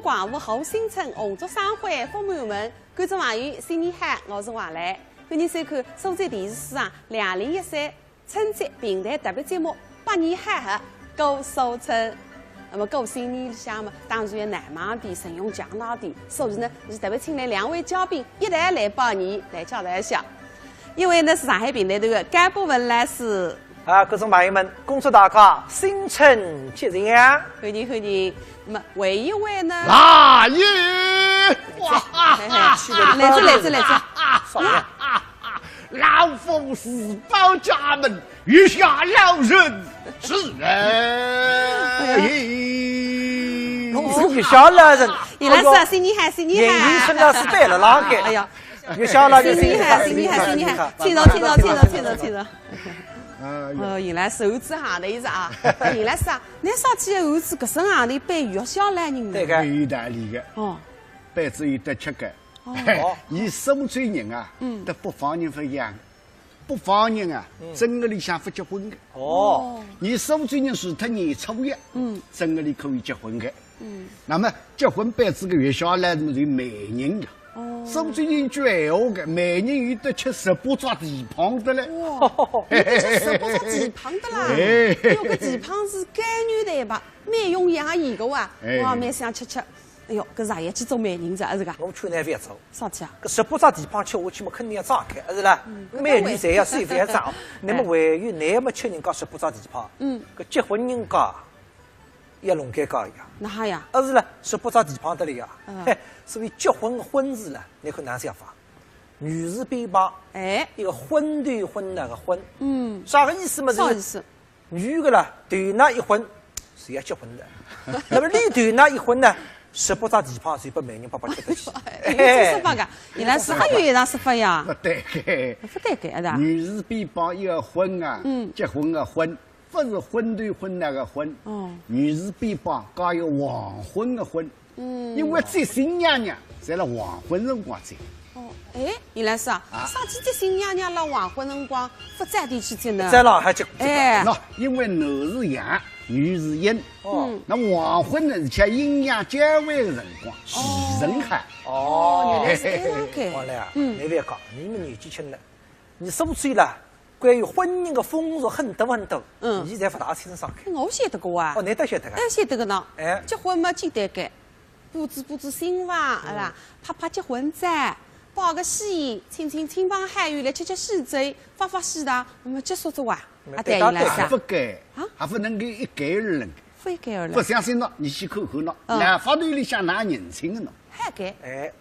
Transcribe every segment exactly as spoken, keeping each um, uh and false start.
广播好新春，红烛生辉福满门。观众朋友，新年好，我是王兰。欢迎收看苏州电视书场两零一三春节评弹特别节目《百年好合过苏春》。那么过新年里向嘛，当然要难忘点，陈荣强老弟，所以呢，是特别请来两位嘉宾一道来拜年，来介绍一下。一位呢是上海评弹团的甘博文老师， 啊，观众朋友们，恭祝大家新春吉祥！欢迎欢迎。那么还有一位呢？来也！哇哈哈！来哉来哉来哉！啥呀？老夫自报家门，月下老人是来。老夫月下老人。伊拉是啊，新年好，新年好。年龄层呢是对了，哪个？哎呀，月下老人，新年好，新年好，新年好，请坐，请坐，请坐，请坐，请坐。 哎哟。哦，原来是猴子行头一只啊。哎，原来是啊，侬上去猴子搿身行头扮月下老人呢？对个。有道理个。哦。扮仔有得吃个。哦。伊苏州人啊，嗯。搭北方人勿一样。北方人啊，嗯。正月里向勿结婚个。哦。伊苏州人除脱年初一，嗯。正月里可以结婚个。 嗯。那么结婚扮仔个月下老人么就媒人个。哦。苏州人句闲话个，媒人有得吃十八只蹄髈个嘞。哇，有得吃十八只蹄髈个啦！哎。有个蹄髈是该牛蛋白，蛮容易养个哇。哎。哇，蛮想吃吃。哎哟，搿夜夜去做媒人哉，阿是个？我劝侬覅做。啥体啊？搿十八只蹄髈吃下去么，肯定要胀开，阿是啦？嗯，美女侪要瘦，覅长。搿倒会。那么还有，侬么吃人家十八只蹄髈，嗯。搿结婚人家 要弄尴尬呀。哪哈呀？啊是了，十八只蹄髈得了呀。嗯。嘿，所以结婚个婚字了，侬看哪写法？女字边旁，哎。一个昏头昏脑个昏。嗯。啥个意思嘛？啥意思？女个啦，头那一昏，是要结婚的。那么你头那一昏呢，十八只蹄髈就拨媒人伯伯吃得去。哎，有这说法个，原来是还有一样说法呀。勿对个。勿对个，啊是啊。女字边旁一个昏啊，嗯。结婚个婚。 勿是昏头昏脑个昏，哦。女字边旁加一个黄昏个昏。嗯。因为接新娘娘，侪辣黄昏辰光接。哦，哎，原来是啊，啊。啥体接新娘娘辣黄昏辰光，勿早点去接呢？勿早浪向去接。哎。喏，因为男是阳，女是阴。哦。嗯。那么黄昏呢，是像阴阳交汇个辰光，哦。时辰好。哦，原来是搿样个。王兰啊，嗯。侬覅讲，侬么年纪轻了，侬苏州啦， 关于婚姻个风俗很多很多，嗯。侬侪勿大清爽个。我晓得个哇。哦，侬倒晓得个。哎，晓得个呢。哎。结婚嘛简单个，布置布置新房，嗯。是吧？拍拍结婚照，摆个喜宴，请请亲朋好友来吃吃喜酒，发发喜糖，那么结束哉哇。嗯，啊，对，对，原来是啊。还勿够，啊？还勿能够一概而论。勿一概而论。勿相信喏，侬去看看喏，嗯。老法头里向哪认亲个喏？还该。哎。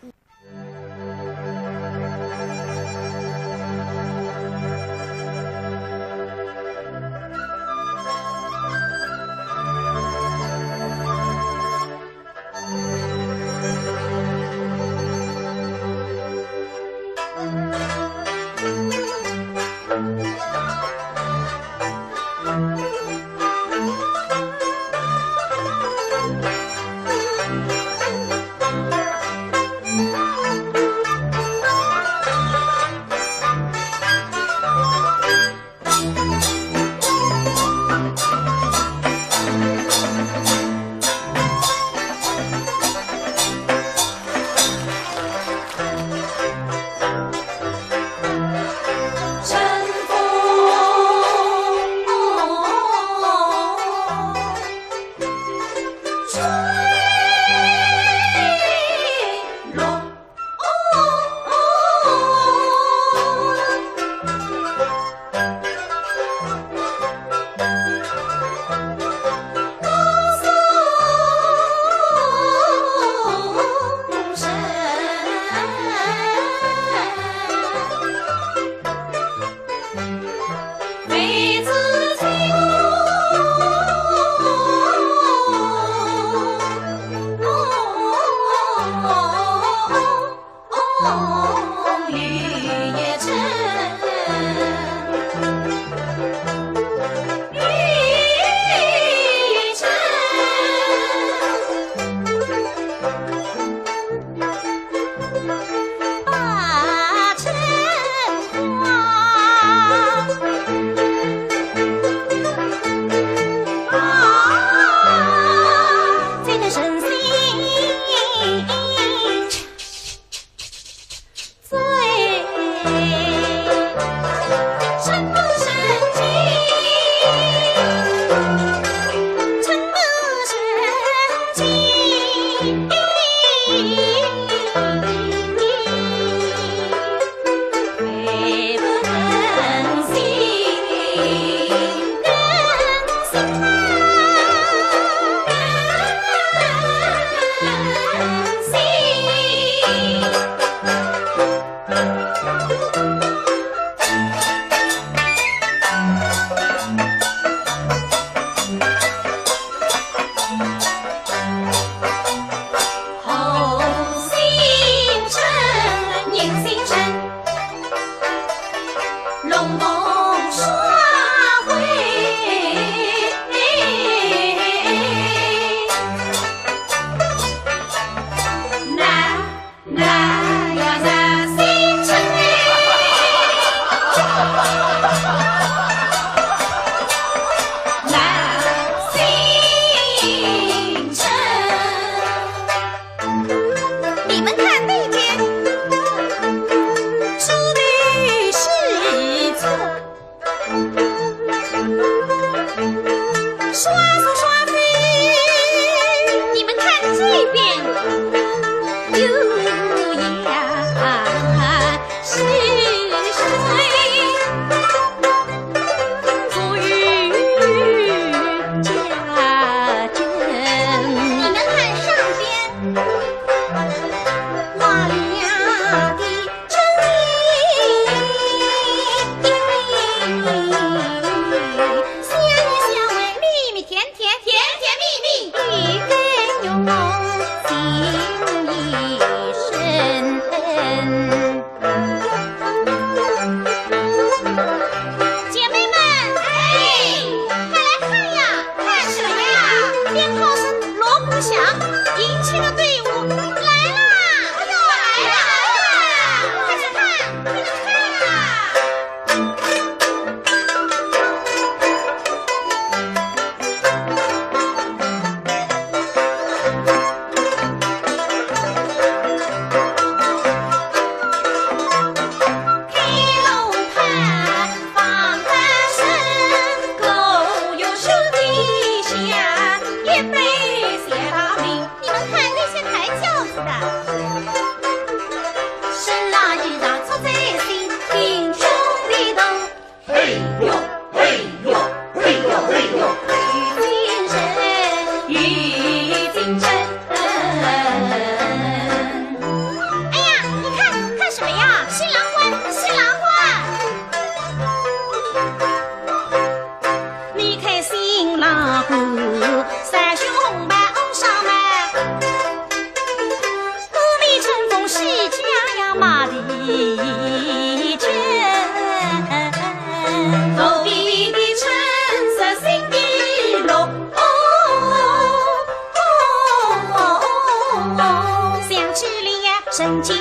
人间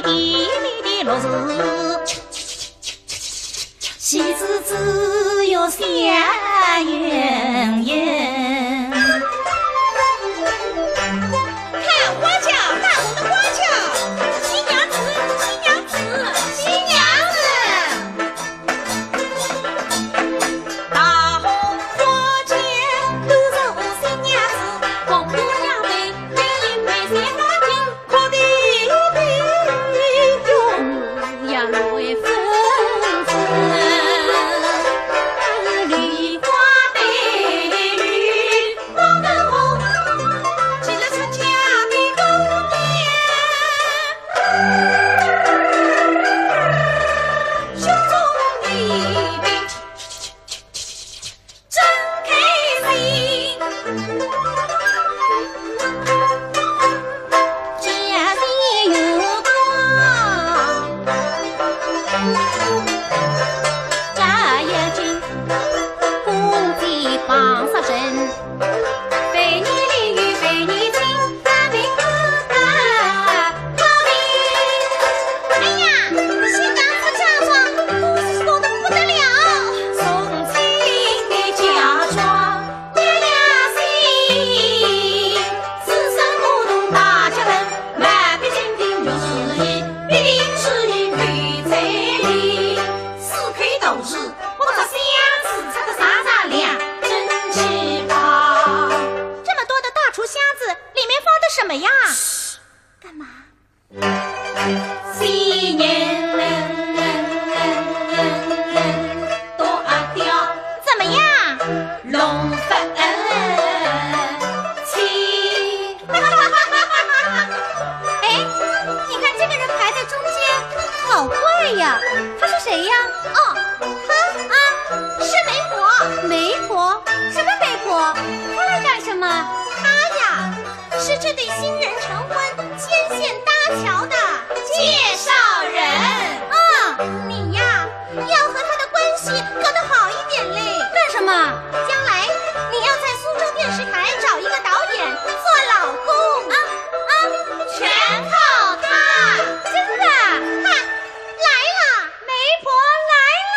甜蜜的乐事，喜事只有笑盈盈。看花轿，大红的花轿，新娘子，新娘子，新娘子。 大红花轿，都是我新娘子，红姑娘美，美丽美丽花轿，哭的比永远会分分。梨花带雨，红的红，骑了出嫁的姑娘。 胸中的病真开心。家里有光，家也近，公鸡帮杀人。 陪你淋雨，陪你淋，打冰打打冰。哎呀，新娘子嫁妆，东西多得不得了。送亲的嫁妆，月亮星，四声鼓动大家门，满北京的女子一，必定是一女才丽。四开头子， 我这箱子拆得煞煞亮，真奇葩。这么多的大厨箱子，里面放的什么呀？干嘛？新年多阿刁，怎么样？龙凤七。 哎，你看这个人排在中间，好怪呀！他是谁呀？哦，他啊，是媒婆。媒婆？什么媒婆？她来干什么？她呀，是这对新人成婚牵线搭桥的介绍人。啊，你呀， 要和他的关系搞得好一点嘞。干什么？将来你要在苏州电视台找一个导演做老公。啊啊，全靠他。真的？哈，来了，媒婆来了。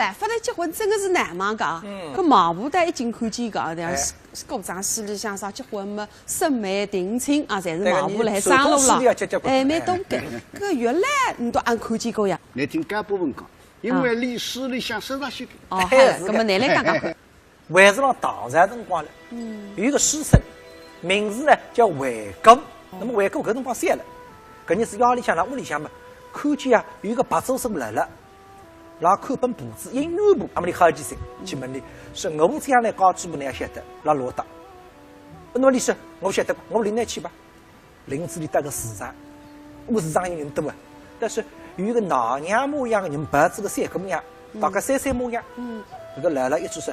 但勿然结婚真个是难忙个啊。嗯。搿媒婆倒一径看见个啊，像是，哎，是古装戏里向啥结婚么，审媒定亲啊，侪是媒婆来商量了。搿个人做东西要结结婚，哎，蛮多个。哎。搿个月兰，侬倒阿看见过呀？侬听干部们讲，因为历史里向说上去个。哦，哎，好，是个。搿么侬来讲讲看。 还是辣唐朝辰光了，嗯。有一个书生，名字呢叫惠姑。哦。那么惠姑搿辰光小了，搿日子夜里向辣屋里向嘛，看见啊有一个白素贞辣辣，辣看本簿子，姻缘簿，那么俚好奇心去问俚，说我将来家主婆哪晓得辣落搭。那么俚说，我晓得，我领侬去吧。 林子里搭个市场，搿个市场有人多啊。但是有一个奶娘模样个人抱仔个小姑娘，嗯。大概三岁模样。嗯。搿个老老一直说，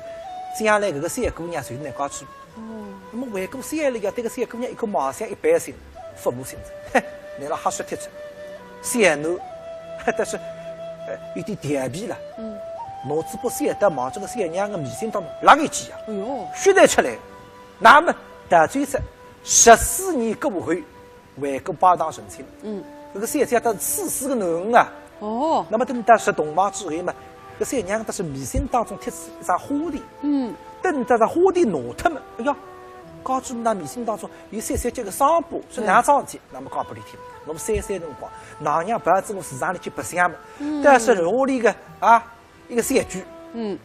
将来搿个小姑娘就是倷家主婆。哦。那么惠姑想了一下，对搿小姑娘一看貌相一般性，服务性质，嘿，倷辣瞎说贴出。小囡，但是，呃，有点调皮了。嗯。拿仔把小刀望仔搿小娘个眉心当中勒一记啊，哎哟。血侪出来。那么，到最后，十四年过后， 惠姑拜堂成亲。嗯。搿个小姐搭处死个囡儿啊。哦。那么等到入洞房之后嘛，搿小娘搭是眉心当中贴仔一只花钿。嗯。等到搿花钿拿脱嘛，哎呀，家主婆眉心当中有小小叫个伤疤，是哪桩事体？那么讲拨俚听。那么三岁辰光，奶娘抱仔我市场里去白相嘛，嗯。但是屋里个啊， 一个小鬼，嗯。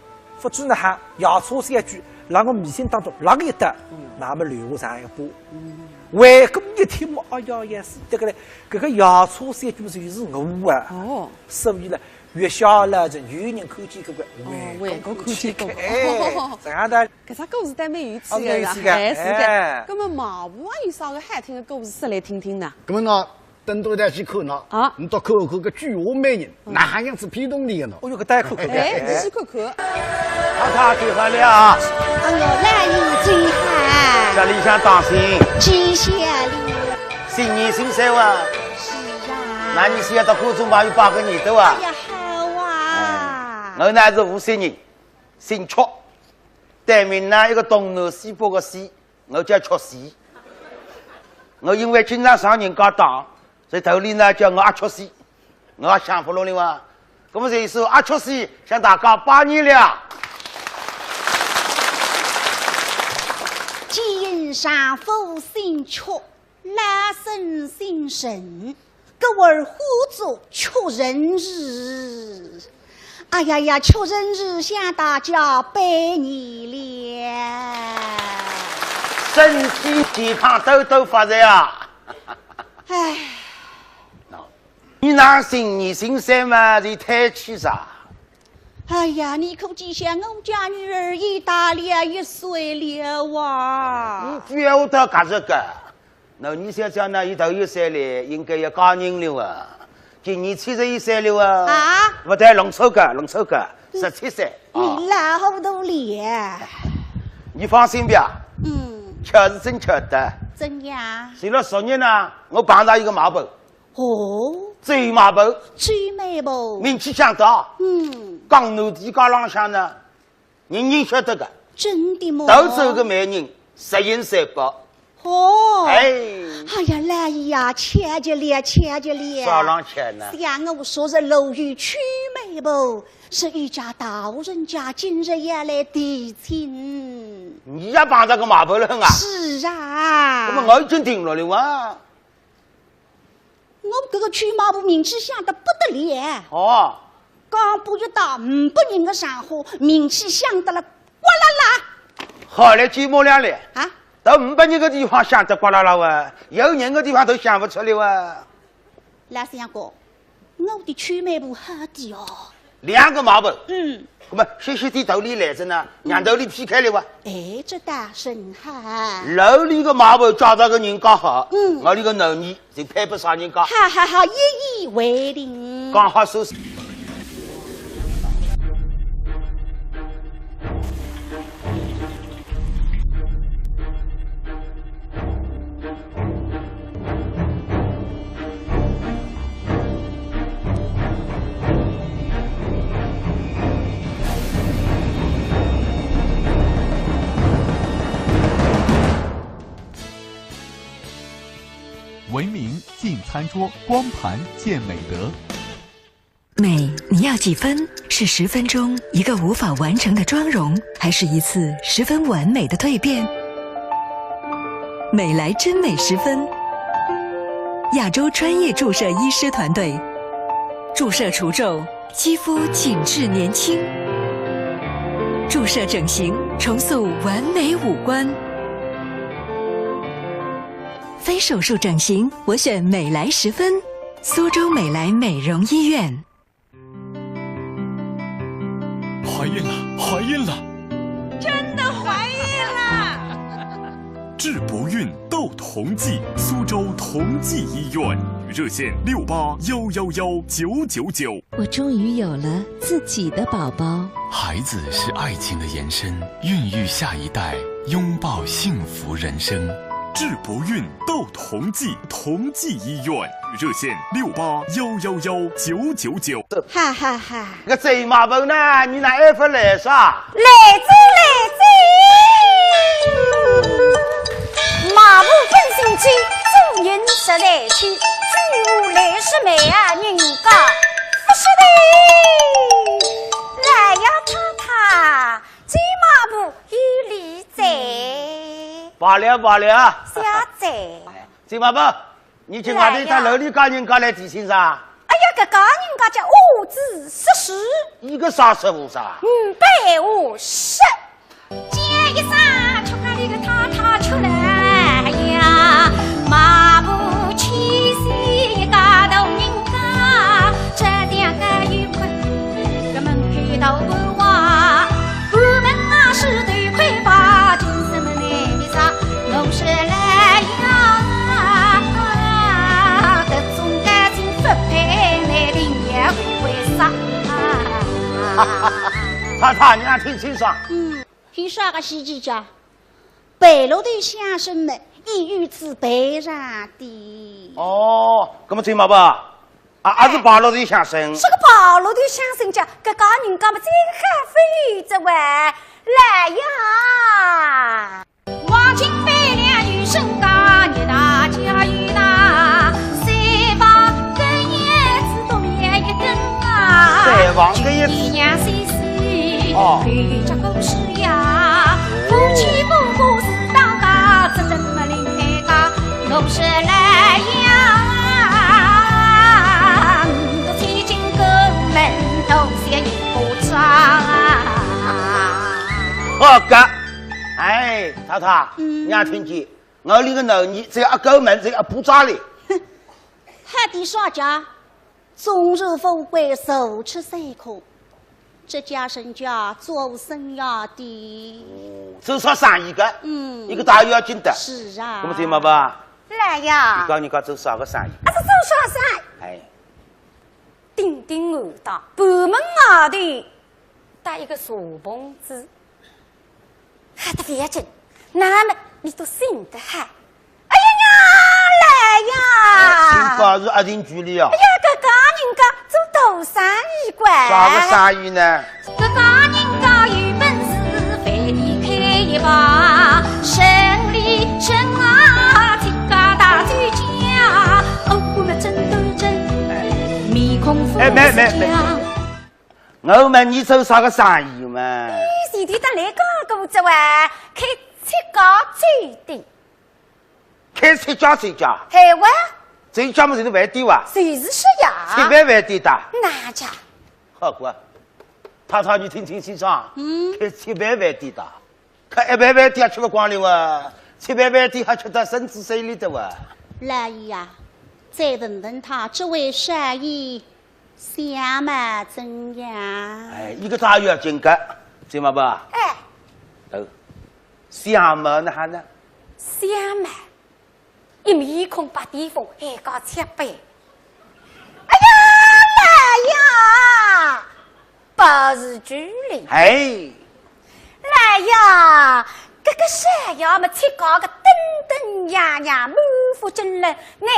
勿知哪哈，夜叉小鬼，辣我眉心当中勒个一搭，嗯。那么留下这样一个疤。嗯。惠姑一听嘛，哎呀，也是这个嘞，搿个夜叉小鬼就是我啊。哦。所以呢，月下老人有人看见搿个，哦，惠姑看见过。哎，这样的。搿只故事倒蛮有趣的，啊，蛮有趣的，哎，是的。哎。那么媒婆有啥个好听的故事说来听听呢？那么呢， 等到台去看呢，啊。侬倒看看搿鬼话美人，嗯。哪样子骗动俚个呢？哦哟，搿倒要看看看。哎，仔细看看。太太请好了啊。哎哟，老爷请好。这里向当心。几下哩？新年新岁哇。是啊。那你是要到观众朋友拜个年头啊？哎呀，好啊。哎，我乃是无锡人，姓曲，单名呢一个东南西北个西， 我叫曲西。我因为经常上人家当，所以头里呢叫我阿曲西，我也想勿落哩哇。那么这一首阿曲西向大家拜年了。见丈夫姓曲，老身姓陈， 故而呼作曲陈氏。哎呀呀，曲陈氏向大家拜年了。身体健康，多多发财啊！哎。喏，你那新年新岁嘛，是太气啥？哎呀，你可知晓我家女儿已大了一岁了啊。你不要到搿个。 那你想想呢，伊头一岁嘞，应该要嫁人了啊。今年七十一岁了啊。啊？勿对，弄错个，弄错个，十七岁。啊。你老糊涂了。你放心吧。嗯。巧是真巧的。怎样？前了十年呢，我碰到一个媒婆。哦。周媒婆。周媒婆。名气响的。嗯。江南地界浪向呢， 人人晓得个。真的吗？到处个媒人，十全十美。哦。哎。哎呀，老爷呀，巧极了，巧极了。啥浪巧呢？想我昨日路遇曲媒婆，是一家大户人家今日要来提亲。你也碰着个媒婆了啊？是啊。那么我已经定了的哇。 我搿个曲媒婆名气响得不得了。哦。刚步一到五百人的场合，名气响得了呱啦啦。好嘞，寂寞了嘞。啊？到五百人的地方响得呱啦啦哇，有人的地方都响勿出来哇。老相公，我的曲媒婆好的哦。 两个媒婆。嗯。那么歇歇地头里来着呢，让头里劈开了哇。哎，这倒甚好。楼里个媒婆嫁着个人家好，嗯。我里个囡儿就配不上人家。好好好，一言为定。讲好收拾。 文明进餐桌，光盘见美德。 美你要几分？是十分钟一个无法完成的妆容，还是一次十分完美的蜕变？美莱真美十分，亚洲专业注射医师团队，注射除皱，肌肤紧致年轻；注射整形，重塑完美五官。非手术整形，我选美莱十分，苏州美莱美容医院。 怀孕了，怀孕了！真的怀孕了！治不孕斗同济，苏州同济医院，热线六八幺幺幺九九九。我终于有了自己的宝宝。孩子是爱情的延伸，孕育下一代，拥抱幸福人生。治不孕斗同济，同济医院，热线六八幺幺幺九九九。哈哈哈。搿周妈婆呢？你哪还勿来啥？来哉来哉，妈婆真心急，做人实在去，举步来势慢啊，人家勿识的。来呀，太太，周妈婆有礼哉。罢了罢了。谢哉。周妈婆， 你今外头到楼里家人家来提亲啥？哎呀，搿家人家叫五子四十，一个啥师傅啥？五百五十。叫一声，吃饭里个太太出来呀，妈婆气死一家头人家，这两个有困，搿门口头不话，我们啊是头盔吧，真什么难的啥，我是来呀。 太太，你还听清爽？嗯，有啥个稀奇家？白鹿头相声么，一语子白上的。哦，那么周妈婆，啊，还是白鹿头相声。是个白鹿头相声家，搿家人家么真还非这位，来呀！ 黄金百两有身价，你大家有大，三房根叶子多面一根啊。三房根叶子。一样西西，哦。有这故事呀，夫妻不过是当家，只等么林海家，我是来呀，我千金过门，东西一不差。好个。 哎，太太，嗯你也听见，我里个男人只要一过门，只要一步扎哩。哼，还得啥家？终日富贵，坐吃山空，这家人家做生意的。做啥生意个？嗯一个大要紧的。是啊。那么周妈婆，来呀你，讲你讲做啥个生意？啊，是做啥生意？哎，顶顶我到半门外头，搭一个茶棚子。 好得勿要紧，那么你都醒得好。哎呀呀，来呀！请告诉阿定局里啊哎。呀，搿家人家做大生意个。啥个生意呢？搿家人家有本事，饭店开一排，生理人啊，自家大酒家，哦，我们真斗争，面孔不哎，没没没讲。我问你做啥个生意嘛？你前头搭来讲过这位，开七家酒店。开七家酒家，嘿哇，酒家么就是饭店哇？就是说呀。七爿饭店的。哪家？好个，太太你听听清爽，嗯，开七爿饭店的，开一爿饭店还吃勿光哩哇，七爿饭店还吃得身子水里的哇。老爷呀，再问问他这位少爷相貌怎样？哎，一个大要紧个，知道吧？哎，哦，相貌哪哈呢？相貌，一面孔白癜风，还搞七爿。哎呀，老爷，保持距离。哎，老爷，搿个少爷么，七家个登登样样，满腹经纶，乃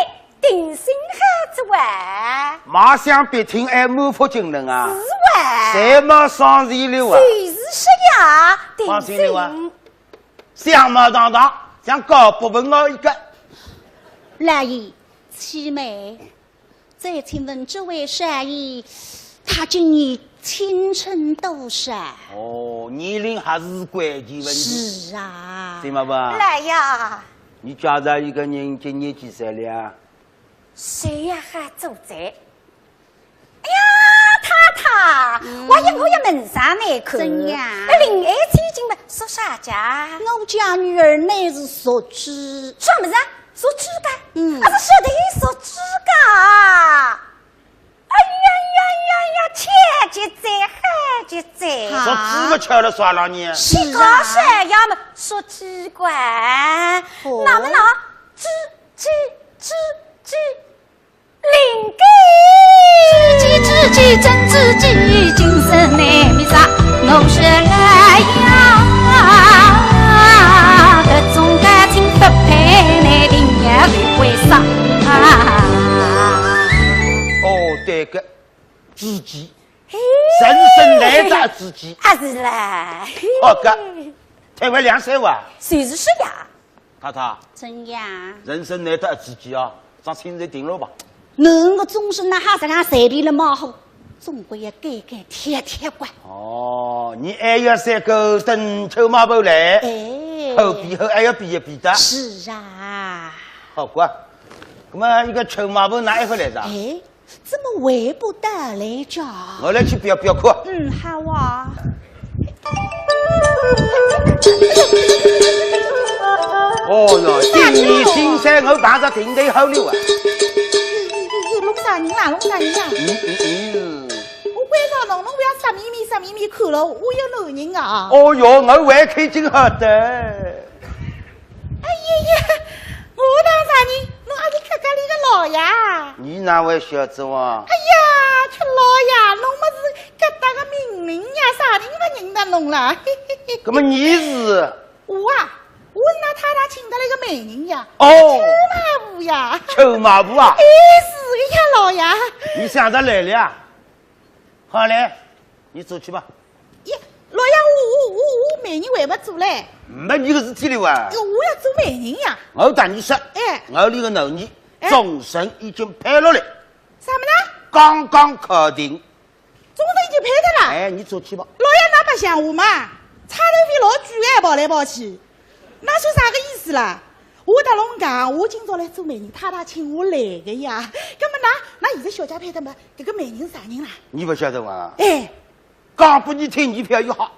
定心好子哇。马上别听哎，满腹经纶啊，是哇。谁嘛上心了啊？就是说呀，定放心了啊心。相貌堂堂，像高不文豪一个。老爷，启禀，再请问这位少爷他今年青春多少？哦，年龄还是关键问题。是啊。对嘛吧？来呀。你介绍一个人今年几岁了啊？谁呀，还做贼？哎呀，太太，嗯。我也，我也问上你去。怎样？那林爱卿今嘛属啥家？我家女儿乃是属猪。什么人？属猪个？嗯。啊，是说的属猪个。 哎呀呀呀呀，巧极哉，好极哉。啊。说猪个巧了啥了呢？是啊。你搞啥呀嘛，说奇怪。哦。那么呢，猪，猪，猪，猪，灵个。猪鸡，猪鸡，真猪鸡，精神内密啥，我说来呀，搿种感情不配，你定要为啥？哦，对个。 知己，嘿。人生难得知己。啊，是啦。好个，太会两三话。就是说呀。太太，怎样？人生难得知己啊，上亲热定了吧？侬个终身哪哈实梗随便了嘛好，总归要改改贴贴个。哦，你还要三个等臭马婆来，哎。后比后还要比一比的。是啊。好个，那么一个臭马婆哪一个来着？哎。 怎么回不到来着？我来去表表看。嗯，好啊。哦哟，今年新山我碰着顶头好了啊。弄啥人啦？弄啥人啦？嗯嗯嗯。我关照侬，侬勿要色眯眯色眯眯看了，我有男人啊。哦哟，我还开心好的。 哎呀呀，我当啥人？侬阿是客家里个老爷？你哪会晓得哇？哎呀，吃老爷，侬么是各大个名人呀，啥人勿认得侬啦？嘿嘿嘿。那么你是？我啊，我是㑚太太请得来个媒人呀。哦。臭马婆呀。臭马婆啊？哎，是个呀，老爷。你想得来了呀？好嘞，你走去吧。 耶，老爷，我我我我媒人还没做嘞。没你个事体了哇？哟，我要做媒人呀。我搭你说，哎。我里个男人，哎。终身已经配了嘞。啥么呢？刚刚考定。终身已经配的啦？哎，你走去吧。老爷，㑚白相我嘛？差头费老贵哎，跑来跑去，㑚说啥个意思啦？我搭侬讲，我今朝来做媒人，太太请我来个呀。那么㑚㑚现在小姐配的嘛，搿个媒人啥人啦？你不晓得哇？哎。 讲拨你听，你覅一吓。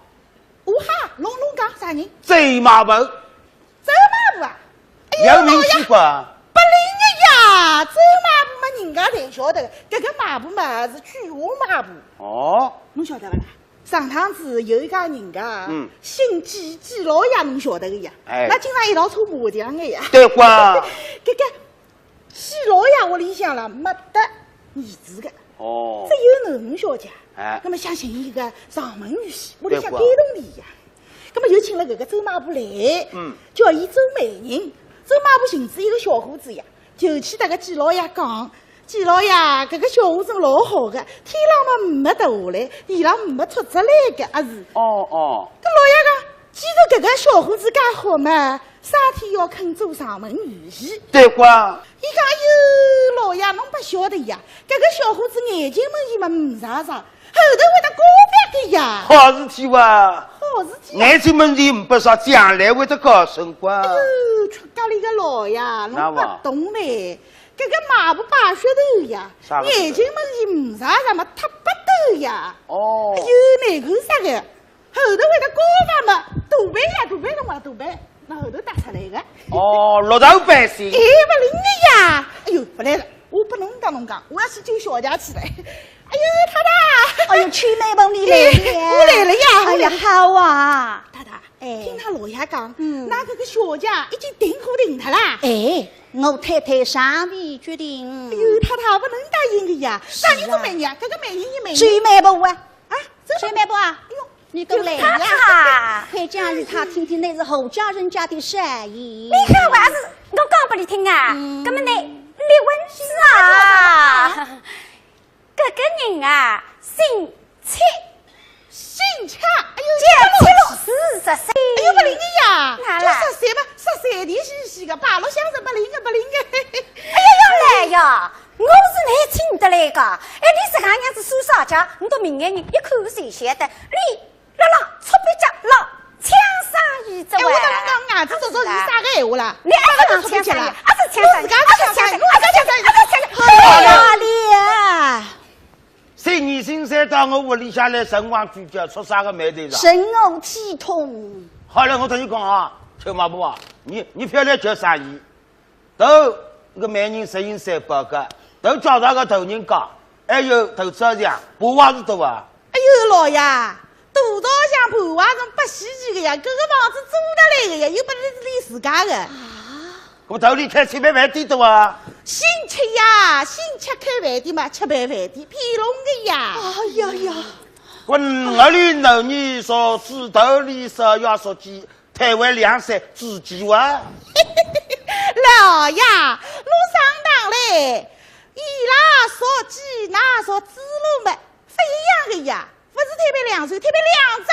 我吓，侬侬讲啥人？周妈婆。周妈婆啊？哎呀，有名气不？老爷，不灵个呀，周妈婆嘛人家侪晓得个，搿个妈婆嘛是鬼话妈婆。哦。侬晓得勿啦？上趟子有一家人家，嗯。姓季，季老爷侬晓得个呀，哎。㑚经常一道搓麻将个呀。对哇。搿个 季老爷屋里向啦，没得儿子个。哦。只有囡儿小姐。哎。那么想寻一个上门女婿，屋里向对过。感动伊呀。那么又请了搿个周妈婆来，嗯。叫伊做媒人。周妈婆寻仔一个小伙子呀，就去搭搿季老爷讲，季老爷，搿个小伙子老好个，天浪嘛没掉下来，地浪没出出来个，啊是。哦，哦。搿老爷讲， 既然搿个小伙子介好嘛，啥体要肯做上门女婿？对哇。伊讲，哎哟，老爷，侬勿晓得呀，搿个小伙子眼睛门前嘛没啥啥，后头会得高发个呀。好事体哇。好事体啊。眼睛门前没啥，将来会得高升个。哎哟，出家里个老爷，侬勿懂嘞。搿个妈婆摆噱头呀，啥个噱头？眼睛门前没啥啥嘛，忒不得呀。哦。哎哟，难看啥个？ 后头会得高发嘛，大牌呀，大牌辰光大牌，拿后头搭出来个。哦，绿豆背心。哎，勿灵个呀！哎哟，勿来了，我拨侬搭侬讲，我要去救小姐去了。哎哟，太太！哎哟，秋妹妹，你来了呀？哎，我来了呀，哎呀，我来了。好啊。太太，哎。听㑚老爷讲，嗯。㑚搿个小姐已经订货订脱啦。哎，我太太尚未决定。哎哟，太太，勿能答应个呀。是啊。啥人做媒人啊？搿个媒人是媒人。秋妹妹啊。啊？ 秋妹妹啊，哎哟，你过来呀。太太。快讲与她听听，乃是何家人家的生意。你看我还是我讲拨你听啊，嗯。那么你，你问是啊，搿个人啊，姓戚。姓戚？哎哟，叫戚老师，十岁。哎哟，勿灵个呀，哪啦？就十岁嘛，十岁的嘻嘻个，摆落相声勿灵个，勿灵个。哎呀，要来呀，我是来请得来个，哎，你自家娘子算啥家？你到明眼人一看就晓得，你辣辣搓鼻脚，辣抢生意哉喂。哎，我辣辣讲，伢子做做是啥个闲话啦？你阿是讲抢生意，阿是抢生意，阿是抢生意，阿是抢生意，阿是抢生意。哎呀，你！三年新三到我屋里向来，辰光聚焦，出啥个霉头啦？人我体痛。好了，我同你讲啊，秋马婆啊，你，你覅来叫生意。 头，搿个媒人实行三宝个，头叫啥个头人家，还有头朝向，盘话是多啊。哎呦，老爷，大道上盘话是拨稀奇个呀，搿个房子租得来个呀，又勿是你自家个。啊？搿么头里开起爿饭店多啊？新吃呀，新吃开饭店嘛，吃爿饭店，骗侬个呀。哎呀呀。我哪里能你说知道你说要说起 台湾两省自己哇。老爷，侬上当嘞！伊拉说鸡，㑚说猪猡嘛，勿一样个呀，勿是台北两省，台北两省。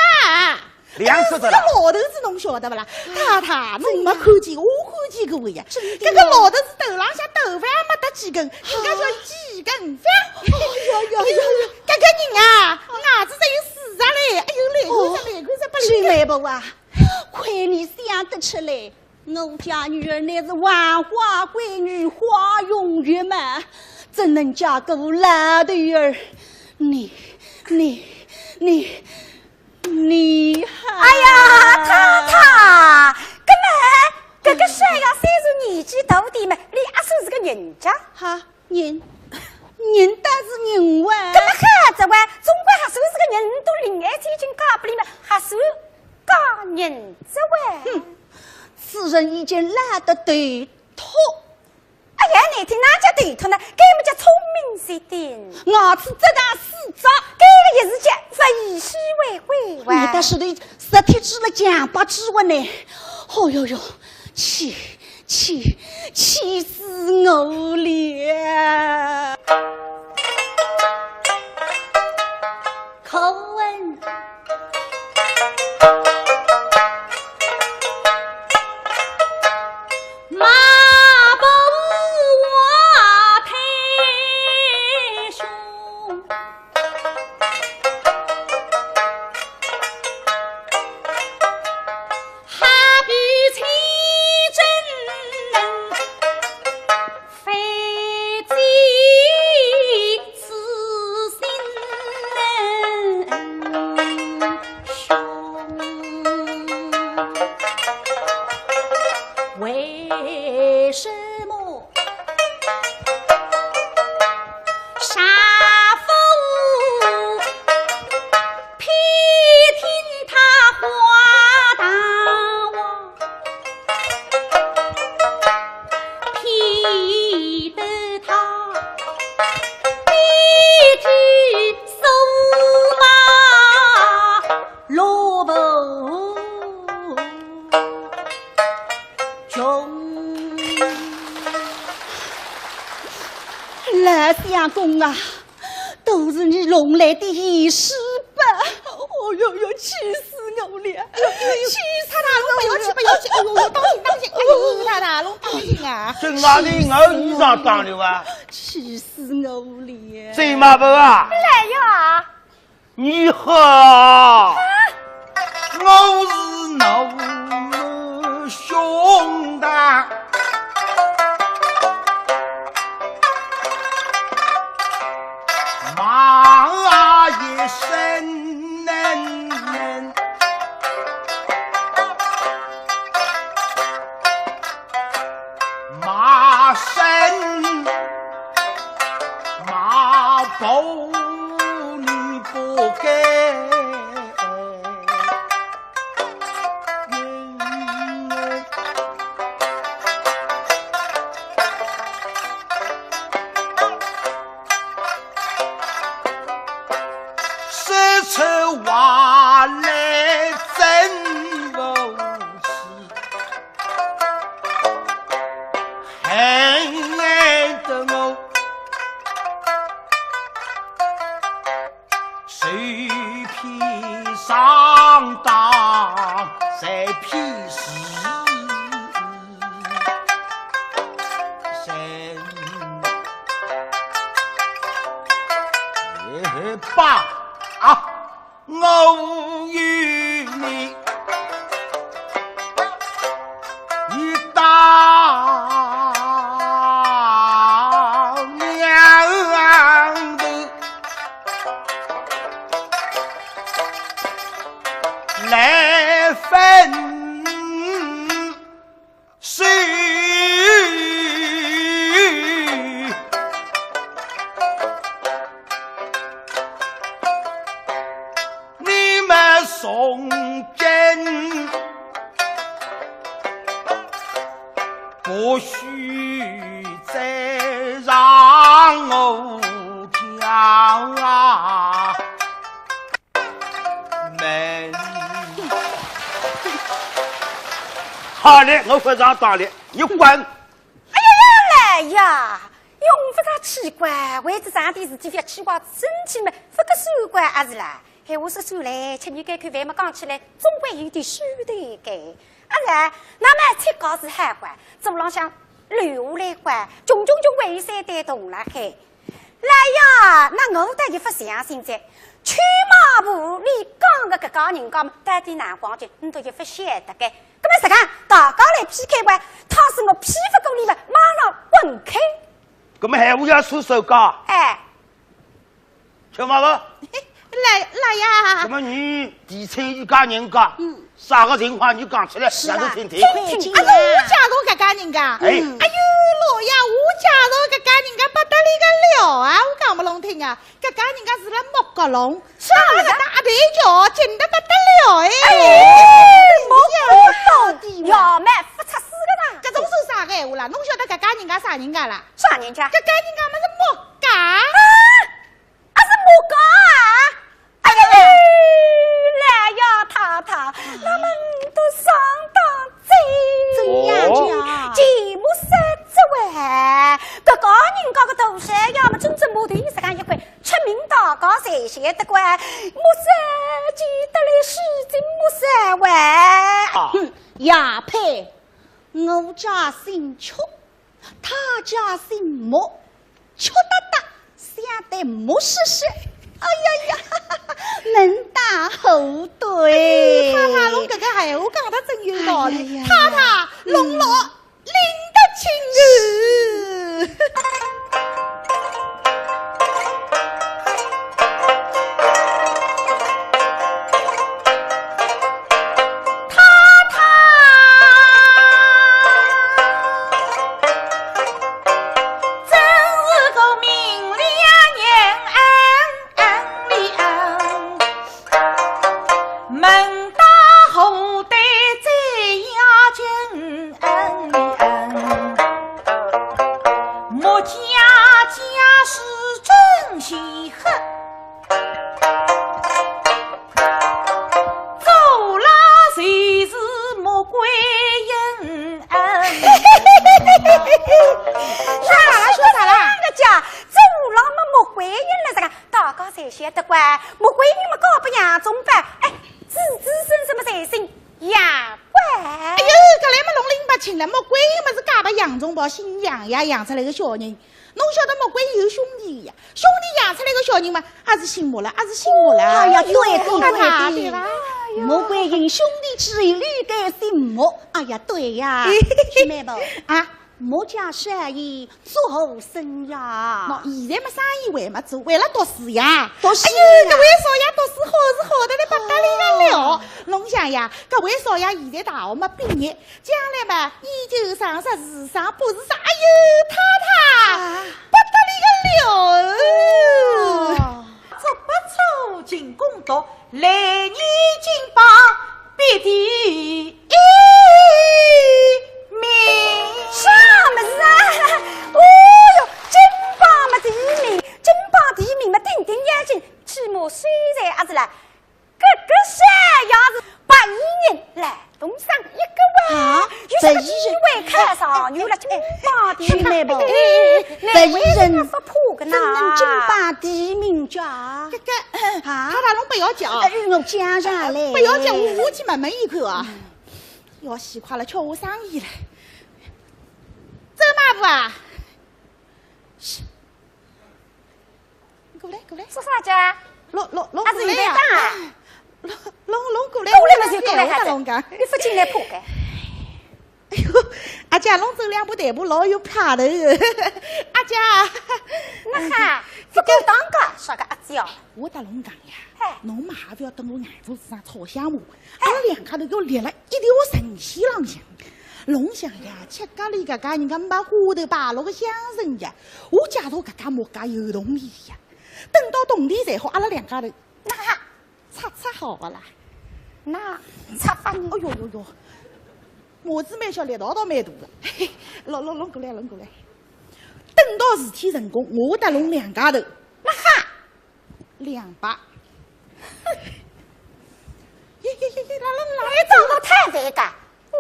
两省的啦。搿个老头子侬晓得勿啦？太太，侬没看见，我看见过个呀。搿个老头子头浪向头发没得几根，人家叫几根发。哎呀呀呀呀！搿个人啊，牙齿只有四只嘞，哎呦，来看看，来看看，拨伊看。青梅婆啊， 亏你想得出来，我家女儿乃是万花闺女，花容月貌，怎能嫁个老头儿？你，你，你，你还……哎呀，太太，搿么，搿个小丫头算是年纪大点嘛，伊阿算是个人家？哈？ 人，人倒是人哇。搿么好哉哇，总归还算是个人，侬到另眼睛嫁拨伊嘛，还算嫁人哉哇。哼，此人已经老得头秃。哎呀，难听哪叫头秃呢？搿么叫聪明绝顶。牙齿只剩四只。搿个也是叫物以稀为贵哇。你倒是对 实体指了讲八指纹呢。哦哟哟，气，气，气死我了！可恨马步华太兄。 为什么 老相公啊，都是你弄来的一事吧？哦哟哟，气死我了！气死我了！太太，侬不要去，不要去！哎呦，当心，当心！哎呦，太太，侬当心啊！这哪里我衣裳当了啊？气死我了！醉马婆啊！来呀！ 你好，我是侬兄弟，骂一声，骂声，骂不 你不该。说出话来真无趣。 害得我受骗上当，受骗是人。哎，爸啊，我与你一道娘的来分 手。你们从今不许再让我叫啊！ 门。好嘞，我不上当了，你滚！哎呀呀，来呀，用不着气怪，为仔这点事体覅气坏身体嘛，不个算怪阿是啦。闲话说转来，吃日该口饭嘛讲起来，总归有点虚头个。阿是，那么切糕是好乖，桌浪向留下来乖，穷穷穷还有三担铜钿嘿。 来呀，那我倒也不相信哉。邱妈婆，你讲个搿家人家嘛，到底哪光景，你都也不晓得个。搿么实梗，大家来P K吧，倘使我P不过你们，马上滚开。搿么闲话要说手讲，哎，邱妈婆，来，来呀。搿么你提亲一家人家，嗯。 啥个情况你讲出来，是啊，让我听听。听听。啊，是我介绍搿家人家。哎。哎呦，老爷，我介绍搿家人家不得了个了啊！我讲拨侬听啊，搿家人家住辣木搿弄，是啊，上了大对桥，近得不得了哎。哎，木搿弄，要么不出事个啦。搿种算啥个闲话啦？侬晓得搿家人家啥人家啦？啥人家？搿家人家么是木家。啊？ 啊，是木家啊？哎呀，来呀，太太，那么你都上当哉。怎样讲？哦。钱木山之外，搿家人家个大小呀么真正木头实梗一块，出名大家侪晓得个。木山记得来是金木山喂。啊。哼，也配，我家姓邱， 他家姓木，邱大大，想得木实实。哎呀呀，门当户对。太太，侬搿个闲话讲得真有道理。哎呀呀呀。太太，侬老领得清哦。 太太，真是个明理人，门当户对最要紧，木家家世真稀罕。 做了就是穆桂英。啥啦？说啥啦？人家做了么穆桂英了，这个大家侪晓得个，穆桂英么嫁拨杨宗保，哎，子子孙孙么侪姓杨个。哎呦，搿来么弄拎勿清了，穆桂英么是嫁拨杨宗保，姓杨呀，养出来个小人。 侬晓得穆桂英有兄弟呀？兄弟养出来个小人嘛，也是姓穆了，也是姓穆了。哎呀，对对对对，对吧？穆桂英兄弟之一，理该姓穆。哎呀，对呀，妹妹啊，穆家生意做好生呀。喏，现在么生意还没做，为了读书呀。读书呀。哎呦，搿位少爷读书好是好得来不得了了。侬想呀，搿位少爷现在大学么毕业， 将来嘛，研究生啥，是啥，博士啥，哎呦，太太，啊，不得了了。哦。足不出勤工读，来年金榜别第一名。啥物事啊？哦哟，金榜么第一名，金榜第一名么顶顶要紧，起码虽然也是啦， 搿个小样子，白衣人来东上一个哇，啊，有啥个机会看上，有了金榜题，哎，白衣人不怕个呐。怎能金榜题名叫？搿个，啊？太太侬不要讲。哎，我讲上来。不要讲，我，我去问问伊看啊。要死快了，叫我生意了。周妈婆啊，是，过来，过来。做啥介？弄，弄，弄过来呀。啊，是现在打啊？弄，弄，弄过来，过来嘛就过来，我搭侬讲。还是？侬勿进来怕个？哎哟，阿姐，侬走两步台步老有派头。阿姐。那哈，勿够当个，啥个阿姐哦？我搭侬讲呀，哎。侬嘛还勿要等我眼珠子上吵相骂，阿拉两家头要立辣一条阵线浪向。侬想呀，吃家里搿家人家没花头摆落个乡村呀，我介绍搿家木家有动力呀。等到动力侪好，阿拉两家头，那哈，拆拆好勿啦？那拆法呢？哎哟哟哟，码子蛮小，力道倒蛮大个。嘿嘿，弄，弄，弄过来，弄过来。等到事体成功，我搭侬两家头，那哈，两百。耶耶耶耶，啦啦啦！侬长得太肥个，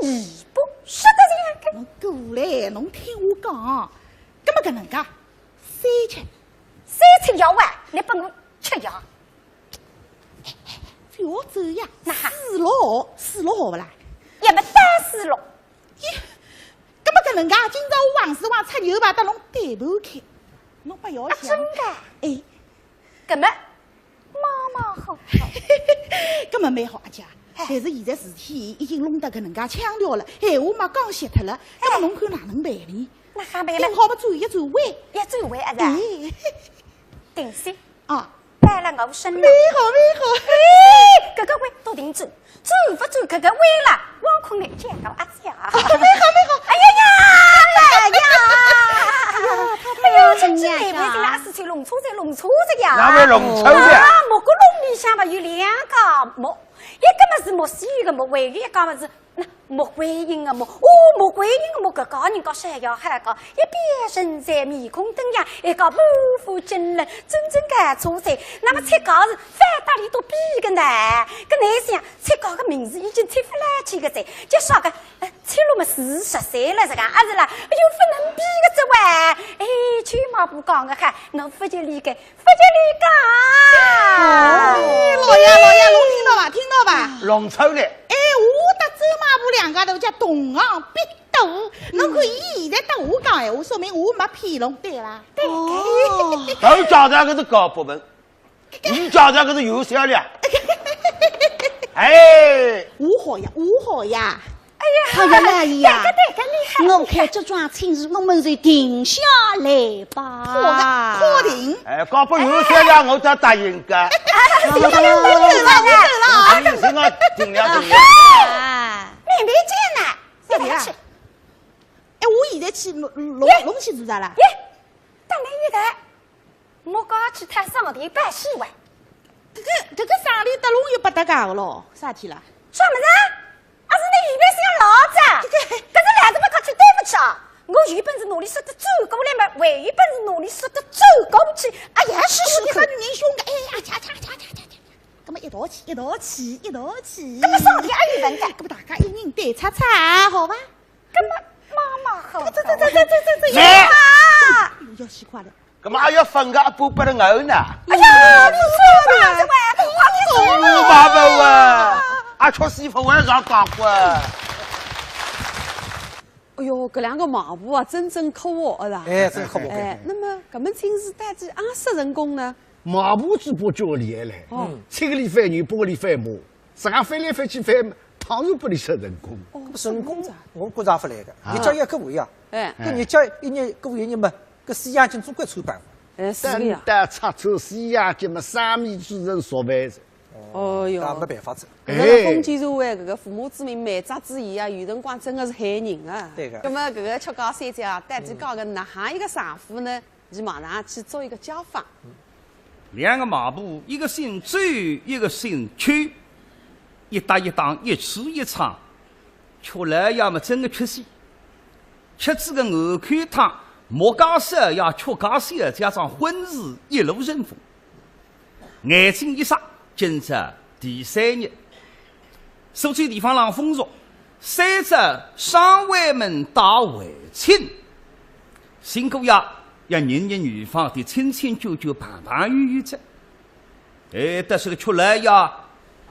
你不是个这样个。侬过来，侬听我讲，搿么搿能介，三千。三千要啊，侬拨我吃药。覅走呀，那哈。四六，四六好勿啦？也没单四六。耶，搿么搿能介，今朝我横竖横出牛排搭侬对半开，侬勿要啊，想。真的？哎。搿么，马马虎虎。搿么蛮好，阿姐。哎。但是现在事体已经弄得搿能介腔调了，闲话嘛讲绝脱了，搿么哎。侬看哪能办呢？那还办了？顶好么转一转弯。一转弯啊，是吧？哎。定心。 啊。摆了我身浪。蛮好，蛮好。哎，搿个弯倒停转，转勿转搿个弯了，枉空眼见到阿姐啊。蛮好，蛮好。哎呀呀，哎呀！哎呀，太太哎呀，真是难为情了，阿四川弄错哉，弄错哉呀。哪会弄错哉？啊，木槁弄里向嘛有两个木，一个嘛是木须个木，还有一个嘛是 那木观音个木，哦，木观音个木，搿个人家山药海个，一边人在面孔灯样，一个满腹经纶，真正个出彩。那么七家是反搭里都比个呢，搿哪想七家个名字已经七勿来七个哉，就少个，呃，七路么四十岁了，是个，啊是啦，又勿能比个哉喂。哎，舅妈勿讲个哈，我勿就理解 勿叫你讲。哎，老爷，老爷，侬听到伐？听到伐？弄错了。哎，我搭周妈婆两家头叫同行必斗，侬看伊现在搭我讲闲话，说明我没骗侬，对啦。对。哦。头讲的搿是高博文，伊讲的搿是有销量。哎。我好呀，我好呀。 哎呀，好呀，老爷呀，对个，对个，厉害，我看这桩亲事我们就定下来吧。好的，好定。哎，搞不有些呀，我才答应个。啊，行了，行了，行了，啊，你先啊，定了，定了。啊。面面见呐，一道去。哎，我现在去弄，弄，弄去做啥啦？耶，等了一台。 我刚去趟上地办事喂。搿个，搿个生理搭侬又勿搭界个咯，啥体啦？啥物事啊？阿是侬预备想老子啊？搿个，搿是来得勿客气，对勿起啊。我有本事拿侬说得转过来嘛，还有本事拿侬说得转过去。哎呀，是是，搿个女人凶个，哎呀，恰恰恰恰恰恰，搿么一道去，一道去，一道去。搿么上天阿有份个？搿么大家一人对叉叉，好伐？搿么妈妈好。这这这这这这这，来。妈！哎呦，要死快了。 搿么还要分个一半拨了我呢？哎呀，你错了，这位，我跟你说。哦，妈妈啊，阿确实勿会上当个。哎哟，搿两个媒婆啊，真正可恶了啦。哎，真可恶。哎，那么搿门亲事到底阿说成功呢？媒婆嘴巴叫厉害嘞，哦。七个里翻牛，八个里翻马，自家翻来翻去翻，当然拨伊说成功。哦，成功，成功。我觉着勿来个，啊。日脚也可以啊。哎。搿日脚一日过一日嘛， 搿西洋镜总归穿板。哎，是个呀。等到拆穿西洋镜嘛，生米煮成熟饭哉。哦哟，搿没办法哉。搿个封建社会，搿个父母之命，媒妁之言啊，有辰光真个是害人啊。对个。葛末搿个曲家三姐啊，到底嫁个哪哈一个丈夫呢？伊马上去做一个家访。 两个媒婆，一个姓周，一个姓邱，一搭一档，一吃一唱，曲老爷么真个吃死。吃仔个碗口汤，木家少爷、曲家小姐桩婚事一路顺风。眼睛一眨，今朝第三日， 苏州地方浪风俗，三朝双回门打回亲。新姑爷要认认女方的亲亲眷眷、朋朋友友哉。哎，但是个曲老爷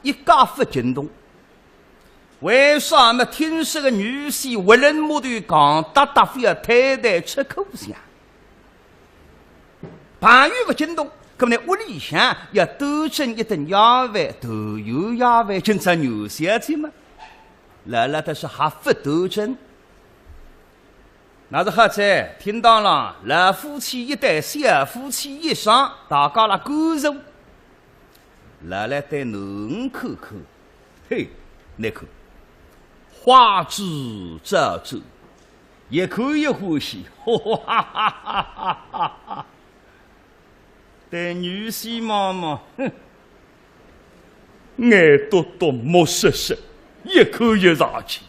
一概勿惊动。为啥么？听说个女婿为人木头，讲搭搭覅太太吃苦相。 朋友勿惊动，搿么呢，屋里向要端正一顿夜饭，团圆夜饭，今朝元宵节嘛，老老实实还勿端正。那是好哉，厅堂浪，老夫妻一对，小夫妻一双，大家辣干坐。老老对囡儿看看，嘿，倷看，花枝招展，越看越欢喜，哈哈哈哈哈哈。 对女婿望望，哼，眼笃笃，目实实，越看越上气。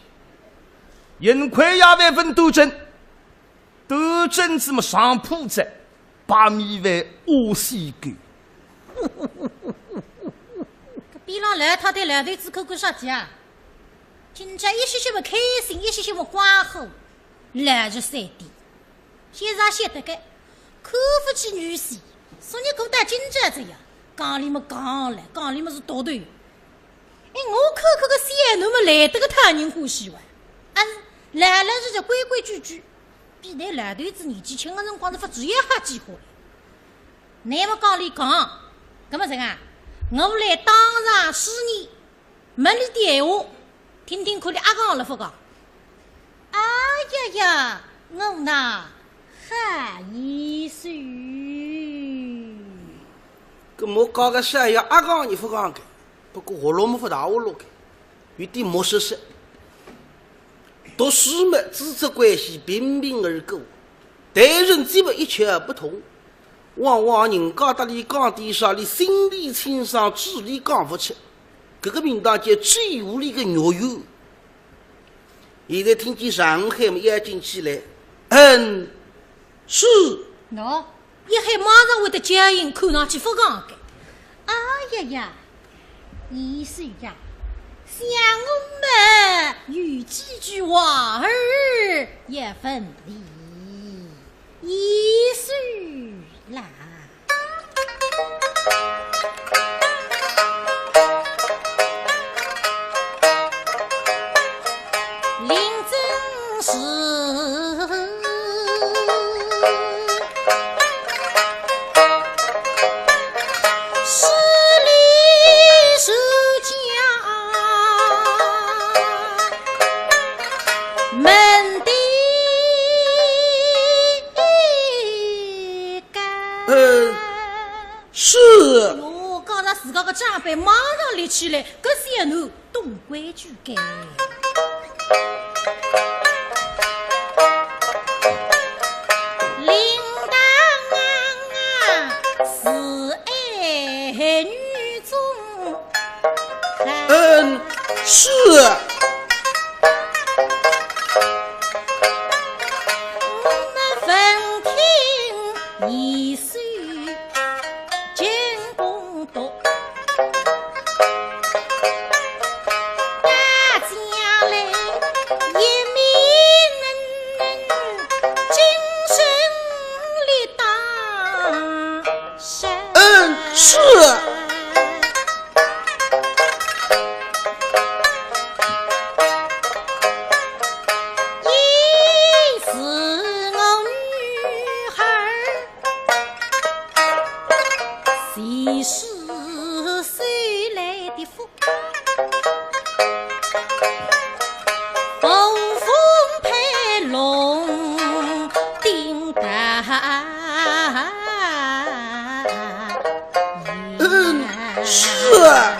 幸亏夜饭勿端正，端正仔么上铺仔，白米饭屙稀狗。搿边浪老太对老头子看看啥体啊？今朝一歇歇么开心，一歇歇么光火，老实三点。 先生晓得个，看勿起女婿，昨日过到今朝这样，讲理么讲了，讲理么是毒头。哎，我看看搿小囡么来得个讨人欢喜哇，啊，老老实实规规矩矩，比倷老头子年纪轻个辰光是勿至于好几化了。倷么讲理讲，搿么这样，我来当场试验， 问俚点闲话，听听看俚阿讲了勿讲。哎呀呀，我呐，好意思。搿么讲个啥呀，阿讲也勿讲个，不过活络么勿大活络个，有点目实实。读书么，知识关系平平而过，待人接物一窍不通。 往往人家搭俚讲点啥，俚心里清爽，嘴里讲勿出。搿个名堂叫嘴里个肉圆。现在听见上海么要紧起来，嗯，是。喏，一喊马上会得叫应，看上去勿讲个。哎呀呀，意思呀，想我么有几句话儿也问俚。 一首啦。林真是势利是家门第。 嗯，是。哟，讲着自家个长辈马上立起来，搿小囡懂规矩个。嗯，是。 嗯，是。嗯，是啊。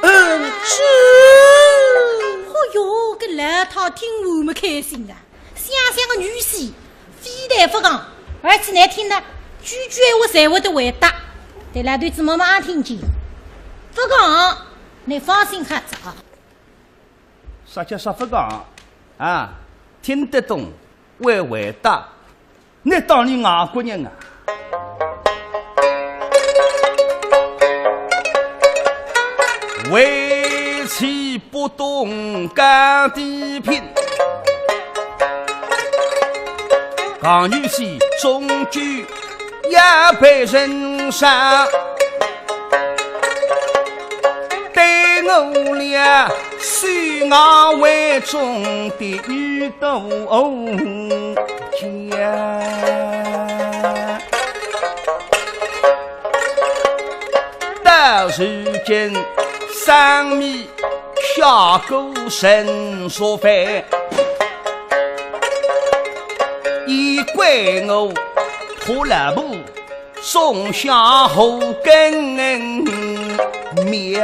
嗯，是。哦哟，搿老太听完么开心啊。 想想个女婿，非但勿讲，而且难听呢，句句闲话侪会得回答。对老头子么么也听见，勿讲，倷放心好哉啊。啥叫啥勿讲啊？听得懂，会回答，那当然外国人啊。为妻不懂耕地品，讲女婿终究要被人杀。 对我俩是我为中的女都家，到如今生米下锅成熟饭，也怪我拖拉布 种下后根苗。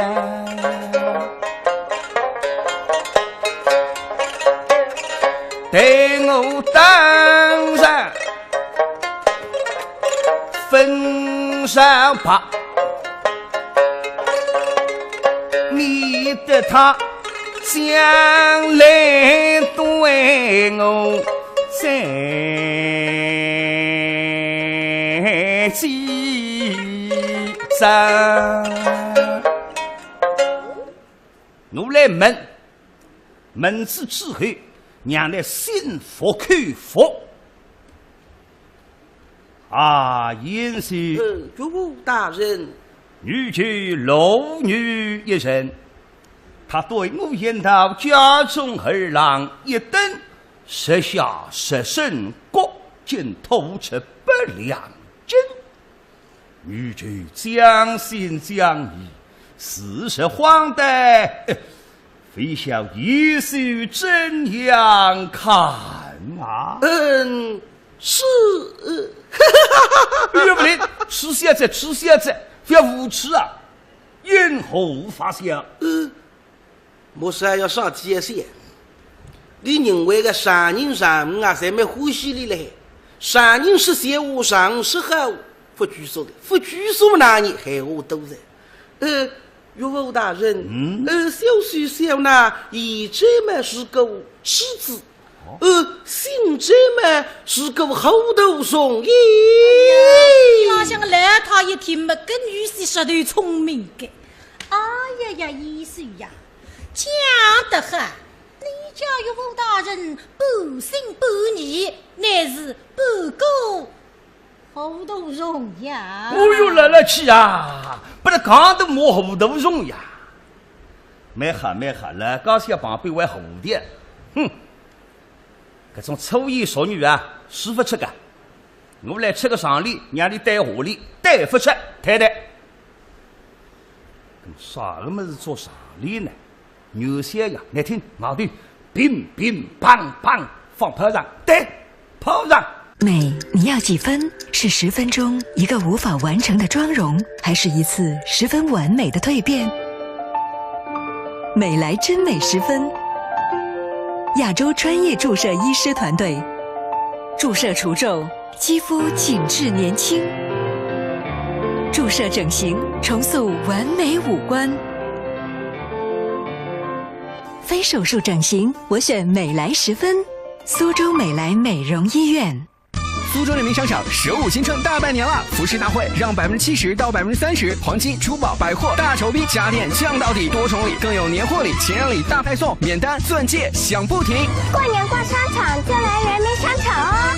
待我当然分上吧，免得他将来对我 再见哉。我来问，问仔之后，让俚心服口服。啊，贤婿。呃，岳父大人。女婿罗女一人，她对我言道，家中二郎一等， 十下十省各境吐出百两金。女婿将信将疑，事实荒诞，哎，非晓贤婿怎样看啊？嗯，是，呃，岳父，你痴小子，痴小子，不要无耻啊！因何发笑？呃， 莫说要上天线，你认为个常人常物啊，侪蛮欢喜俚嘞。常人说闲话，常物说好，勿拘束的，勿拘束哪能闲话多哉。呃，岳父大人，嗯？呃，小婿想呐，现在么是个痴子，哦？呃，现在么是个糊涂虫耶。哎呀，边浪向个老太一听么，搿女婿实头聪明个。哎呀呀，贤婿呀， 讲得好，你家岳父大人半信半疑，乃是半个糊涂虫呀。哦哟，来来去啊，拨俚讲得么糊涂虫呀。蛮好蛮好，老家小旁边还糊涂，哼，搿种粗言俗语啊，使勿出个。 我来出个常理，让你对下联，对勿出，太太。那么啥个物事做常理呢？原先呀，你听，外头乒乒乓乓放炮仗，对，炮仗。美，你要几分？是十分钟一个无法完成的妆容，还是一次十分完美的蜕变？美莱真美十分，亚洲专业注射医师团队，注射除皱， 肌肤紧致年轻，注射整形重塑完美五官。非手术整形，我选美莱十分，苏州美莱美容医院。苏州人民商场首五新春大拜年了，服饰大会让百分之七十到百分之三十，黄金、珠宝、百货大酬宾，家电降到底，多重礼更有年货礼、情人礼大派送，免单钻戒响不停。过年逛商场就来人民商场哦。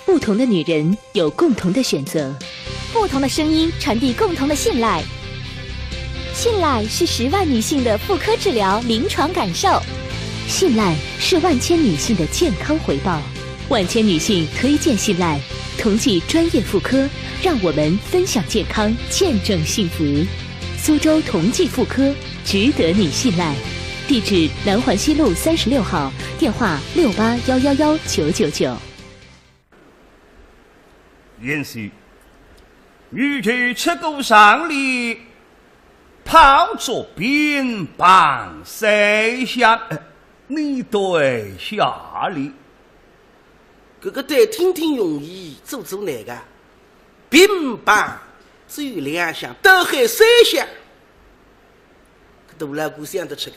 不同的女人有共同的选择，不同的声音传递共同的信赖。信赖是十万女性的妇科治疗临床感受，信赖是万千女性的健康回报。万千女性推荐信赖，同济专业妇科，让我们分享健康，见证幸福。苏州同济妇科，值得你信赖。地址：南环西路三十六号，电话六八幺幺幺九九九。 贤婿，女婿出个常理，炮竹乒乓三响，呃，你对下联。搿个对听听容易，做做难个。乒乓只有两响，倒喊三响。 搿大老倌想得出个。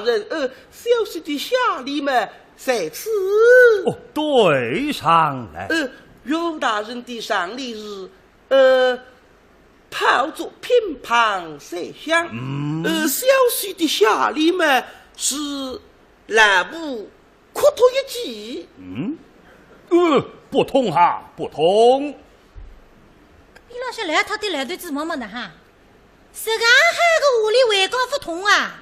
人，呃，小婿的下联嘛，在此。哦，对上来。呃，岳父大人的上联是，呃，炮竹乒乓三响。嗯。呃，小婿的下联嘛，是老婆 磕头一记。嗯？呃，不通哈，不通。伊拉是来他的来对子妈妈的哈，实梗好个话里还讲不通啊？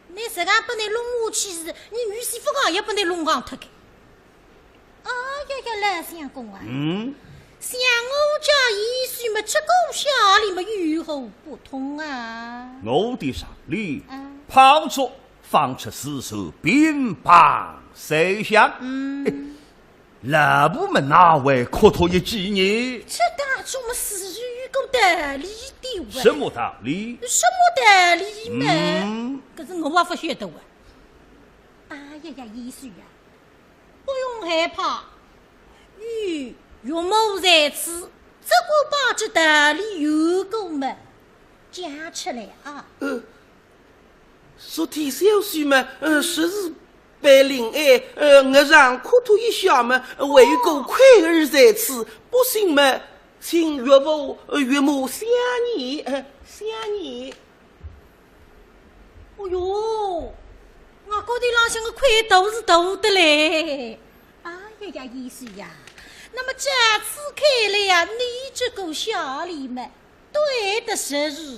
你实梗拨你弄下去是，你女婿不讲也拨你弄讲脱个。哎呀呀，老相公啊，嗯？像我家意思么，这个下联么有何不通啊？我的上联，啊。炮竹 放出四声乒乓三响。嗯。老婆么哪会磕头一记呢？这当中么是有个道理的喂。什么道理？什么道理嘛？嗯。可是我也不晓得喂。哎呀呀，意思呀，不用害怕，有岳母在此，只管把这道理有个么讲出来啊。呃， 昨天小婿嘛，呃，实是被林爱，呃，额上磕头一下嘛，还有个愧儿在此，不信嘛，请岳父，呃，岳母相验，呃，相验。哦哟，我高头浪向个愧头是大的嘞。哎呀呀，意思呀，那么这次看来呀，你这个下联嘛， 对得实是，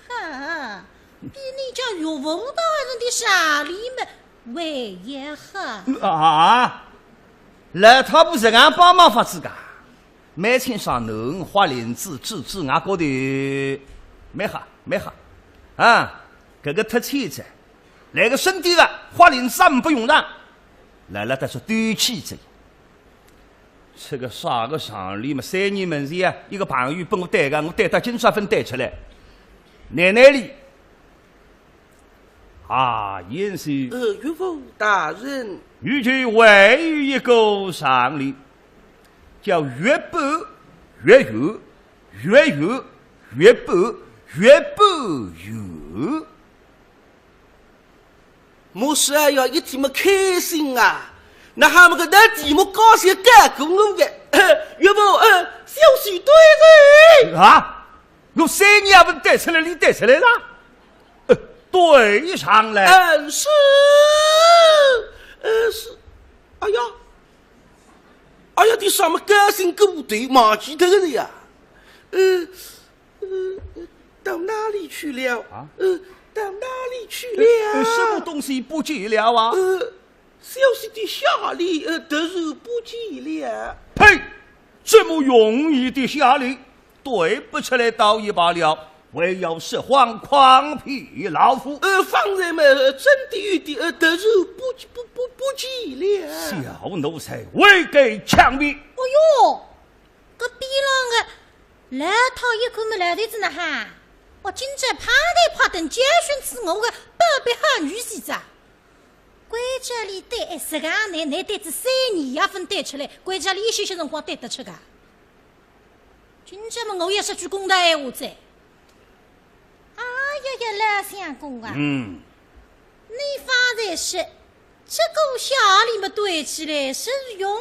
哈，比你家岳父大人的上联么还要好。啊，老太婆实梗帮忙法子噶，蛮清爽，侬花翎子指指额角头，蛮好，蛮好。啊，搿个忒欠哉，来个身体个，花翎子也勿用上，来了，但是对起哉。 这个啥个上联么，三年门前啊，一个朋友拨我对个，我对到今朝朆对出来。奶奶哩，啊，贤婿。呃，岳父大人。与其还有一个上联，叫月半月圆，月圆月半月半圆。 莫说哎呀，一听么开心啊！那哈么个难题目高兴盖过我个，岳父，呃，小婿对哉。啊？我三年也勿对出来，你对出来了？呃，对上来。嗯，是，呃，是，哎呀，哎呀，你啥么高兴过头，忘记脱个呀？呃， 呃，到哪里去了？啊？呃，到哪里去了？呃，呃，什么东西不见了啊？呃，小婿的下联，呃，突然不见了。呸！这么容易的下联，对不出来倒也罢了，还要说谎诓骗老夫。呃，方才嘛，呃，真的有的，呃，突然不，不，不，不见了。小奴才，未敢强辩。哎哟， 搿边浪个老太一看么来头子呢哈，哦，今朝拍台拍凳教训仔我个宝贝好女婿哉。关照俚对，哎，实梗倷，倷对仔三年也朆对出来，关照俚一歇歇辰光对得出个。今朝么我也说句公道闲话哉。 哎呀呀，老相公啊，嗯。你方才说，这个下联么对起来是容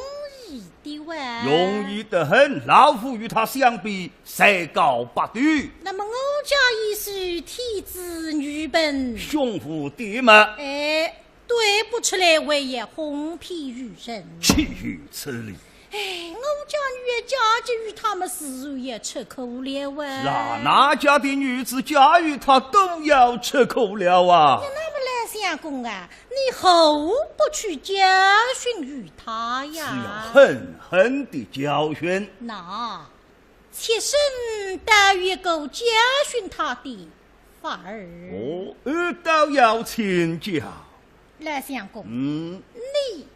易的哇。容易得很，老夫与他相比，才高八斗。那么我家意思，天资愚笨，胸无点墨。哎，对不出来，还要哄骗于人。岂有此理！ 哎，我家女儿嫁给于他么自然也吃苦了啊。那，哪家的女子嫁与他都要吃苦了啊。那么老相公啊，你何不去教训于他呀？是要狠狠地教训。那，妾身倒有一个教训他的法儿。哦，呃，倒要请教。老相公，嗯。你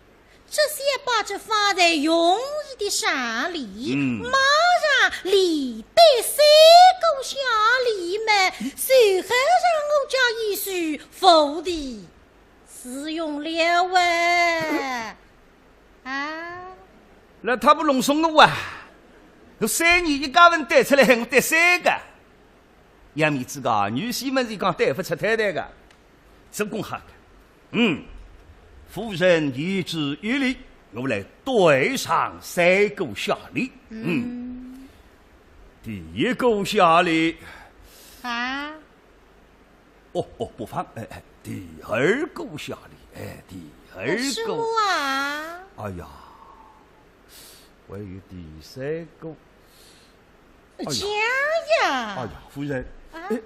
这些把这方才容易的上联，嗯。马上连对三个下联么，随后让我家意思佛地使用了喂。啊？那他不弄松我啊？我三年一家文对出来，我对三个。要面子个，女婿们是讲对不出太太个。做功好个。嗯，夫人言之有理，我来对上三个下联。嗯，第一个下联。啊？哦，哦，不妨，哎，哎，第二个下联，哎，第二个。是我啊。哎呀，还有第三个。哎呀，讲呀。哎呀，夫人，啊？哎，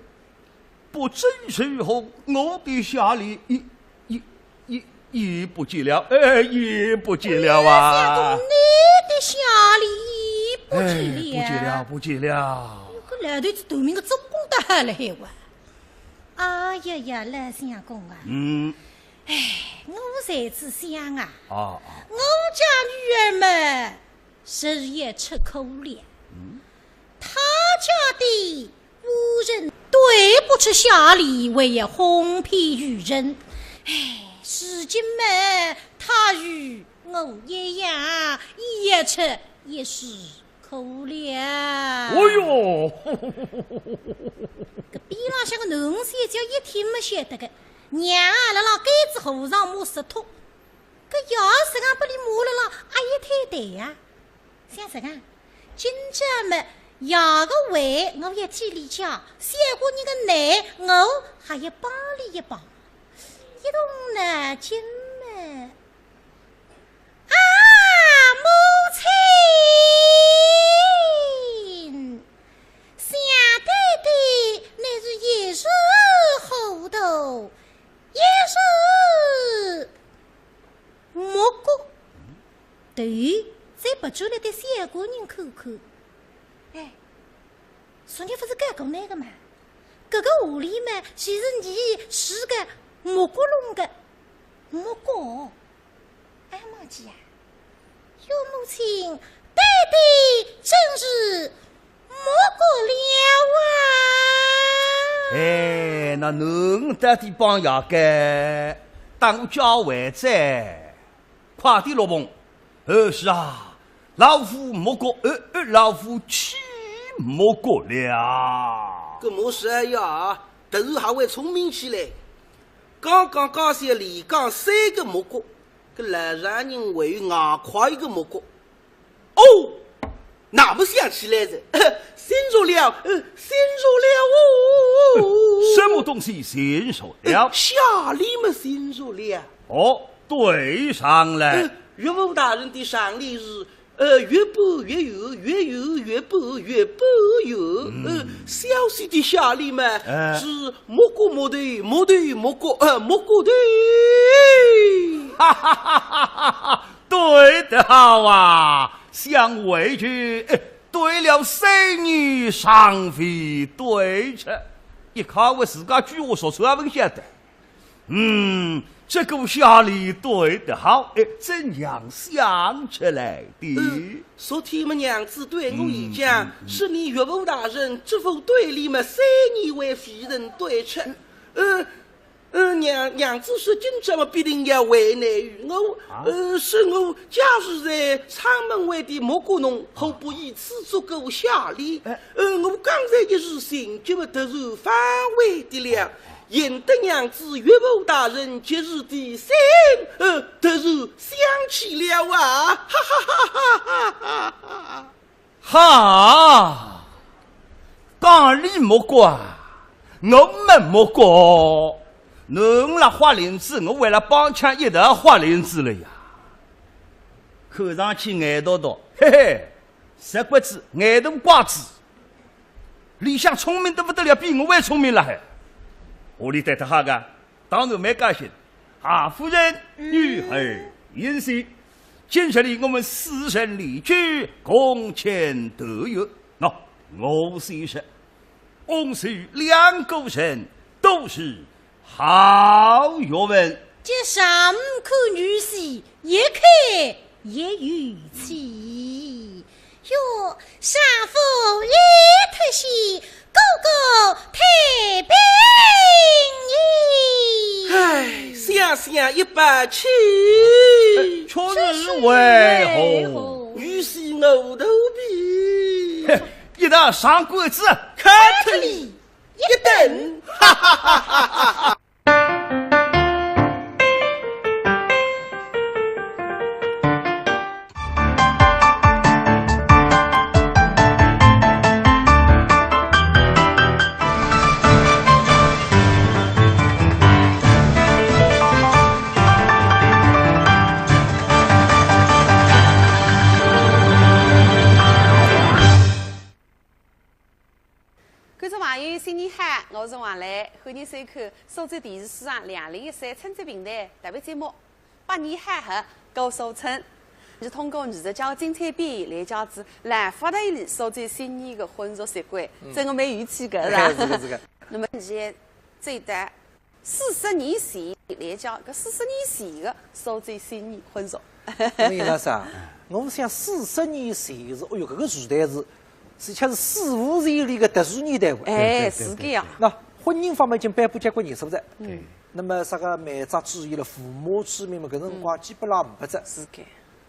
不知如何，我的下联已，已，已，已不见了，哎，已不见了啊。哎呀，相公，你的下联已不见了。哎，不见了，不见了。搿老头子头名个做功得好了海哇。哎呀呀，老相公啊。嗯。哎，我在此想啊，啊，啊。我家女儿嘛， 是也吃苦了。嗯。他家的夫人对不出下联，还要哄骗于人。哎，如今嘛，他与我一样，也吃也是苦了。哦哟，搿边浪向个囡儿小姐一听么晓得个，娘啊，辣辣该子和尚摸石头。 搿爷实梗拨俚摸了啦，阿也太对呀。想实梗，今朝么爷个胃我也替俚解，小官人个难我还要帮俚一帮。一动脑筋么，啊，母亲，想对的，乃是一时糊涂，一时 目过，头再别转来对小官人看看。哎，昨日勿是讲过那个嘛？搿个狐狸嘛，其实你是个目过弄个，目过。哎，忘记啊，岳母亲对的真是 目过了啊。哎，那侬到底帮爷个，当家为哉，快点落棚。呃，是啊，老夫目过，呃，呃，老夫岂目过了。搿么是呀，突然还会聪明起来。刚刚家小连讲三个目过，搿老丈人还有外加一个目过。 哦，那么想起来哉，醒着了，呃，醒着了哦。什么东西醒着了？呃，下联么醒着了。哦，对上来。呃，岳父大人的上联是，呃，月半月圆，月圆月半，月半圆。嗯。呃，小婿的下联嘛，哎。是目过目头，目头目过，呃，目过头。哈哈哈哈哈哈！ 对得好啊，想回去，哎，对了三年尚未对着，一看我自家句话说出来勿晓得。嗯，这个下联对得好，哎，怎样想出来的？呃，昨天么娘子对我一讲，嗯，嗯，嗯。说你岳父大人这副对联么三年未曾对着。呃， 呃，娘，娘子说今朝么必定要为难于我，啊？呃，说我假使在阊门外的目过侬，何不以此做个下联？哎。呃，我刚才一时情急么突然反悔的了，幸得娘子岳父大人及时提醒，呃，突然想起了啊，哈哈哈哈哈哈哈。 哈，讲俚目过啊，我没目过，侬辣豁翎子，我为了帮腔一道豁翎子了呀。看上去眼笃笃，嘿嘿，实骨子，眼大瓜子，里向聪明得不得了，比我还聪明了还。屋里对得好个， 当然蛮高兴。啊，夫人，嗯。女儿言谢。今日里我们四人离居，共前团圆。喏，我先说，翁婿两个人都是好学问。这上看女婿，一看也有气。 哟，丈夫已脱险，哥哥退兵矣。唉，想想一把气。哎，却是为何？女婿我肚皮。嘿，一道上官子，砍脱俚一顿。哈哈哈哈哈哈。我是王磊，欢迎收看苏州电视书场两零一三春节评弹特别节目《百年好合》，高手春。是通过二十家精彩表演来讲仔兰花台里苏州新年个婚俗习惯，真个蛮有趣个，是吧？是个，是个。那么现在最大 四十年前来讲，搿四十年前个苏州新年婚俗。我跟侬讲啥？我想四十年前是，哎哟，搿个时代是，是像是史无前例个特殊年代哇。哎，对，对，是搿样。对。那婚姻方面已经颁布交关年数哉。嗯。那么啥个媒妁之言了，父母之命嘛，搿辰光基本上没哉。是搿。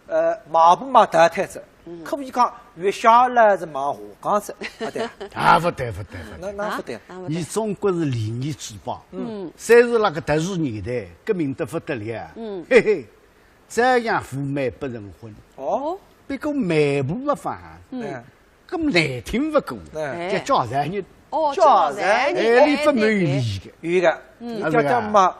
呃，买婆嘛淘汰仔，可以讲月下了是买下岗仔，啊对。啊，勿对，勿对，勿对。那，那勿对。啊，勿对。侬中国是礼仪之邦，嗯。虽然辣搿特殊年代，革命得勿得了，嗯。嘿嘿，照样赴媒不成婚。哦。不过媒婆勿放，嗯。哎。搿么难听勿过，哎。叫嫁错人。哦，嫁错人。嫁错人。哎，伊勿满意个。有个，嗯。伊叫叫嘛，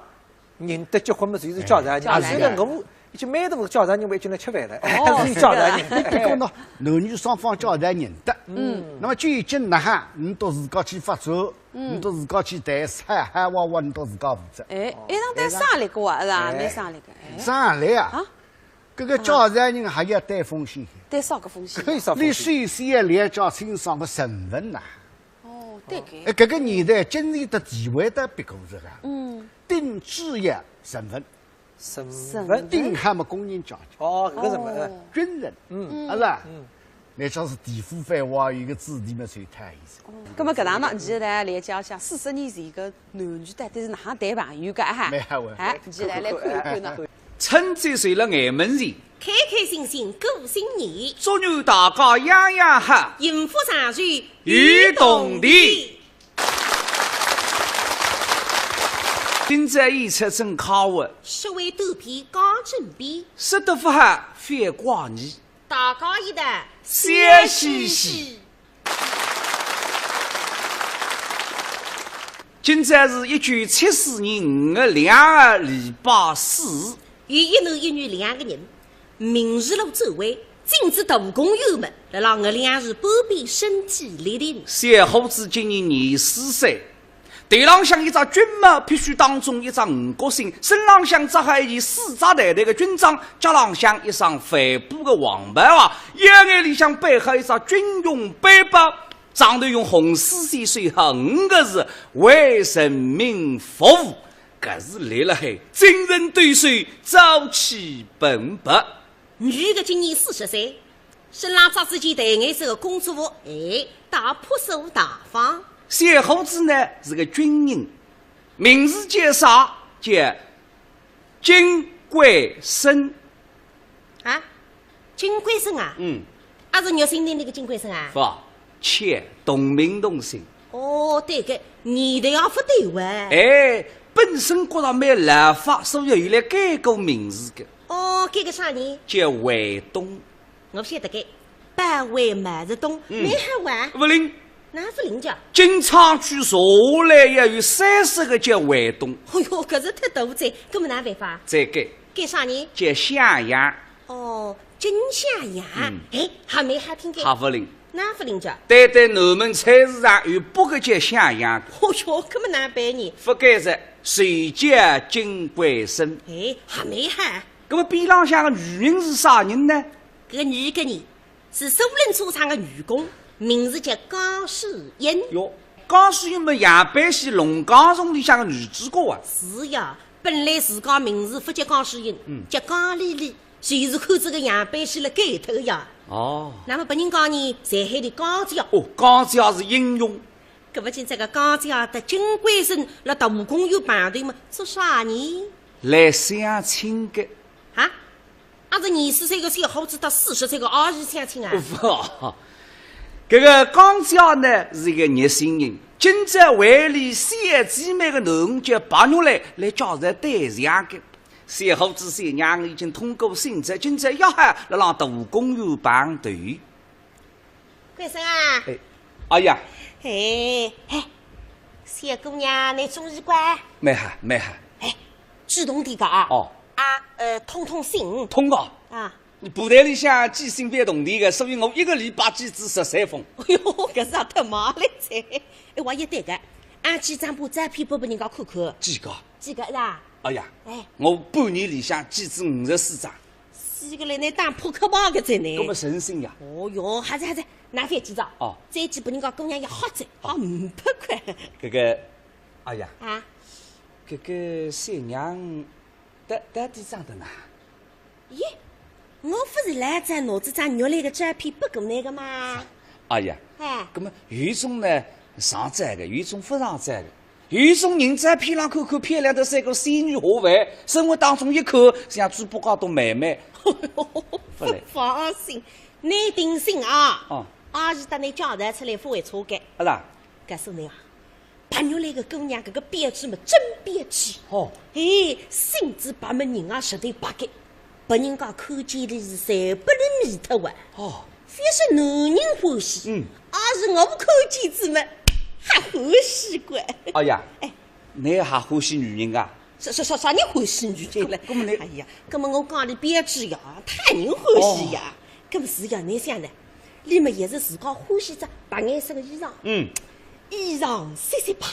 人得结婚嘛，就是嫁错人。嫁错人。现在我已经蛮多嫁错人，我已经来吃饭了，哦，是嫁错人。是的。不过呢，男女双方嫁错人得。嗯。那么究竟哪哈，侬到自家去发展，嗯。侬到自家去谈，啥哈哇哇，侬到自家负责。哎，一趟谈生力个啊，是吧？哎。蛮生力个，哎。生力啊？啊？搿个嫁错人还要担风险。担啥个风险？可以啥风险？你首先要了解清爽个成分呐。 哦，对个。哎，搿个年代经济个地位倒勿高个。嗯。顶主要成分。成分。成分。顶好么工人阶级。哦，搿个成分。哦。军人。嗯。啊是吧？嗯。乃至是地府繁华，有个子弟么随他一生。哦，葛么搿趟呢，现在来介绍四十年前个男女到底是哪能谈朋友个哈？蛮好玩。哎，现在来看一看呢。春节就勒眼门前， 开开心心过新年，祝愿大家样样好，幸福长寿有铜钿。今朝演出真快活，说话短篇讲正篇，说得勿好覅怪你，大家一道笑嘻嘻。 今朝是一九七四年五月两号，礼拜四。有一男一女两个人，明日路转弯，进仔大公园门，辣辣五月两日半边身体立定。小伙子今年廿四岁，头浪向一只军帽，必须当中一只五角星，身浪向着好一件丝质淡淡个军装，脚浪向一双帆布个黄跑鞋，腰眼里向背好一只军用背包。 上头用红丝线绣好五个字：为人民服务。搿是立辣海，精神抖擞，朝气蓬勃。女个今年四十岁，身浪着仔件淡颜色个工作服，哎，倒朴素大方。小伙子呢是个军人，名字叫啥？叫金贵生。 啊，金贵生啊？嗯。啊，是玉心亭里个金贵生啊？勿，且同名同姓。哦，对个，年代也勿对哇。哎，本身觉着蛮老法，所以后来改过名字个。哦，改个啥呢？叫卫东。我勿晓得个，保卫毛泽东，嗯。蛮好哇。勿灵。 哪勿灵介？金阊区查下来要有三十个叫卫东。哎哟，搿是忒多哉，搿么哪办法？再改。改啥呢？叫向阳。哦，金向阳。嗯。哎，还蛮好听个。还勿灵。哪勿灵介？单单南门菜市场有八个叫向阳。哦哟，搿么哪办呢？勿改哉，就叫金贵生。哎，还蛮好。搿么边浪向个女人是啥人呢？搿个女个呢， 是苏宁车厂个女工，名字叫江诗英。哟，江诗英么，杨百喜《龙江颂》里向个女主角啊。是呀，本来自家名字勿叫江诗英，嗯。叫江丽丽，就是看仔搿杨百喜了改脱个呀。哦。那么别人讲呢，侪喊俚江姐。哦，江姐是英雄。搿么今朝个江姐搭金贵生辣大公园碰头么，做啥呢？来相亲个。啊？ 啊，是廿四岁个小伙子搭四十岁个阿姨相亲啊？勿，搿个江姐呢是一个热心人，今朝为俚小姊妹个囡儿叫白玉兰来介绍对象个。小伙子小娘已经通过信息，今朝约好辣浪大公园碰头。 贵生啊。哎，哎呀。哎，哎，小姑娘，侬中意个？蛮好，蛮好。哎，主动点个啊。哦。啊，呃，通通信。通个。啊。倷布袋里向寄信勿要铜钿个，所以我一个礼拜寄仔十三封。哎哟，搿是也忒慢了噻。哎，我也对个。啊，啊，几张拨照片拨拨人家看看。几个？几个是吧？哎呀，哎。我半年里向寄仔五十四张。死个嘞，倷打扑克牌个哉呢。搿么诚心呀。哦哟，还是还是，拿翻几张。哦。再寄拨人家姑娘也好哉，好，五百块。搿个，哎呀。啊？搿个小娘，到，到底长得哪？ 咦，我勿是老早拿仔张玉兰个照片拨过倷个吗？哎呀，哎。搿么有一种呢上照个，有一种勿上照个，有一种人照片浪看看漂亮得像个仙女下凡，生活当中一看像猪八戒搭妹妹。勿来。放心，倷定心啊。哦。阿是搭倷介绍出来勿会错个。阿是啊？告诉倷啊， 白玉兰个姑娘搿个标致么真标致。哦。哎，身子白么人也实头白个，拨人家看见里是侪拨俚迷脱哇。哦。覅说男人欢喜，嗯。阿是我看见仔么，还欢喜个。哎呀，哎。倷还欢喜女人啊？啥，啥，啥，啥人欢喜女人了？搿么倷，哎呀，搿么我讲俚标致呀，讨人欢喜呀。哦。搿么是呀，倷想呢？ 俚么也是自家欢喜只白颜色个衣裳。嗯。衣裳雪雪白，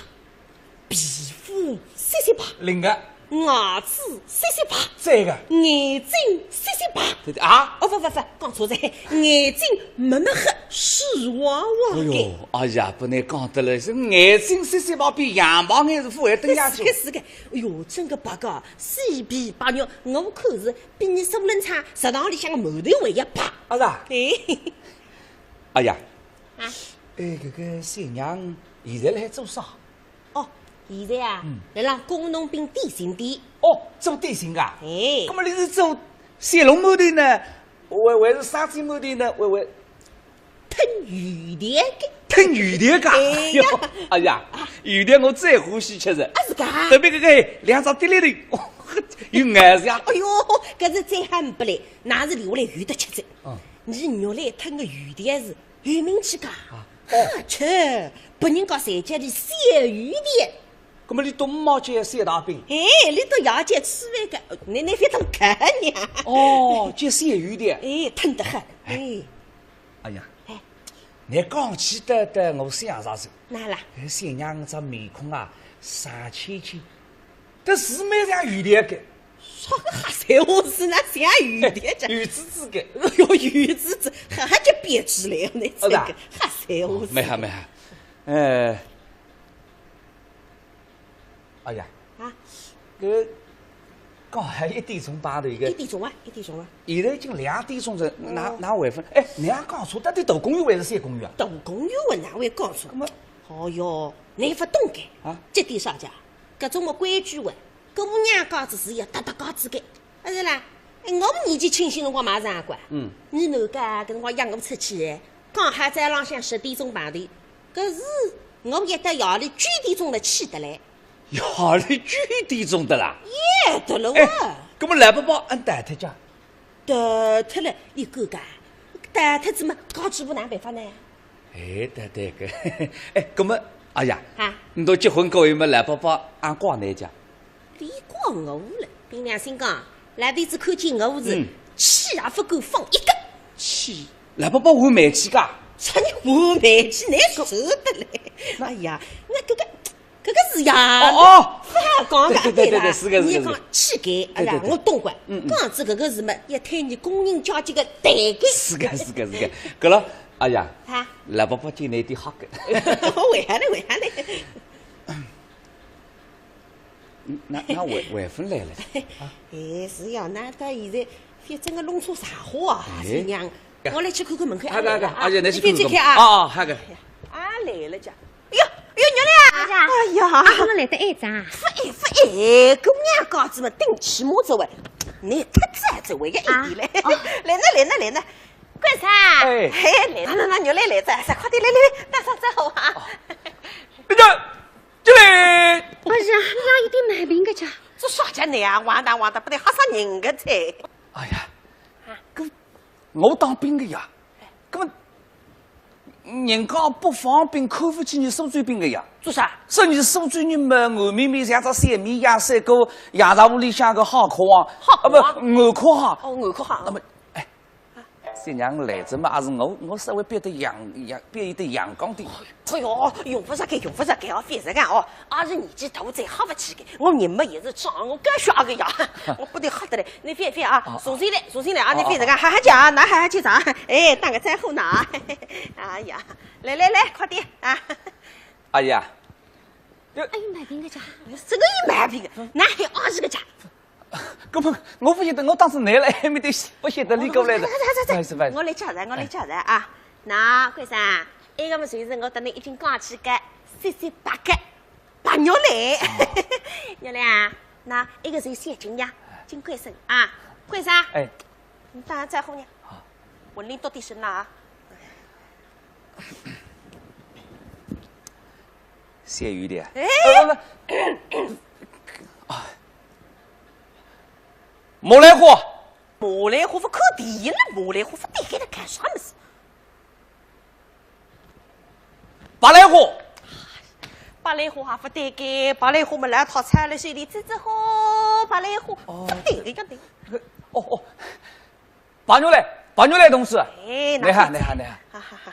皮肤雪雪白，灵个。牙齿雪雪白，赞个。眼睛雪雪白。对对啊？哦，勿勿勿，讲错哉，眼睛墨墨黑，水汪汪个。哎哟，哎呀，拨倷讲得来，是眼睛雪雪白，比羊毛眼是勿会登下去。是个是个，哎哟，真个白个，雪白白玉，我看是比倷苏冷昌食堂里向个馒头还要白。啊是啊？哎。 哎呀，啊。哎，搿个小娘现在辣海做啥？哦，现在啊，嗯。辣辣工农兵点心店。哦，做点心个啊？哎。搿么倷是做小笼馒头呢，还，还是生煎馒头呢，还，还？抻油条个。抻油条个？哎呀。哎呀，油条我最欢喜吃哉。啊，是个啊？特别搿个两只滴溜头，哦，有咬头呀。哎哟，搿是再好呒不嘞，哪是留下来有得吃哉。嗯。 倷玉兰抻个油条是有名气个，啊，哦。好吃，别人家侪叫俚小油条。搿么俚笃呒没叫小大饼？哎，俚笃爷叫吃饭个，倷，倷覅当看呀。哦，叫小油条。哎，抻得很，哎。哎。哎呀，哎。倷讲起得，得我想着哉。哪啦？哎，小娘只面孔啊，煞青青， 搿是蛮像油条个。啥个瞎三胡四，哪像油条个？哎，油滋滋个。哎哟，油滋滋，还，还叫编织来呢，哦，是啊。这个瞎三胡四。哦，蛮好，蛮好。呃，哎呀，啊？搿刚好一点钟碰头一个。一点钟啊，一点钟啊。现在已经两点钟哉，哪，哦。哪还勿？哎，倷讲错，到底大公园还是小公园啊？大公园啊，哪会讲错？那么，哦哟，倷勿懂个。啊？这点啥讲？ 搿种么规矩哇，姑娘家子是要搭搭家子个，阿是啦？哎，我年纪轻些辰光嘛是啊，嗯。倷哪个搿辰光约我出去，刚好早浪向十点钟碰头，搿是我约到夜里九点钟了去得来。夜里九点钟得啦？也得了哇。哎，搿么老伯伯阿逃脱家？ 逃脱了，俚敢讲？逃脱仔么，家主婆哪办法呢？哎，对对个。哎，搿么，哎呀，啊？倷笃结婚过后么，老伯伯阿怪倷家？俚怪我了，凭良心讲，老头子看见我是，嗯。气也勿敢放一个。气？老伯伯还蛮气个？啥人还蛮气？难受得嘞。哎呀，那搿个 搿个是呀，哦，哦。勿好讲个，对，对，对，对，对啦。是个，是个，倷讲气概，哎呀，对，对，对。我懂个。嗯，嗯。讲仔搿个事嘛，要看倷个人家这个待个。是个，是个，是个。搿了，哎呀，啊？老伯伯今朝有点吓个。为啥呢？为啥呢？嗯，那，那还，还勿来了。啊？哎，是呀，那到现在，反正个弄错啥货啊，哎。新娘。 我来去看看门口，啊，啊，啊，啊，啊，倷去看看。倷去看啊。啊，啊，好个。啊，来了家。哎哟，哎哟，玉兰啊！哎呀，哎呀。啊，我来得晏哉啊。勿晏，勿晏，姑娘家子嘛，顶起码子喂，倷太早子喂个一点嘞。啊，哦。来呢，来呢，来呢。干啥？哎。哎，来呢，那玉兰来哉，快点来，来，来，打声招呼啊。哦。哎呀，玉兰。哎呀，哪有点毛病个家？做啥家呢啊？哇哒哇哒，勿得吓煞人个哉。哎呀，啊。搿 我当兵个呀，搿么人家北方兵看勿起伲苏州兵个呀。做啥？说伲苏州人嘛，外面面像只小绵羊，赛过夜茶壶里向个好客王，好客王？啊，勿，外壳王。哦，外壳王。那么，哎，啊？新娘来着嘛，也是我，我稍微变得阳，阳，变一点阳光点。哎哟，用勿着个，用勿着个哦，覅实梗哦。阿是年纪大哉，吓勿起个。我人嘛也是壮，我敢吓个呀。我拨倷吓得来，倷覅，覅啊，啊，重新来，重新来啊，倷覅实梗，啊，啊，好好叫啊，倷好好叫啊。哎，打个招呼呢。哎呀，来来来，快点啊。阿姨啊。哎，有毛病个家，这个有毛病个，哪还有阿姨个家？ 搿么我勿晓得，我当时来了，还没得，勿晓得你过来的。走走走走，不好意思，不好意思。我来介绍，我来介绍啊。那关生，埃个么就是我搭倷已经讲起个，三三八个白玉兰。玉兰啊，那埃个是小金呀，金关生啊，关生。哎。倷打声招呼呢。好。我领到底身了啊。 谢雨点。哎。呃，不，不，啊。马兰花。马兰花勿看电影了，马兰花勿对个，倷看啥物事？白兰花。白兰花还勿对个，白兰花么老套餐了，手里这只花，白兰花，哦。勿对个，要对。哦，哦。 白玉兰，白玉兰同志。哎，倷好，倷好，倷好。哈哈哈。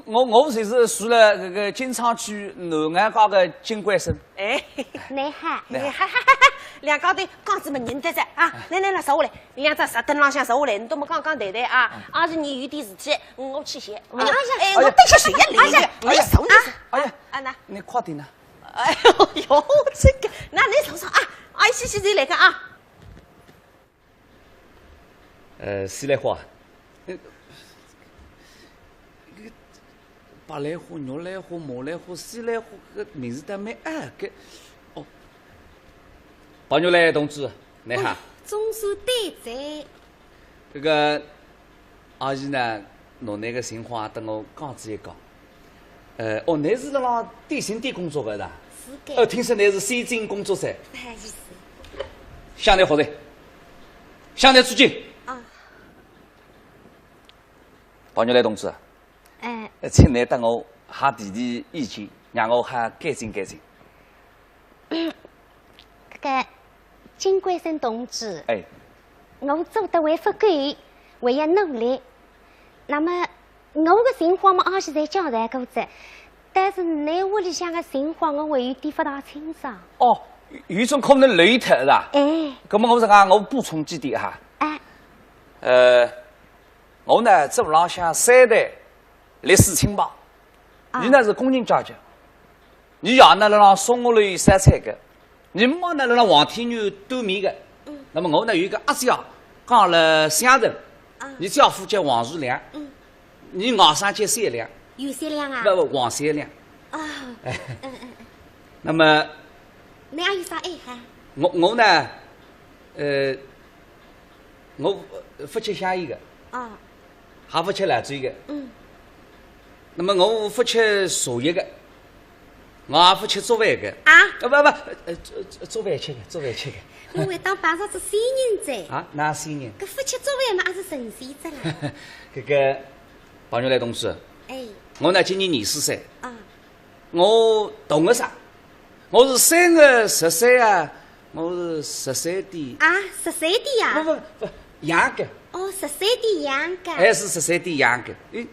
我，我就是住了搿个金昌区南岸街个金关生。哎。倷好。倷好。哎，哈哈哈哈，两家头讲仔么认得哉啊。来来来，坐下来，两只石凳浪向坐下来，倷搭么讲讲谈谈啊。嗯。阿是倷有点事体，我去歇。哎呀，哎，哎呀，我等歇歇也来个，哎呀，倷坐，倷坐。哎呀，啊，那。倷快点呐。哎呦呦，这个，那倷坐坐啊，哎，歇歇再来个啊。 呃，西兰花，呃，搿个白兰花、玉兰花、马兰花、西兰花，搿个名字倒蛮拗个。哦，白玉兰同志，倷好。哦，总算对哉。搿个，阿姨呢，拿倷个情况搭我讲仔一讲。 呃，哦，倷是辣辣电信店工作个是伐？是个。呃，听说倷是先进工作者。勿好意思。向倷学习，向倷致敬。啊。白玉兰同志，哎。呃，请倷搭我好提提意见，让我好改进改进。 搿个金关生同志，哎。我做得还勿够，还要努力。那么，我个情况嘛，阿是侪交代过哉，但是倷屋里向个情况，我还有点勿大清爽。哦，有种可能漏脱是伐？哎。搿么我实梗，我补充几点哈。哎。呃，我呢，做浪向三代历史清白，啊。伲呢是工人阶级， 伲爷呢辣辣松鹤楼烧菜个，伲妈呢辣辣黄天源端面个。嗯。那么我呢有一个阿姐啊，讲了乡城，啊。伲姐夫叫王树良，嗯。伲外甥叫小良。有小良啊？勿，勿，王小良。哦。哎。嗯，嗯，嗯。那么，倷阿有啥爱好？我，我呢，呃，我勿吃香烟个。哦。 还勿吃老酒个。嗯。那么我勿吃茶叶个，我也勿吃粥饭个。啊？啊，勿，勿，呃，粥，粥饭吃个，粥饭吃个。我还当碰着仔仙人哉。啊，哪仙人？搿勿吃粥饭嘛，也是神仙哉啦。搿个，白玉兰同志，哎。我呢，今年廿四岁。啊。 我同个啥？我是三月十三啊，我是十三点。啊，十三点呀？勿，勿，勿，羊个。哦，十三点羊个。哎，是十三点羊个。哎，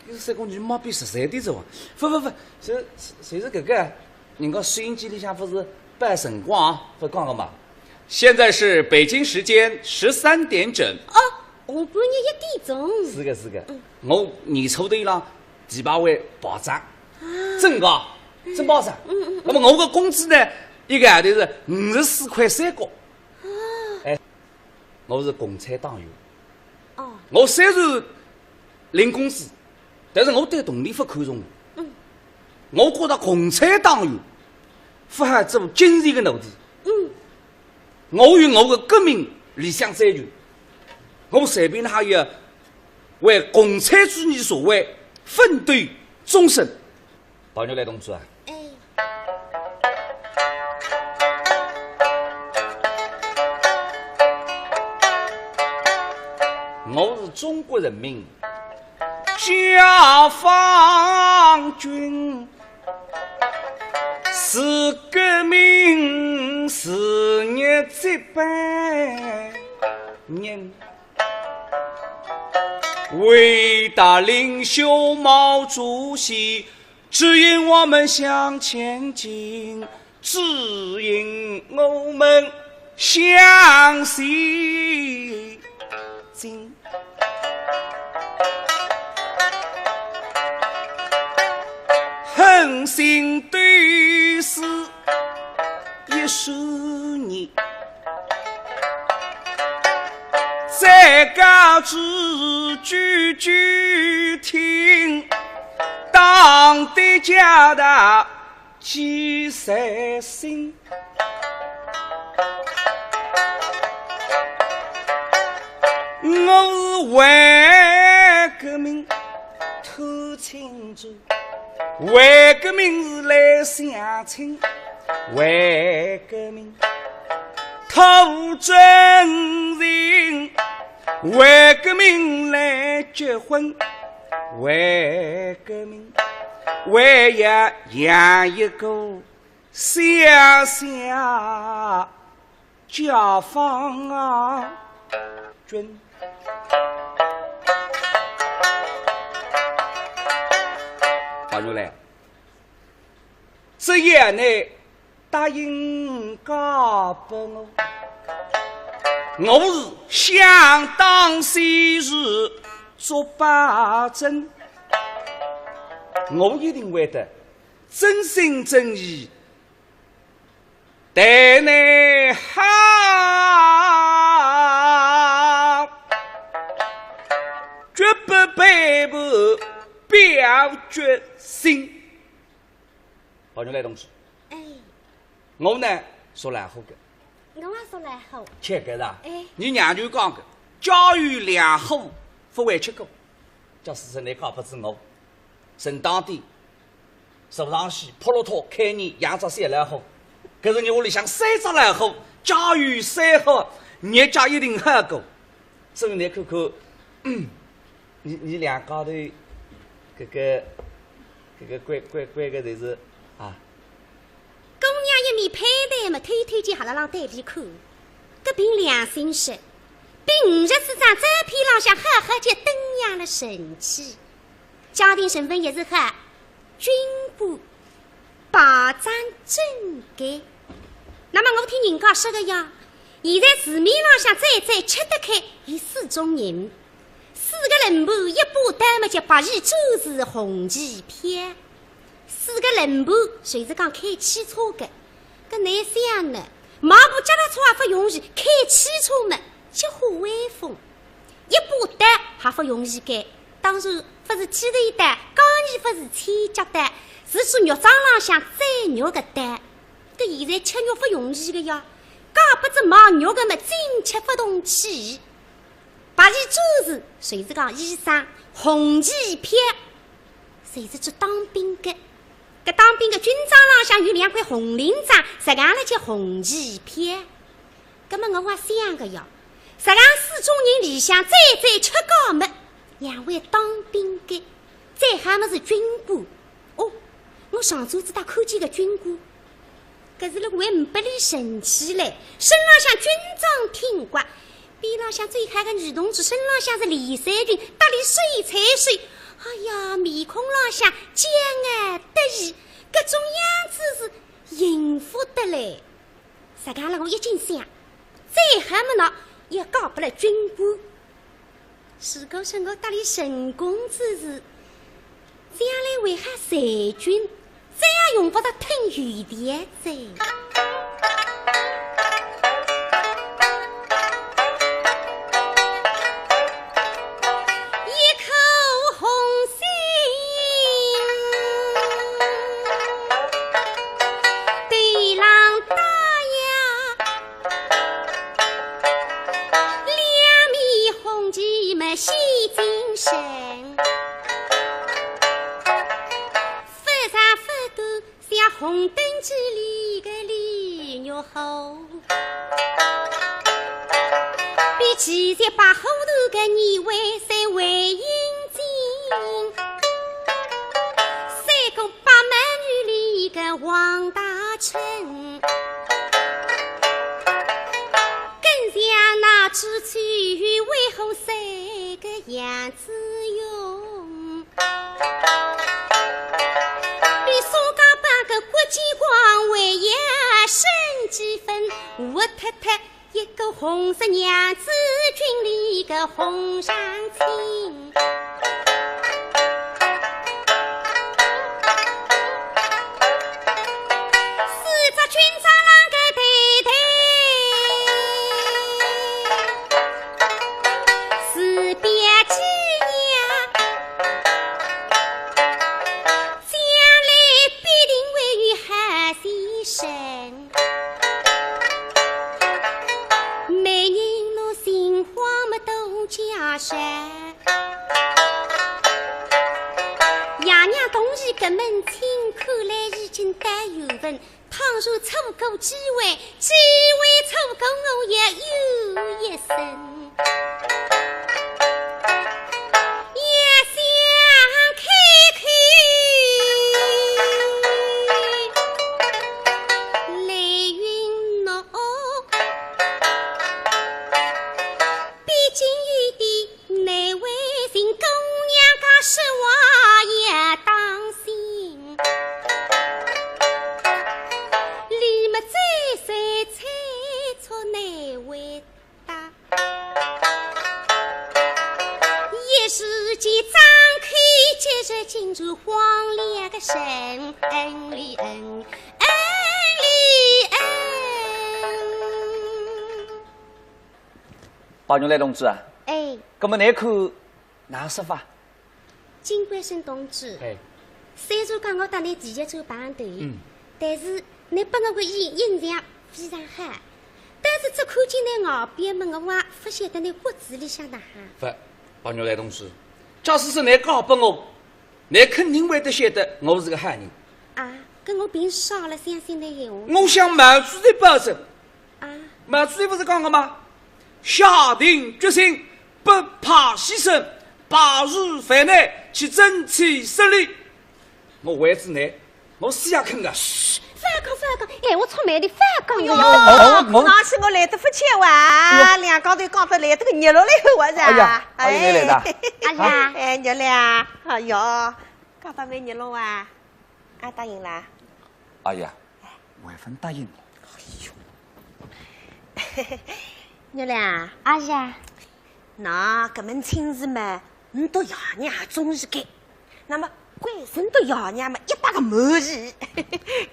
搿是讲伲妈比十三点早啊？勿，勿，勿，是，是，就是搿个，人家收音机里向勿是报辰光啊，勿讲个嘛。现在是北京时间十三点整。哦，下半日一点钟。是个，是个。嗯。我年初头浪 第八位报账，啊。真个，嗯。真报账。嗯，嗯，嗯。那么我个工资呢，一个号头是五十四块三角。哦。哎，我是共产党员。哦。我虽然领工资，但是我对铜钿勿看重。嗯。我觉得共产党员勿好做金钱个奴隶。嗯。 我有我个革命理想追求，我随便哪也为共产主义社会奋斗终身。白玉兰同志啊，哎。我是中国人民解放军 是革命事业接班人。伟大领袖毛主席指引我们向前进，指引我们向西进。恒心对视一十年，再告知句句听，党的教导记在心。我是为革命透青春，为革命来相亲，为革命讨真情，为革命来结婚，为革命，为要养一个小小解放军。好，原来这样呢，答应嫁拨我，我是想当时是做保证，我一定会得真心真意待你好，绝不背叛表决心。好，原来同志，哎，我呢，说来好个，我也说来好。切个啦，哎，你娘舅讲个，家有两好，不会吃苦。 假使是你嫁拨仔我，正当的，是不是上去扑落托开你养只小老虎，可是你屋里向三只老虎，家有三好，日脚一定好过。所以你看看，嗯，你你两家头，搿个搿个关关关个就是啊， 姑娘一面攀谈么，偷偷叫哈拉浪对俚看，搿凭良心说，比五十四张照片浪向好好叫登样了神气。家庭成分也是好，军官，保障整洁。那么我听人家说个呀，现在市面浪向最最吃得开有四种人，四个轮盘，一把刀么叫白旗转是红旗飘。 四个轮盘，就是讲开汽车个。搿难想呢，买部脚踏车也勿容易，开汽车么，结火威风。一把刀还勿容易个，当然勿是剃头刀，讲也勿是剃脚刀，是指肉庄浪向宰肉个刀。搿现在吃肉勿容易个呀，嫁拨仔卖肉个么，进吃勿动气。 白旗转是，就是讲医生，红旗飘，就是做当兵个。搿当兵个军装浪向有两块红领章，实梗了叫红旗飘。葛么我也想个呀，实梗四种人里向最最吃家么，两位当兵个，再好么是军官。哦，我上转子搭看见个军官， 搿是了还呒拨俚神气嘞，身浪向军装挺刮，边浪向最好个女同志，身浪向是连衫裙，搭俚手搀手，哎呀，面孔浪向骄傲得意，搿种样子是幸福得来。实梗了我一径想，再好么呢，也嫁拨了军官。 如果说我搭俚成功之时，将来为啥裁军，再也用勿着听雨的哉。一口红心，对郎打呀， 两面红旗么喜精神，勿长勿短像红灯记里个李玉虎，比七十八虎头个二位三位英俊，三个八美女里个王大春。 更像那朱雀与威虎三个样子。为也生几分，活脱脱一个红色娘子军里个红上卿。四只军装啷个对对，是表姐呀。 将来必定会有好先生。媒人拿心慌么都加深。爷娘同意搿门亲，看来已经到缘分。 倘若错过机会，机会错过我也有一生。也想开口来允诺，毕竟有点 难为情，姑娘家说话也当心。李木嘴嘴猜错难回答，一时间张口结舌，竟然慌了个神，嗯哩嗯，嗯哩嗯。 白玉兰同志啊，哎。搿么倷看哪说法？金贵生同志，哎。虽然讲我搭倷第一次碰头，嗯。但是倷拨我个印，印象非常好，但是只看见倷外表么，我还勿晓得倷骨子里向哪哈。勿，白玉兰同志，假使是倷嫁拨我， 倷肯定会得晓得我是个好人。啊，搿我凭啥来相信倷闲话？我向毛主席保证。啊。毛主席勿是讲个吗？下定决心，不怕牺牲，排除万难，去争取胜利。我为仔倷，我死也肯个。嘘，勿要讲，勿要讲，闲话出卖的，勿要讲。哎哟，我，我，我，那是我来得勿巧啊，哎哟。两家头讲得来得个热络来个，我是啊。哎呀，哎，倷来的。哎呀。哎，热烈啊，哎哟。 讲得蛮热络啊，啊，答应啦？哎呀，我还勿答应呢。哎哟，热烈啊，阿姐，那搿门亲事嘛，倷笃爷娘也中意个，那么贵生笃爷娘嘛一百个满意，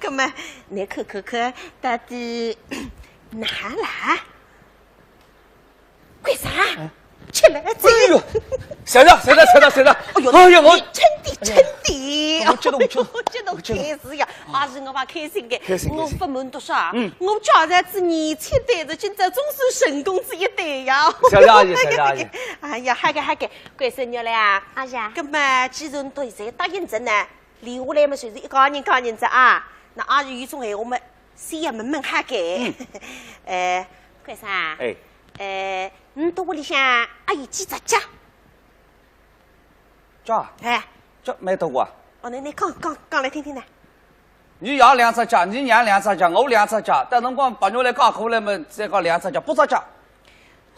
搿么倷看看看，到底哪啦？ 干啥？哎。吃辣子。哎哟，谢谢，谢谢，谢谢，谢谢。哎哟，哎呀，我，你轻点，轻点。哎呀，我激动，激动，激动，激动。开心呀，啊，是我蛮开心的。开心，开心。我勿瞒多说啊，嗯。我家儿子年轻对子，今朝总算成功仔一对呀。谢谢阿姨，谢谢阿姨。哎呀，好个，好个，贵生热烈啊。阿姐。搿么既然都侪答应仔呢，留下来嘛，就是一家人家人仔啊。那阿姨有种闲话嘛， 先要问问好个。嗯。呃，贵生啊，哎。呃，倷笃屋里向阿有几只脚？脚啊？哎。脚蛮多个啊。哦，倷，倷讲，讲，讲来听听呢。伲爷两只脚，伲娘两只脚，我两只脚，到辰光白玉兰嫁过来嘛，再讲两只脚，八只脚。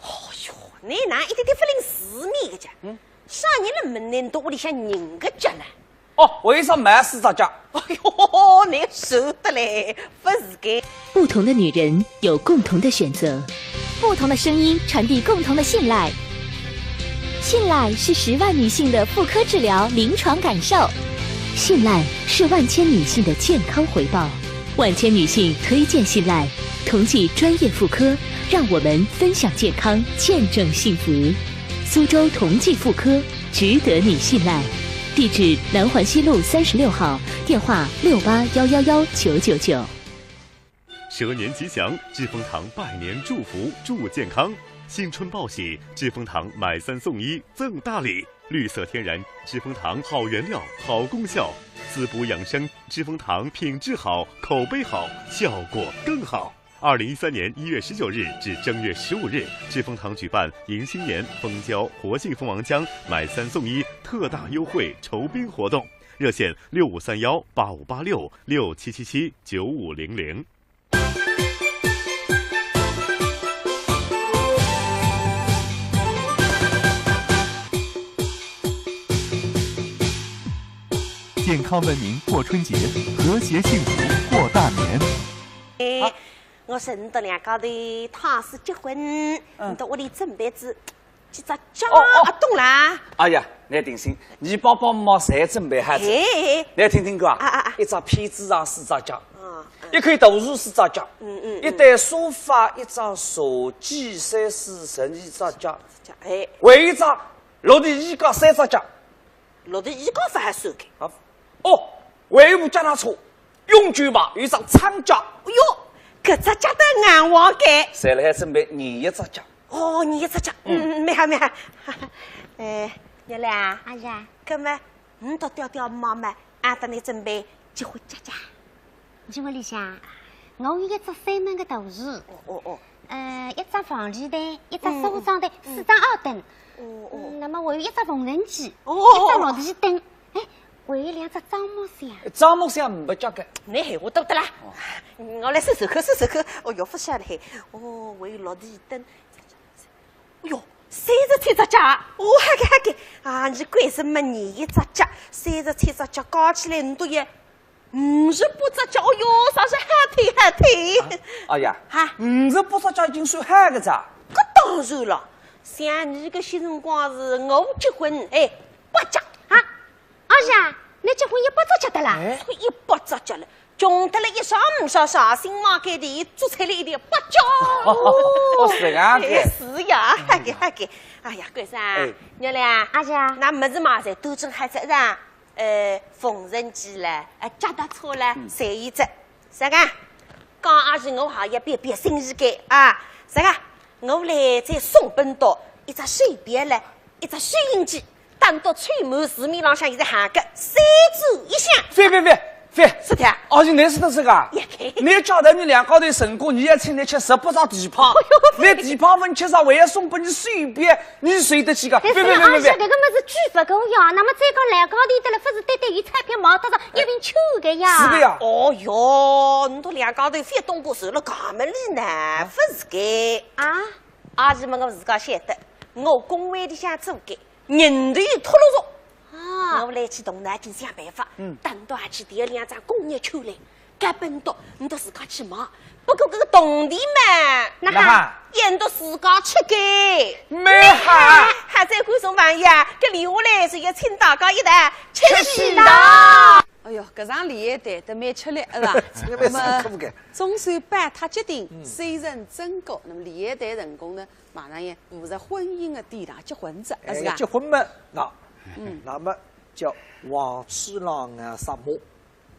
哦哟，倷哪一点点勿认字面个介？嗯。啥人来问倷，倷笃屋里向人个脚呢？哦，我有只毛四只脚。哎哟，倷熟得嘞，勿是个。不同的女人有共同的选择，不同的声音传递共同的信赖。信赖是十万女性的妇科治疗临床感受，信赖是万千女性的健康回报。万千女性推荐信赖， 同济专业妇科，让我们分享健康，见证幸福。苏州同济妇科，值得你信赖。地址：南环西路三十六号，电话六八幺幺幺九九九。蛇年吉祥，知蜂堂百年祝福助健康。新春报喜，知蜂堂买三送一赠大礼。绿色天然，知蜂堂好原料，好功效。滋补养生，知蜂堂品质好，口碑好，效果更好。 二零一三年一月十九日至正月十五日，知蜂堂举办迎新年蜂胶活性蜂王浆买三送一特大优惠酬宾活动，热线六五三幺八五八六、六七七七九五零零。 健康文明过春节，和谐幸福过过大年。哎，我说你搭两家头倘使结婚，嗯。你到屋里准备仔几只脚，哦，哦。啊，懂啦？哎呀，倷定心，倷爸爸妈妈侪准备好仔。哎，哎，哎。倷听听看啊，啊，啊，啊。一只被子上四只脚，啊，嗯。一口大树四只脚，嗯，嗯，嗯。一台沙发，一张茶几，三四十二只脚，哎。还有一只落地衣架三只脚。 落地衣架勿好算个。啊，哦，还有部脚踏车，永久牌，有一只撑脚。哎哟，搿只脚得硬黄个。侪辣海准备廿一只脚。哦，廿一只脚，嗯，嗯，蛮好，蛮好。哎，月亮啊，阿姐。搿么，你到爹爹妈妈，俺搭倷准备结婚脚脚。 你屋里向，我有一只三门个大床，哦，哦，哦。呃，一只房里台，一只沙发床台，嗯，嗯。四张矮凳。哦，哦。嗯，那么还有一只缝纫机，哦，哦，哦。一只落地灯，哎，还有两只樟木箱。樟木箱没脚个。倷闲话多得啦。哦。我来数数看，数数看。哦哟，勿晓得嘿。哦，还有落地灯。 哟，三十七只脚，哦，好个好个，啊，你为什么廿一只脚，三十七只脚加起来你都要五十八只脚，哦哟，啥是好听好听。啊，哎呀，哈。五十八只脚已经算好个哉。搿当然了，像你搿歇辰光是我结婚，哎，八脚。啊，阿姐，倷结婚一百只脚得啦？哎。一百只脚了。 穷得了一塌糊涂，啥新买个地，做出来一点八脚。哦，是啊，哎，是呀，好个好个。哎呀，关生，哎。月亮啊，阿姐。那物事嘛，侪都准好仔哉，呃，缝纫机了，呃，脚踏车了，嗯。侪有仔。啥个？讲阿是我还要变变心意个啊。啥个？我来再送拨倷一只手表了，一只收音机。 当到秋末市面浪向现在喊个三折一响。覅覅覅覅！是的。哦，是倷说的是个？也可以。倷叫得倷两家头成功，倷要请倷吃十八只蹄髈。哎呦，倷蹄髈粉吃上，还要送拨倷手表，倷受得起个？覅覅覅覅覅！搿个物事贵勿过呀，那么再讲两家头得了，勿是对对有钞票买得着，一瓶酒个呀。是的呀。哦哟，倷两家头覅东过手了，搿么里呢，勿是个。啊？阿是么我自家晓得，我工会里向做个。 人头拖路着。啊。我来去动脑筋想办法，嗯。等到阿去调两张工业球来，该本多，倷都自家去买。不过搿个铜钿嘛，那哈，倷都自家出个。蛮好。还在观众朋友啊，搿留下来是要请大家一道吃喜糖。哎哟，搿场联谊会得蛮吃力，是吧？这个蛮辛苦个。那么总算办妥决定，嗯。虽然争过，那么联谊会得成功呢， 马上也步入婚姻的殿堂，结婚哉，哎，是吧？要结婚嘛，那，嗯。那么叫黄鼠狼啊杀马。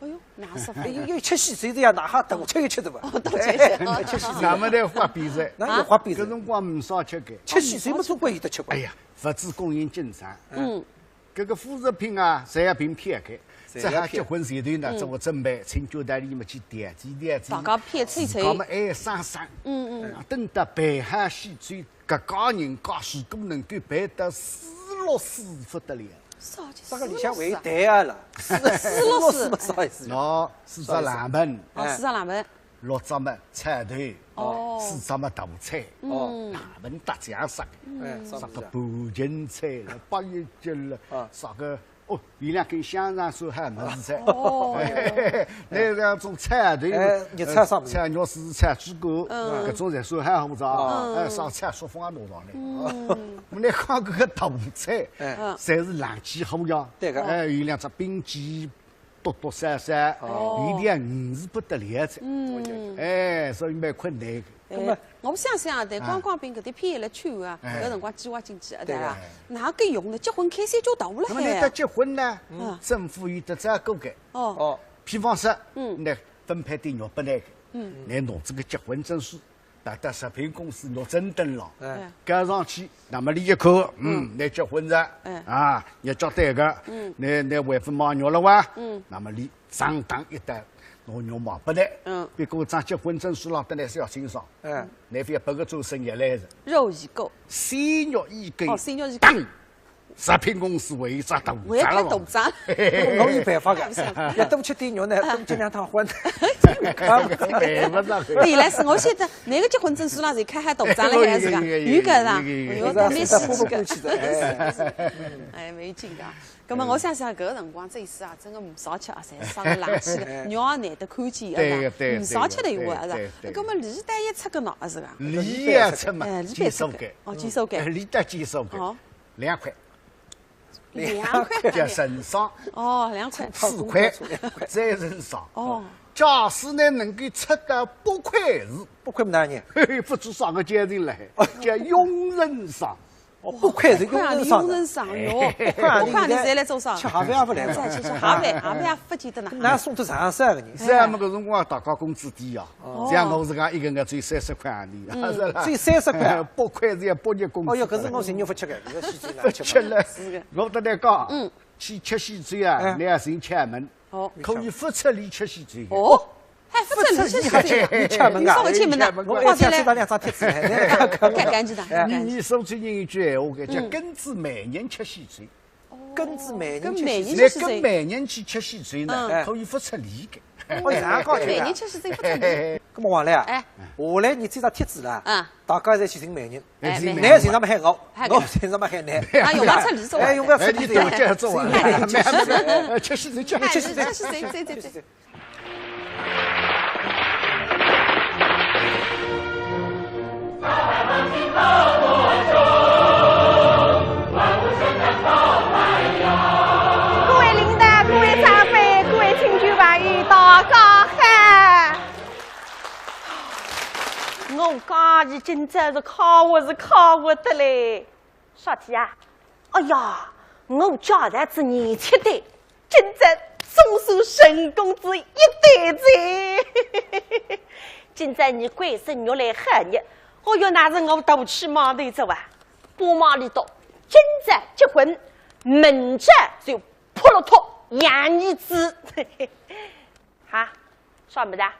哎哟，哪说法？哎哟，要吃喜酒的呀，哪哈大吃一吃的吧？哦，大吃一吃，哎，吃喜酒。那么得花比赛，那要花比赛。搿辰光没啥吃个。吃喜酒嘛，总归有得吃吧？哎呀，物资供应紧张。嗯。 搿个副食品啊，侪要凭票个。侪要票。只好结婚前头呢，嗯。做个准备，请酒台里么去调剂调剂。大家票凑凑。自家么爱生生。嗯，嗯。等到办好喜酒，搿家人家如果能够办得四六四勿得了。啥叫四六四啊？搿个里向还有台啊了。四，四六四。四六四么啥意思？喏，四只冷盆。哦，哎。四只冷盆。 六只么菜头，哦。四只么大菜，嗯。冷盆搭酱啥个，哎，啥个啥个半斤菜了，八一斤了，啊。啥个，哦，有两根香肠算好物事菜。哦。哎，那两种菜头，哎，肉菜啥物事？呃，菜肉丝、菜猪肝，嗯。搿种侪算好物事啊。嗯。哎，啥菜、素粉也拿上来。嗯。我们来看搿个大菜，哎。侪是冷气好呀。对个。哎，有两只冰鸡， 多多少少，哦。一点五十不得了哉。嗯。哎，所以蛮困难个。哎，那么我相信啊，对，哎。观光兵搿点片来去啊，哎。搿辰光计划经济啊，对伐？对。哪个用呢？结婚开销就大了海啊。那么你到结婚呢，嗯。政府有得照顾个。哦。哦。比方说，嗯。那分配点肉拨那个，嗯。那拿这个结婚证书 到到食品公司拿证等了，哎。交上去，那么伊一看，嗯，嗯。你结婚哉，哎。啊，你交代个，嗯。你，你还勿买肉了哇？嗯。那么伊账单一单，拿肉买拨你，嗯。不过张结婚证书浪本来是要清爽，哎。你覅拨个做生意来着。肉已购。鲜肉已购。哦，鲜肉已购。当食品公司会有只大我也看懂账。我有办法个，要多吃点肉呢，多吃两趟荤。办勿着。伊拉是我晓得，那个结婚证书上是开海大账了还是个？有个啦，我要蛮稀奇个。哎，没劲个。那么我想想，搿个辰光这一次啊，真个勿少吃啊，侪伤冷气个，肉也难得看见个啦，对个对个勿少吃的一回啊，是吧对个对个？那么礼单也出个喏，是吧？礼也出嘛，哎，礼介绍给，哦，介绍给，礼单介绍给，哦，两块。两块，叫人上哦，两块，四块，再人上。哦，假使呢能够出到八块是，八块么哪能？嘿嘿，不知啥个家庭来，叫佣人上。哦，八块是佣人上的。佣人上哟，看我看你侪来做啥？吃盒饭也勿来了。再去吃盒饭，盒饭也勿见得呢。那送得上啥个人？是啊，么搿辰光大家工资低啊，像我自家一个月只有三十块洋钿，是啦。只有三十块啊？八块是要八日工资。哦哟，搿是我寻肉勿吃个，搿个西餐勿吃了。我跟侬讲，嗯，去吃西餐啊，哎侬要寻窍门，哦，可以勿出钿吃西餐。哦，还勿出钿吃西餐，你窍门啊你稍微窍门呐，我要吃吃到两张贴纸来，干干净的，哎你你苏州人有句闲话个，叫跟仔媒人吃西餐。跟仔媒人跟媒人侬吃西餐，跟媒人去吃西餐呢，嗯可以勿出钿个。哦，这样讲媒人的。吃西餐勿出钿，那么王磊啊，哎，下来侬再到贴纸啦，啊，大家侪去寻媒人，哎，是媒侬要寻啥么喊我，喊我寻啥么喊侬。啊，有没出钿做哎，用不要出哎，钿你对我介绍做完了，寻媒人没没没，吃西餐吃西餐。吃西餐，走走走。各位领导、各位长辈、各位亲眷朋友，大家好！我讲伊今朝是快活是快活得嘞，啥体啊？哎呀，我家头子年轻的，今朝总算成功仔一对哉！今朝你贵生玉来好日，哦哟，那是我大起忙头子哇！ 不瞒你讲，今朝结婚，明朝就扑落托养儿子。哈，啥物事啊？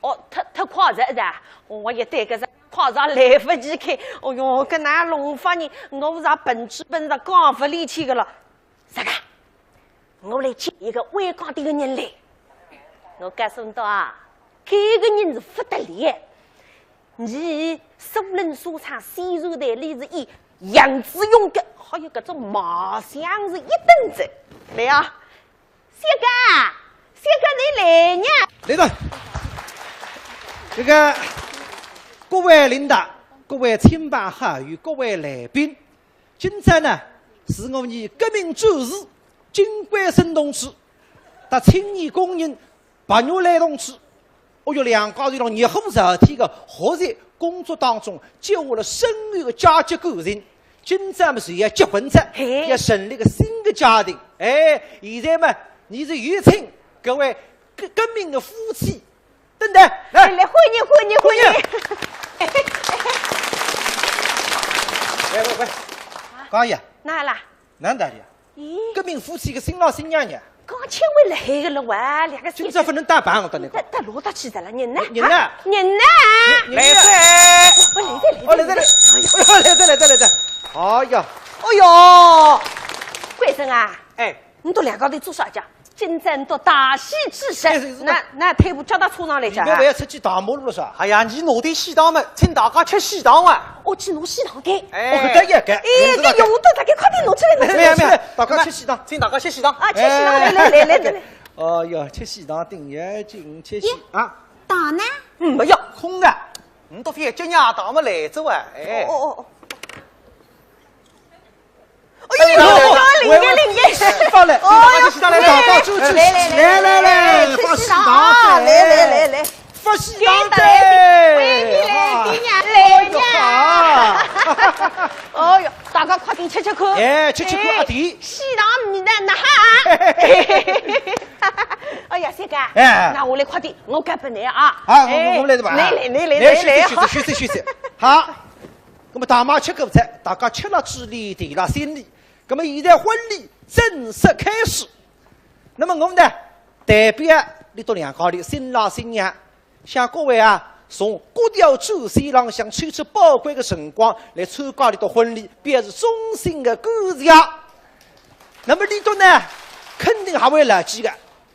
哦，忒忒快哉是吧？我一对个是快哉来勿及看。哦哟，搿哪弄法呢？我是笨猪笨猪讲勿离去个了。啥个？我来接一个外江的个人来。我告诉侬啊，搿个人是勿得了。 伊苏宁书场宣传队里是以杨子荣个，还有搿种卖相是一等一。来啊，小刚，小刚，侬来呀？来了，这个各位领导、各位亲朋好友、各位来宾，今朝呢是我们革命战士金贵生同志，搭青年工人 白玉兰同志，哦哟，两家头辣热火朝天个学习工作当中，结下了深厚个家族感情。今朝么是要结婚哉，嘿要成立个新个家庭。哎，现在么，伲是有请各位革革命个夫妻登台，来，来，欢迎，欢迎，欢迎！喂喂喂，高爷，哪啦？哪能的呀？咦，革命夫妻个新郎新娘呀？刚请回来个了哇，两个今朝勿能打扮，我跟你讲。带带罗大去的了，人呢？人呢？人呢？来哉！哦，来哉，哦，来哉，来哉，哎呦，来哉，来哉，来哉。哎呀，哦哟，贵生啊，哎，你都两家头做啥家？今朝你都大喜之日哎是是，那那退步叫到车上来你讲啊？们要出去大马路了是吧？哎呀，你拿点喜糖么，请大家吃喜糖哇。哦，去拿喜糖给。哦，搿搭也搿，哎，搿用得，大家快点拿出来，拿出来。没有没有，大家吃喜糖。请大家吃喜糖。啊，吃喜糖，来来来来来来。哦哟，吃喜糖顶要紧，吃喜啊，糖呢？嗯，没有。空的。你都覅接呀，糖么来着哇，哎。哦哦哦。哎呦，领一领一。喜糖来，哦大家吃喜糖来，大家吃吃，来来来来来，发喜糖，来来来来。发喜糖来来，来来哎呦好。哦哟，大家快点吃吃看。哎，吃吃看阿弟。喜糖味道哪哈？哎呀，三哥，哎那我来快点，我该本来啊。啊，我我来的吧。来来来来来，来来，休息休息休息休息。好，那么大妈吃过菜，大家吃了嘴里，提了心里。那么现在婚礼正式开始。那么我们呢，代表里头两家头新郎新娘，向各位啊，从各条战线浪向抽出宝贵的辰光来参加俚笃婚礼，表示衷心的感谢。那么俚笃呢，肯定还会牢记的，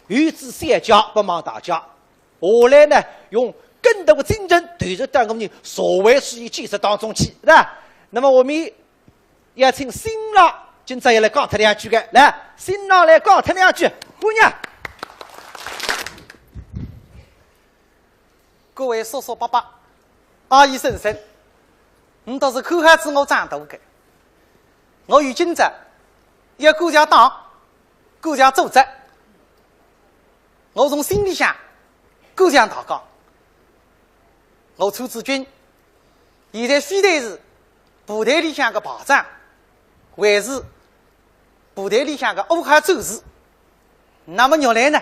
有仔小姐勿忘大家。下来呢，用更多的精神投入到我们社会主义建设当中去，是吧？那么我们 邀请新郎今朝要来讲脱两句的，来，新郎来讲脱两句，欢迎。各位叔叔伯伯、阿姨婶婶，你都是看好仔我长大的，我有今朝要感谢党，感谢组织，我从心里向感谢大家。我楚志军，现在非但是 部队里向的排长，还是部队里向的五号战士。那么玉兰呢，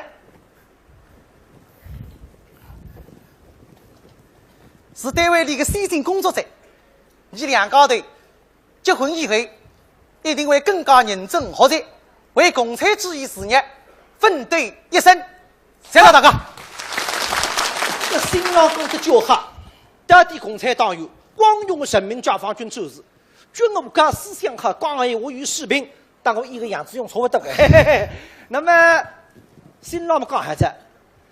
是单位里的先进工作者。伲两家头结婚以后，一定会更加认真学习，为共产主义事业奋斗一生。谢谢大家。搿新郎讲得叫好，到底共产党员，光荣的人民解放军战士， 军武高，思想好，讲闲话有水平，搭我一个样子样差勿多个。嘿嘿嘿。那么，新郎么讲好哉，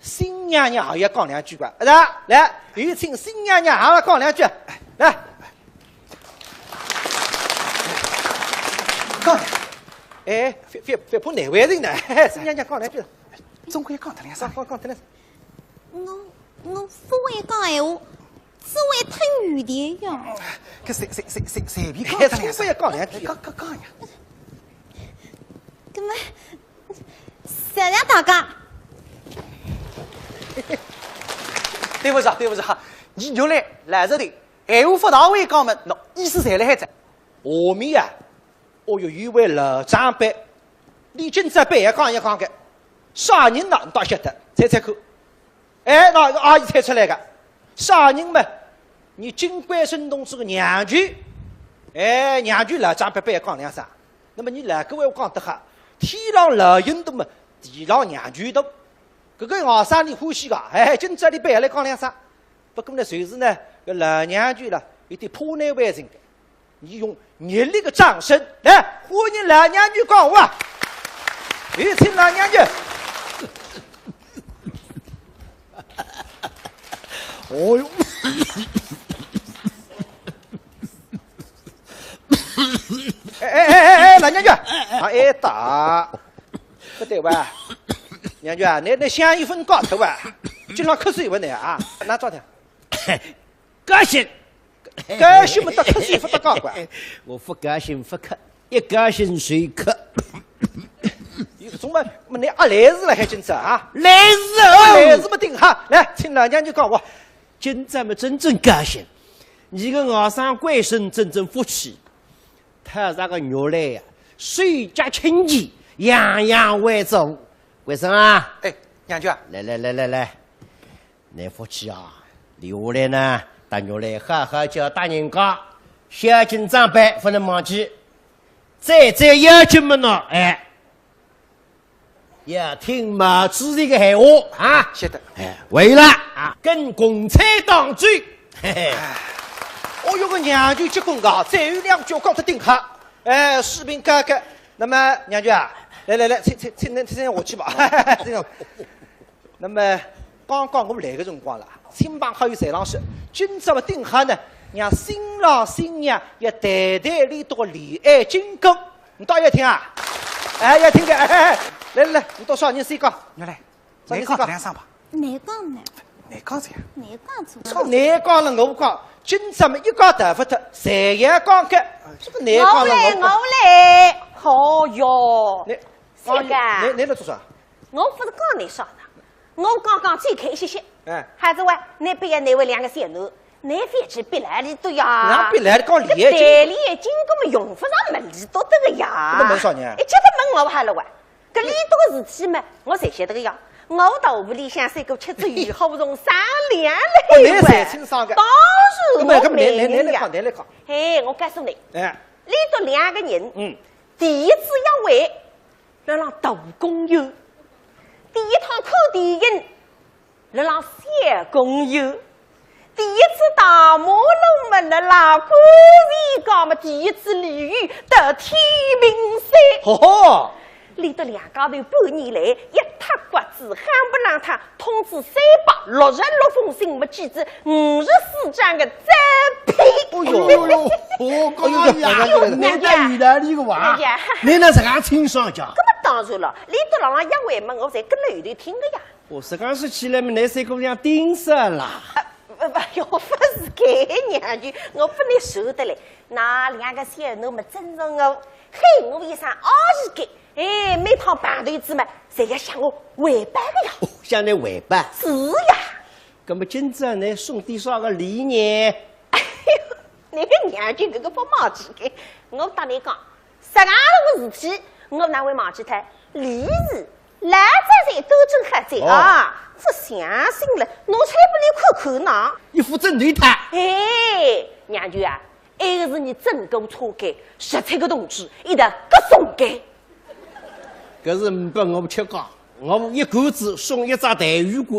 新娘娘也要讲两句吧，是吧？来，有请新娘娘也要讲两句，来。讲，哎，覅覅覅怕难为情呢，嘿嘿，新娘娘讲两句。总归要讲脱两声。讲讲讲脱两声。我我勿会讲闲话， 只会吞语的呀。搿随随随随随便讲脱两声。哎，总归要讲两句。讲讲讲呀。搿么，谢谢大家。对勿住，对勿住，伲玉兰来这里，闲话勿大会讲么，喏，意思侪辣海哉。下面啊，哦哟，有位老长辈，俚今朝板要讲一讲个，啥人呢？倷倒晓得，猜猜看。 哎，喏，阿姨猜出来个，啥人嘛？伲金贵生同志个娘舅。哎，娘舅老长辈板要讲两声。那么伲老古闲话讲得好，天上老人多嘛，地上娘舅多。搿个外甥俚欢喜个，哎，今朝俚板要来讲两声。不过呢，就是呢，搿老娘舅了，有点怕难为情个。 伲用热烈的掌声来欢迎老娘舅讲话。有请老娘舅。哦哟。哎哎哎哎哎，老娘舅，啊，哎，打，勿对哇？娘舅啊，倷倷香烟朆戒脱哇？经常咳嗽勿倷啊？哪桩事？ 高兴。高兴么，搭咳嗽勿搭界个。我勿高兴勿咳，一高兴就咳。有种嘛，么倷阿来事了还今朝啊？来事哦！来事么顶好，来，请老娘舅讲话。今朝么真正高兴，伲个外甥贵生真正福气，讨着个玉兰呀，手脚清气，样样会做。贵生啊，哎，娘舅啊，来来来来来， 倷福气啊，留下来呢，搭玉兰好好叫大人家，孝敬长辈勿能忘记。再再要紧么喏，哎，要听毛主席个闲话啊。晓得。哎，为了啊，跟共产党走。嘿嘿。哦哟，搿娘舅结棍个，再有两句讲得顶好。哎，水平高个。那么娘舅啊，来来来，请请请请请下去吧。这个 那么，刚刚我来个辰光了，亲朋好友侪浪说，今朝么顶好呢，让新郎新娘要谈谈俚笃个恋爱经过。倷倒要听啊？哎，要听个，哎哎哎，来来来，倷笃啥人先讲？来来，啥人先讲？倷讲两声吧。倷讲呢？倷讲这样。倷讲这样。啥倷讲了我讲，今朝么一家头勿得，侪要讲个，这个倷讲了我讲。我来，我来。哦哟，倷，这个啊。倷倷来做啥？ 我勿是讲倷啥呢，我刚刚最开心些。哎。孩子喂，倷毕业倷为两个小囡，倷覅去逼来俚笃呀。哪逼来俚讲俚笃？搿代理已经搿么用勿着问俚笃个呀。搿么问啥呢？一切都问我好了喂。搿俚笃个事体嘛，我侪晓得个呀。我到屋里向三个吃仔鱼，好不容易商量了一回。哦，倷侪清爽个。当然我没有呀。搿么搿么倷倷倷来讲，倷来讲。嘿，我告诉你，哎。俚笃两个人，嗯。第一次约会， 辣浪大公园。第一趟看电影，辣浪小公园。第一次大马路么，那老官人讲么，第一次俚语得天平山。吼吼，俚笃两家头半年来一塌刮子，夯不啷当通知三百六十六封信，么寄仔五十四张个照片。哎呦呦呦，哦，哎呦，哎呀，哎呦，娘家，那有道理个哇。娘家，你哪实梗清爽讲？搿么当然了，俚笃辣浪约会么，我侪跟了后头听个呀。我实梗说起来么，倷三姑娘顶煞啦。 呃，勿，勿，勿是个，娘舅，我勿能受得嘞。那两个小囡么尊重我，喊我一声阿姨个，哎，每趟碰头子么，侪要向我汇报个呀。哦，向倷汇报？是呀。那么今朝倷送点啥个礼呢？哎呦，倷个娘舅搿个勿忘记个，我搭倷讲， 实梗个事体，我哪会忘记脱？礼仪，老早侪都做好仔啊，哦。勿相信了，拿出来拨倷看看呢。一副正对头。哎，娘舅啊，埃个是倷整过车间，十七个同志一道各送个。搿是呒拨我吃个，我一干子送一只带鱼干。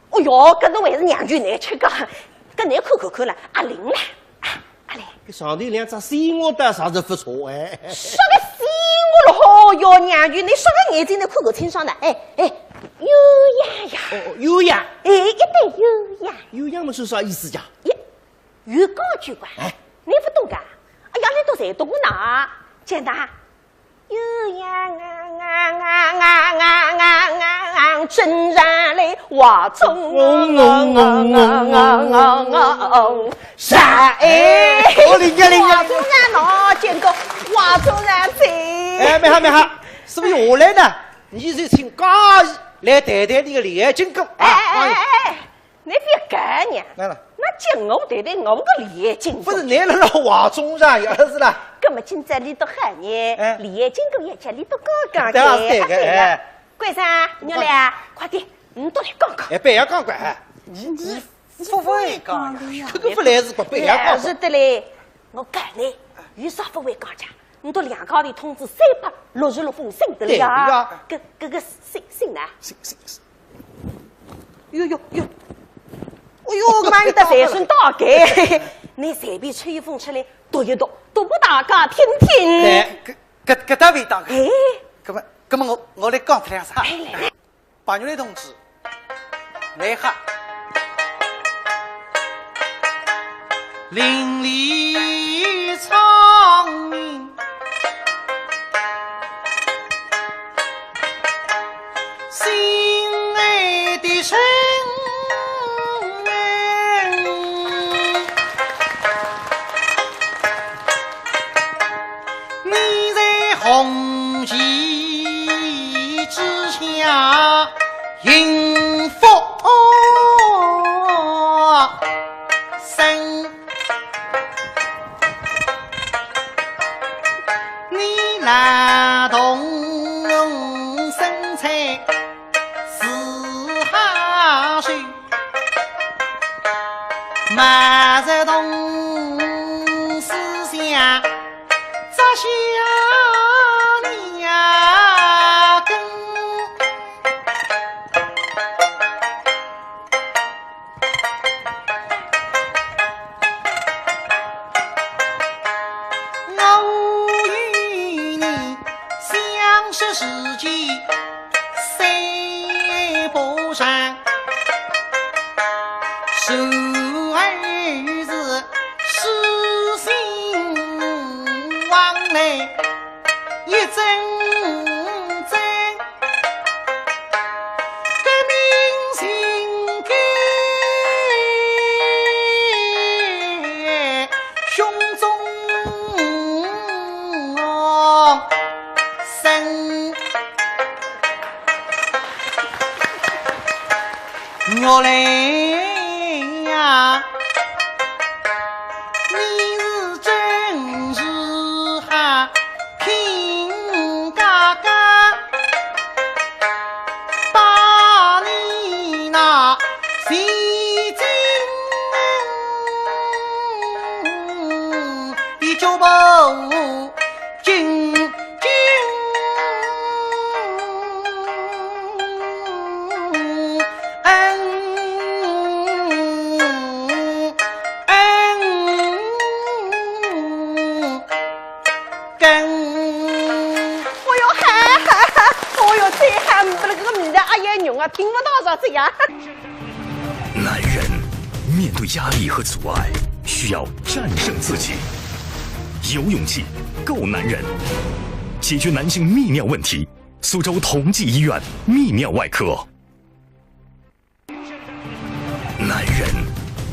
哦哟，搿侬还是娘舅难吃个，搿难看看看了，阿灵了，啊，阿灵。搿上头两只鲜花倒是勿错哎。啥个鲜花了？哦哟，娘舅，倷啥个眼睛能看看清爽呢？哎，哎，鸳鸯呀。哦，鸳鸯。哎，一对鸳鸯。鸳鸯么是啥意思呀？咦，有讲究个，哎。倷勿懂个？哎呀，倷侪懂呢。简单。 鸳鸯啊啊啊啊啊啊啊啊，正常来，花中啊啊啊啊啊啊，啥？哎，哦，灵呀，灵呀，花中啊，喏，见过花中啊，这。哎，蛮好，蛮好，是勿是下来呢？倷就请嘉怡来谈谈倷个恋爱经过啊？哎，哎，哎，哎，哎。 倷覅讲呢，哪哼？那叫我谈谈我个恋爱经过。勿是，倷辣辣话中上呀，是啦。搿么今朝俚笃好呢，哎。恋爱经过也叫俚笃讲讲对啊，是对个，哎。关照，玉兰，快点，倷笃来讲讲。哎，覅讲讲，哎。倷，倷勿会讲呀？搿个勿来事个，覅讲讲。哎，是的嘞，我讲呢，有啥勿会讲讲？倷笃两家头通知三百六十六封信得了呀。对呀。搿，搿个信，信呢？信，信，信。 哟哟哟，哦哟，搿么有得财神到个，倷随便抽一封出来读一读，读拨大家听听。哎，搿，搿，搿搭味道个。哎。搿么，搿么我，我来讲脱两声。哎，来，来。白玉兰同志，倷好。听不到啥子呀。男人面对压力和阻碍，需要战胜自己，有勇气，够男人，解决男性泌尿问题。苏州同济医院泌尿外科。男人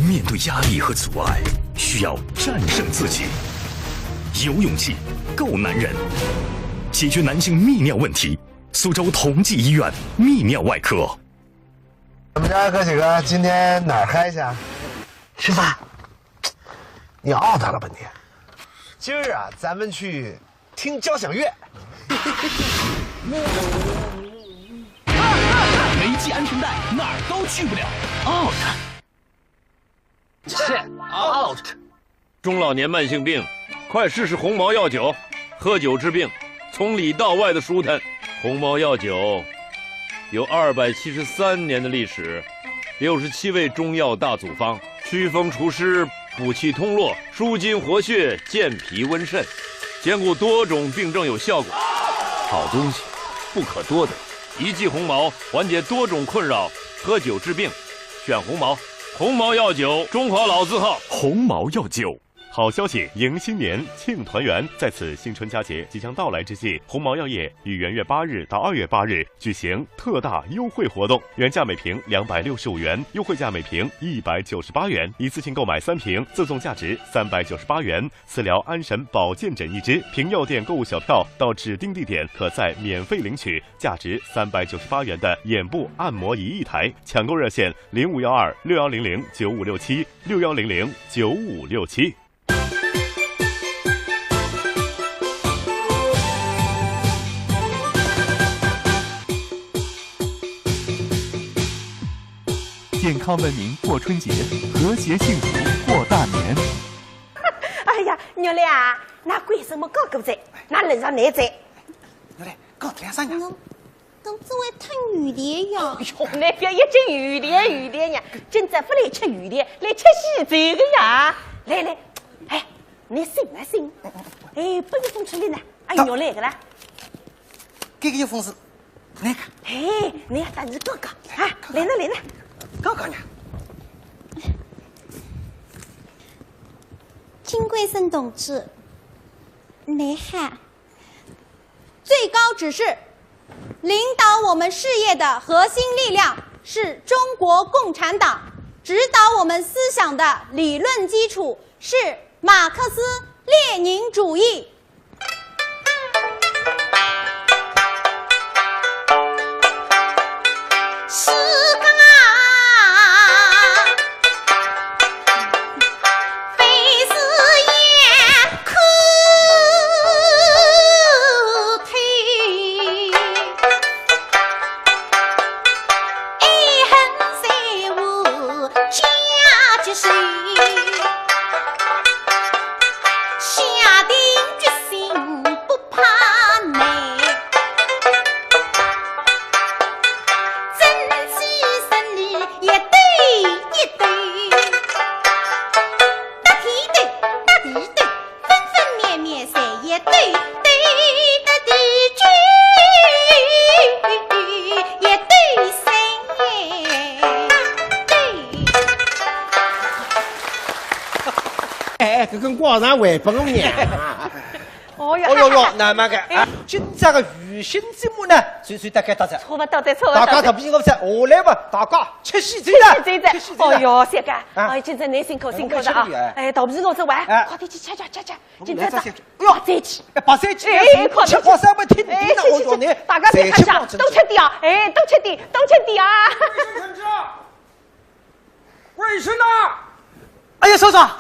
面对压力和阻碍，需要战胜自己，有勇气，够男人，解决男性泌尿问题。苏州同济医院泌尿外科。 怎么着，哥几个，今天哪儿嗨去？吃饭。你out了吧你？今儿啊，咱们去听交响乐。没系安全带，哪儿都去不了。Out。Shit，out。 中老年慢性病，快试试鸿茅药酒，喝酒治病，从里到外的舒坦。鸿茅药酒有二百七十三年的历史，六十七味中药大组方，祛风除湿，补气通络，舒筋活血，健脾温肾，兼顾多种病症有效果。好东西不可多得，一剂鸿茅缓解多种困扰，喝酒治病，选鸿茅。鸿茅药酒，中华老字号。鸿茅药酒。 好消息迎新年，庆团圆。在此新春佳节即将到来之际，鸿茅药业于元月八日到二月八日举行特大优惠活动，原价每瓶两百六十五元，优惠价每瓶一百九十八元。一次性购买三瓶，赠送价值三百九十八元磁疗安神保健枕一支。凭药店购物小票到指定地点，可再免费领取价值三百九十八元的眼部按摩仪一台。抢购热线：零五幺二六幺零零九五六七，六幺零零九五六七。 健康文明过春节，和谐幸福过大年。哎呀，玉兰啊，㑚为什么搞个这？㑚人上来这？玉兰，搞得两三年。侬侬只会吞油条呀？哟，㑚覅一直油条油条呀，今朝勿来吃油条，来吃喜酒个呀。来来，哎，㑚醒啊醒，哎，拨一封出来呢，哎，玉兰个啦。 搿个一封是哪个？哎，你要打字哥哥啊，来了来了，哥哥呢？金贵生同志，你好。最高指示，领导我们事业的核心力量是中国共产党，指导我们思想的理论基础是马克思列宁主义。 哎，搿根光上还拨我呢。哦哟哟哟，那么个啊，今朝个娱乐节目呢，就就大概到这。差勿多，差勿多。大家特别我在下来嘛，大家吃喜酒了，吃喜酒了。哦哟，小刚，哎，今朝侬辛苦辛苦了啊！哎，特别我在玩，快点去吃吃吃吃，今朝早，哎哟，白斩鸡，哎，快点吃，吃好三碗，听听那我说呢，大家别看笑，多吃点啊，哎，多吃点，多吃点啊！ 卫生呐！哎呀，首长，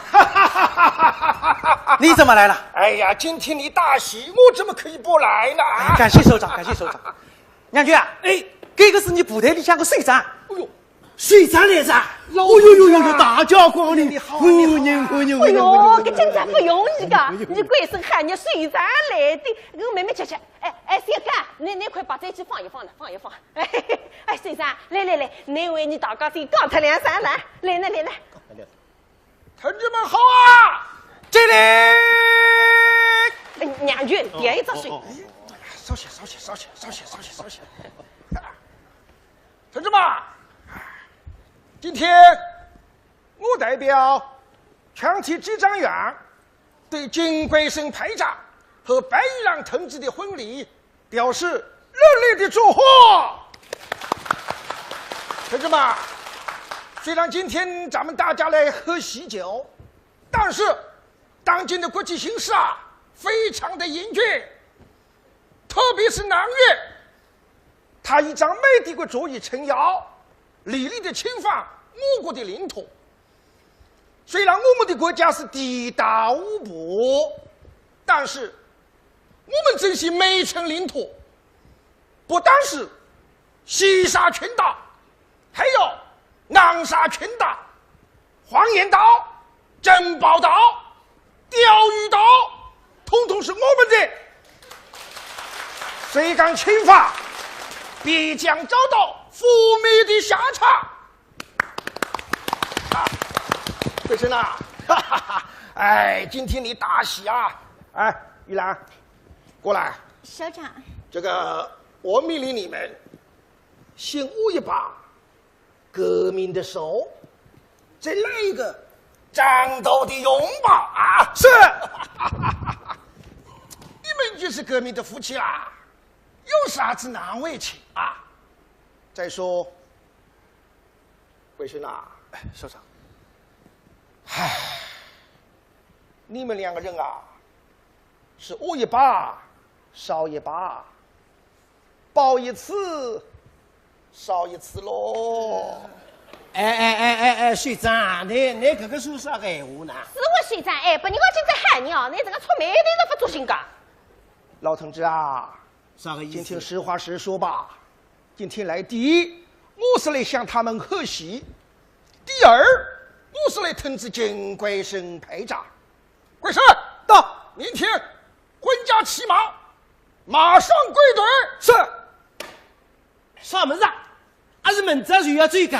你怎么来了？哎呀，今天你大喜，我怎么可以不来呢？感谢首长，感谢首长。娘舅啊，哎，这个是你部队里向个首长。哎呦，首长来着？哦呦呦呦呦，大驾光临，你好，你好。欢迎欢迎欢迎！哎呦，这真正不容易的，你贵生喊你首长来的，我慢慢吃吃。哎哎，小刚，你那块白斩鸡放一放呢，放一放。 哎，先生，来来来，侬为伲大家先讲脱两声来，来来来来。同志们好啊！这里。哎，娘舅，点一只水。少些，少些，少些，少些，少些，少些。同志们，今天我代表全体支账员对金桂生排长和白玉郎同志的婚礼表示热烈的祝贺。同志们，虽然今天咱们大家来喝喜酒，但是当今的国际形势啊，非常的严峻，特别是南越，他倚仗美帝国主义撑腰，凌厉的侵犯我国的领土。虽然我们的国家是地大物博，但是我们珍惜每一寸领土，不单是西沙群岛，还有南沙群岛、黄岩岛、珍宝岛、钓鱼岛，统统是我们的。谁敢侵犯，必将遭到覆灭的下场。啊，桂生啊，哈哈哈，哎，今天你大喜啊！哎，玉兰，过来。首长。这个，我命令你们先握一把革命的手，再来一个战斗的拥抱啊！是。你们就是革命的夫妻啦，有啥子难为情啊？再说，桂生啊，哎，首长。唉，你们两个人啊，是握一把少一把，抱一次少一次喽。哎哎哎哎哎，首长，你你搿个说啥个闲话呢？是我首长，哎，拨人家今朝喊你哦，你这个触霉头是勿作兴个。老同志啊，啥个意思？今天实话实说吧，今天来第一，我是来向他们贺喜；第二，我是来通知金桂生排长。桂生，到，明天婚假期满，马上归队。是。啥物事啊？还是明朝就要走个？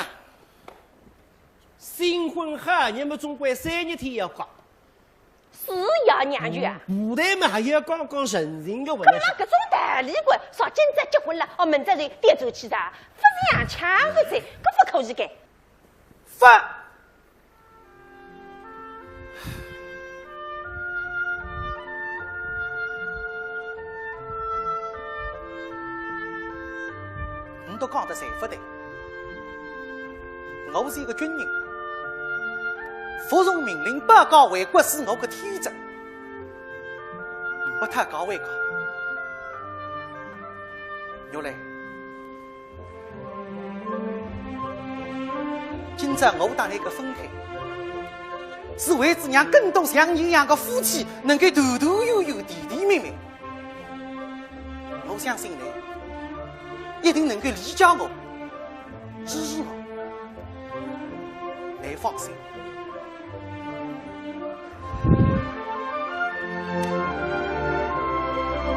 新婚好日么总归三日天要过。 是呀，娘舅啊。舞台嘛还要讲讲人情个问题。搿么搿种道理个，啥今朝结婚了，哦，明朝就调转去噻，勿是洋枪个噻，搿勿可以个。勿。侬都讲得侪勿对。 我是一个军人，服从命令，保家卫国是我个天职，勿讨价还价。玉兰，今朝我搭侬个分开，是为仔让更多像侬一样个夫妻能够团团圆圆、甜甜蜜蜜。 我相信侬一定能够理解我、支持我。侬放心。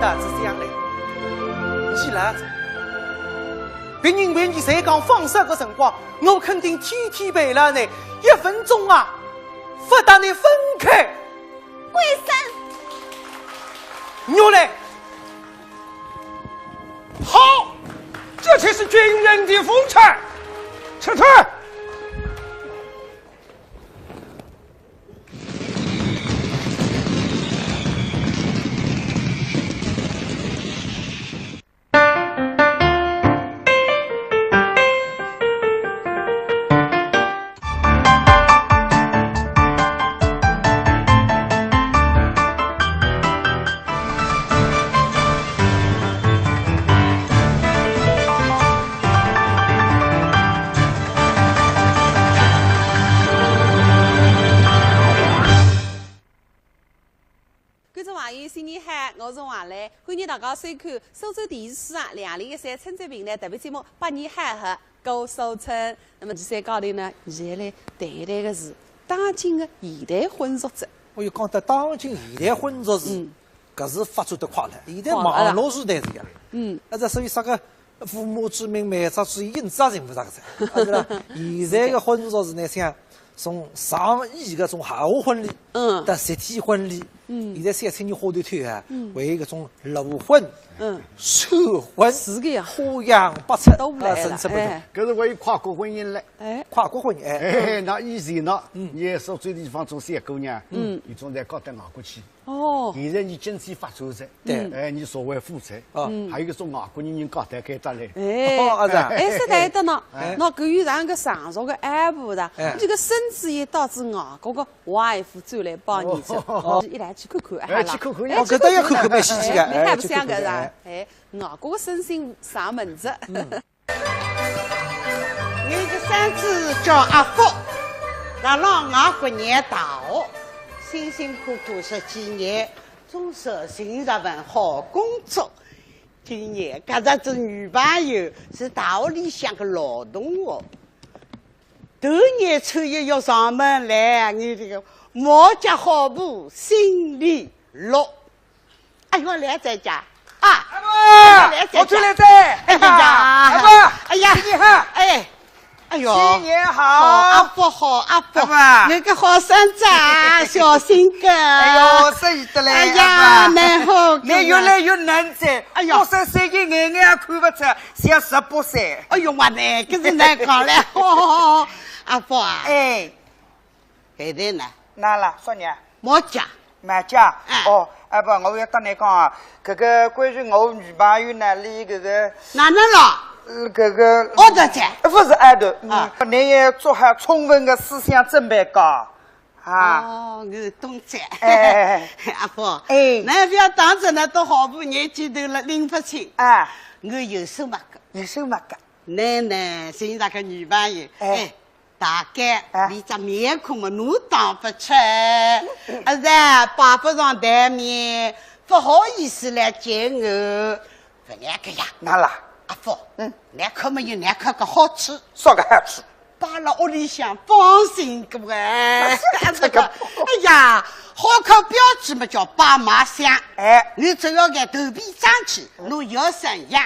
到仔将来，侬老仔，别人为侬在讲放手个辰光，我肯定天天陪牢侬，一分钟啊，勿搭侬分开。 桂生。玉兰。好，这才是军人的风采。撤退。观众朋友，新年好，我是王磊，欢迎大家收看苏州电视书场两零一三春节评弹特别节目《百年好合过苏春》。那么，第三讲头呢，现在来谈一谈个是当今的现代婚俗症。哦哟，讲到当今现代婚俗症，嗯。搿是发展得快了，现在快了，网络时代是呀。嗯。那这所以啥个 父母之命，媒妁之言，影子也寻勿着个噻，啊，对伐？现在个婚俗是呢，像从上亿个种豪华婚礼，嗯。到集体婚礼，嗯。现在小青年花头头啊，嗯。为搿种裸婚，嗯，手腕是个呀，花样百出，都来了，啊，神出鬼没。哎。搿是为跨国婚姻嘞。哎。跨国婚姻，哎。哎，那以前呢，嗯。伊苏州地方种小姑娘，嗯。伊总在嫁到外国去。哦。现在伊经济发展噻，对。哎，伊社会富裕，哦。嗯。还有一种外国人人嫁到该搭来。哎。哦，啊，是啊。哎，是对的呢。哎。那个有人个上手个阿婆的，哎。这个孙子也到仔外国个 外父转来帮你吃，哦。一来去看看，哎，好了。去看看，哎，哦，搿倒要看看，蛮稀奇个，哎，蛮好白相个是吧？哎，外国个孙子上门子。嗯。我个孙子叫阿福，辣辣外国念大学，辛辛苦苦十几年，总算寻着份好工作。今年搿只女朋友是大学里向个老同学。 头年初一要上门来，我这个毛脚好布心里落。哎哟，来哉家啊！阿婆，来哉家。我出来哉。哎呀，阿婆，哎呀，新年好。哎，哎哟，新年好。好阿福，好阿福，阿婆。那个好孙子啊，小心个。哎哟，适意得嘞，哎呀，阿婆。蛮好个。你越来越嫩哉，哎呀。我说岁数眼眼也看不出， 像十八岁。哎哟，我呢，搿是难讲了。阿福啊，哎。现在呢？哪了，说呢？毛脚。毛脚？哎。哦，哎，不，我要搭你讲啊，搿个关于我女朋友呢，伊搿个，哪能了？呃，搿个，哦，对对。不是，哎，对，啊。嗯，你也做好充分的思想准备个。 啊。哦，我懂哉。哎。阿福，哎。侬覅当真，侬到好不年纪头了，拎勿清。啊。我有数目个。有数目个。侬呢，寻着个女朋友，哎。哎，大概，哎。伊只面孔嘛，侬当勿出，啊，是，摆勿上台面，勿好意思来见我。勿碍个呀。哪啦？阿福，嗯。侬看嘛有侬看个好处。啥个好处？ 摆辣屋里向放心个哎。是这个。哎呀，好看标致嘛叫爸妈想。哎。侬只要个头皮长起，侬腰身养。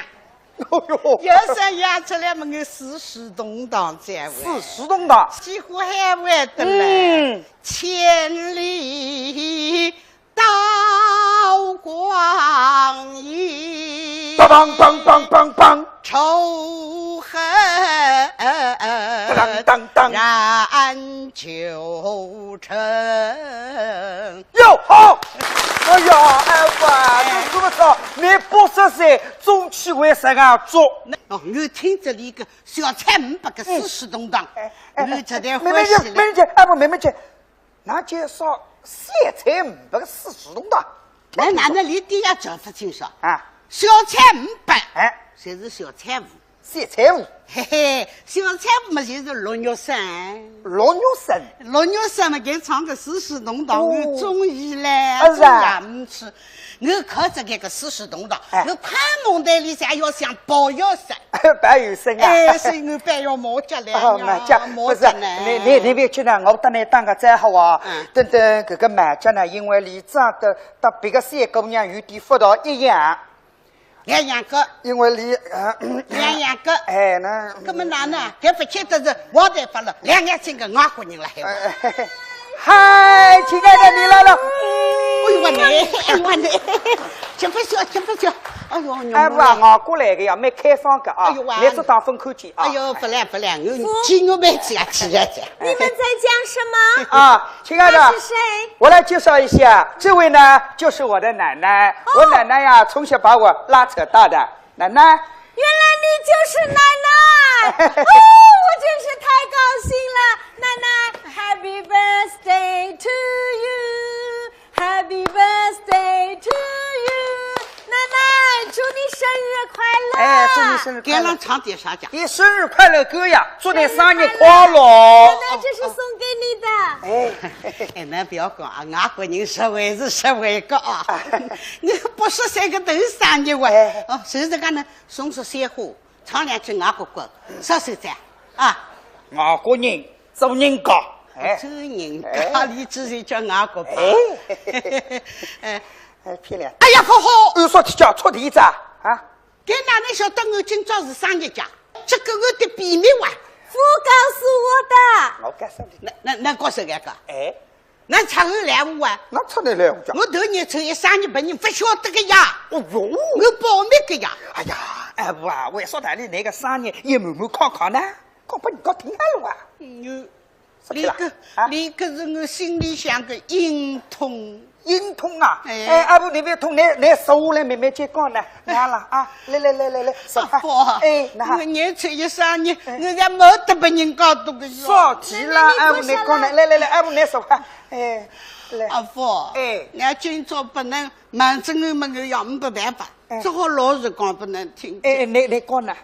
哦哟。腰身养出来嘛，我四世同堂在位。四世同堂。几乎还会得来。嗯。千里 刀光影，梆梆梆梆梆梆。仇恨当当当当。燃九成。哟，好。哎呀，哎哇，哎。侬看勿着，侬八十岁，中气还实梗足。哦，我听着伊个小菜五百个四世同堂，嗯。哎，哎，我实在欢喜了。妹妹姐，妹妹姐，哎，不，妹妹姐， 那介绍小菜五百个四世同堂。那哪能连点也讲勿清爽？啊。小菜五百，哎。侪是小菜五。小菜五。嘿嘿，小菜五嘛，就是陆玉生。陆玉生。陆玉生嘛，搿唱个四世同堂，哦。我中意嘞，啊，是啊。中意啊，嗯，是。我看着搿个四世同堂，哎。我看梦台里向要想抱一生。 白玉生啊。哎，所以我白玉毛脚来呀，哦，毛脚，毛脚呢。不是，你，你，你覅去呢，我搭你打个招呼啊。嗯。等等，搿个毛脚呢，因为伊长得搭别个小姑娘有点勿大一样。两样个。因为伊，呃，两样个。哎，那，搿么哪能？搿勿见得是我头发了，两眼睛个外国人了，还有。哎，哎，哎。 嗨，亲爱的，你来了。哎呦，我呢，哎呦，我呢，吃勿消，吃勿消。哎呦，哎，不啊，外国来个呀，蛮开放个啊，哎呦，哇。侬只当分看见啊。哎呦，勿来勿来，我，鸡肉蛮吃啊，吃啊吃。你们在讲什么？啊，亲爱的，他是谁？我来介绍一下，这位呢，就是我的奶奶。哦。我奶奶呀，从小把我拉扯大的。 奶奶。原来你就是奶奶！哦，我真是太高兴了，奶奶，Happy birthday to you, Happy birthday to you，奶奶，祝你生日快乐！哎，祝你生日快乐！给俺唱点啥讲？你生日快乐歌呀，祝你生日快乐！奶奶，这是送给你的。哎，哎，侬覅讲啊，外国人实惠是实惠个啊。我八十岁个头生日哇。哎。哦，就是讲呢， 送束鲜花，唱两句外国歌，啥啥子啊？外国人做人家，哎。做人家，哎。伊之前叫外国吧。哎。哎。哎，漂亮。哎呀，好好。按说起叫出题子啊，啊？搿哪能晓得我今朝是生日家？这个我的秘密哇。我告诉我的。我告诉你。那，那，那告诉俺个。哎。那出来来我啊？那出来来我讲。我头年初一生日别人勿晓得个呀。哦哟。我保密个呀。哎呀，哎，我啊，为啥道理那个生日也瞒瞒看看呢？讲拨人家听好了啊。嗯，啥体啦？那个，啊？那个是我心里向个隐痛。隐痛啊？哎。哎，阿婆，你别痛，你，你手来慢慢去讲呢。拿了啊，来来来来来，手啊。阿婆，哎，拿。我年初一生日，哎。我也没得别人讲多个哟。啥体啦？哎，我来讲呢，来来来，哎，我来手啊。 哎，来。阿福，哎。俺今朝不能瞒着我们，我也没办法，哎。只好老实讲拨侬听。哎，哎，你，你讲呢？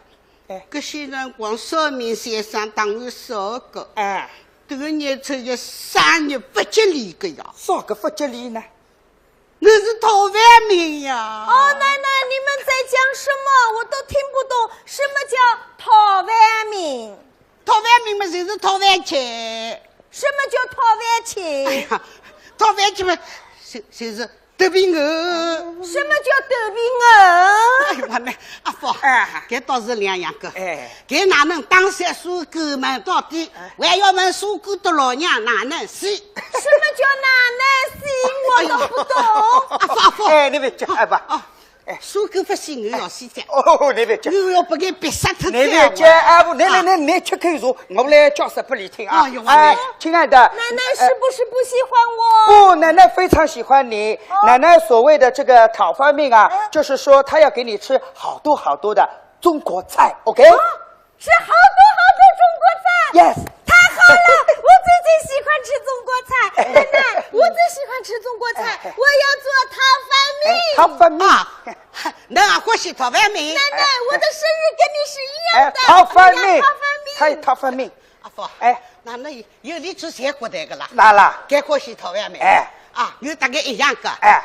哎。搿些辰光算命先生搭我说个，哎。迭个年初一生日勿吉利个呀。啥个勿吉利呢？我是讨饭命呀。哦，奶奶，你们在讲什么？我都听不懂。什么叫讨饭命？ 讨饭命嘛，就是讨饭吃。什么叫讨饭吃？哎呀，讨饭吃嘛，就，就是肚皮饿。什么叫肚皮饿？哎呀妈呀，阿福，哎。搿倒是两样个。哎。搿哪能打算收割嘛，到底，哎。还要问收割的老娘哪能死？什么叫哪能死？我都不懂。哎呦，阿福，阿福。哎，你别讲，哎，不。啊。 哎。收割勿死，我要死噻。哦，你别讲。我要拨伊逼杀脱噻。你别讲，哎，不，你，你，啊。你，你吃口茶，我来解释拨你听啊。哎呦，哎，我亲爱的，奶奶是不是不喜欢我？呃，不，奶奶非常喜欢你。哦。奶奶所谓的这个讨饭命啊，哎。就是说她要给你吃好多好多的中国菜，OK？哦。 吃好多好多中国菜。Yes。太好了，我最最喜欢吃中国菜。奶奶，我最喜欢吃中国菜，哎，哎。我要做讨饭命。哎，讨饭命。啊，侬也欢喜讨饭命？奶奶，哎，我的生日跟你是一样的，哎，讨饭命。我要讨饭命。讨，讨饭命。阿福，哎。那，那有，有你做啥个个啦？哪啦？搿欢喜讨饭命。哎。啊，有大概一样个。哎。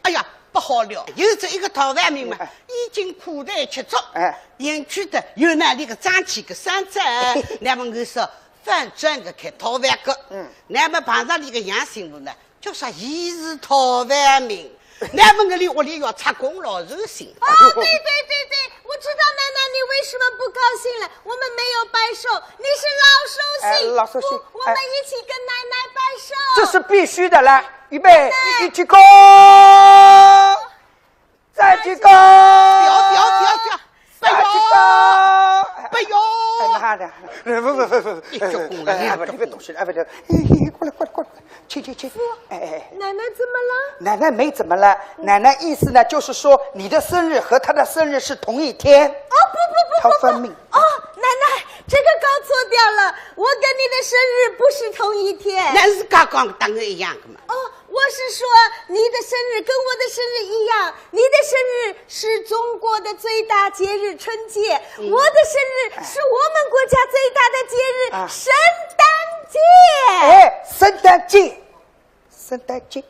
哎呀，不好了，有这一个讨饭命嘛，哎。已经苦菜吃足，哎。也吃得有那里个脏气个三菜，那么我说反转个开讨饭个，嗯。那么碰着你个杨新武呢，就说伊是讨饭命，那么我里屋里要拆供老寿星。哦，对，对，对，对，我知道奶奶你为什么不高兴了，我们没有拜寿，你是老寿星，哎，老寿星，我，我们一起跟奶奶拜寿。哎。这是必须的，来，预备，奶奶。一起恭，再起恭，不要，不要，不要，不要，不要，再起恭。不要。哎，慢点，不，不，不，不，一鞠躬，哎，哎，不，你别动手，哎，不，哎，哎，过来，过来，过来，请，请，请。哎，哎，哎。奶奶怎么了？奶奶没怎么了，奶奶意思呢，就是说你的生日和她的生日是同一天。哦，不，不，不，不，不。讨饭命。哦，奶奶，这个搞错掉了，我跟你的生日不是同一天。那是刚刚当然一样的嘛。哦，我是说，你的生日跟我的生日一样，你的生日是中国的最大节日春节，嗯。我的生日是我们国家最大的节日，啊。圣诞节。哎，圣诞节，圣诞节。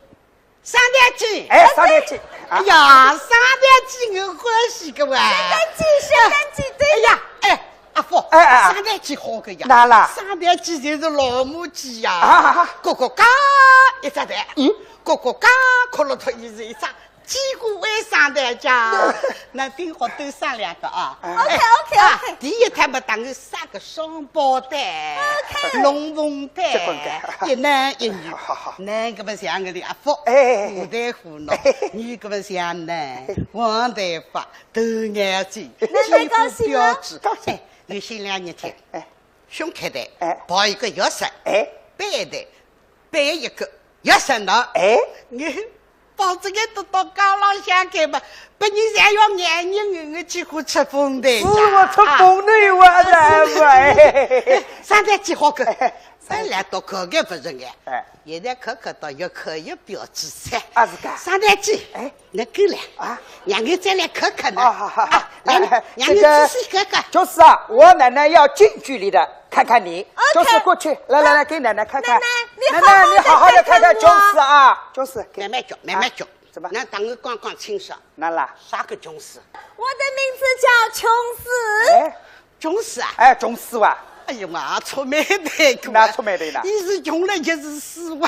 圣诞节。哎，圣诞节。啊。哎呀，圣诞节我欢喜个哇。圣诞节，圣诞节，对。哎呀，哎， 阿福，哎，哎，哎。圣诞节好个呀。哪啦？圣诞节就是老母鸡呀。啊，啊，啊。咯咯嘎一只蛋，嗯。咯咯嘎，咯咯脱伊是一只，几乎为圣诞节。那顶好多生两个啊。哎。OK，OK，OK。啊，第一胎嘛，当然生个双胞胎，OK。龙凤胎，结棍个。一男一女。好，好。男个嘛像我的阿福，哎，哎，哎。胡蛋胡脑，哎。女个嘛像侬，王蛋发， 头眼睛，奶奶高兴啊。几乎标致。高兴。哎，有心两日天，哎，哎。胸开的，哎。抱一个月色，哎。背的，背一个月色呢。哎。我抱着个都到街浪向去嘛，别人侪要眼睛，我几乎出风头呀。是我出风头哇，啊，奶奶。哎，圣诞节好个，哎，哎。 再来到看看勿是眼，哎。现在看看到越看越标致噻。啊，是个。圣诞节，哎。侬过来，啊。让我再来看看呢。啊，好，好，好。啊，来，哎，哎，让我仔细看看。这个，就是啊，我奶奶要近距离的看看你，OK。就是过去，来，来，来，给奶奶看看。奶奶，你好好地看看我。奶奶，你好好地看看琼斯啊，琼斯，给。慢慢叫，慢慢叫。啊，怎么？侬搭我讲讲清爽。哪啦？啥个琼斯？我的名字叫琼斯。哎。 琼斯啊？哎，琼斯哇。哎呀妈，触霉头个。哪触霉头呢？伊是穷了也是死哇。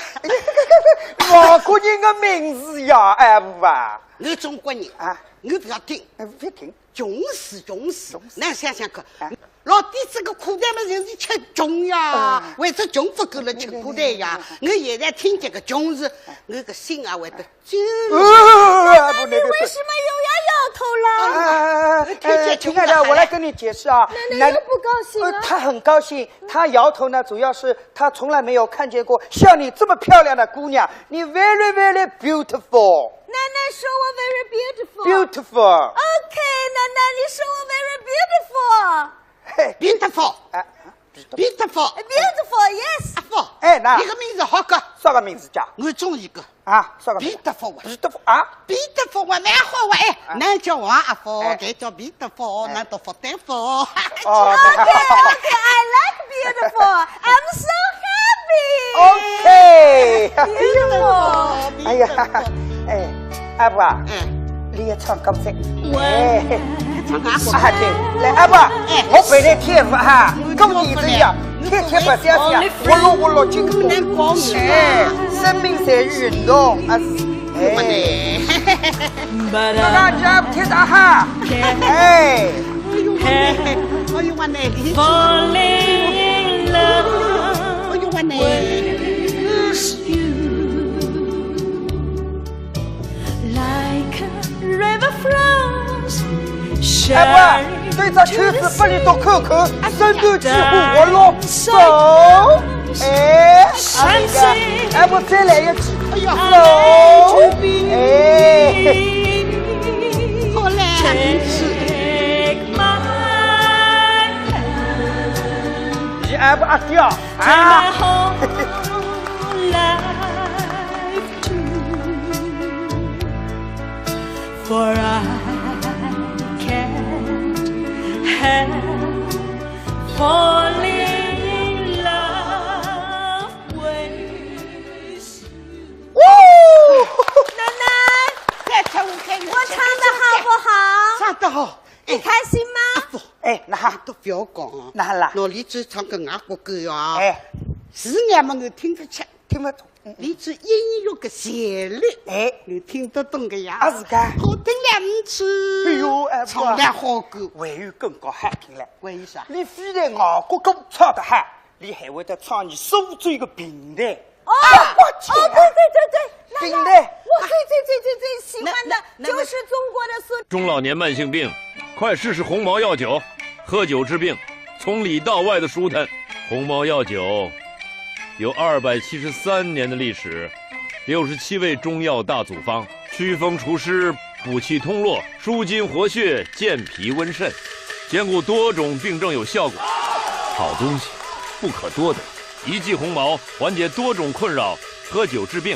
外国人的名字呀，哎，不啊。我中国人，啊。我不要听。哎，不要听。穷死，穷死。穷死。㑚想想看，哎。老底子个苦头么，就是吃穷呀，啊。为仔穷勿够了吃苦头呀。哎，哎，哎，哎。我现在听见个穷字，我个心啊会得揪。呃，不，那个，你为什么又要摇头了？哎，哎，哎，哎，哎，亲爱的，我来跟你解释啊。奶奶又不高兴了。呃，她很高兴，她摇头呢，主要是她从来没有看见过像你这么漂亮的姑娘。你 very, very beautiful。奶奶说我 very beautiful。Beautiful。OK，奶奶，你说我 very beautiful。嘿。Beautiful。哎，beautiful。Beautiful，yes。阿福，哎，那，你个名字好个。啥个名字叫？我中意个。啊，啥个名字？Beautiful啊。Beautiful啊？Beautiful啊，蛮好啊，哎，啊。㑚叫王阿福，哎。搿叫 beautiful，哎。㑚读福德福。哦，OK，OK，I like beautiful. I'm so happy. OK。Beautiful。哎呀，哎，阿福啊，嗯。你也唱歌噻。哎。唱歌。啊，对，来，阿福，哎。我陪你跳舞哈，跟你这样，天天不想想，我落我落进去。哎，生命在于运动，啊，哎。大家跳得哈，哎。哎呦，我的，哎呦，我的。Falling in love，哎呦，我的。With you. Like a river flows 哎，不，对这曲子拨你多看看，身段几乎活络，手，哎，啊，那个，哎，不，再来一句，哎呀，手，哎，好嘞。你哎，不，啊，掉，啊。 For I can't help falling in love with you. 哦，奶奶，再唱一遍，我唱得好不好？唱得好。你开心吗？哎，那哈，都不要讲啊。那啦。那你只唱个外国歌啊。哎。字眼嘛，我听不清。听不懂。 你只音乐个旋律，哎，你听得懂个呀？啊，是个。好听了，嗯，吃。哎呦，哎，唱得好个。还有更加好听了。为啥？你非但外国歌唱得好，你还会得唱你苏州个评弹。哦，啊，我去。哦，对，对，对，对，那，评弹。那，我最，最，最，最，最喜欢的那，那，那，就是中国的苏州。中老年慢性病，快试试鸿茅药酒，喝酒治病，从里到外的舒坦。鸿茅药酒 有二百七十三年的历史，六十七味中药大组方，祛风除湿，补气通络，舒筋活血，健脾温肾，兼顾多种病症有效果。好东西，不可多得。一剂鸿茅，缓解多种困扰，喝酒治病，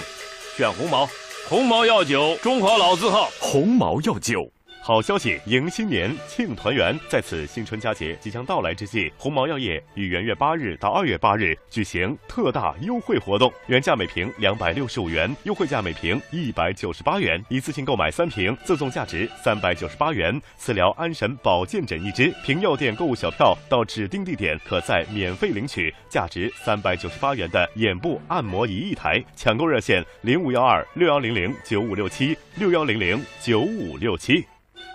选鸿茅。鸿茅药酒，中华老字号。鸿茅药酒。 好消息，迎新年，庆团圆。在此新春佳节即将到来之际，鸿茅药业于元月八日到二月八日举行特大优惠活动，原价每瓶两百六十五元，优惠价每瓶一百九十八元。一次性购买三瓶，赠送价值三百九十八元磁疗安神保健枕一支。凭药店购物小票到指定地点，可再免费领取价值三百九十八元的眼部按摩仪一台。抢购热线：零五幺二六幺零零九五六七，六幺零零九五六七。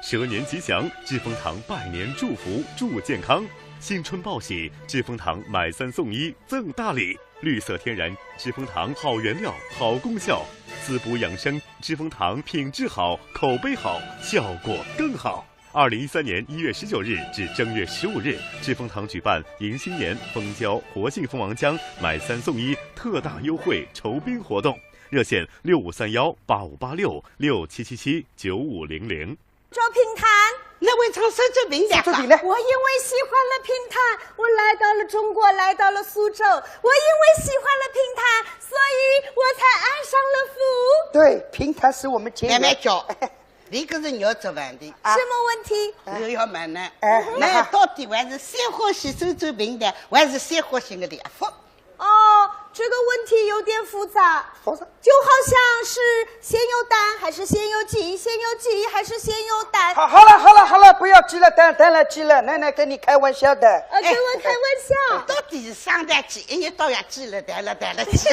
蛇年吉祥，志丰堂拜年祝福助健康。新春报喜，志丰堂买三送一赠大礼。绿色天然，志丰堂好原料，好功效，滋补养生。志丰堂品质好，口碑好，效果更好。二零一三年一月十九日至正月十五日，志丰堂举办迎新年蜂胶活性蜂王浆买三送一特大优惠酬宾活动，热线六五三幺八五八六、六七七七九五零零。 周评弹。那我唱苏州评弹吧。苏州评弹。我因为喜欢了评弹，我来到了中国，来到了苏州。我因为喜欢了评弹，所以我才爱上了福。对，评弹使我们结缘。慢慢叫，你搿是要做饭的。啊。什么问题？我要问呢，哎。那到底还是先欢喜苏州评弹，还是先欢喜我的阿福？哦，这个问题有点复杂，复杂。就好像是先有蛋还是先有鸡，先有鸡还是先有蛋。好，好了，好了，好了，不要急了，蛋，蛋了，急了，奶奶跟你开玩笑的。呃，跟我开玩笑。到底是生蛋鸡，一日到夜鸡了，蛋了，蛋了，鸡。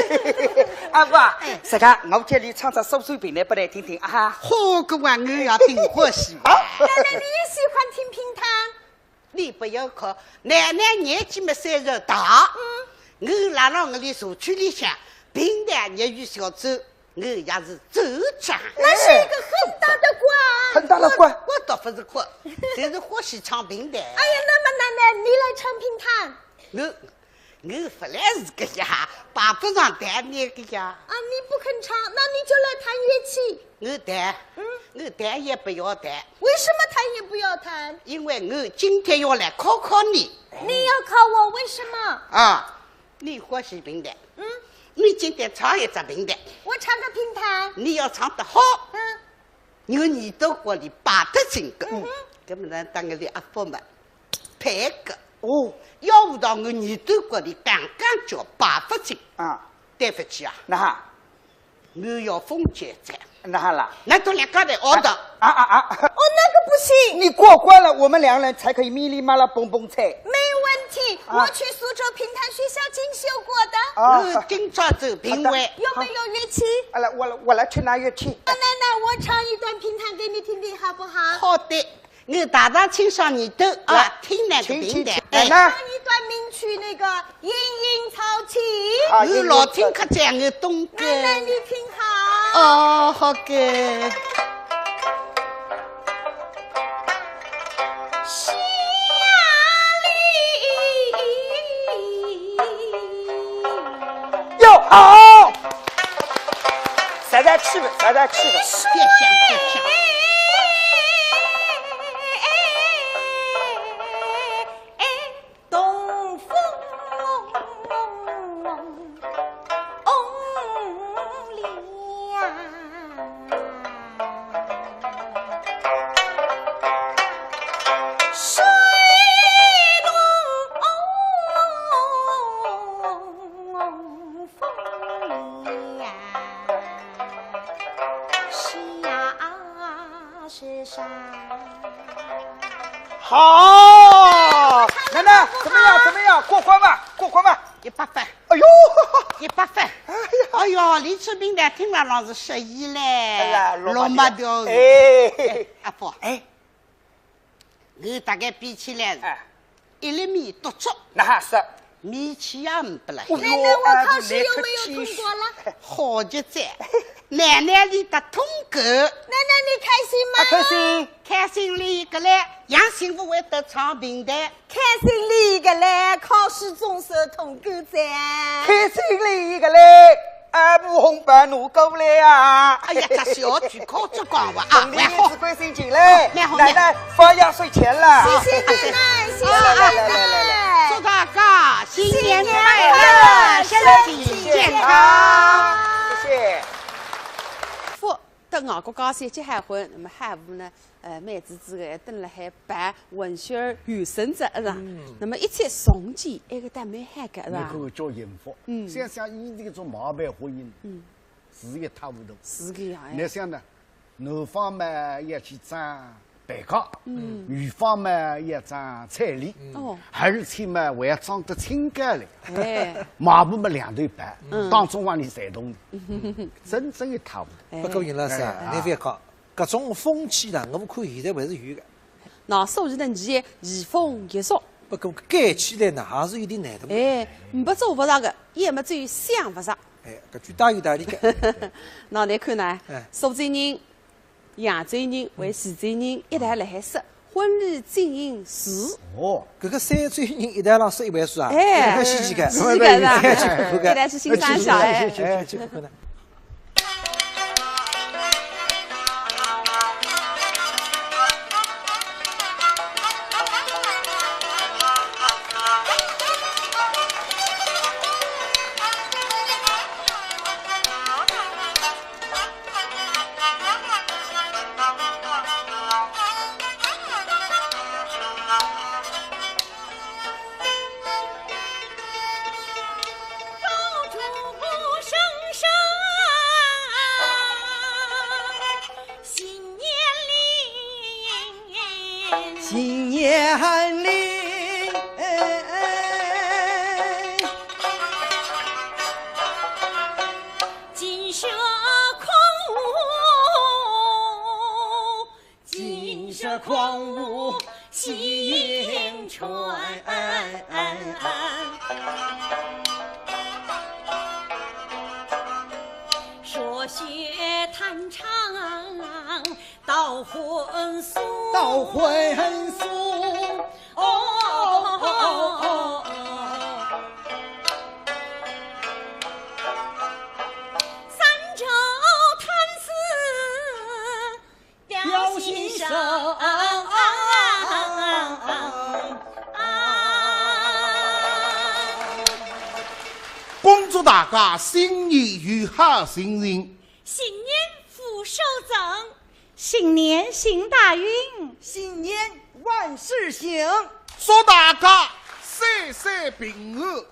阿婆，哎，这个我叫你唱唱苏州评弹拨我听听啊。好个，我也挺欢喜。啊？奶奶，你也喜欢听评弹？ 你不要看，奶奶年纪么虽然大，嗯。我拉牢我里社区里向，评弹业余小组，我也是组长。那是一个很大的官。很大的官。我，我倒不是官，就是欢喜唱评弹。哎呀，那么奶奶，你来唱评弹。我，我本来是个呀，排不上台面个呀。啊，你不肯唱，那你就来弹乐器。我弹，嗯。我弹也不要弹。为什么弹也不要弹？因为我今天要来考考你。你要考我，为什么？啊，你欢喜评弹，嗯。你今天唱一只评弹。我唱个评弹。你要唱得好，嗯。我耳朵管里拔得进个。嗯哼。搿么呢，当个里阿福嘛，配个。哦。要不到我耳朵管里刚刚叫拔不进。啊。对不起啊。那哈。 我要封建在。哪哈啦？那都两家头熬的。啊，啊，啊。哦，那个不行。你过关了，我们两人才可以咪哩嘛啦蹦蹦菜。没问题，啊。我去苏州评弹学校进修过的。啊。我今朝做评委。有没有乐器？啊，来，我来，我来去拿乐器。啊，奶奶，我唱一段评弹给你听听，好不好？好的。 我大大清爽耳朵啊，来，听那个评弹。请，请，请，哎。来，来。唱一段名曲，那个《莺莺草起》。啊，我老听客讲，我懂个。来，来，你听好。哦，好个。哟，好。 实在气不，实在气不。别想，别想。东风红了。 好，奶奶，怎么样？怎么样？过关吧，过关吧。一百分。哎呦，一百分。哎呀。哎呦，李志明的听了老是失意嘞，哎呀，落马掉。落马掉。哎。哎，阿福。哎。 我大概比起来，哎。一粒米多足，那是。米气也没得了。哎呦，奶奶，我考试有没有通过了？好极哉，奶奶你得通过。奶奶，你开心吗？啊，开心。开心哩个嘞，杨幸福会得唱评弹。开心哩个嘞，考试总算通过哉。开心哩个嘞， 啊，阿婆红包拿过来啊！哎呀，这小鬼靠这讲话啊，蛮好。红领巾子关心进来，蛮好，奶奶发压岁钱了。谢谢奶奶，谢谢奶奶。来，来，来，来，来，来。祝大家新年快乐，新年快乐，身体健康。谢谢。福到外国高三结好婚，那么还不呢？ 呃，妹子之后蹲辣海办文宣有成者，是吧？嗯。那么一切从简，埃个倒蛮好个，是吧？侬看看叫幸福。嗯。想想伊迭种麻烦婚姻，嗯。是一塌糊涂。是个呀，哎。侬想呢，男方嘛要去争陪嫁，嗯。女方嘛要争彩礼，嗯。哦。而且嘛还要争得清高嘞。哎。买卖嘛两头办，嗯。当中往里侪动的，嗯。真正一塌糊涂。哎。不过尹老师啊，哎。侬覅讲， 搿种风气呢，我看现在还是有个。那所以呢，你也移风易俗。不过改起来呢，还是有点难度。哎，没做勿着个，也没只有想勿着。哎，搿句大有道理个。那侬看呢？哎。苏州人、扬州人、还徐州人一道辣海说，婚礼进行时。哦，搿个三州人一道辣说一回事啊？哎，搿稀奇个。稀奇个是吧？一来是新三小，哎。哎，去看看呢。新年里，哎，哎，金蛇狂舞，金蛇狂舞，喜迎春。说学弹唱， 到荤素，到荤素。哦，哦，哦，哦，哦。三招弹似雕心手。雕心手。恭祝大家新年有好心情。 新年福寿增，新年行大运，新年万事兴。祝大家岁岁平安，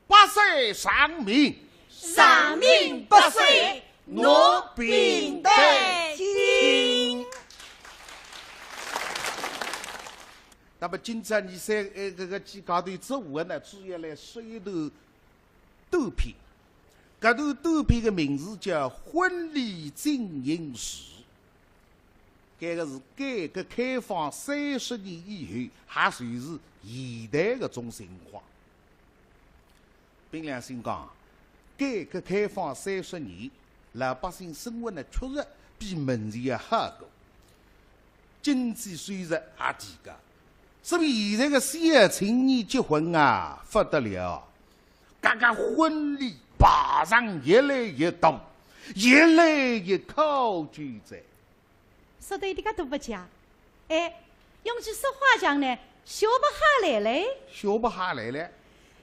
百岁长命，长命百岁，我平台听。那么今朝你三，呃，搿个几家头做完呢，主要来说一段 短篇。搿段短篇的名字叫《婚礼进行时》，搿个是改革开放三十年以后，也就是现在搿种情况。凭良心讲，改革开放三十年，老百姓生活呢，确实比门前要好过，经济收入也提高，所以现在的小青年结婚啊，不得了。 搿个婚礼排场越来越多，越来越考究哉。说得一点个都不假。哎，用句俗话讲呢，学不下来嘞。学不下来嘞。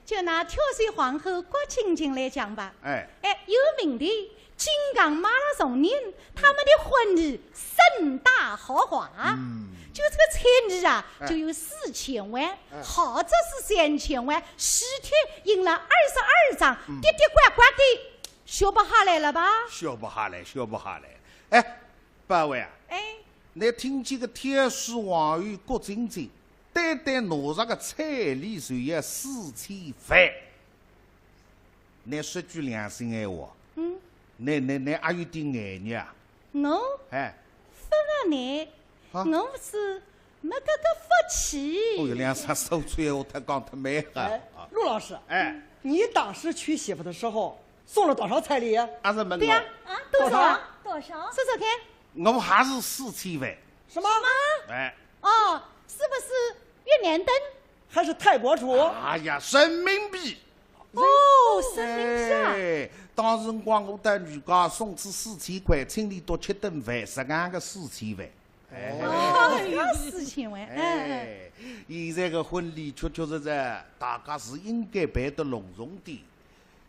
就拿挑选皇后郭晶晶来讲吧。哎。哎，有名的金刚马拉松人，他们的婚礼盛大豪华。嗯。就这个彩礼啊，哎。就有四千万，哎。豪则是三千万，喜帖 印了二十二张，嗯。跌跌拐拐的，学不下来了吧？学不下来，学不下来。哎，八位啊，哎。你听见个挑选皇后郭晶晶，单单拿着个彩礼就要四千万。你说句良心闲话，嗯。你，你，你还有点眼力啊？我？哎。勿啊你，啊？我是 没搿个福气。哦哟，两声苏州闲话，他讲得蛮好哎，啊。陆老师，哎。你当时娶媳妇的时候送了多少彩礼？阿是问我。对呀，啊，多少？多少？多少？说说看。我还是四千万。什么？哎。哦，是不是越南盾？还是泰国图？哎呀，人民币。哦，人民币啊。哎，当辰光我到女家送仔四千块，请伊多吃顿饭，实梗个四千万。 哎。哦，要四千万，哎，哎，哎。哎，现在个婚礼确确实实，大家是应该办得隆重点，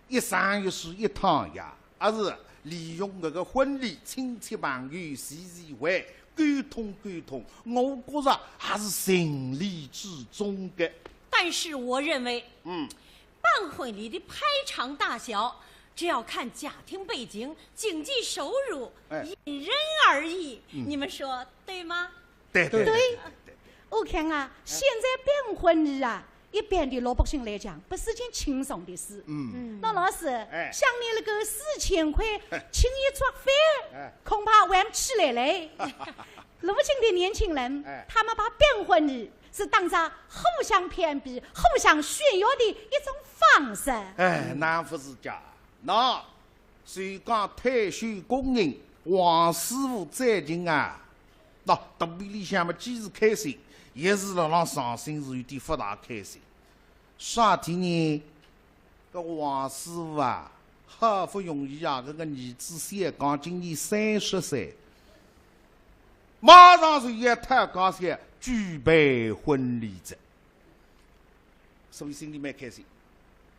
一生一世一趟呀，还是利用搿个婚礼，亲戚朋友聚聚会，沟通沟通，我觉着还是情理之中的。但是我认为，嗯。 办婚礼的排场大小，只要看家庭背景、经济收入，哎。因人而异。嗯。你们说对吗？对，对，对。对，对，对，对。我看啊，哎。现在办婚礼啊，一般的老百姓来讲，拨是件轻松的事。嗯。嗯。那老师，哎。像你那个四千块，哎。请一桌饭，哎。恐怕玩不起来嘞。 如今的年轻人，哎。他们把办婚礼是当作互相攀比、互相炫耀的一种方式。哎，那不是假。那，就讲退休工人王师傅最近啊，那肚皮里向嘛，既是开心，也是辣浪伤心，是有点不大开心。啥体呢？ 搿王师傅啊，好不容易啊，搿个儿子小刚今年三十岁，马上就要讨家小举办婚礼哉，所以心里蛮开心。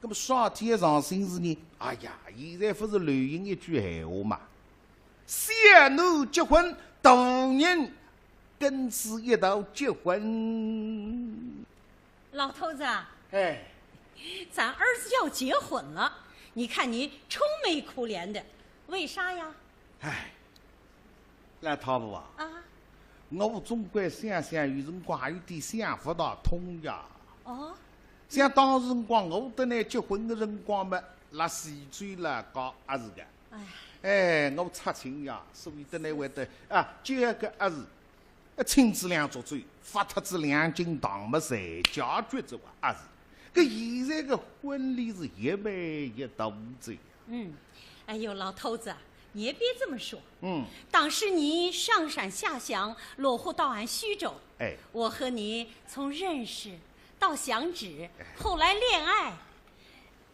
搿么啥体上心事呢？哎呀，现在不是流行一句闲话嘛，小囡结婚，大人跟仔一道结婚。 老头子啊，哎。咱儿子要结婚了，你看你愁眉苦脸的，为啥呀？哎，老太婆啊，啊？我总归想想，有辰光还有点想勿大通呀。哦？像当时辰光，我搭倷结婚个辰光嘛，辣徐州辣搞阿是个。哎。哎，我出亲呀，所以搭倷会得，啊，结个阿是，呃，亲子两桌酒，发脱仔两斤糖么，侪解决仔个阿是。搿现在个婚礼是一办一大子。 嗯，哎呦，老头子，你也别这么说。嗯。当时你上山下乡，落户到俺徐州。哎。我和你从认识到相知，哎。后来恋爱，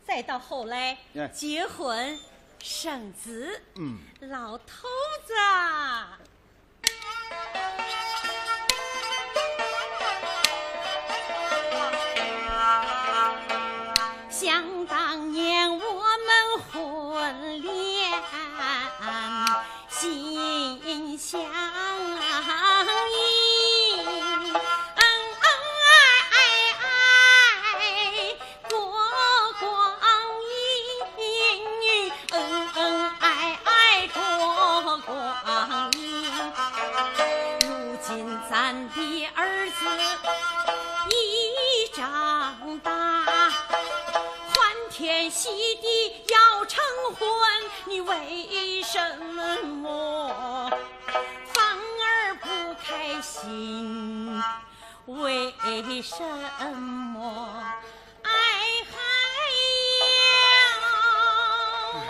再到后来，哎。结婚生子。嗯。老头子啊。 想当年我们婚恋心相印，恩恩爱爱过光阴，恩恩爱爱过光阴。如今咱的儿子已长大，欢天喜地要成婚，你为什么反而不开心？为什么？哎嗨呀！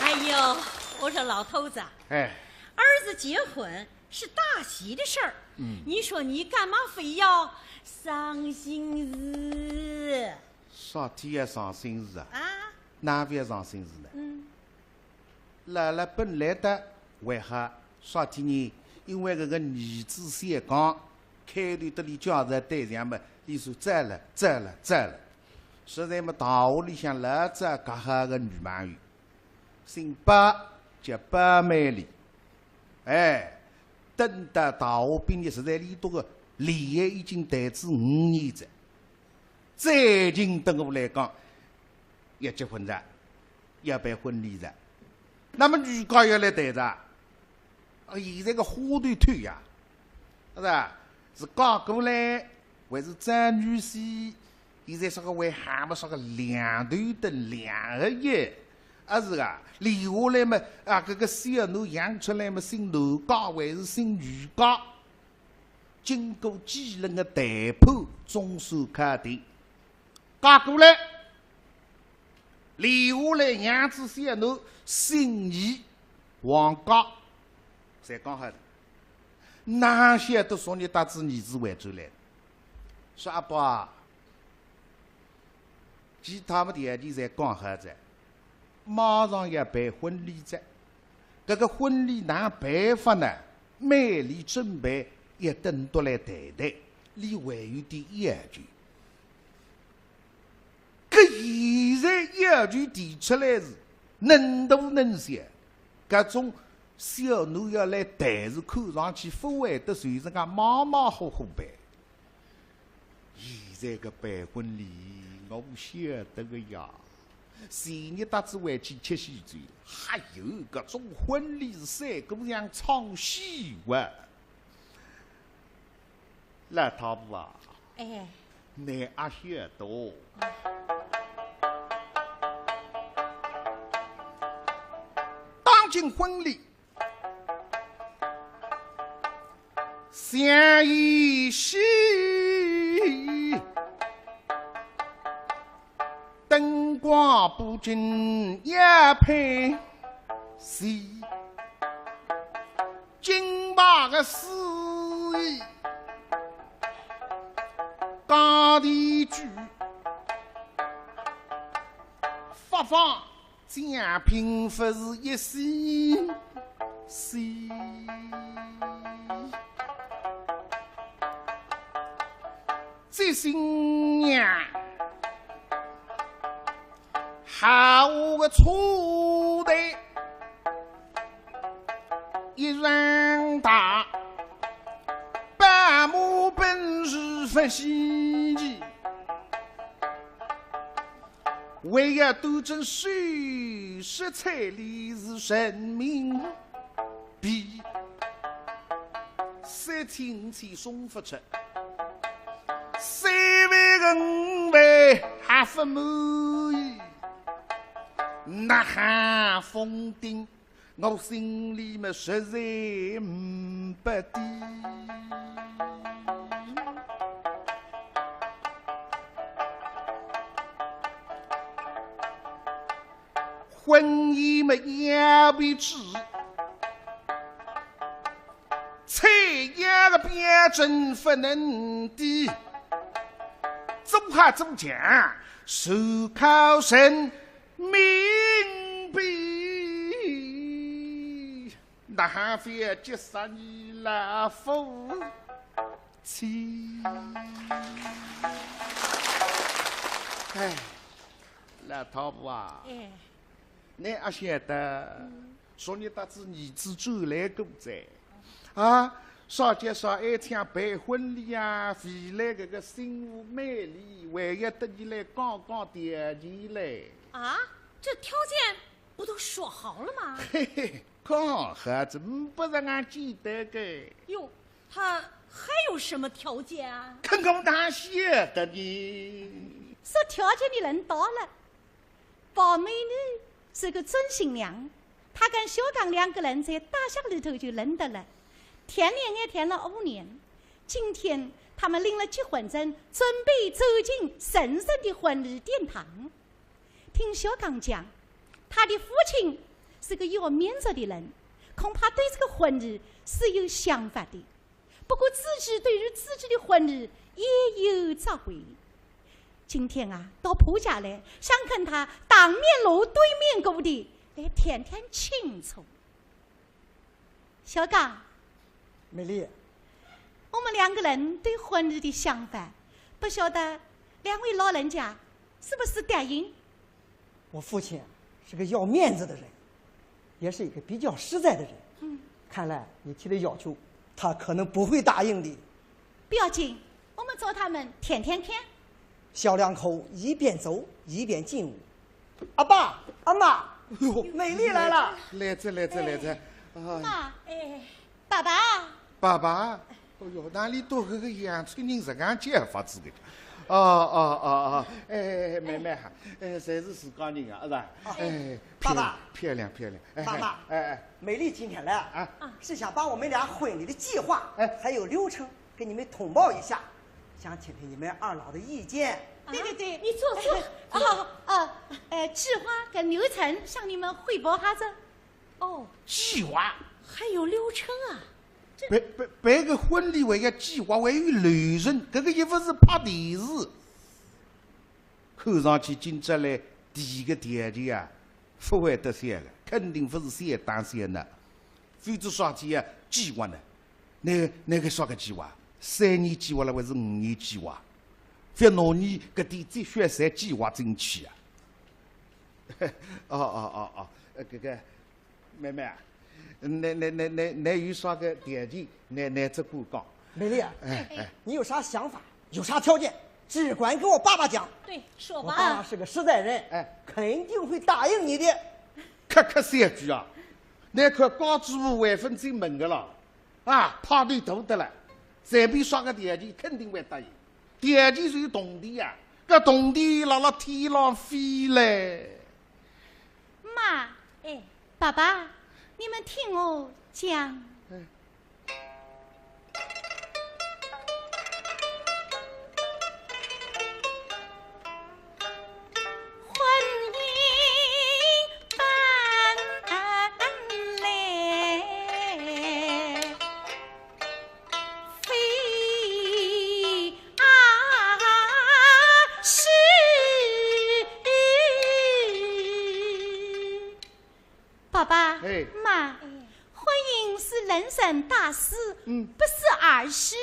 哎呦，我说老头子啊，哎。儿子结婚 是大喜的事儿。嗯。你说你干嘛非要伤心事？啥体要伤心事啊？啊？哪会要伤心事呢？嗯。辣辣本来的为啥？啥体呢？因为搿个儿子小刚，开头搭俚介绍对象嘛，俚说赞了，赞了，赞了。实在嘛，大学里向老早交好个女朋友，姓包，叫包美丽。 哎，等到大学毕业，实在俚笃个恋爱已经谈仔五年哉。最近等我来讲，要结婚哉，要办婚礼哉。那么女家要来谈哉，啊，现在个花头透呀，是吧？是嫁过来 还是张女婿，现在啥个还喊么啥个两头等两个月，啊是啊，留下来么，啊，搿个小囡养出来么，姓男家还是姓女家？经过几轮个谈判，总算敲定。嫁过来，留下来养仔小囡，姓倪，王家，侪讲好的。 哪晓得昨日搭仔儿子回转来，说：“阿爸啊，其他么条件侪讲好哉，马上要办婚礼哉。搿个婚礼哪办法呢？美丽准备要等到来谈谈，俚还有点要求。” 搿现在要求提出来是能大能小，搿种小囡要来谈是看上去勿会得随自家马马虎虎办。现在个办婚礼，我晓得个呀。前日搭仔回去吃喜酒，还有搿种婚礼是三姑娘唱戏哇。 老太婆啊，哎。倷阿晓得，当今婚礼，相依戏，灯光布景也配齐。 金牌个司仪，讲第一句，发放奖品勿是一些些。接新娘，好个车队 一人大，白马奔是勿稀奇，还要端正首饰彩礼是人民币。三千五千送勿出，三万个五万还勿满意，哪哈封顶？我心里么实在唔不抵。 婚姻么要不止，采药个标准不能低，做好做强，全靠人民币。那还非要急煞你老夫妻？哎，老太婆啊，哎。 倷阿晓得，昨日搭仔儿子转来过哉。啊，啥叫啥爱抢办婚礼啊，未来搿个新妇美丽，还要搭伊来讲讲条件嘞。啊，这条件不都说好了吗？嘿嘿，讲好仔，唔不是俺简单个。哟，他还有什么条件啊？搿我哪晓得呢？说条件你轮到了。 宝美女是个准新娘，她跟小刚两个人在大学里头就认得了，谈恋爱谈了五年。今天他们领了结婚证，准备走进神圣的婚礼殿堂。听小刚讲，他的父亲是个要面子的人，恐怕对这个婚礼是有想法的。 不过自己对于自己的婚礼也有责备。今天啊，到婆家来，想跟他当面落对面鼓的来谈谈清楚。小刚，美丽，我们两个人对婚礼的想法，不晓得两位老人家是不是答应？ 我父亲啊，是个要面子的人，也是一个比较实在的人。嗯。看来你提的要求，他可能不会答应的。不要紧，我们找他们谈谈看。小两口一边走一边进屋。阿爸，阿妈，哎呦，美丽来了。来哉，来哉，来哉。哎，啊。妈，哎，爸爸。爸爸。 哦哟，哪里多个个洋春人实梗叫法子个？哦，哦，哦，哦，哎，妹妹哈，哎，侪是自家人啊，是吧？哎，爸爸。漂亮，漂亮，漂亮。哎，爸爸，哎，哎。美丽今天来啊，啊。是想把我们俩婚礼的计划，哎。还有流程给你们通报一下，想听听你们二老的意见。对，对，对，你坐，坐。哎，啊，啊，呃，计划跟流程向你们汇报哈子。 哦，计划。还有流程啊？这，办，办，办个婚礼还要计划，还有流程，搿个又不是拍电视。看上去今朝来第一个条件啊，不会得小个，肯定不是小打小闹。否则啥体啊，计划呢？那，那个啥个计划？三年计划了还是五年计划？覅拿伲搿点积蓄侪计划进去啊。哦，哦，哦，哦，呃，搿个， 妹妹啊，倷，倷，倷，倷，倷有啥个条件，倷，倷只管讲。美丽啊，哎，哎。你有啥想法，有啥条件，只管给我爸爸讲。对，说吧。我爸爸是个实在人，哎。肯定会答应你的。客客气句啊，倷看家主婆还勿进门个了。 啊，派头大得了，随便啥个条件肯定会答应。条件是铜钿呀，搿铜钿辣辣天浪飞嘞。妈，哎，爸爸，你们听我讲。哎。 爸爸，哎。妈，婚姻是人生大事，嗯。不是儿戏。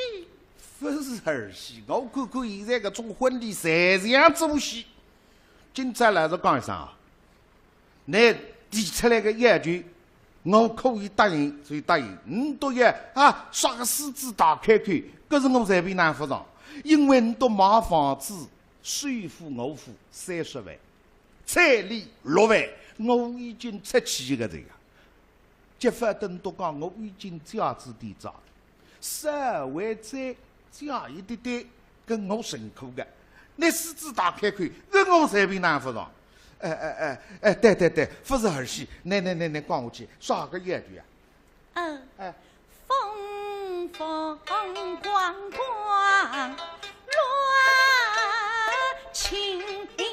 不是儿戏，我看看现在搿种婚礼侪像做戏。今朝老实讲一声啊，倷提出来个要求，我可以答应就答应，倷笃要啊，啥个狮子大开口，搿是我随便拿勿上，因为倷笃买房子，首付我付三十万。 彩礼六万，我已经出去个这个。结婚等都讲我已经价值抵账，稍微再加一点点，搿我认可个。拿狮子大开口，搿我随便哪勿让。哎哎哎哎，对对对，勿是儿戏，拿拿拿拿讲下去，啥个要求啊？嗯，哎，风风光光乱青绿。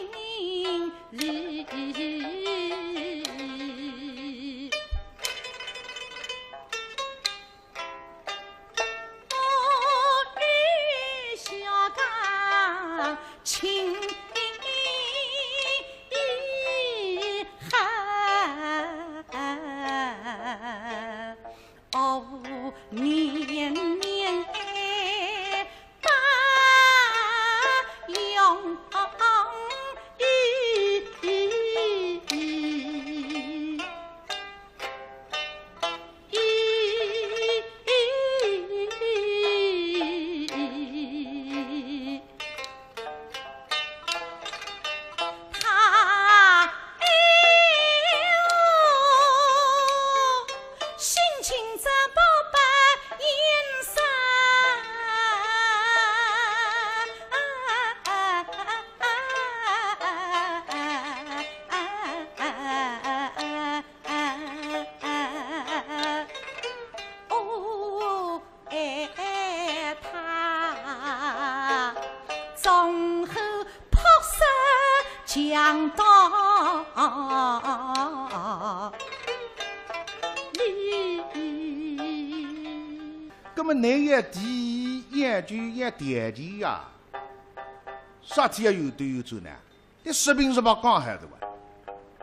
葛末倷要提，要求要条件呀，啥体要有对有做呢？ 搿视频是勿讲好的哇。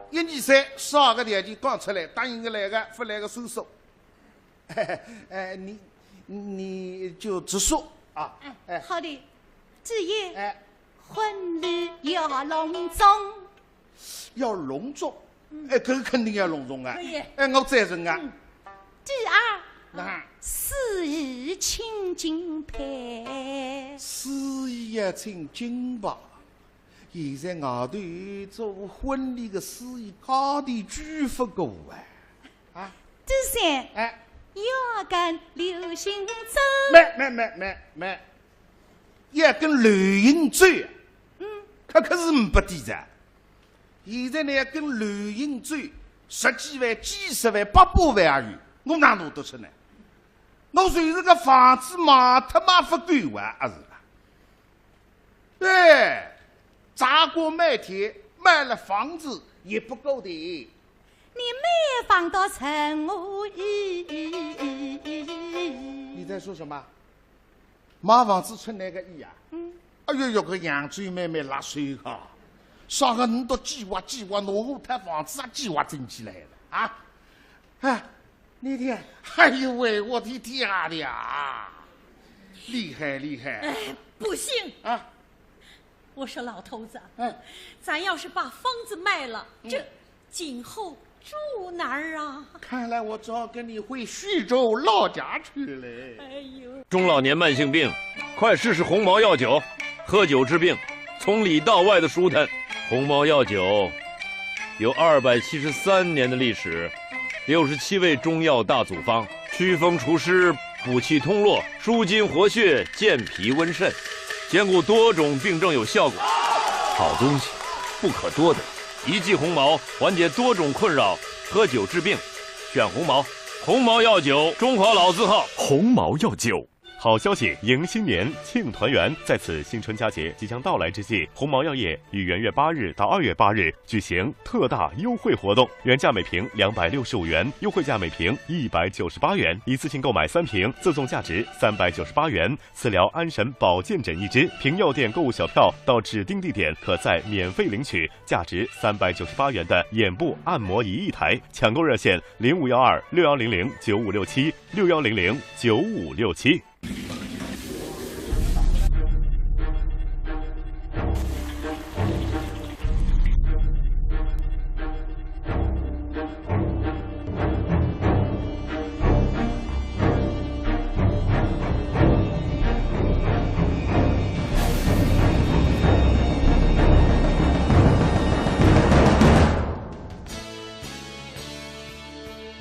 一二三，啥个条件讲出来，答应个来个，勿来个算数。哎，你你就直说啊。哎，好的，第一，哎，婚礼要隆重。要隆重？哎，搿肯定要隆重啊。可以。哎，我赞成啊。第二，那，司仪请金牌。司仪要请金牌。 现在外头做婚礼个司仪价钿贵勿过啊。啊？第三，哎，要跟流行走。慢慢慢慢慢，要跟流行走啊？嗯，搿可是呒不底子。现在呢，要跟流行走，十几万、几十万、百把万也有，我哪拿得出呢？我就是个房子卖脱卖勿够啊，阿是吧？ 对，砸锅卖铁，卖了房子也不够的。你卖房到成何意义？你在说什么？卖房子出哪个意义啊？嗯。哎哟哟，搿扬州妹妹辣手哈，啥个倷笃计划计划，拿我套房子也计划进去来了啊？哎， 那天，哎呦喂，我的天啊！厉害，厉害！哎，不行！啊？我说老头子，哎，咱要是把房子卖了，嗯，这今后住哪儿啊？看来我只好跟你回徐州老家去嘞。哎呦，中老年慢性病，快试试鸿茅药酒，喝酒治病，从里到外的舒坦。鸿茅药酒有二百七十三年的历史， 六十七味中药大组方，祛风除湿，补气通络，舒筋活血，健脾温肾，兼顾多种病症有效果。好东西，不可多得。一剂鸿茅，缓解多种困扰，喝酒治病，选鸿茅。鸿茅药酒，中华老字号。鸿茅药酒。 好消息，迎新年，庆团圆。在此新春佳节即将到来之际，鸿茅药业于元月八日到二月八日举行特大优惠活动，原价每瓶两百六十五元，优惠价每瓶一百九十八元，一次性购买三瓶，赠送价值三百九十八元磁疗安神保健枕一支。凭药店购物小票到指定地点，可再免费领取价值三百九十八元的眼部按摩仪一台。抢购热线零五幺二六幺零零九五六七，六幺零零九五六七。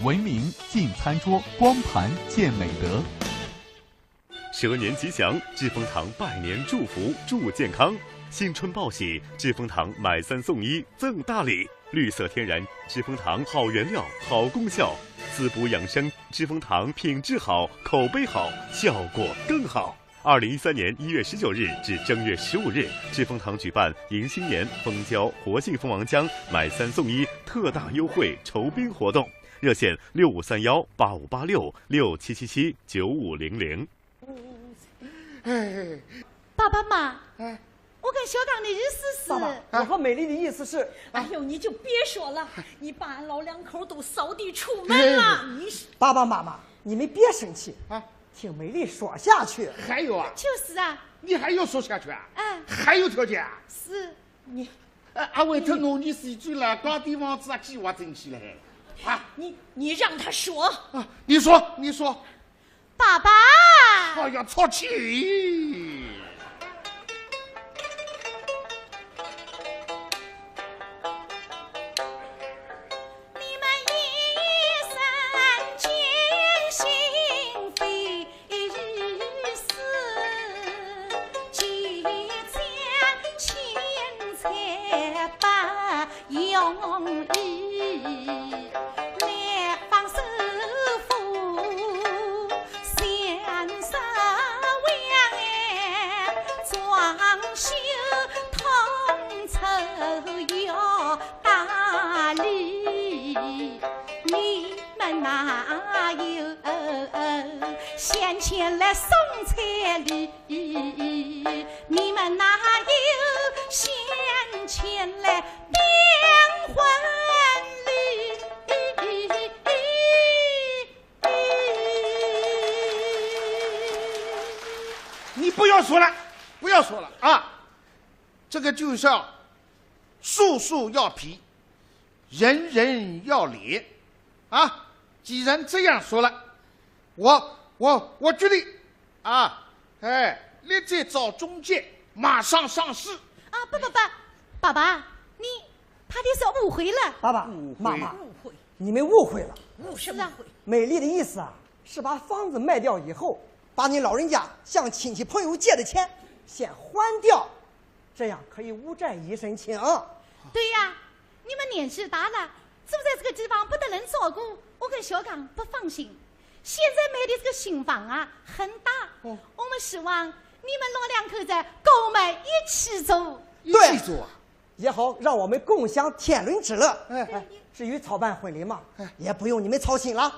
文明进餐桌，光盘见美德。蛇年吉祥，知蜂堂拜年祝福祝健康。新春报喜，知蜂堂买三送一赠大礼。绿色天然知蜂堂，好原料，好功效，滋补养生。知蜂堂品质好，口碑好，效果更好。二零一三年一月十九日至正月十五日，知蜂堂举办迎新年蜂胶活性蜂王浆买三送一特大优惠酬宾活动，热线六五三幺八五八六、六七七七九五零零。哎，爸爸妈，哎，我跟小刚的意思是，爸爸，我和美丽的意思是，哎呦，你就别说了，你把俺老两口都扫地出门了，你是爸爸妈妈，你们别生气啊，听美丽说下去。还有啊，就是啊，你还要说下去啊？哎，还有条件啊？是你，呃，阿伟特拿你是最了，高地房子啊，计划进去了，啊，你你让他说，啊，你说，你说，爸爸，哎呀，出去。你们一生艰辛费时，几千钱财不容易，买房首付，享受装修统筹要打理，你们哪有闲钱来送彩礼？你们哪有闲钱来订婚礼？你不要说了，不要说了啊！这个就是啊，树树要皮，人人要脸啊！既然这样说了，我我我决定啊，哎，立即找中介，马上上市。啊，不不不，爸爸，你他这是误会了。爸爸妈妈，你们误会了。误什么会？美丽的意思啊，是把房子卖掉以后，把你老人家向亲戚朋友借的钱先还掉，这样可以无债一身轻。对呀，你们年纪大了，住在这个地方不得人照顾，我跟小刚不放心。现在买的这个新房啊，很大，我们希望你们老两口子跟我们一起住。一起住啊？也好让我们共享天伦之乐。哎哎至于操办婚礼嘛，也不用你们操心了。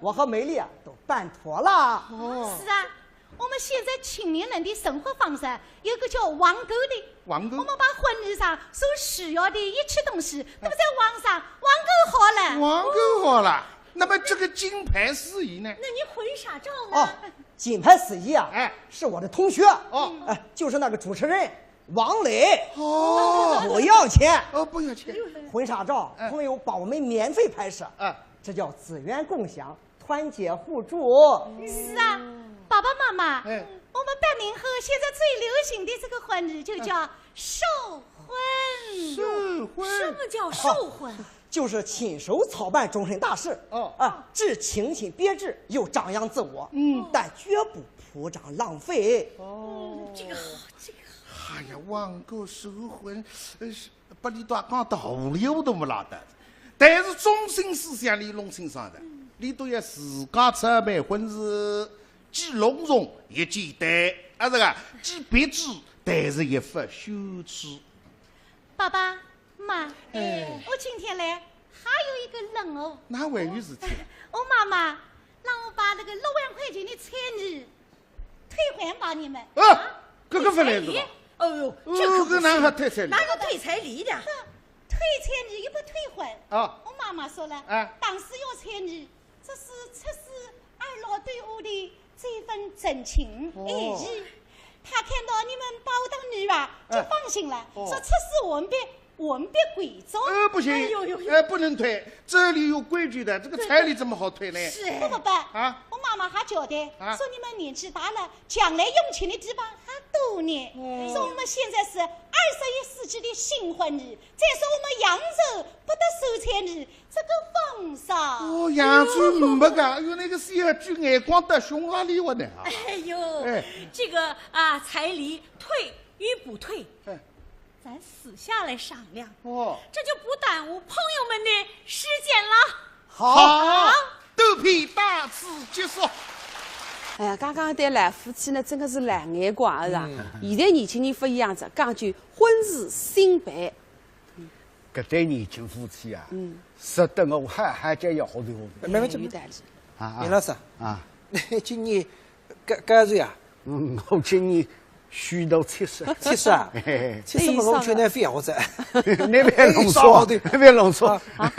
我和美丽啊都办妥了。哦，是啊，我们现在青年人的生活方式有个叫网购的，网购我们把婚礼上所需要的一切东西都在网上网购好了。网购好了，那么这个金牌司仪呢？那你婚纱照呢？哦，金牌司仪啊，哎是我的同学，哦哎，就是那个主持人王磊，哦不要钱。哦，不要钱。婚纱照哎朋友帮我们免费拍摄，啊，这叫资源共享，团结互助。是啊，爸爸妈妈，哎我们八零后现在最流行的这个婚礼就叫寿婚。寿婚什么叫寿婚？就是亲手操办终身大事，哦啊，既清新别致又张扬自我，嗯但绝不铺张浪费。哦，这个好，这个好。哎呀，网购寿婚，呃，是拨俚笃讲道理我都没拉得，但是中心思想俚弄清爽的，俚笃要自家操办婚事，既隆重也简单，啊，这个既别致，但是也不羞耻。爸爸妈妈，哎我今天来还有一个任务。哪回事体？我妈妈让我把那个六万块钱的彩礼退还给你们。啊，搿个勿来事吧？哦哟，哦，搿哪能退彩礼？哪有退彩礼的？退彩礼又不退还。啊我妈妈说了，哎当时要彩礼，这是出自二老对我的这份真情哦爱意。她看到你们包大礼吧，就哎放心了，哦说出使完毕，完毕归宗。呃，不行，哎呦呦呦，哎，不能退，这里有规矩的，这个彩礼怎么好退呢？是不不不，啊我妈妈还交代，啊说你们年纪大了，将来用钱的地方还多呢。哦说我们现在是二十一世纪的新婚礼，再说我们扬州不得收彩礼，这个风俗哦，扬州没个，哎哟，那个小鬼眼光倒凶啦哩哇呢啊。哎呦，哎。这个啊，彩礼退与不退，哎。咱私下来商量。哦。这就不耽误朋友们的时间了。好，好。斗片到此结束。哎呀，刚刚对老夫妻呢，真的是老眼光啊。嗯。现在年轻人不一样子，讲究婚事先办。 搿对年轻夫妻啊，嗯。值得我好好叫要学习学习。慢慢讲。有道理。啊，啊。林老师，啊。今年几，几岁啊？嗯，我今年虚度七十。七十啊？嘿嘿嘿。七十嘛，我劝侬覅学习。侬覅弄错，哎，少学点。侬覅弄错。啊。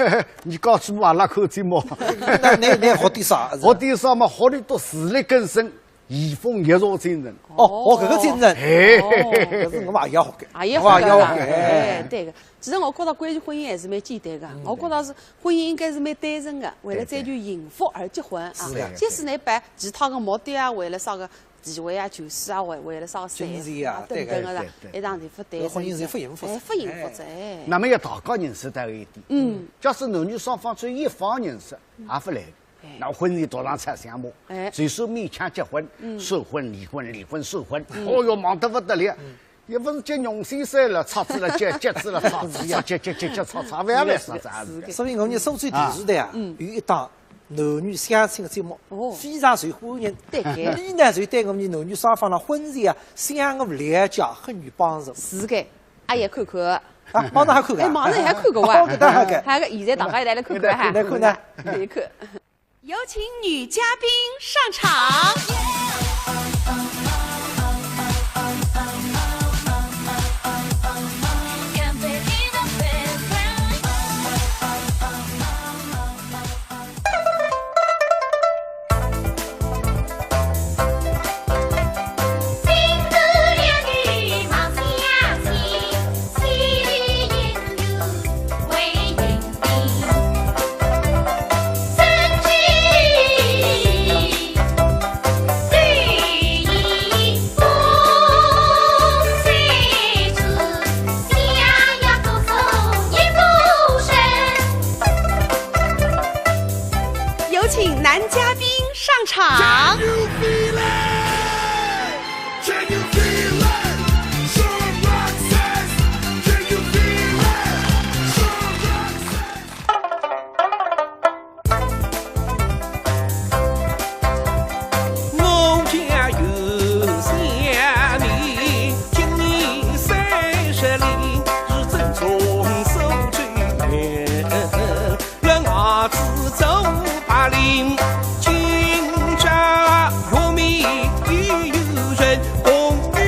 侬告诉我阿拉看节目。那，那，那学点啥？学点啥嘛，学点多自力更生。 移风易俗精神。哦，哦，搿个精神。哎。哦。搿是我也要学个，也要学个。我也要学个。哎，对个。其实我觉得关于婚姻还是蛮简单个，嗯，我觉得是婚姻应该是蛮单纯个，为了追求幸福而结婚啊。是的。即使侬办其他个目的啊，为了啥个地位啊、权势啊，为，为了啥个财富啊等等个啦，对，对，对。一场是勿单纯个。搿婚姻是勿幸福，哎，勿幸福，哎。哎。那么要大家认识到一点，嗯。假使男女双方只有一方认识，也勿来。 哎。那婚姻多上才相骂，哎。就算勉强结婚，嗯。闪婚、离婚、离婚、闪婚，嗯。哦哟，忙得不得了。嗯。也勿是结容先生了，拆子了结，结子了拆子，要结，结，结，结，拆，拆，勿要来说这样子的。是的。所以我们苏州电视台啊，啊。嗯。有一档男女相亲的节目，哦。非常受欢迎。对个。伊呢，就对我们男女双方的婚姻啊，相互了解很有帮助。是个，阿要看看。啊，马上还看个啊？哎，马上还看个哇。哦，搿当然看。还有个，现在大家一道来看看哈。来看呢。来看。 有请女嘉宾上场。有请男嘉宾上场。 Can you feel it? Can you feel it? So rock says, can you feel it? So rock says. 我家有小名，今年三十零，是正宗苏州人。 人伢子做白领，今朝月明又有人，红女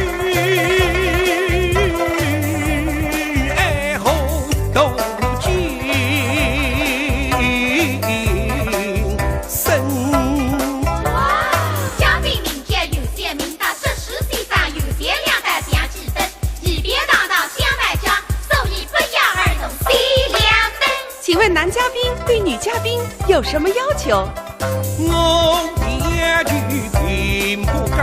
爱好多情深。嘉宾名叫有些名，到这时先生有些两道相几分，一边堂堂相卖家，所以不约而同三两分。 请问男嘉宾对女嘉宾有什么要求？我要求并不高，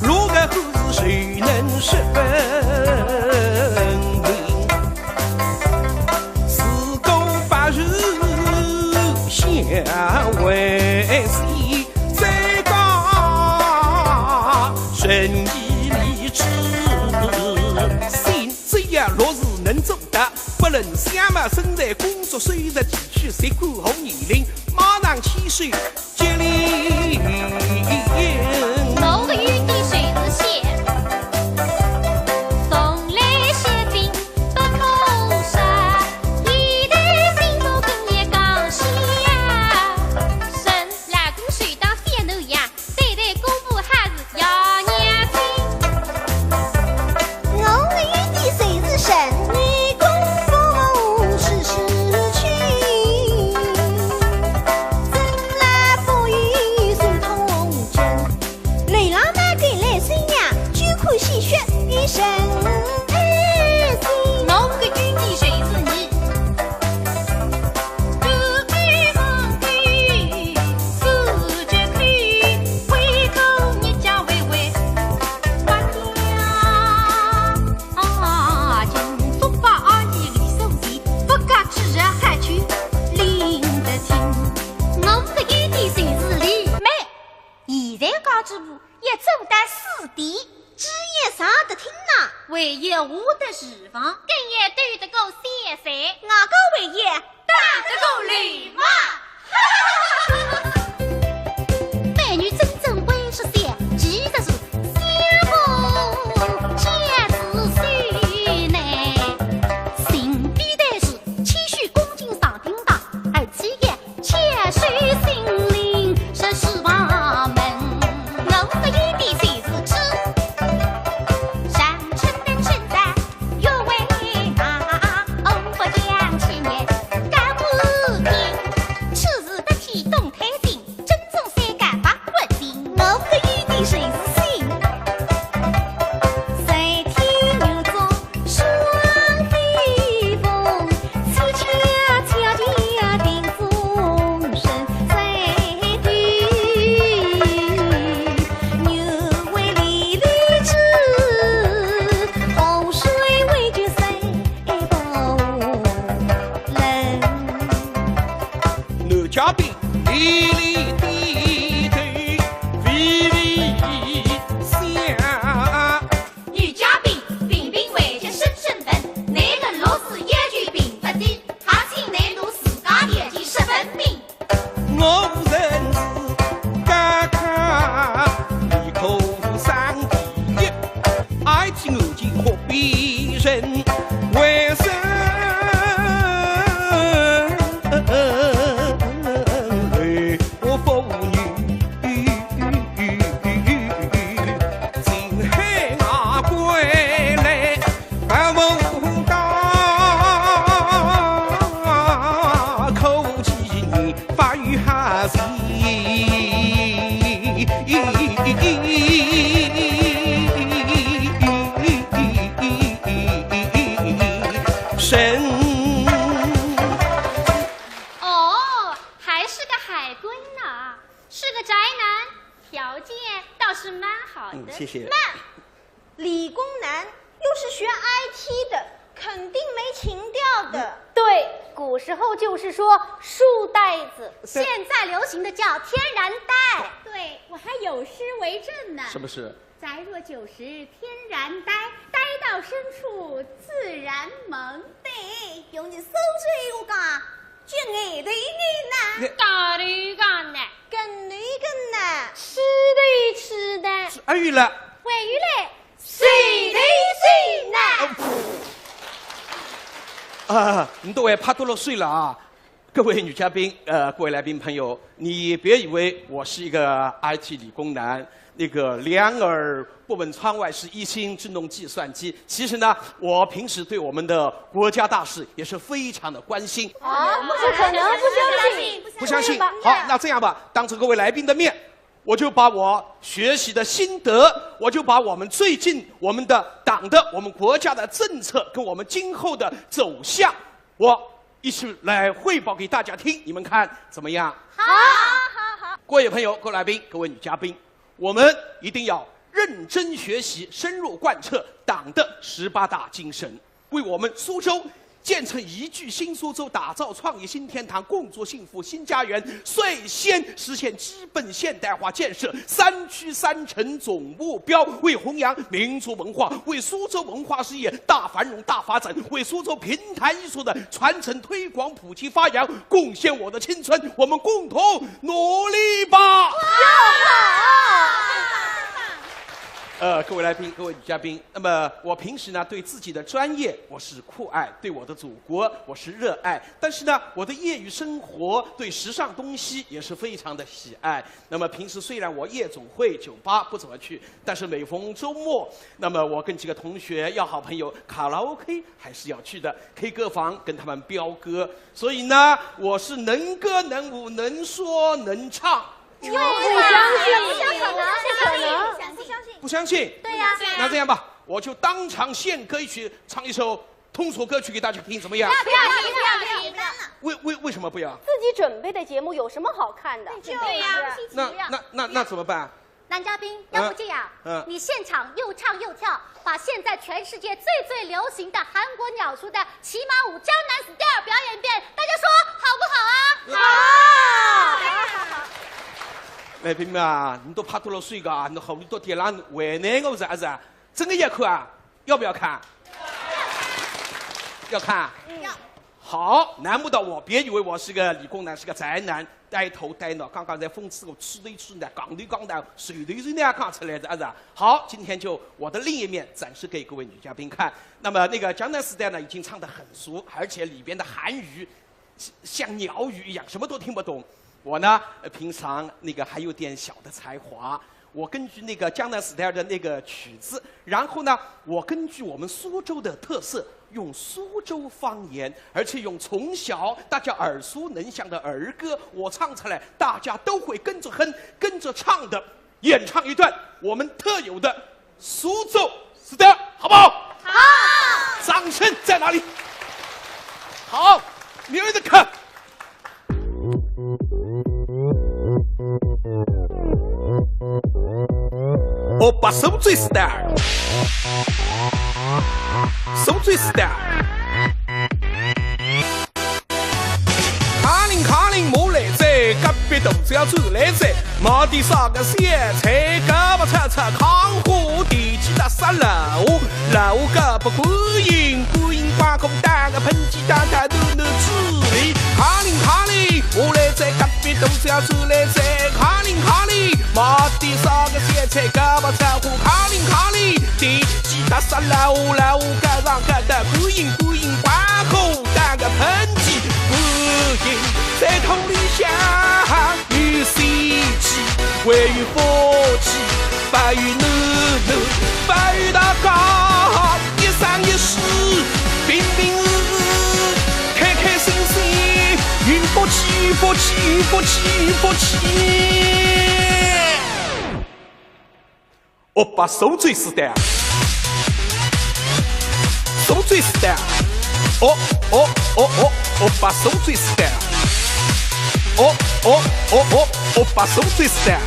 六个胡子谁能十分明？四个八字相为是，再加仁义礼智信。 只要六字能做到，不论相貌、身材、工作、收入、地区、籍贯和年龄，马上牵手结linng。我的兄弟就是仙，从来是并不可说，一代心中更也刚性啊。神老公手当仙奴呀， 对待公婆还是要娘亲。我有的就是神女公婆事事亲，从来不与谁主播也做得四弟，主也上得厅呐，还也下得厨房，更也对得过小三，我个还也打得过流氓。美女真正会说笑，其实是相公家子手内，心地但是谦虚恭敬上厅堂，而且也 谦虚心灵是书房门，我个一点就是知。上春登生在月为大，我不讲千言告不停。此事得体动太平，正中三个八不定，我个一点就是心。 男嘉宾连连点头，微微一笑。 女嘉宾频频回绝深深问，男人若是要求并不低，还请男奴自家条件说分明。我无人是家家，你可无上第一，爱情案件何必人为生？我父女 哦，还是个海归呢，是个宅男，条件倒是蛮好的。嗯，谢谢。慢，理工男又是学I T的，肯定没情调的。对，古时候就是说书呆子，现在流行的叫天然呆。对，我还有诗为证呢。什么诗？ 宅若九十天然呆，呆到深处自然萌。对，用你苏州话讲，叫呆头呆脑。高头高脑。跟头跟脑。痴头痴脑。是阿语了。还有嘞，睡头睡脑。啊，你都还怕多了睡了啊？ 各位女嘉宾，呃，各位来宾朋友，你别以为我是一个I T理工男，那个两耳不闻窗外事，一心只弄计算机。其实呢，我平时对我们的国家大事也是非常的关心。啊，不可能，不相信，不相信。好，那这样吧，当着各位来宾的面，我就把我学习的心得，我就把我们最近我们的党的、我们国家的政策跟我们今后的走向，我 一起来汇报给大家听，你们看怎么样？好，好，好。各位朋友、各位来宾、各位女嘉宾，我们一定要认真学习，深入贯彻党的十八大精神，为我们苏州建成宜居新苏州，打造创业新天堂，共筑幸福新家园，率先实现基本现代化建设三区三城总目标，为弘扬民族文化，为苏州文化事业大繁荣大发展，为苏州评弹艺术的传承推广普及发扬，贡献我的青春，我们共同努力吧。呃，各位来宾，各位女嘉宾，那么我平时呢，对自己的专业我是酷爱，对我的祖国我是热爱，但是呢，我的业余生活对时尚东西也是非常的喜爱。那么平时虽然我夜总会、酒吧不怎么去，但是每逢周末，那么我跟几个同学要好朋友卡拉OK还是要去的，K歌房跟他们飙歌。所以呢，我是能歌能舞、能说能唱。不相信，不相信，不相信，不相信。不相信？对呀。那这样吧，我就当场献歌一曲，唱一首通俗歌曲给大家听，怎么样？不要，不要，不要，不要。为为为什么不要？自己准备的节目有什么好看的？对呀。那那那那怎么办？男嘉宾，要不这样，嗯，你现场又唱又跳，把现在全世界最最流行的韩国秒叔的骑马舞江南 style 表演一遍，大家说好不好啊？好。来，平平啊，侬都拍脱了水个啊，侬喉咙都甜了，为难我是啊是啊？真的要看啊？要不要看？要看？要。好，难不倒我，别以为我是个理工男，是个宅男，呆头呆脑，刚刚在讽刺我，吃的吃的，讲的讲的，水的水的讲出来的啊是啊？好，今天就我的另一面展示给各位女嘉宾看。那么那个江南四代呢，已经唱得很熟，而且里边的韩语 像鸟语一样，什么都听不懂。我呢，呃，平常那个还有点小的才华，我根据那个江南四代的那个曲子，然后呢，我根据我们苏州的特色，用苏州方言，而且用从小大家耳熟能详的儿歌，我唱出来，大家都会跟着哼，跟着唱的。 演唱一段我们特有的苏州style，好不好？好。掌声在哪里？好，明儿的看。哦，把苏州style，苏州style。 卡林卡林，我来哉，隔壁大脚走来哉，买点啥个小菜，茭白炒炒炕虾，田鸡搭沙拉，老茭白观音，观音花果搭个盆鸡，大大暖暖滋味。卡林卡林，我来哉，隔壁大脚走来哉，卡林卡林，买点啥个小菜，茭白炒炕虾，卡林卡林，田鸡搭沙拉，老茭上茭搭观音，观音花果 搭个盆鸡，观音在桶里向有仙气，还有福气，不有囡囡，不有大家，一生一世平平安安，开开心心，有福气，有福气，有福气，有福气。 哦，把苏州style，苏州style，哦哦哦哦，哦，把苏州style，哦哦哦哦，哦，把苏州style，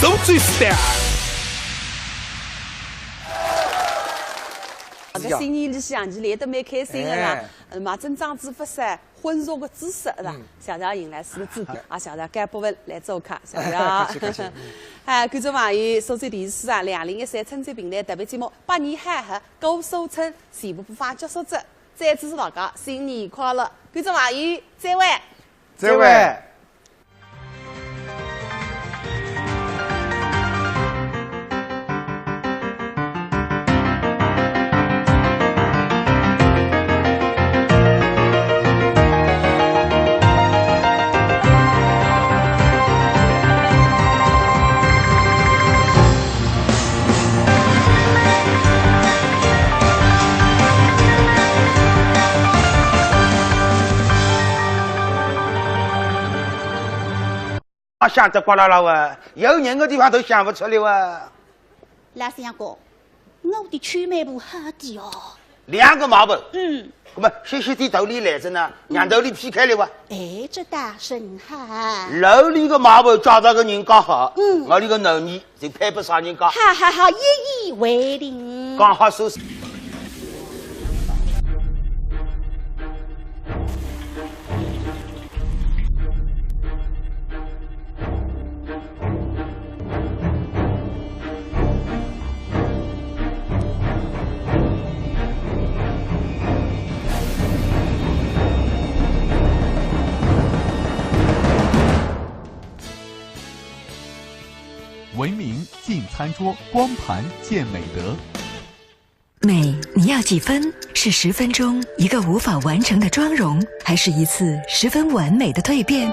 苏州style。搿新年里向，伊来得蛮开心个啦。哎。呃，嘛，真正子勿少 婚俗个知识，是吧？嗯。谢谢邢老师个指点，啊，谢谢甘博文来做客，谢谢啊。客气，客气，嗯。哎，观众朋友，苏州电视台两零一三春节评弹特别节目《百年好合》，歌手春全部播放结束哉，再次祝大家新年快乐，观众朋友，再会。再会。再会。 啊，想得呱啦啦哇，有人个地方都想勿出来哇。老相公，我的曲没不好的哦。两个毛病。嗯。那么歇歇点头里来着呢，让头里劈开来哇。哎，这倒甚好。楼里个毛病找到个人刚好，嗯。我里个能力 就配不上人家。好好好，一言为定。刚好收拾。 文明进餐桌，光盘见美德。美，你要几分？是十分钟一个无法完成的妆容，还是一次十分完美的蜕变？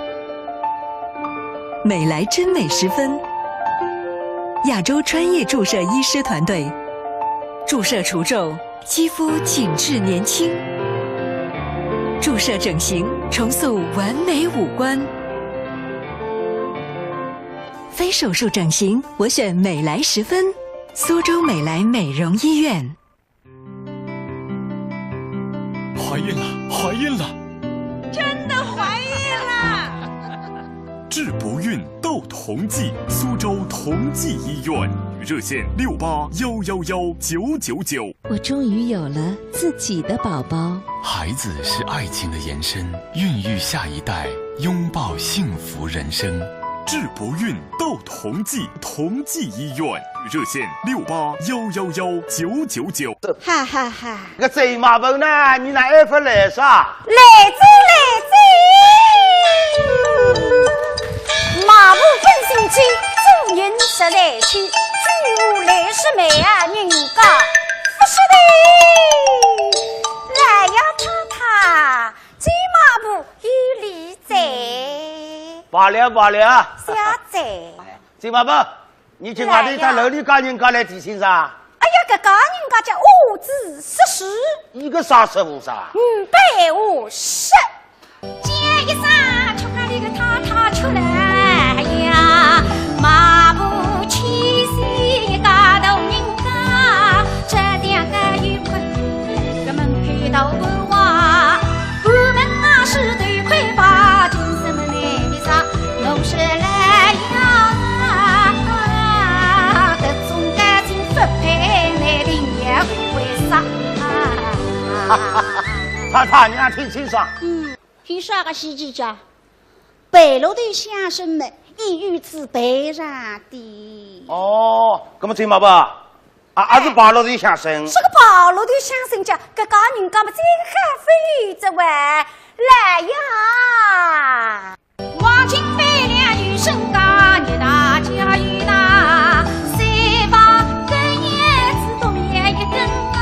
美莱真美十分，亚洲专业注射医师团队，注射除皱， 肌肤紧致年轻。注射整形，重塑完美五官。非手术整形，我选美莱十分，苏州美莱美容医院。怀孕了，怀孕了！真的怀孕了！治不孕斗同济，苏州同济医院，热线六八幺幺幺九九九。 我终于有了自己的宝宝。孩子是爱情的延伸，孕育下一代，拥抱幸福人生。治不孕到同济，同济医院，热线六八幺幺幺九九九。哈哈哈。搿周妈婆呢？你哪还勿来噻？来哉，来哉。妈婆本姓周，周云十来岁，周府来是媒啊，人家勿是的。来呀，太太， 周妈婆有礼哉。罢了罢了。小姐。周妈婆，你今朝到楼里家人家来提亲噻？哎呀，搿家人家叫五子四十。一个啥十五啥？五百五十。叫一声，吃饭里个太太出来呀，妈婆去世一家头人家，这两个有困，搿门口头不话。 我们啊是对魁拔，今生么难为啥，我是来呀，各种感情不配，难定也为啥。太太，你还听清爽？嗯，听啥个稀奇家？白鹿头相声么，已有此备上的。哦，搿么周妈婆， 啊，还是白鹿头相声。这个白鹿头相声家，搿家人家么真好费着喂，来呀！黄金百两有身价，你大家有那三房根叶子多面一根啊。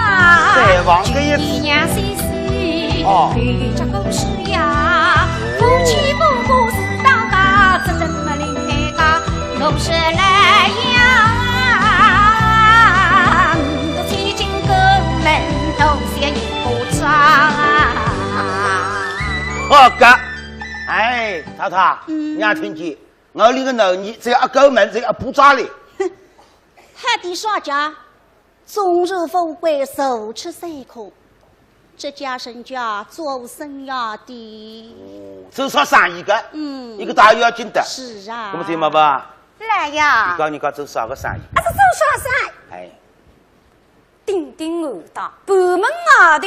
三房根叶子。一样西西，哦。有只故事呀，夫妻不和是当家，只能么另开家。 我是来呀，我千金过门，头谢一巴掌。好个，哎，太太，嗯。你也听见，我那个囡儿只要一过门，只要一巴掌哩。哼，还得啥家？ 纵然富贵，坐吃山空，这家人家做生意的。哦，做啥生意个？嗯。一个大要紧的。是啊。那么怎么办？来呀。你讲你讲做啥个生意？啊，是做啥生意？哎。顶顶我到半门外头，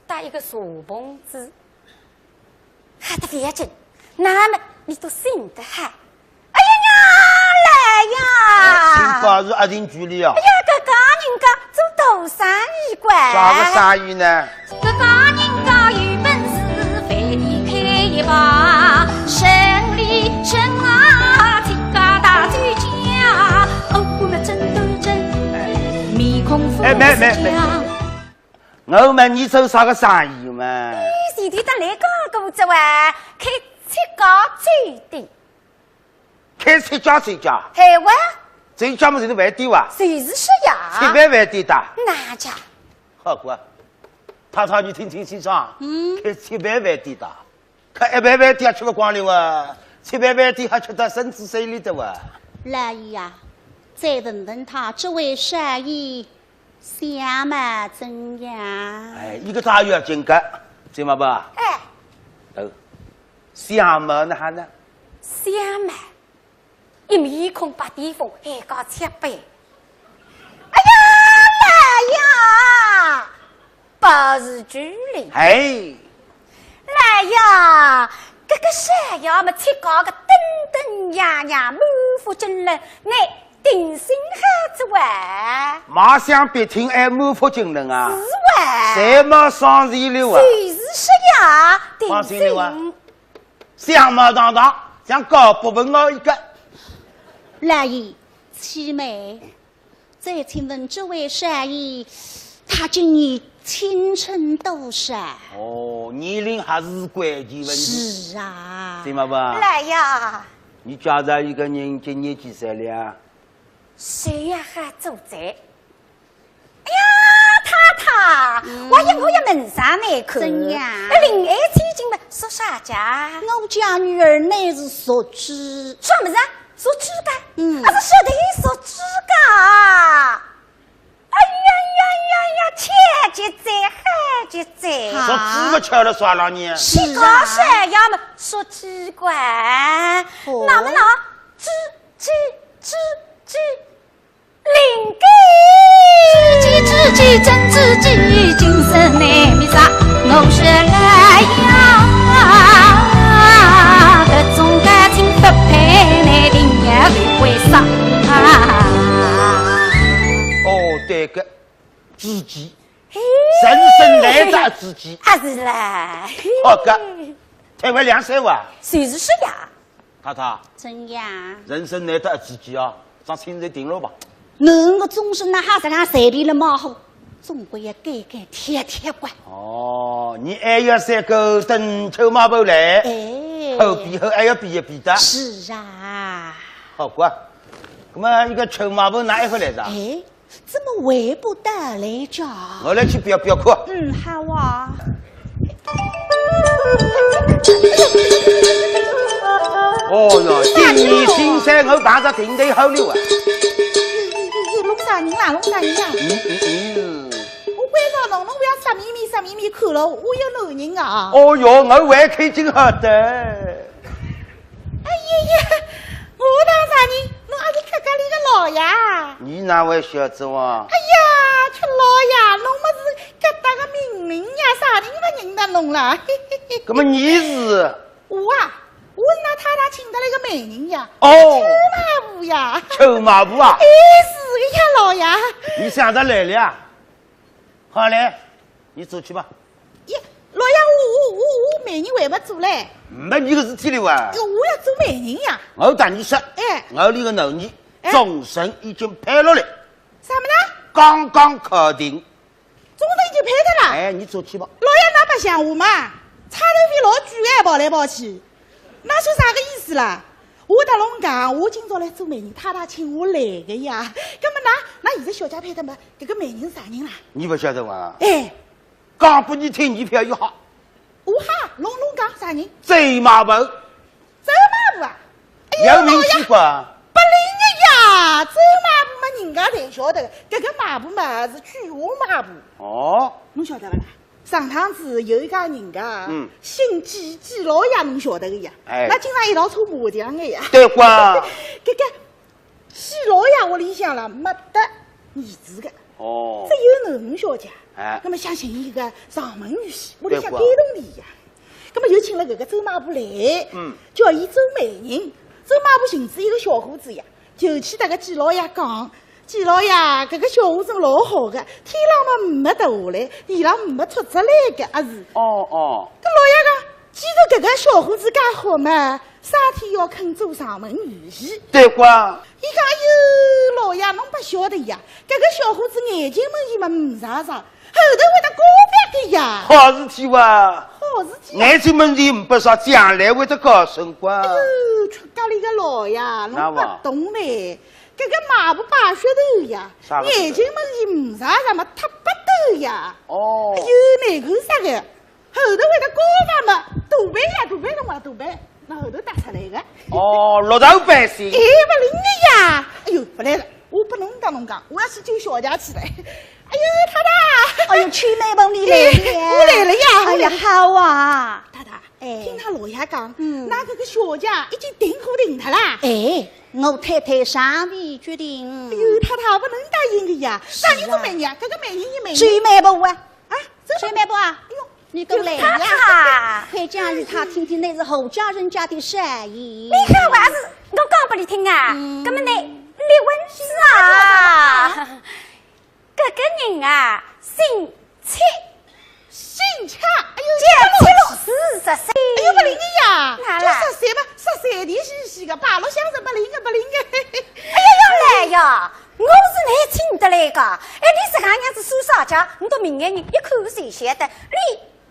搭一个茶棚子。 还得覅紧，那么你都醒得嗨。哎呀呀，来呀！哎，醒高是一定距离啊。哎呀，搿家人家做大生意个。啥个生意呢？搿家人家有本事，饭店开一排，生理人啊，自家大酒家，哦，我们真都真，面孔富士强。哎，没，没，没。 我问你做啥个生意嘛？哎，前头搭来讲过哉哇，开七家酒店。开七家酒家？嘿哇。酒家么就是饭店哇？就是说呀。吃饭饭店的？哪家？好个，太太你听听清爽，嗯。开七饭饭店的。 搿一爿爿店吃勿光了哇，七爿爿店还吃得身子水里的哇。老爷呀，再问问他这位少爷相貌怎样？哎，一个大要紧个，知道吧？哎。哦，相貌哪哈呢？相貌？ 一面孔白癜风，还搞七爿。哎呀，老爷，不是距离。哎。老爷，搿个少爷么，七家个登登样样，满腹经纶，乃定心好哉哇。马上别听，还满腹经纶啊？是哇。侪没上心了啊？就是说呀，定心。放心了啊。 相貌堂堂，像高伯文敖一个。老爷，启禀，再请问这位少爷，他今年青春多少？哦，年龄还是关键问题。是啊。对嘛吧？来呀。你家这一个人今年几岁了？谁呀，还做贼？ 哎呀，太太，嗯。我也，我也问上来看。怎样？那临安千金嘛，说啥家？我家女儿乃是熟知。什么人？熟知个？嗯。啊，是说的熟知个。哎呀呀呀呀，巧极哉，好极哉。啊。熟知嘛巧了啥了呢？是啊。你讲啥呀嘛，熟知个。哦。那么呢，知，知，知，知。 灵感。知己知己真知己，今生难觅啥，我是来呀。是啦。好个，退回两三万。就是呀。太太，怎样？人生难得一次机啊，让亲事定了吧。侬个终身哪哈实梗随便了马虎，总归要改改贴贴个。哦，你还要三个等臭马婆来，哎。好比好还要比一比的。是啊。好个，那么一个臭马婆哪一回来着？哎，怎么回不得来着？我来去表表看。嗯，好啊。哦哟，今年新山我碰着定头好了啊。弄啥人啦？弄啥人啦？嗯嗯嗯。我关照侬，侬勿要色眯眯色眯眯看了，我有男人啊。哦哟，我还开心好的。 哎呀呀，我当啥人？侬阿是客家里个老爷？你哪会晓得哇？哎呀，吃老爷，侬么是搿搭个名人呀，啥人勿认得侬啦？嘿嘿嘿。那么你是？我啊，我是㑚太太请得来个媒人呀。哦。臭马婆呀。臭马婆啊？哎，是个呀，老爷。你想着来了呀？ 好嘞，你做去吧。耶，老爷，我我我我媒人还没做嘞。没你个事体了哇？哟，我要做媒人呀。我搭你说，哎。我里个男人，哎。终身已经配了嘞。啥么呢？刚刚敲定。终身已经配的啦？哎，你做去吧。老爷，㑚白相我嘛，差头费老贵哎，跑来跑去。 那算啥个意思啦？我搭侬讲，我今朝来做媒人，太太请我来个呀。葛么㑚，㑚现在小姐配的嘛，搿个媒人啥人啦？你勿晓得哇？哎。讲拨你听，你覅一吓。我吓，侬侬讲啥人？周妈婆。周妈婆啊？哎呀，有名气不？勿灵个呀，周妈婆嘛人家侪晓得个，搿个妈婆嘛是鬼话妈婆。哦。侬晓得勿啦？ 上趟子有一家人家，嗯。姓季，季老爷侬晓得个呀，哎。㑚经常一道搓麻将个呀。对哇。搿个季老爷屋里向啦，没得儿子个，哦。只有囡小姐。哎。葛么想寻一个上门女婿，屋里向对哇。感动伊呀。葛么就请了搿个周妈婆来，嗯。叫伊做媒人。周妈婆寻仔一个小伙子呀， 就去搭搿季老爷讲，季老爷，搿个小伙子老好个，天浪么没掉下来，地浪没戳着来个，阿是？哦，哦。搿老爷讲，既然搿个小伙子介好嘛，啥体要肯做上门女婿？对哇。伊讲，哎哟，老爷，侬勿晓得呀，搿个小伙子眼睛门前么没啥啥， 后头会得高发个呀。好事体哇。好事体啊。眼睛门前勿说，将来会得高升哇。哎哟，出家里个老爷，侬勿懂嘞。搿个马步摆噱头呀，啥个噱头？眼睛门前没啥啥么，忒不斗呀。哦。哎哟，难看啥个？后头会得高发么，大背呀，大背侬话大背。 那后头打出来个。哦，落头百姓。哎，勿灵个呀！哎哟，勿来了，我拨侬讲侬讲，我要去救小姐去了。哎哟，太太！哎哟，秋妹婆你来了呀！我来了呀！哎呀，好啊！太太，哎。听㑚老爷讲，嗯。㑚搿个小姐已经订婚定脱啦。哎，我太太尚未决定。哎哟，太太，勿能答应个呀！是啊。啥人做媒人啊？搿个媒人是媒人。秋妹婆啊。啊，真的？秋妹婆啊。哎哟， 你过来呀，太太。快讲与他听听，乃是何家人家的少爷。你看我还是我讲拨你听啊，嗯。搿么乃李文是啊，搿个人啊，姓戚。姓戚？哎哟，叫戚老师，十岁。哎哟，勿灵个呀，哪啦？叫十岁嘛，十岁的是是个，八六乡是勿灵个，勿灵个。哎呀，要来呀，我是来请得来个。哎，你是俺娘子苏少家，你到明眼人一看就晓得，你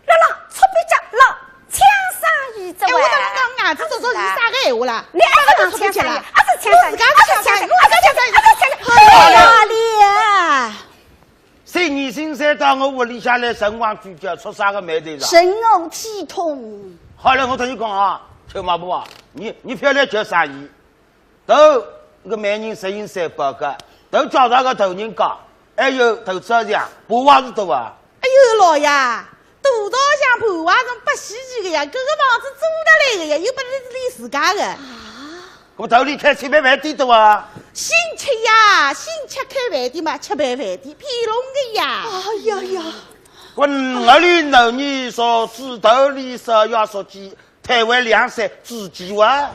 辣辣搓壁脚，辣抢生意哉喂。哎，我搭侬讲，伢子做做是啥个闲话啦？你还是抢生意，还是抢生意，还是抢生意，还是抢生意，还是抢生意。哎呀，你啊！三年新山到我屋里向来，辰光聚焦，出啥个霉头了？人我体痛。好了，我同你讲啊，秋马步啊，你，你覅来叫生意。 头搿媒人实行三宝个，头叫啥个头人家，还有头朝向，八万是多啊？哎哟，老爷，大道上八万是勿稀奇个呀，搿个房子租得来个呀，又勿是你自家个。啊？搿头里开吃爿饭店多啊？姓戚呀，姓戚开饭店嘛，吃爿饭店，骗侬个呀。哎呀呀！我哪里能你说是头里说要说起 台湾两省之际哇。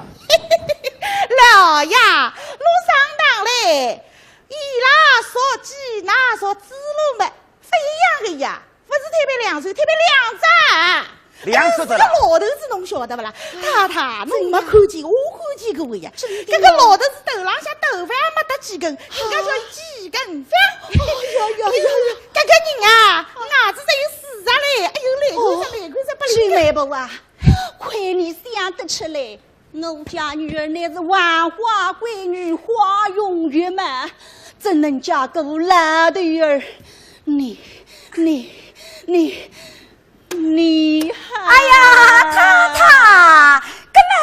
老爷，侬上当嘞！伊拉说鸡，㑚说猪肉么，勿一样个呀，勿勿是推扳两只，推扳两只啊！两只的啦。哎呀，是个老头子，侬晓得勿啦？太太，侬没看见，我看见过呀。搿个老头子头浪向头发还没得几根，人家叫几根发。哎呀呀呀呀！搿个人啊，牙齿只有四只嘞，哎呦，来看啥，来看啥，勿灵。金媒婆啊，亏你想得出来。 我家女儿乃是万花闺女，花容月貌，怎能嫁个老头儿？你，你，你，你还……哎呀，太太，搿么，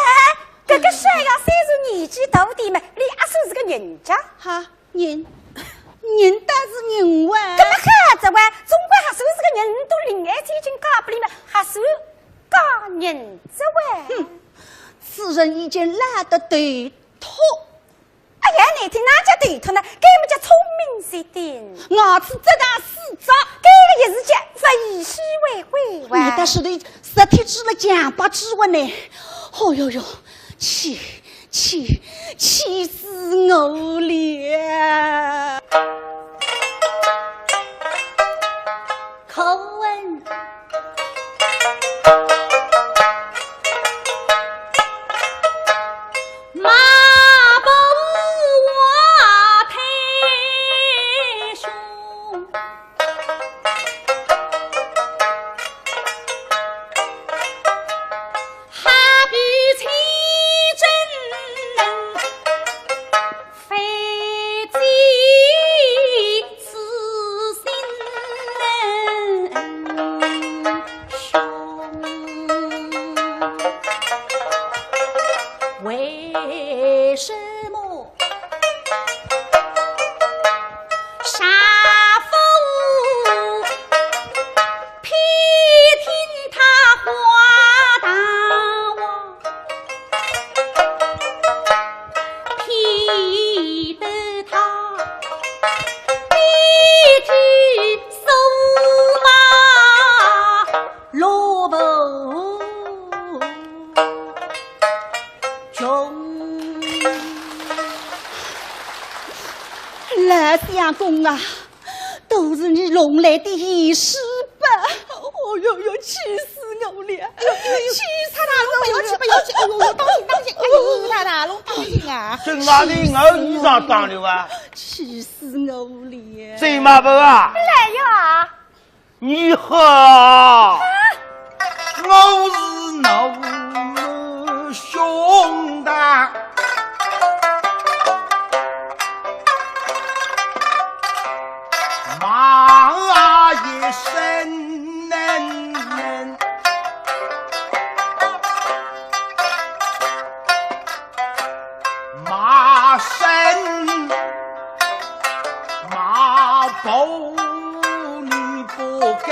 搿个小丫头是年纪大点嘛，连阿叔是个人家。哈，人，人倒是人哇。搿么好着哇，总归阿叔是个人，都另眼睛已经嫁拨俚嘛，阿叔 嫁人哉喂。哼，此人已经懒得头秃。哎呀，难听，哪叫头秃呢？搿么叫聪明绝顶。牙齿只剩四只。搿个也是叫物以稀为贵哇。难道是对实体指了讲不指我呢？哦哟哟，气，气，气死我了！ 可恨马步华太兄，哈比清蒸 非己私心难雄。为什么杀父偏听他花大王？ 偏得他一句说嘛，萝卜穷。老相公啊， 都是你弄来的闲事吧。哦哟哟，气死我了！气死我了！太太，侬勿要去，勿要去！哎哟哟，当心，当心！哎哟，太太，侬当心啊！这哪里我衣裳当了啊？气死我了！醉马婆啊！来呀！你好！我是侬兄弟。 马一声，马声，马步你不该。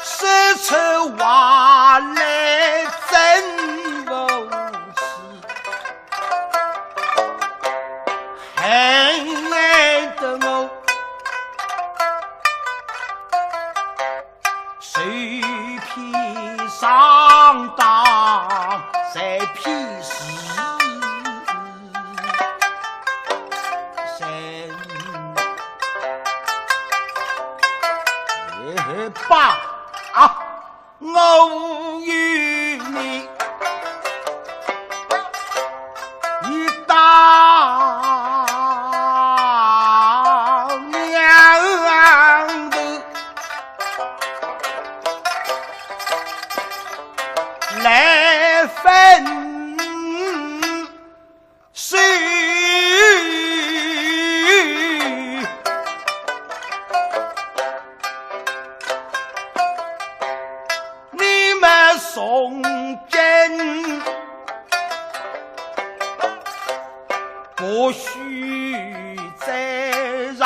说出话来真无趣，恨得我 受骗上当，受骗时人。也罢，我与你 一道娘子来分手。 你们从今不许再让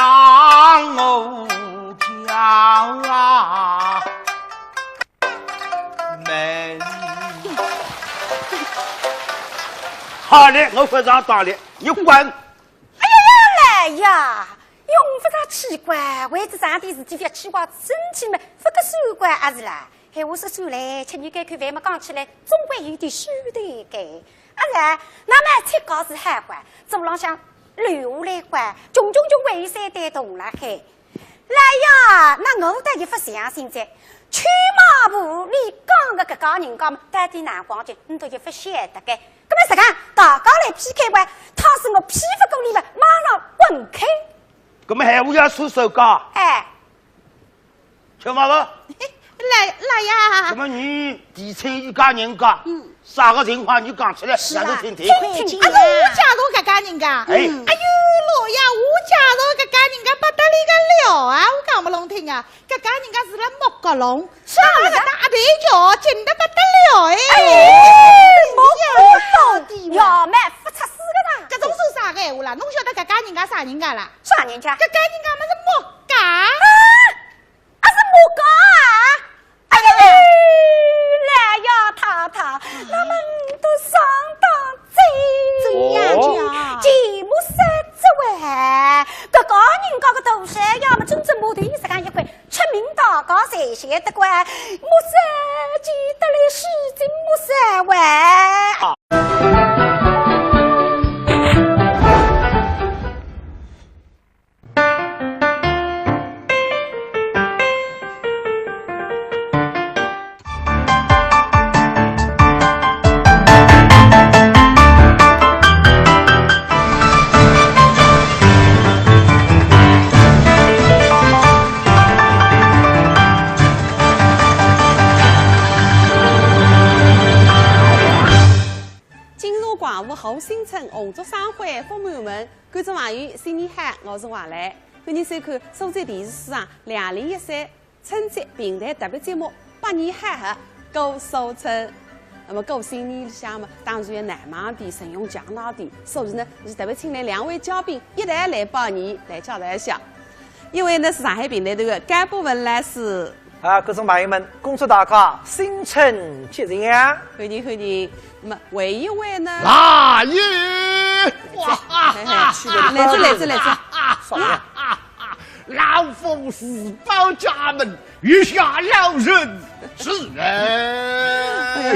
我叫啊门。好了，我勿上当了，你滚！哎呀呀，来呀，用勿着奇怪，为仔啥点事体覅去怪身体嘛，勿个算怪阿是啦。闲话说转来，吃日该口饭么讲起来，总归有点虚头个。啊是，那么切糕是好个，桌浪向留下来个，穷穷穷还有三担铜辣海。来呀，那我倒一副相信哉，秋马婆，你讲个搿家人家嘛，到底哪光景，你都一副晓得个。搿么实梗，大家来P K吧，倘使我P勿过你们，马上滚开。搿么闲话要出手个。哎。 吃饭了？老，老爷。那么你提亲一家人家，嗯。啥个情况你讲出来，是啊。让我听听。听听，听听。啊，是我介绍搿家人家。哎。哎呦，老爷，我介绍搿家人家不得了个了啊，我讲勿弄听啊，搿家人家是辣莫角弄，是啊，是啊。搭阿培桥近得不得了哎。哎，莫角弄，要么勿出事个啦。搿种算啥个闲话啦？侬晓得搿家人家啥人家啦？啥人家？搿家人家么是莫家。啊？ 啊，是我讲啊？哎呀，来呀，太太，那么你都上当哉。怎样讲？寂寞三只喂，搿个人家个头上要么真正木头实梗一块，出名大家侪晓得个，木三记得来是真木三喂。金融广播后新春红烛生辉福满门， 观众朋友，新年好，我是王磊。欢迎收看苏州电视史上两零一三春节评弹特别节目《百年好合过苏春》。那么过新年里向嘛，当然要闹猛点，阵容强大点，所以呢，是特别请来两位嘉宾一道来拜年，来介绍一下。一位呢是上海评弹团的甘博文老师。 啊，观众朋友们，恭祝大家新春吉祥。欢迎，欢迎。那么还有一位呢？来也！哇哈哈！来哉，来哉，来哉。啥呀？老夫是保家门，月下老人是哎。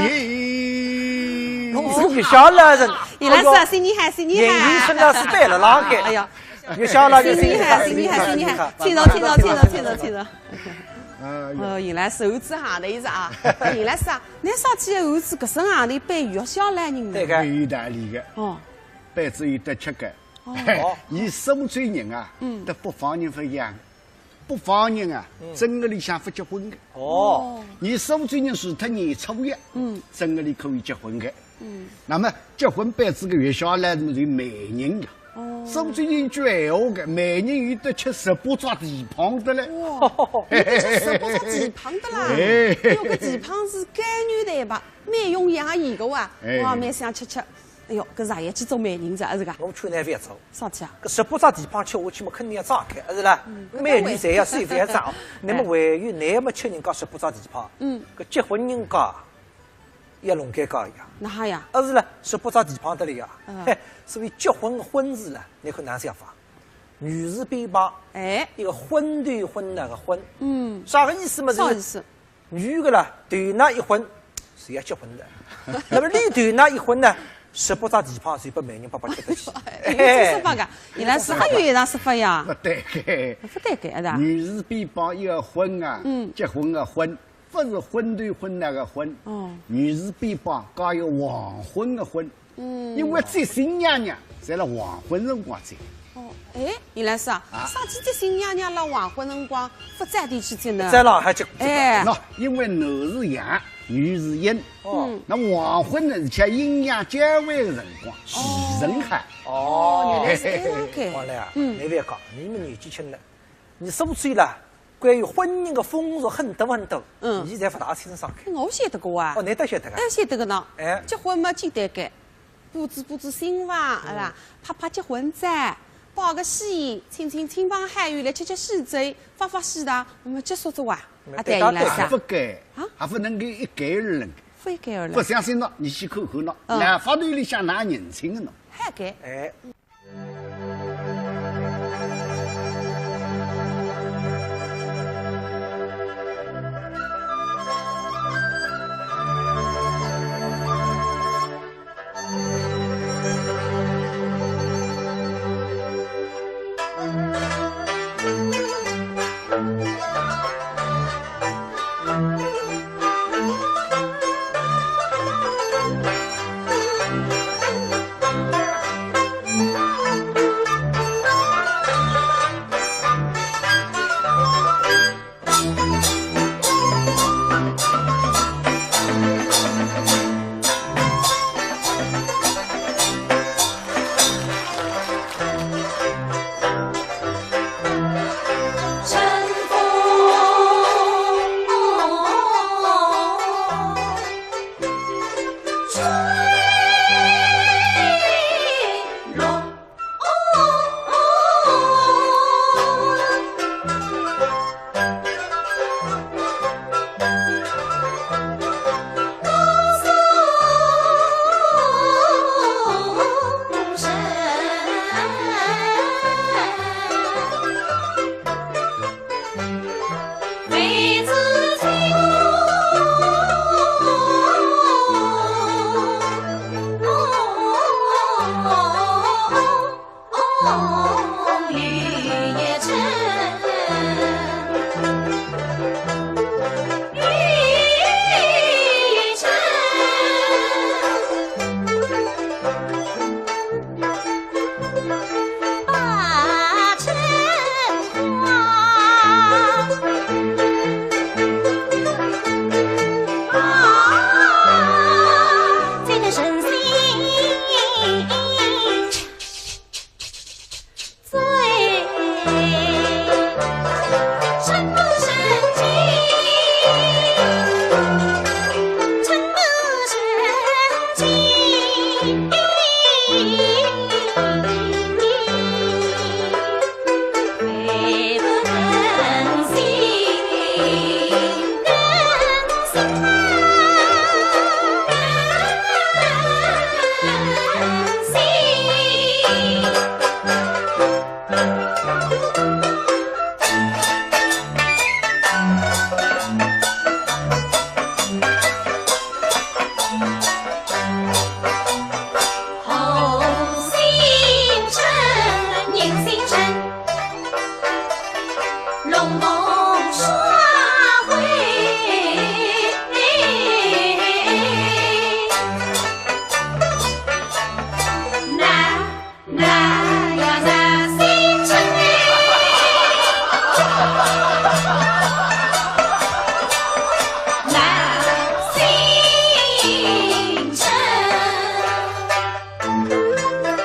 侬是月下老人。伊拉是啊，新年好，新年好。眼睛伸到是对了，哪个？哎呀。 月下老人，新年好，新年好，新年好，请坐，请坐，请坐，请坐，请坐。哎呀。哦，原来是猴子行的意思啊。原来是啊，那啥体猴子搿身行头扮月下老人呢？对个。有道理个。哦。扮仔有得吃个。哦。伊苏州人啊，嗯。搭北方人勿一样。北方人啊，嗯。正月里向勿结婚个。哦。伊苏州人除脱年初一，嗯。正月里可以结婚个。 嗯。那么结婚扮仔个月下老人么就媒人呀。哦。苏州人句闲话个，媒人有得吃十八只蹄髈个嘞。哇，有得吃十八只蹄髈个啦。哎。有个蹄髈是干肉的吧，蛮养生个哇，哎。哇，蛮想吃吃。哎哟，搿日夜去做媒人哉，是个？我劝侬覅做。啥体啊？搿十八只蹄髈吃下去么，肯定要炸开，是啦？嗯，美女侪要瘦，侪要炸。哎。那么还有，侬么吃人家十八只蹄髈，嗯。搿结婚人家 要弄尴尬呀。哪哈呀？啊是了，十八只蹄髈得了呀。嗯。嘿，所以结婚个婚事了，侬看哪想法？女士偏旁，哎。一个昏头昏脑个昏。嗯。啥个意思嘛？啥意思？女个啦，头脑一昏，是要结婚的。那么侬头脑一昏呢，十八只蹄髈就拨媒人伯伯吃得去。哎，有这说法个，原来是还有一种说法呀。勿对个。勿对个，是吧？女士偏旁一个昏啊，嗯。结婚个婚。 勿是昏头昏脑个昏，哦。女士偏旁加一个黄昏个昏。嗯。因为接新娘娘侪辣黄昏辰光接。哦，哎，李老师啊，啊。啥体接新娘娘辣黄昏辰光，勿早点去接呢？再浪还接，哎。喏，因为男是阳，女是阴。哦。嗯。那黄昏呢，是像阴阳交换个辰光，哦。时辰好。哦，原来是搿样个。王磊啊，嗯。侬覅讲，侬么年纪轻了，侬苏州啦， 关于婚姻个风俗很多很多，嗯。侬侪勿大清爽个。我晓得个哇。哦，侬倒晓得个。哎，晓得个呢。哎。结婚嘛，简单个，布置布置新房，嗯。是吧？拍拍结婚照，摆个喜宴，请请亲朋好友来吃吃喜酒，发发喜糖，那么结束哉哇。嗯，啊，对，对，原来是啊。对。勿该，啊？还勿能够一概而论。勿一概而论。勿相信喏，侬去看看喏，嗯。老法头里向哪认亲个喏？嗨，该。哎。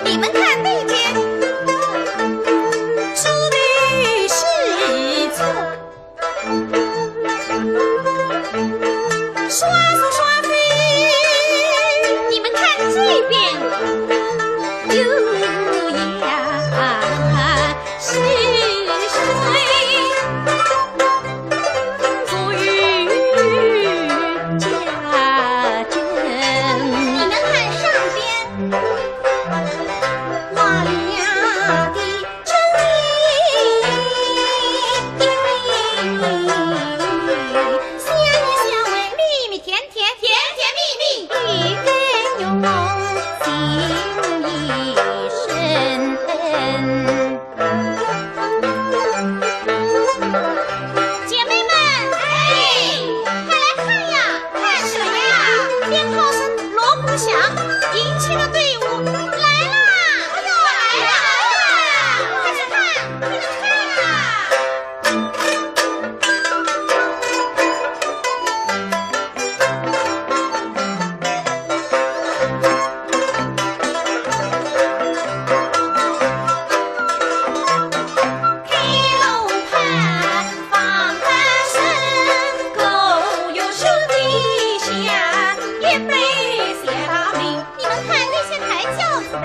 你们看那边，梳头戏做。 刷刷刷飞。你们看这边，有呀，是谁？不与家珍。你们看上边，那里呀的 姐妹们，哎，快来看呀！ 看什么呀？鞭炮声锣鼓响，迎亲的队伍来啦！哎呦，来啦，来啦！快去看，快去看啊！ 你们看那些抬轿子的。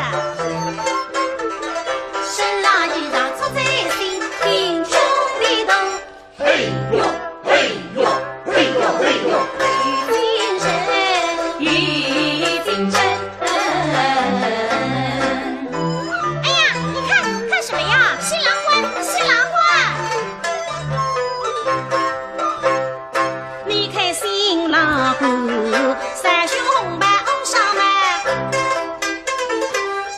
哎呀，你看，看什么呀？新郎官，新郎官！你看新郎官，三袖红袍红纱帽，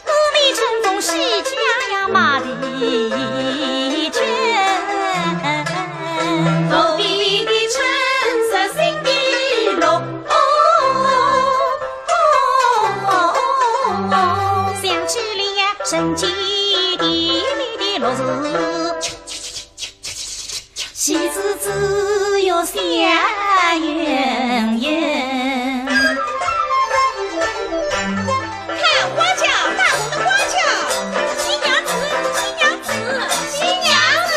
五面春风喜气洋洋马蹄声。 看花轿，大红的花轿，新娘子，新娘子，新娘子。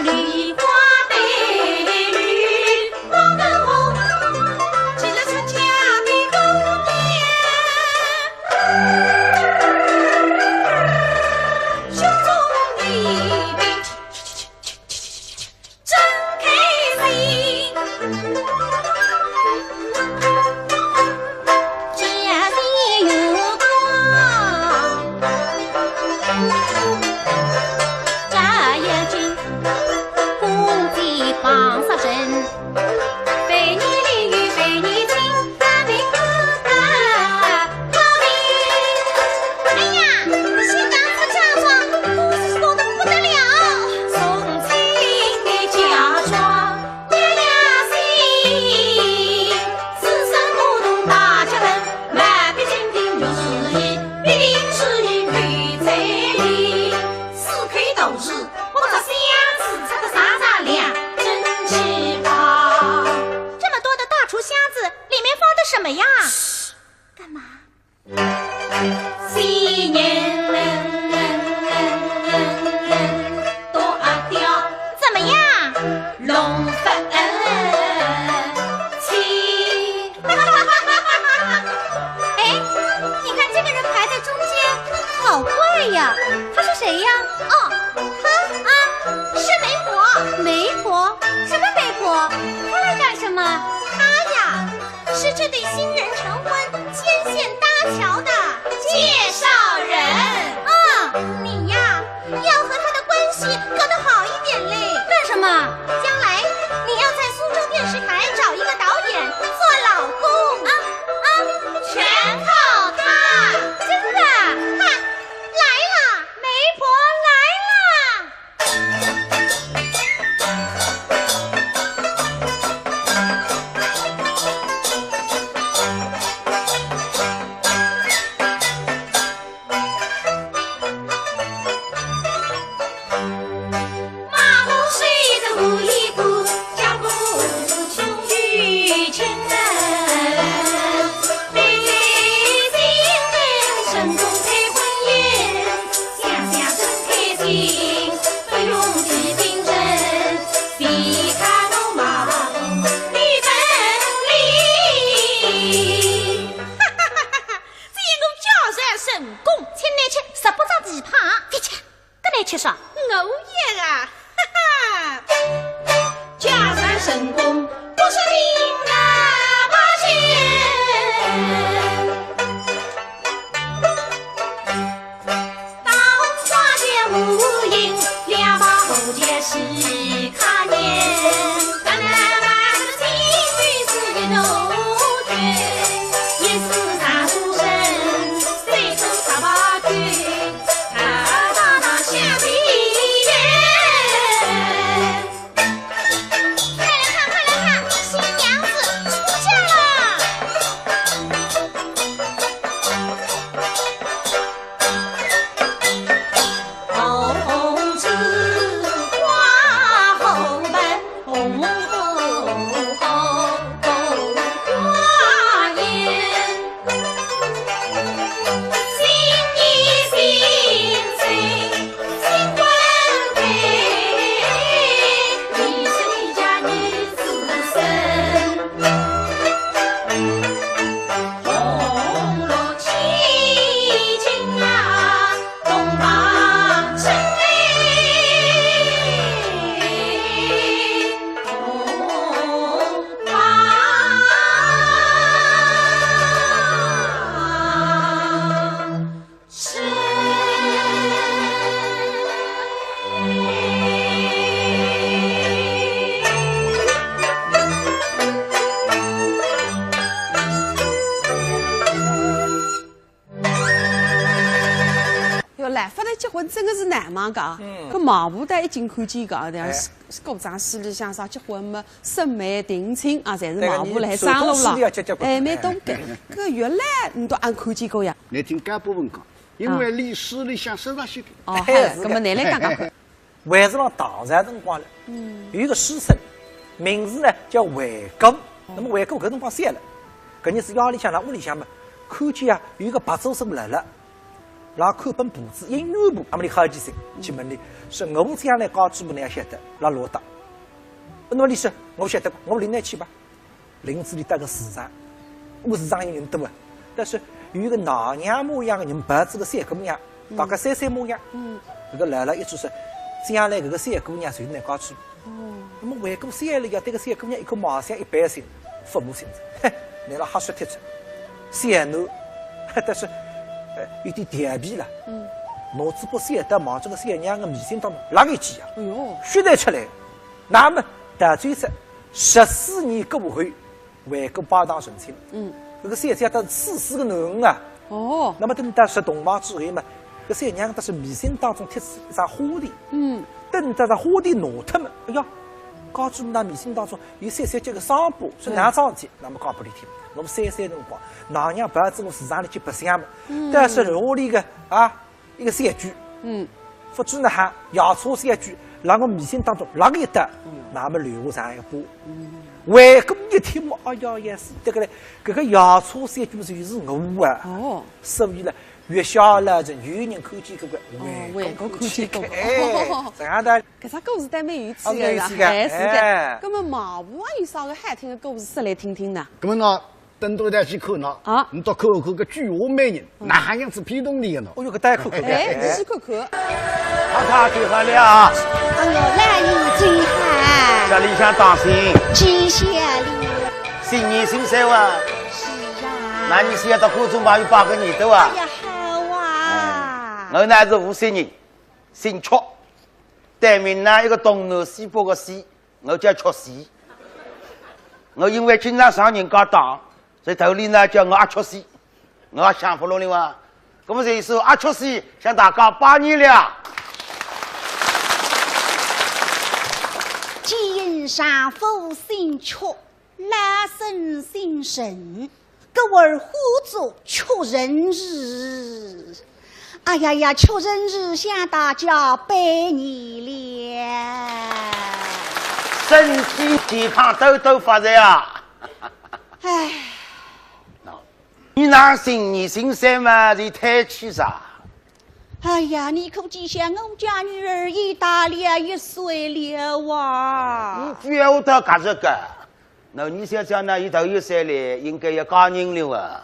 梨花对月干嘛？新年到阿爹，怎么样？龙福恩亲。哎，你看这个人排在中间，好怪呀！他是谁呀？哦，他啊，是媒婆。媒婆？什么媒婆？她来干什么？她呀，是这对新人成婚牵线搭桥的介绍人。啊，你呀，要和他的关系搞得好一点嘞。干什么？将来你要在苏州电视台找一个导演做老公。啊啊，全靠他。真的？看，来了，媒婆来了。哈哈哈哈！只因我家财成功，请你吃十八只蹄髈。覅吃，搿你吃啥？我也啊，哈哈！家财成功，不是命啊，不是。 快来看，快来看，新娘子出嫁了！哟，来勿及结婚真个是难忘个啊。嗯。搿媒婆倒一径看见个啊，对伐？哎。是，是古装戏里向啥结婚嘛， 审媒定亲啊，侪是媒婆来张罗了。哎，蛮懂个。搿原来侬都阿看见过呀？侬听覅拨我讲，因为历史里向说到些个。哦，好，葛末侬来讲讲看。还是辣唐朝辰光了，嗯。有一个书生，名字呢叫惠姑。葛末惠姑搿辰光小了，搿日子夜里向辣屋里向嘛，看见啊有一个白素贞辣辣 辣看本簿子，音乐簿，葛末伊好奇心去问伊，说我将来家主婆侬也晓得，辣罗搭。葛末伊说，我晓得，我领侬去吧。领仔伊到个市场，搿市场人多啊，但是有一个奶娘模样个人抱仔个小姑娘，嗯。大概三岁模样，嗯。搿个老老一直说，将来搿个小姑娘就是侬家主婆。 哦。葛末惠姑小了呀，对搿小姑娘一看貌相一般性，勿满心哉，嘿，拿伊拉瞎说脱哉。小囡，但是，呃，有点调皮了。嗯。拿仔本小单望仔搿小娘个眉心当中拉一记啊，哎哟。血侪出来。葛末，到最后，十四年过后，惠姑拜堂成亲。嗯。搿个小姐倒是死死个囡儿啊。 哦。葛末等到入洞房之后嘛，搿小娘倒是眉心当中贴仔一只花钿。嗯。等到搿花钿拿脱嘛，哎呀，家主婆眉心当中有小小叫个伤疤，是哪桩事体？葛末讲拨伊听，我三岁辰光，奶娘抱仔我市场里去白相嘛，嗯。但是楼里个啊，一个小鬼，嗯。勿知哪哈，夜叉小鬼，辣我眉心当中，辣个一搭，那么留下长一把。回过一听嘛，哎呀，也是这个嘞，搿个夜叉三句就是我啊。哦。所以呢，月下老人有人看见搿个，哦，回过看见搿个。哎，这样的。搿只故事倒蛮有趣的啦，蛮有趣的，哎，是的。哎。那么毛婆啊，有啥个好听的故事说来听听呢？那么呢， 等到一道去看喏，啊。你到看看搿个菊花美人，嗯。哪能样子骗动你的喏？哦哟，搿大家看看。哎，你去看看。太太，请上来啊。哎哟，老爷请好。这里向当心。谢谢你。新年新岁哇。是啊。那你是要到观众朋友拜个年头啊？哎呀，好啊。哎，我呢是无锡人，姓曲，对面呢一个东南西北个西， 我叫曲西。我因为经常上人家当，所以头里呢叫我阿曲西，我也想不落了哇。那么这一首阿曲西向大家拜年了。今上父姓曲，老身姓陈， 故而呼作曲陈氏。哎呀呀，曲陈氏向大家拜年了。身体健康，多多发财啊！哎。喏，你那新年新岁嘛，你太气啥？哎呀，你可知晓我家女儿已大了一岁了啊！你不要到搿个。 那你想想呢，伊头一岁嘞，应该要嫁人了啊，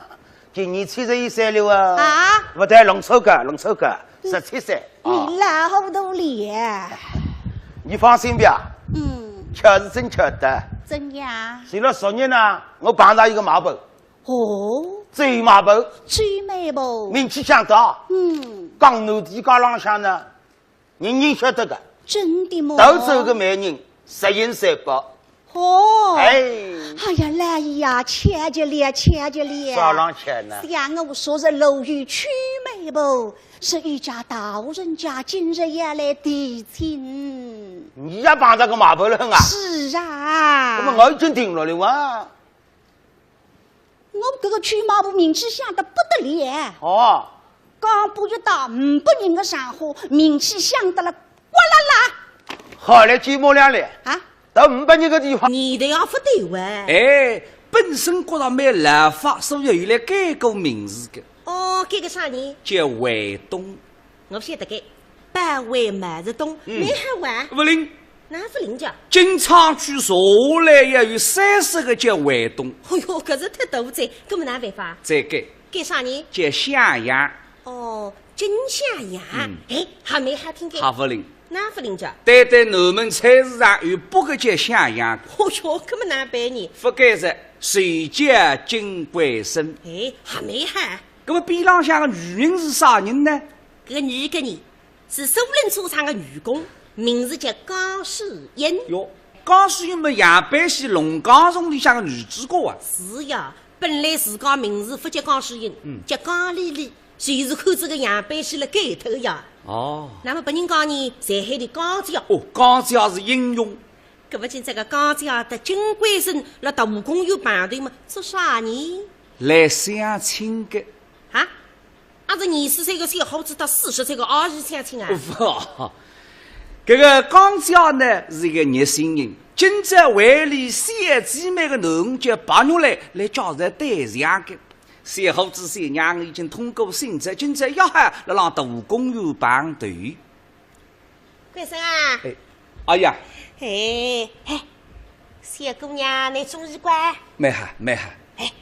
今年七十一岁了啊。啊？不对，弄错个，弄错个，十七岁啊。你老糊涂了。你放心吧，嗯。巧是真巧的。怎样？随了十年呢，我碰到一个媒婆。哦。周媒婆。周媒婆。名气响的。嗯。江南地界浪向呢， 人人晓得个。真的吗？到处个媒人，十全十美。哦。哎。哎呀，老爷呀，巧极了，巧极了。啥浪巧呢？想我昨日路遇曲媒婆，说一家大户人家今日要来提亲。你也碰着个媒婆了啊？是啊。那么我已经定了了哇。 我搿个曲媒婆名气响得不得了。哦。刚步一到五百人个场化，名气响得了呱啦啦。好嘞，寂寞两嘞。啊？到五百人个地方。年头也不对哇。哎，本身觉着蛮老法，所以后来改过名字个。哦，改个啥呢？叫卫东。 我晓得个，保卫毛泽东，嗯。蛮好啊。勿灵。哪勿灵介？京昌区查下来要有三十个叫卫东。哎哟，搿是忒多哉，搿么哪办法？再改。改啥呢？叫向阳。哦，金向阳。嗯。哎，还蛮好听个。还勿灵。哪勿灵介？单单南门菜市场有八个叫向阳个。哦哟，搿么哪办呢？勿改哉，就叫金贵生。哎，还蛮好。搿么边浪向个女人是啥人呢？搿个女个呢， 是苏宁车厂个女工，名字叫江诗英。哟，江诗英么杨百喜《龙江颂》里向个女主角啊。是呀，本来自家名字勿叫江诗英，嗯。叫江丽丽，就是看仔搿杨百喜了改脱个呀。哦。那么别人讲呢，侪喊伊江姐。哦，江姐是英雄。搿么今朝搿个江姐搭金贵生辣大湖公园碰头嘛，做啥呢？来相亲个。啊？ 啊，是二十岁个小伙子搭四十岁个阿姨相亲啊？勿，搿个江姐呢是一个热心人，今朝为伊小姊妹个囡儿叫白玉兰来介绍对象个。小伙子小娘已经通过选择，今朝约好辣浪大湖公园碰头。 贵生啊。哎，哎呀。哎，哎，小姑娘，你中意个？蛮好，蛮好。哎，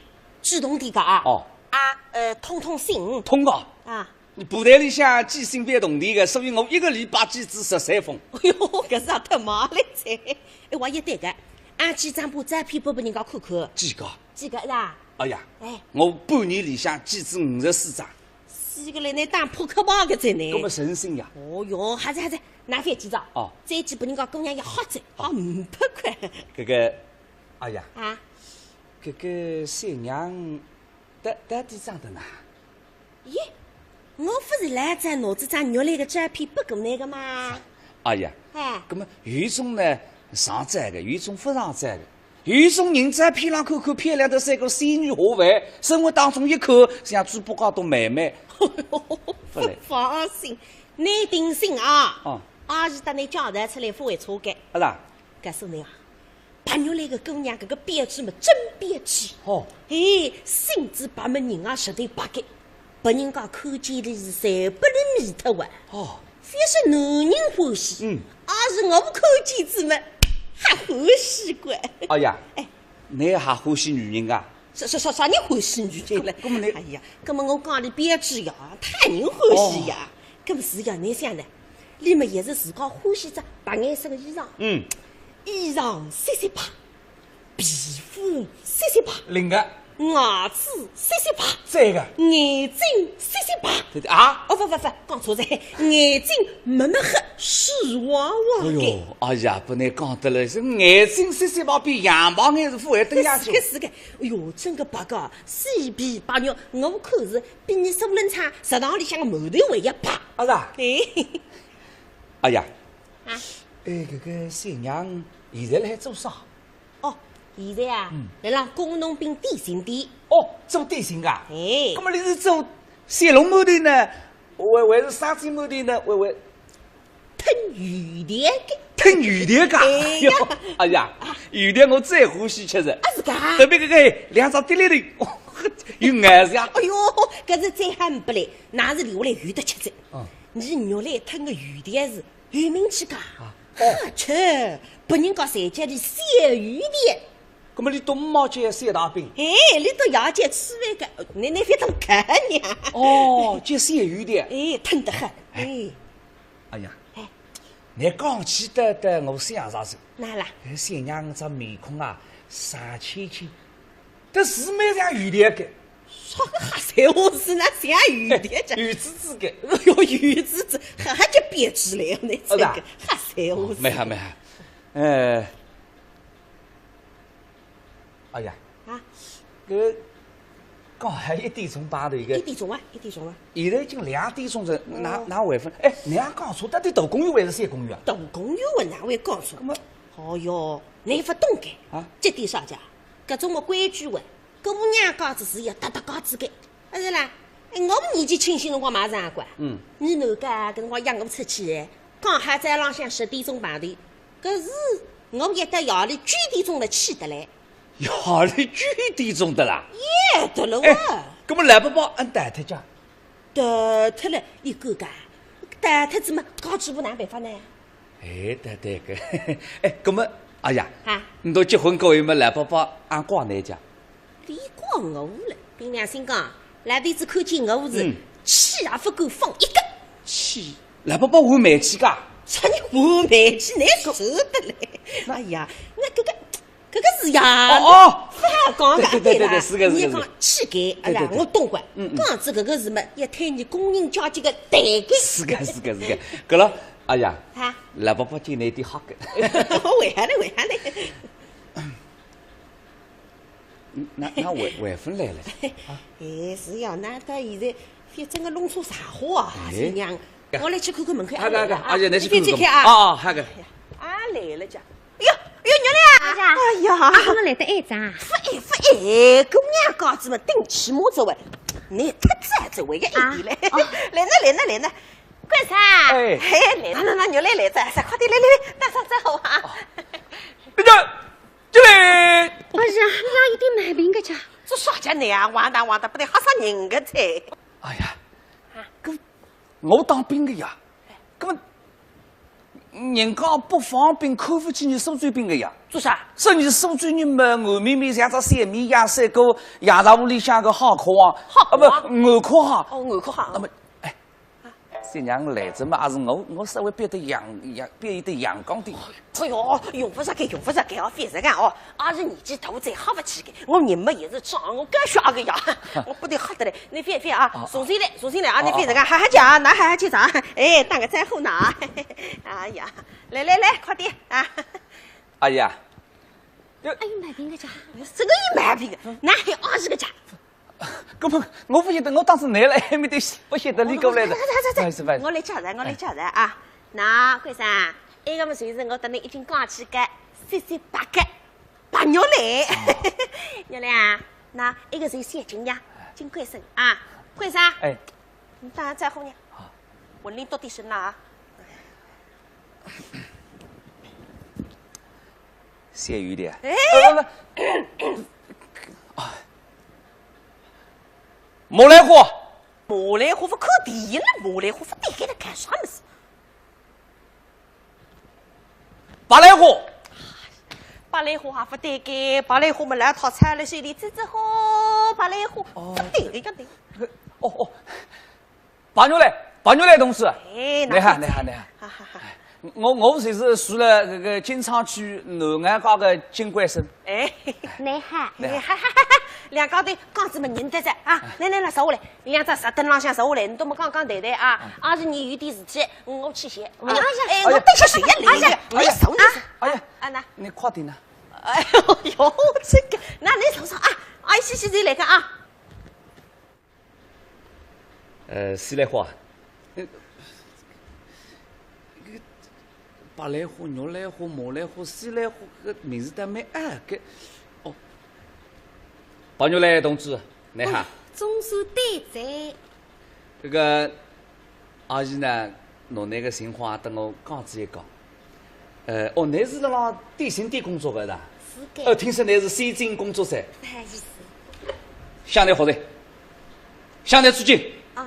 主动点个啊。哦。啊，呃，通通信。通个。啊。你布袋里向寄信蛮铜钿个，所以我一个礼拜寄仔十三封。哎哟，搿是也太忙了哉。哎，我也对个，俺寄张部照片拨拨人家看看。寄个？寄个是吧？哎呀，哎。我半年里向寄仔五十四张。 死个嘞，侬打扑克牌个哉呢。搿么诚信呀。哦哟，还是还是，拿翻几张。哦。再去拨人家姑娘一吓哉，哦。好五百块。搿个，哎呀。啊？搿个小娘，到，到底长得哪？咦，我勿是老早拿仔张玉兰个照片拨过侬个吗？哎呀，哎。搿么有一种呢，上照个，有一种勿上照个。 有一种人照片浪看看漂亮得像个仙女下凡，生活当中一看像猪八戒搭妹妹。勿来。放心，侬定心啊。哦。阿是搭倷讲得出来勿会错个。阿是啊？告诉倷啊，白玉兰个姑娘搿个标致么真标致。哦。哎，身子白么人也实头白个，拨人家看见个是侪拨俚迷脱啊。哦。覅说男人欢喜，嗯。阿是我看见仔么，还欢喜个。哎呀，哎。倷还欢喜女人啊？啥，啥，啥，啥人欢喜女人了？搿，搿么倷，哎呀，搿么我讲俚标致呀，讨人欢喜呀。哦。搿么是呀，倷想呢？俚么也是自家欢喜只白颜色个衣裳。嗯。衣裳雪雪白，皮肤雪雪白，灵个。牙齿雪雪白，赞个。眼睛雪雪白。对，对啊？哦，勿，勿，勿，讲错哉，眼睛墨墨黑，水汪汪个。哎哟，哎呀，拨倷讲得来，是眼睛雪雪白，比羊毛眼是勿会登下去。是个，是个。 哎哟，真个白个，雪白白玉，我看是比倷苏仁昌食堂里向个馒头还要白。阿是啊？哎。哎呀，啊？哎，搿个小娘现在辣海做啥？哦，现在啊，嗯。辣浪工农兵点心店。哦，做点心个啊？哎。搿么俚是做小笼馒头呢，还，还是生煎馒头呢，还，还 吞油条个。吞油条个？哎呀。哎呀，油条我最欢喜吃哉。啊，是个啊？特别搿个两只滴溜头，哦，有咬头啊。哎哟，搿是再好呒不哉，哪是留下来有得吃哉。嗯。倷玉兰吞个油条是有名气个。啊。哦。吃，别人家侪叫俚小油条。搿么俚笃呒没叫小大饼？哎，俚笃也叫吃饭个，倷，倷覅当看呢。哦，叫小油条。哎，吞得很。哎。哎。 哎呀，哎。倷讲起得，得我想着哉。哪啦？搿小娘只面孔啊，煞青青，但是蛮像油条个。啥个瞎三胡四，哪像油条个？油滋滋个。哎哟，油滋滋，还，还叫标致嘞，那这个，哦，是啊。瞎三胡四。哦，蛮好，蛮好。呃， 哎呀，啊？搿刚好一点钟碰头个。一点钟啊，一点钟啊。现在已经两点钟哉，哪，哦。哪还勿？哎，倷也讲错，到底大公园还是小公园啊？大公园我哪会讲错？搿么？哦哟，倷勿懂个。啊？这点啥讲？搿种么规矩哇，姑娘家子是要搭搭家子个。 阿是啦，哎，我年纪轻轻辰光买场个。嗯。倷哪个搿辰光约我出去，讲好早浪向十点钟碰头，可是我一到夜里九点钟了去得来。夜里九点钟得啦？也得了哇。哎，搿么老伯伯阿逃脱家？逃脱了，倷讲讲，逃脱仔么，家主婆哪办法呢？哎，对对个。哎，搿么，哎呀，啊？倷笃结婚过后么，老伯伯阿怪倷家？ 俚怪我了，凭良心讲，老头子看见我是，嗯。气也勿敢放一个。气？老伯伯换煤气噶？啥人换煤气？倷说得嘞？哎呀，那搿个，搿个是呀，哦，哦。勿好讲个，对对对对对，对啦。是个，是个，倷讲气概，是个。哎呀，对对对。我懂个。嗯，嗯。讲仔搿个事嘛，要推倷工人阶级个台阶。是个，是个，是个。搿了，哎呀，啊？老伯伯今朝有点吓个。为啥呢？为啥呢？ 嗯，那，那还，还勿来了？啊？哎，是呀，那到现在，反正个弄错啥货啊，哎。新娘。我来去看看门口。啊，啊，啊，啊，啊，倷去看看。你覅客气啊。啊，啊，好个。啊，来了家。哎哟，哎哟，玉兰啊！哎呀，啊，怎么来得晏啊？勿晏，勿晏，姑娘家子嘛，顶起码子喂，倷太早子喂，要晏点嘞。啊？哦。来呢，来呢，来呢，干啥？哎。哎，来呢，那，那，玉兰来哉，快点，来，来，来，打声招呼啊。哦。哎呀， 进来。哎呀，倷有点毛病个家。做啥家呢呀？哇哒哇哒，勿得吓煞人个哉。哎呀，搿我当兵个呀，搿么人家北方兵看勿起伲苏州兵个呀。做啥？说伲苏州人嘛，硬綿绵像只小绵羊，赛过羊杂屋里向个好客王。好客王？啊，勿，硬壳行。哦，硬壳行。那么，哎， 新娘来哉嘛，还是我，我稍微变得阳，阳，变得阳刚点。哎哟，用勿着个，用勿着个哦，覅实梗哦。阿是年纪大哉吓勿起个，我人嘛也是壮，我敢吓个呀。我拨倷吓得来，倷覅，覅啊，啊，重新来，重新来啊，啊，倷覅实梗，啊，啊。哈哈叫啊，哪哈哈叫啥？哎，打个招呼呢。哎呀，来来来，快点啊。哎呀，哎，有毛病个家。真个有毛病个，哪还有阿是个家？ 搿么我勿晓得，我当时来了，还没得，勿晓得俚过来个。哦，不好意思，不好意思。我来介绍，我来介绍啊。哎。那，关生，埃个么就是我搭倷已经讲起个，雪雪白个白玉兰。哦。玉兰啊，那埃个是小金呀，金关生啊。关生，哎。倷打声招呼呢。好。我领导点声了啊。咸鱼的。哎。呃，不，不。啊。马来货。马来货勿看电影了，马来货勿对该搭干啥么事？白来货。白来货还勿对该，白来货么老套餐了，手里支支好，白来货哦。勿对该个对。哦，哦。 白玉兰，白玉兰同志。哎，你好，那你好，你好。哈哈哈。我，我就是住了这个金昌区南岸街个金贵生。哎。你好。你好。哎，哈哈哈哈，两家头讲子么认得着啊。来来来，坐下来，两只石凳浪向坐下来，你都么讲讲谈谈啊。二十年有点事体，我去歇。哎呀，哎，哎呀，我等歇歇呀，来呀，哎呀，来呀，坐，来坐。哎呀，啊，那。你快点呐。哎呦哟，这个，那你坐坐啊，哎，歇歇就来个啊。 呃，西兰花，呃，这个白兰花、玉兰花、马兰花、西兰花，搿名字倒蛮拗个。哦，白玉兰同志，你好。哦，总算对哉。搿个阿姨呢，拿㑚个情况搭我讲仔一讲。 呃，哦，㑚是辣辣点心店工作个是伐？是个。呃，听说㑚是先进工作者。哎，是。向来好的，向来致敬。啊。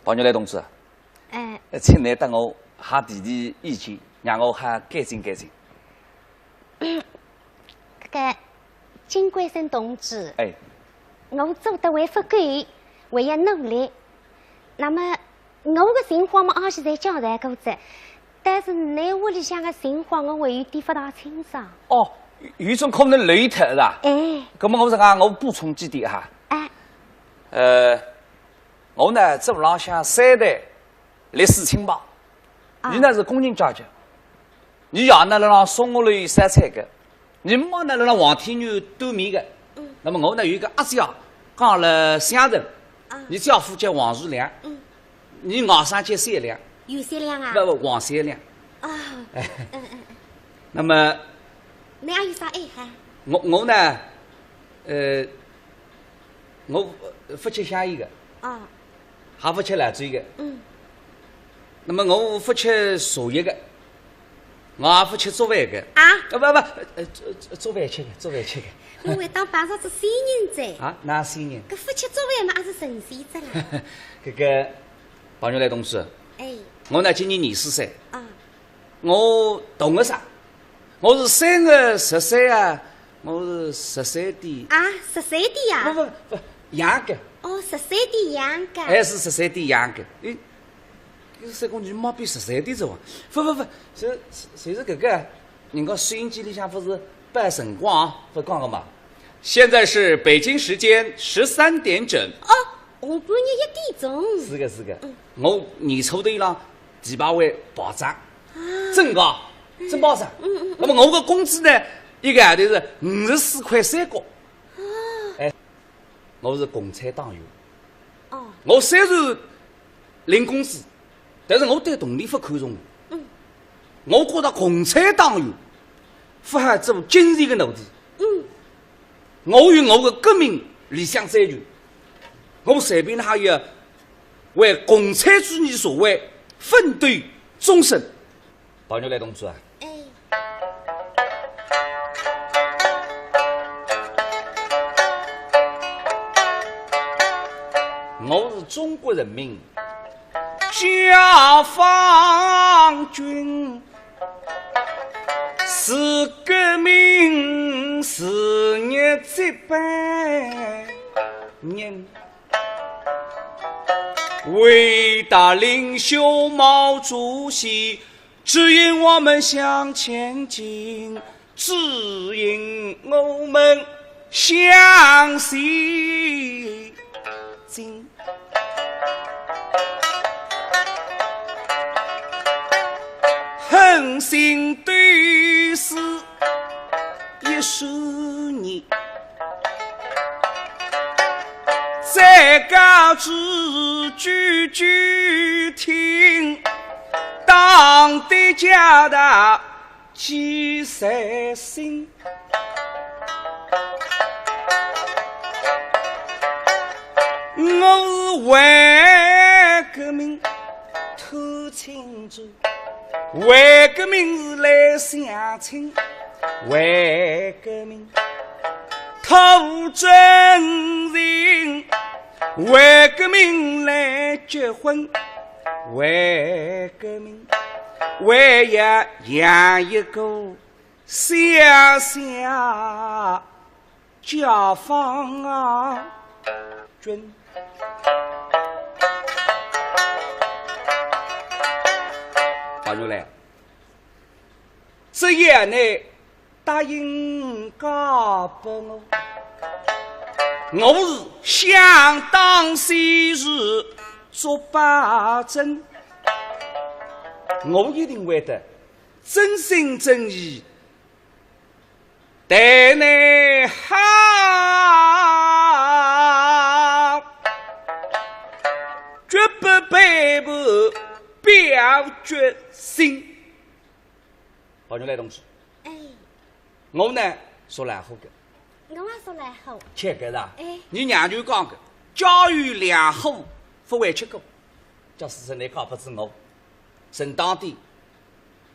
白玉兰同志，哎。呃，请㑚搭我好提提意见，让我好改进改进。 搿个金贵生同志，哎。我做得还勿够，还要努力。那么，我个情况嘛，阿是侪交代过哉，但是㑚屋里向个情况，我还有点勿大清爽。哦，有种可能累脱是伐？哎。搿么我实梗，我补充几点哈。哎。呃，我呢，做屋浪向三代历史清白，啊。伊呢是工人阶级， 伊爷呢辣辣松屋里烧菜个，伊妈呢辣辣黄天源端面个。嗯。那么我呢有一个阿姐啊，讲了相声，啊。伊姐夫叫王树良，嗯。伊外甥叫小良。有小良啊？不，不，王小良。啊。哎。嗯，嗯，嗯。那么，你还有啥爱好？我，我呢，呃，我勿吃香烟个。啊。 还勿吃老酒个。嗯。那么我勿吃茶叶个，我也勿吃粥饭个。啊？啊，不，不，呃，粥，粥饭吃个，粥饭吃个。我还当碰着仔仙人哉。啊，哪仙人？搿勿吃粥饭嘛，也是神仙哉啦。搿个，白玉兰同志，哎。我呢，今年廿四岁。啊。 我同个啥？我是三月十三啊，我是十三点。啊，十三点呀？不，不，不，羊羔。哦，十三点羊羔。哎，是十三点羊羔。哎，搿三公斤毛比十三点重啊？不，不，不，是，是，是搿个，人家收音机里向勿是报辰光啊，勿讲个嘛。现在是北京时间十三点整。哦， 下半日一点钟。是个，是个。嗯。我年初头浪第八位报账。啊。真个，真报账。嗯，嗯，嗯。那么我个工资呢，一个号头是五十四块三角。啊。哎，我是共产党员。哦。我虽然领工资， 但是我对铜钿勿看重。嗯。我觉得共产党员勿好做金钱个奴隶。嗯。我有我个革命理想追求，我随便哪也为共产主义社会奋斗终身。白玉兰同志啊，哎。 我是中国人民解放军，是革命事业接班人。伟大领袖毛主席 指引我们向前进，指引我们向前进。横行对是一十年，再高之句句听， 党的教导记在心。我是为革命透气为革命来相亲，为革命讨真情，为革命来结婚，为革命，为要养一个小小解放军。好，又来。只要你答应嫁拨我，我是想当先是做保证，我一定会得真心真意 待你好，绝不背叛表决心。好，你来东西。哎。我呢，说来好个。我也说来好。切个啦。哎。你娘舅讲个，家有两虎，不会吃个。 假使是你嫁拨仔我，正当的，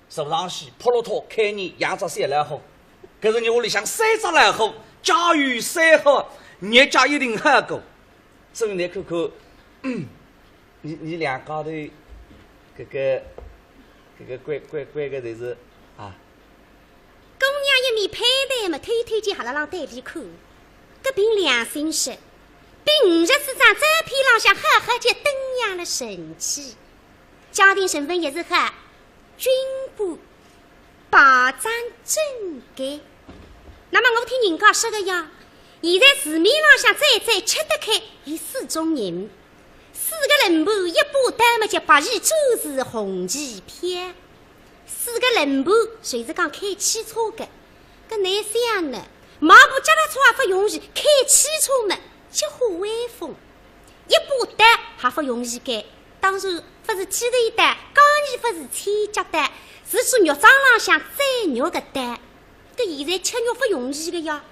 坐上去，扑落托，开眼，养只小老虎。可是你屋里向三只老虎，家有三虎，日脚一定好过。所以你看看，嗯，你，你两家头，搿个，搿个关，关，关个就是，啊， 姑娘一面攀谈么，偷偷叫哈拉浪对俚看。搿凭良心说，比五十几张照片浪向好好叫登样了神气。家庭成分也是好，军官，保障整洁。那么我听人家说个呀，现在市面浪向最最吃得开有四种人。 四个轮盘一把刀么叫白旗战士红旗飘。四个轮盘就是讲开汽车个，搿哪想呢？买部脚踏车也勿容易，开汽车么叫虎威风。一把刀还勿容易个，当然勿是剃头刀，讲也勿是剃脚刀，是做肉庄浪向宰肉个刀。搿现在吃肉勿容易个呀，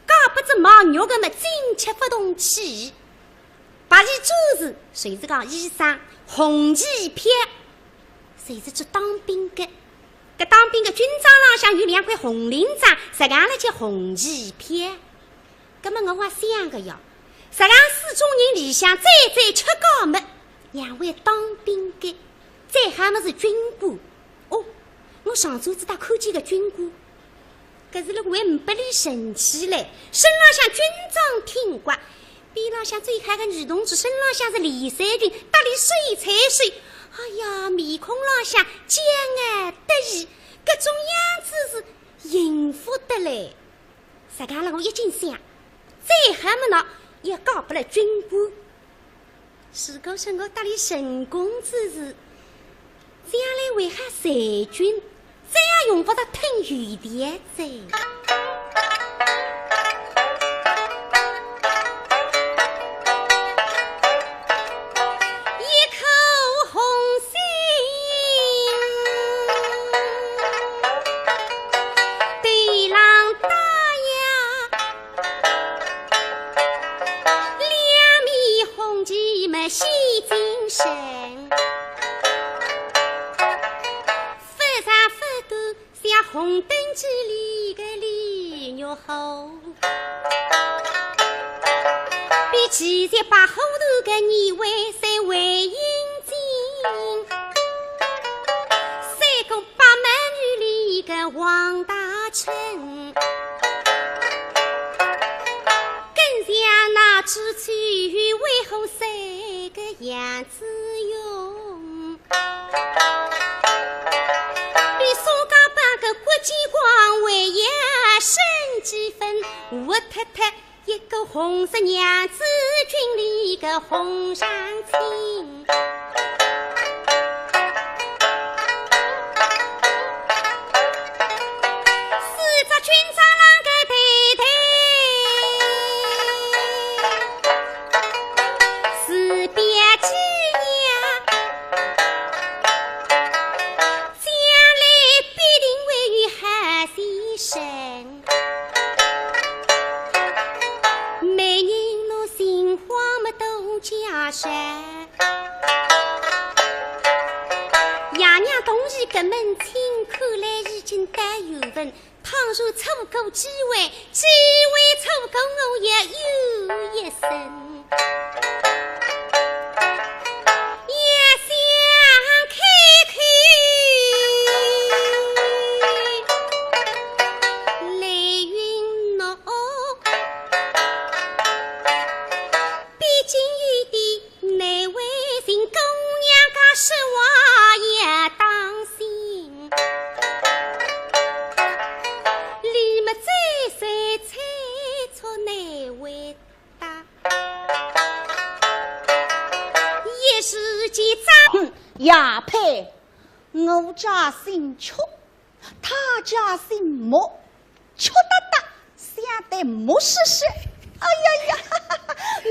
嫁拨仔卖肉个么，进吃勿动气。 白旗战士，就是讲医生，红旗飘，就是指当兵个。搿当兵个军装浪向有两块红领章，实梗了叫红旗飘。葛么我也想个呀，实梗四种人里向最最吃家么，两位当兵个，再好么是军官。哦，我上转子搭看见个军官， 搿是了还呒拨俚神气嘞，身浪向军装挺刮，边浪向最好个女同志，身浪向是连衫裙，搭俚手搀手，哎呀，面孔浪向骄傲得意，搿种样子是幸福得来。实梗了我一径想，再好么喏，也嫁拨了军官。 如果说我搭俚成功之时，将来为啥裁军，再也用勿着搨油条哉。一颗红心，对郎打呀， 两面红旗么显精神，勿长勿短像红灯记里个李玉虎，比七十八虎头个二位三位英俊，三个 八美女里个王大铖，更像那知秋雨为何三个杨子荣，比宋江扮个郭靖王威也胜几分，活脱脱 一个红色娘子军里个红上青。四只军装啷个对对，是表姐呀，将来必定会有好先生。 美人侬心慌么多加些，杨本，倘若错过机会，机会错过，我也有一生。也想开口来允诺，毕竟有点 难为情，姑娘家说话也当心。李木嘴虽猜错难回答，一时间张。哼，也配，我家姓邱， 他家姓莫，邱大大，想得莫说说。哎呀呀，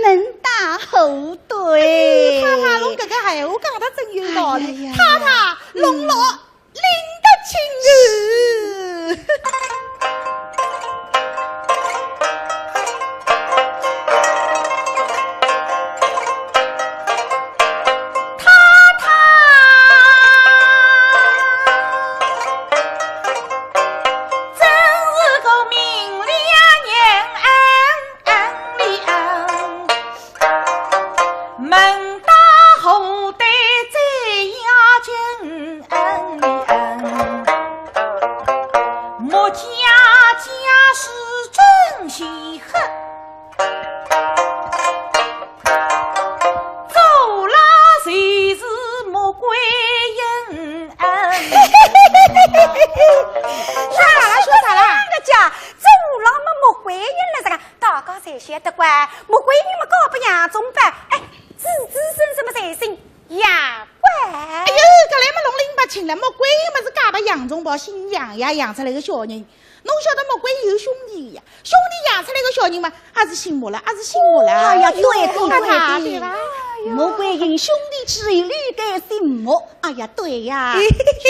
门当户对。太太，侬搿个闲话讲得真有道理。哎呀呀呀。太太，侬老拎得清哦。太太，真是个明理人。门当户对最要紧。莫家家世真稀罕。 做了谁是穆桂英？啥啦？说啥啦？人家做了么穆桂英了，这个大家侪晓得个，穆桂英么嫁拨杨宗保，哎，子子孙孙么侪姓杨。哎呦，搿来么弄拎勿清了，穆桂英么是嫁拨杨宗保，姓杨呀，养出来个小人。 侬晓得穆桂英有兄弟呀？兄弟养出来个小人嘛，也是姓穆了，也是姓穆了。哎呀，对对对对，对吧？哎呦，穆桂英兄弟之一，理该姓穆。哎呀，对呀，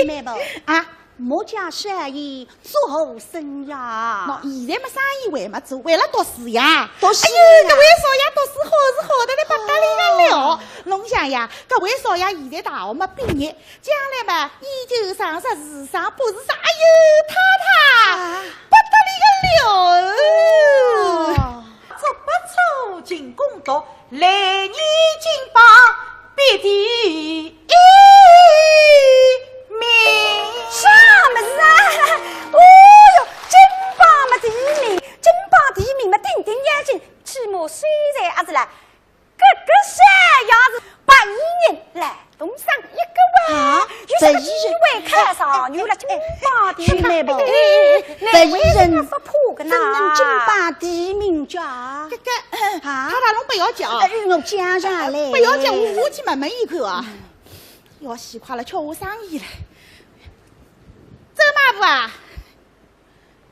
妹妹啊，穆家生意做好生呀？喏，现在么生意还没做，还辣读书呀。读书呀。哎呦，搿位少爷读书好是好得来不得了。哦。侬想呀，搿位少爷现在大学么毕业， 将来嘛，研究生啥，是啥，博士啥，哎呦，太太，啊，不得了哦。哦。足不出勤工读，来年金榜毕第一名。啥物事啊？哦哟，金榜么第一名，金榜第一名么顶顶要紧，起码虽然也是啦。 搿个山也是白衣人，来东上一个哇，啊，有啥个机会看上，有了金榜题，白衣人。哎，白衣人，白衣人勿怕个呐。怎能金榜题名叫？搿个，啊？太太侬勿要紧啊。哎，我讲上来。勿要紧，我下去问问伊看啊。要死快了，叫我生意了。周妈婆啊，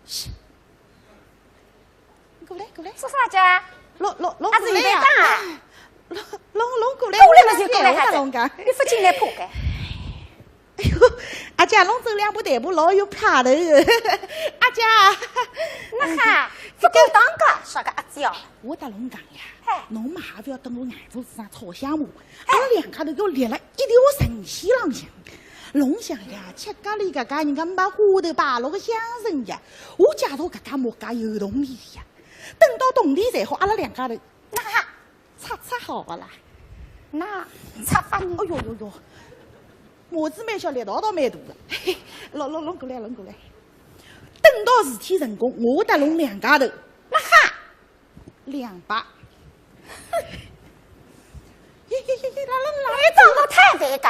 是。 过来，过来。做啥去？弄，弄，弄过来呀。啊，是你在打啊？弄，弄，弄过来，过来嘛就过来，我来讲。你勿进来怕个？哎呦，阿姐，侬走两步台步老有派头。阿姐。那哈，勿够当个，啥个阿姐啊？我搭侬讲呀，哎。侬嘛也勿要等我眼珠子上吵相骂，哎。阿拉两家头要立了一条神仙浪向。侬想呀，吃家里搿家人家没花头摆落个香绳呀， 我假如搿家木家有铜钿呀，等到铜钿赚好，阿拉两家头，那，拆拆好勿啦？那拆法呢？哎呦呦呦，麻子蛮小，力道倒蛮大个。嘿嘿，弄，弄，弄过来，弄过来。等到事体成功，我搭侬两家头，那哈，两百。嘿嘿嘿嘿，啦啦啦。你长得太肥个，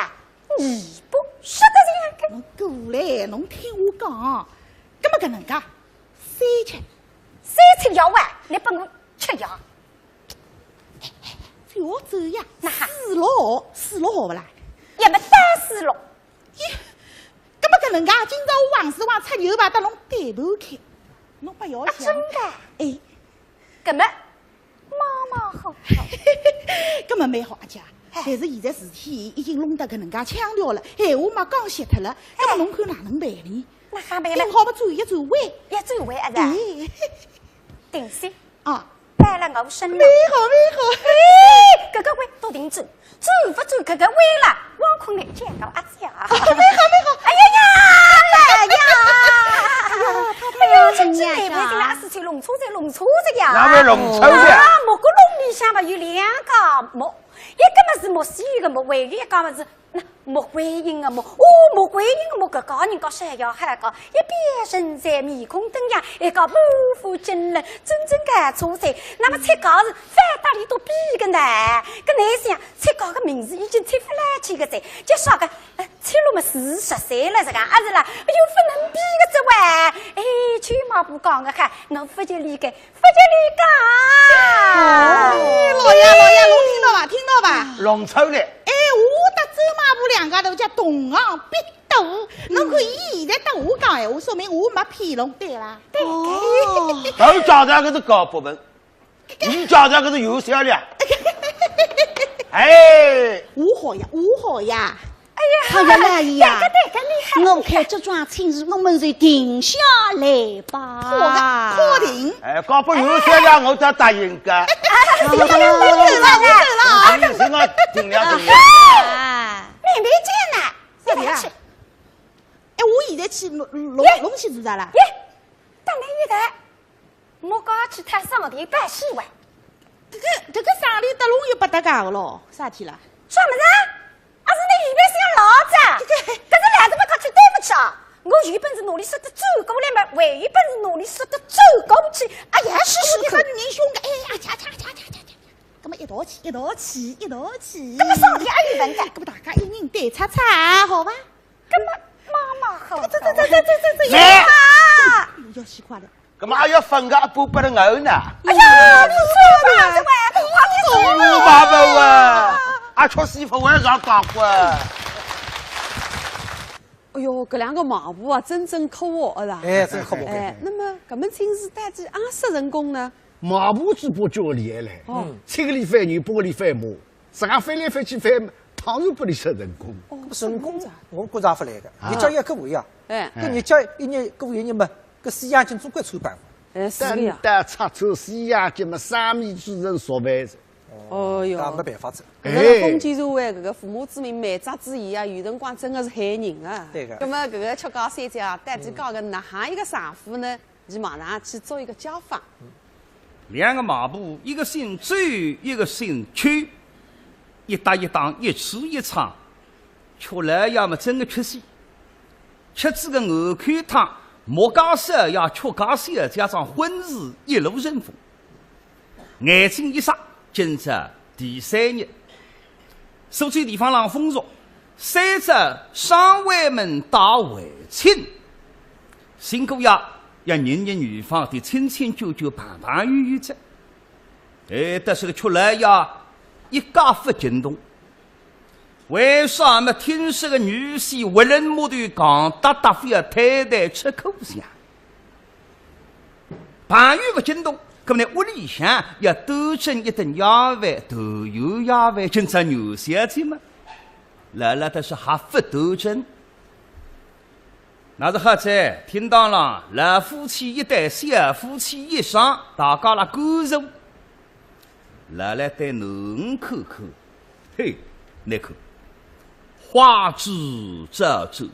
你不是的这样个。侬过来，侬听我讲，葛么搿能介， 三七。三七要啊，你拨我吃药。覅走呀，那哈。四六，四六好勿啦？也没得四六。咦，葛么搿能介，今朝我横竖横出牛排搭侬对半开，侬勿要想。啊，真个？哎。葛么 马马虎虎。搿么蛮好，阿姐。哎。但是现在事体已经弄得搿能介腔调了，闲话嘛讲绝脱了，哎。搿么侬看哪能办呢？哪哈办呢？顶好么转一转弯。一转弯啊，是吧？哎。定心。啊。摆了我身浪。蛮好，蛮好。哎，搿个弯到定转，转勿转搿个弯了，汪坤来见到阿姐啊。蛮好，蛮好。哎呀呀，来呀！哎呀。弄错了。啊，木瓜瓤里向嘛有两家木，一个嘛是木须个木，还有一家嘛是那木桂英个木。哦，木桂英个木，搿家人家侪要好讲，一表人才面孔登样，一个满腹经纶，真正个出色。那么出家是反倒里都比个难，搿难想出家个名字已经出勿来去个哉，就说个，呃，出路嘛四十岁了，是个，啊是啦，又勿能比个哉喂。哎，舅妈不讲个哈，我勿就理个。 勿叫你讲。哎，老爷，老爷，侬听到伐？听到伐？弄错了。哎，我搭周妈婆两家头叫同行必斗，侬看伊现在搭我讲闲话，说明我没骗侬，对啦。对。哦。我讲的搿是高不文，你讲的搿是有效了。哎。我好呀，我好呀。 哎呀，好呀，老爷呀，对个，对个，厉害，我看这桩亲事，我们就定下来吧。好的，好定。哎，搞不有效了，我才答应个。哎，我走了，我走了。哎，你先啊，定了，定了。啊，明白见了，啥呀？哎，我现在去弄，弄，弄去做啥啦？耶，等了一个。 我刚去探上头拜喜哇。搿个，搿个生理搭侬又勿搭界个咯，啥体啦？啥物事？阿是侬预备想老早？搿个，搿是来得勿客气，对勿起啊！我有本事拿伊说得走过来嘛，还有本事拿伊说得走过去。哎呀，是是，搿个女人凶个，哎呀，恰恰恰恰恰恰，搿么一道去，一道去，一道去。搿么上天阿有问题？搿么大家一人对擦擦，好伐？搿么妈妈好。这这这这这这这，哎呀！哎呦，要死快了。 搿么还要分个一半拨了我呢？哎呀，你说吧，这外公，我跟你说。哦，妈妈啊，阿吃西服我也上当过。哎哟，搿两个媒婆啊，真正可恶啊啦。哎，真可恶。哎，那么搿门亲事到底阿说成功呢？媒婆嘴巴叫厉害嘞，哦。七个里翻牛，八个里翻马，自家翻来翻去翻，当然拨伊说成功。哦，成功，成功。我觉着勿来个，啊。日脚也可以啊。哎。搿日脚一日过一日嘛， 搿西洋镜总归穿帮。哎，是个呀。等到拆穿西洋镜嘛，生米煮成熟饭哉。哦哟。搿没办法哉。搿个封建社会，搿个父母之命，媒妁之言啊，有辰光真个是害人啊。对个。葛末搿个曲家小姐啊，到底嫁个哪哈一个丈夫呢？伊马上去做一个家访。两个媒婆，一个姓周，一个姓邱，一搭一档，一吃一唱，曲老爷么真个吃死。 吃仔个碗口汤，木家少爷、曲家小姐桩婚事一路顺风。眼睛一眨，今朝第三日，苏州地方浪风俗，三朝双回门打回亲，新姑爷要认认女方的亲亲眷眷、朋朋友友哉。哎，但是个曲老爷一介勿惊动。 为啥么听说个女婿活人木头，讲搭搭非要推推出口相？朋友勿惊动，搿么呢，屋里向要端正一顿夜饭，团圆夜饭，今朝元宵节嘛，老老实实还勿端正。 那是好哉，厅堂浪老夫妻一对，小夫妻一双，大家辣感受。老老对囡儿看看，嘿，倷看，花枝招展，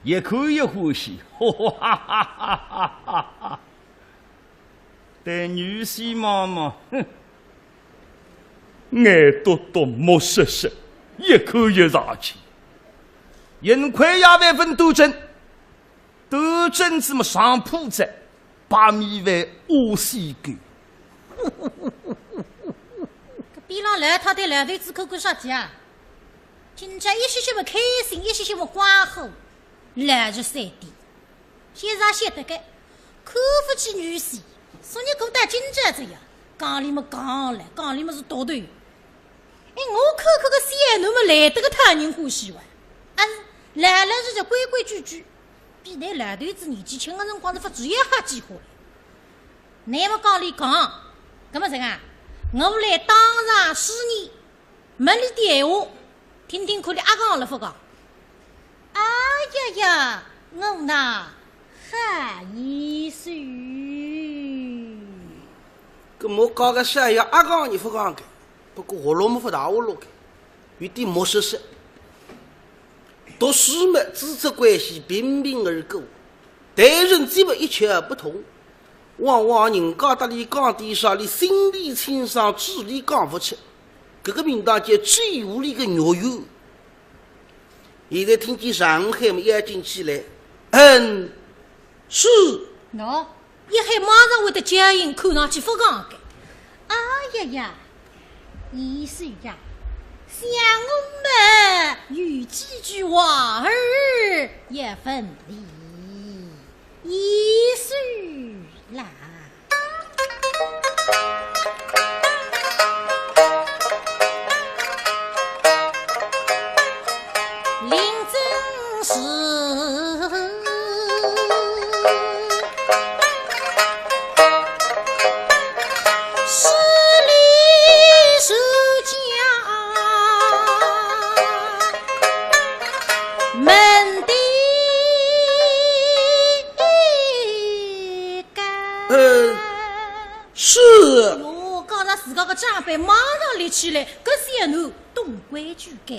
一看一欢喜，哈哈哈哈哈哈。 对女婿望望，哼，眼笃笃目失失，一口一上去。幸亏夜饭勿端正，端正仔么上铺仔，白米饭屙稀狗。搿边浪老太太老头子看看啥体啊？今朝一歇歇么开心，一歇歇么光火，老实三点。 先生晓得个，看勿起女婿，所以过到今朝这样，讲理么讲了，讲理么是大头。哎，我看看个小囡么来得个讨人欢喜哇，啊，老老实实规规矩矩，比㑚老头子年纪轻个辰光是勿至于好几化了。㑚么讲理讲，搿么这个啊，我来当场试验， 问俚点闲话，听听看俚阿讲了勿讲。哎呀呀，我呐，好意思。搿么讲个啥呀？阿讲也勿讲个，不过活络么勿大活络个，有点木塞塞。读书么，知识关系平平而过，待人接物一窍不通。往往人家搭俚讲点啥，俚心里清爽，嘴里讲勿出。搿个名堂叫嘴巴里个肉圆。现在听见上海么要紧起来，嗯，是。喏，一喊马上会得叫应，看上去勿讲个。哎呀呀，贤婿呀，想我们有几句话儿要问你。 贤婿啦。林真是势利手脚，门第 呃，是。哟，讲着自家个长辈马上立起来，搿小囡懂规矩个。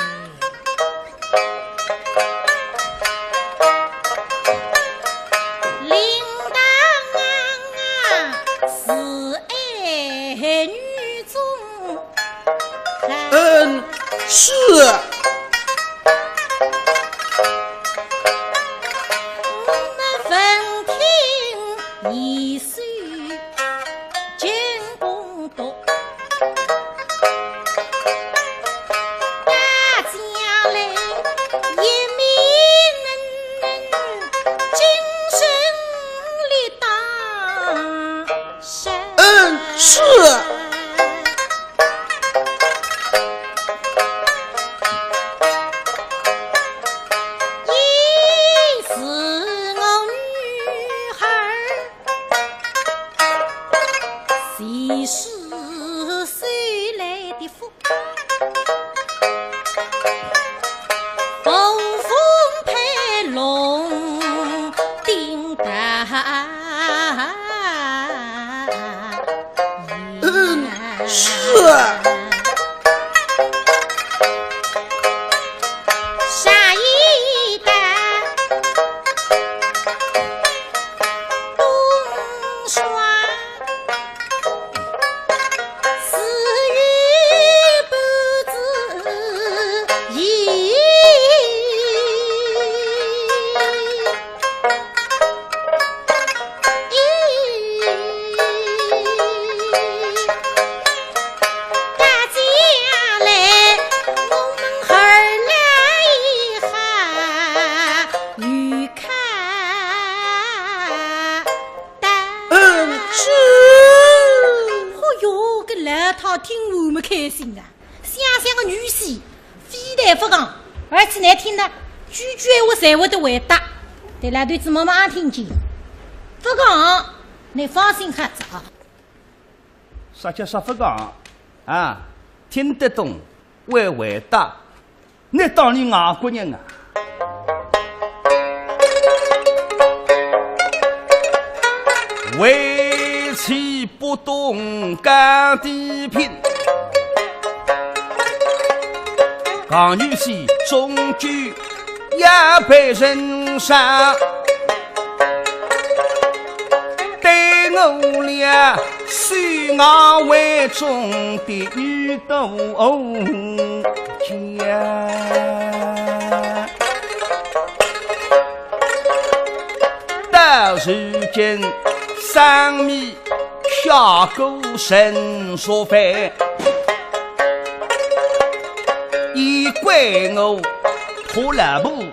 嗯，是。 嗯，是。 嗯，是。嗯，是。哦哟，搿老太听完么开心啊！ 想想个女婿，非但勿讲，而且难听呢，句句闲话侪会得回答。对了，对子妈妈也听见，勿讲，倷放心好哉啊。啥叫啥勿讲啊？听得懂，会回答，倷当俚外国人啊？ 为妻不懂家的品，讲女婿终究也被人杀。对我俩，虽我为中的女奴家。 到如今，生米下锅成熟饭，也怪我托老婆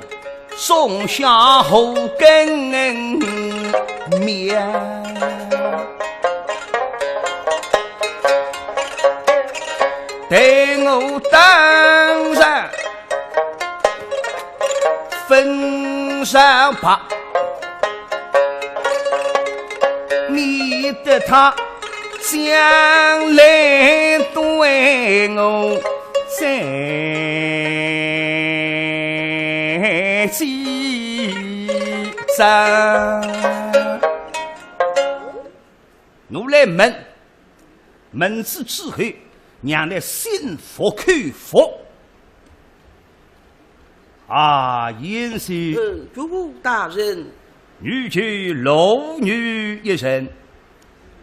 种下祸根苗。对我当然 分上吧，免得他将来对我再记账。我来问，问仔之后，让倷心服口服。 啊，贤婿。呃，岳父大人。女婿罗女一人，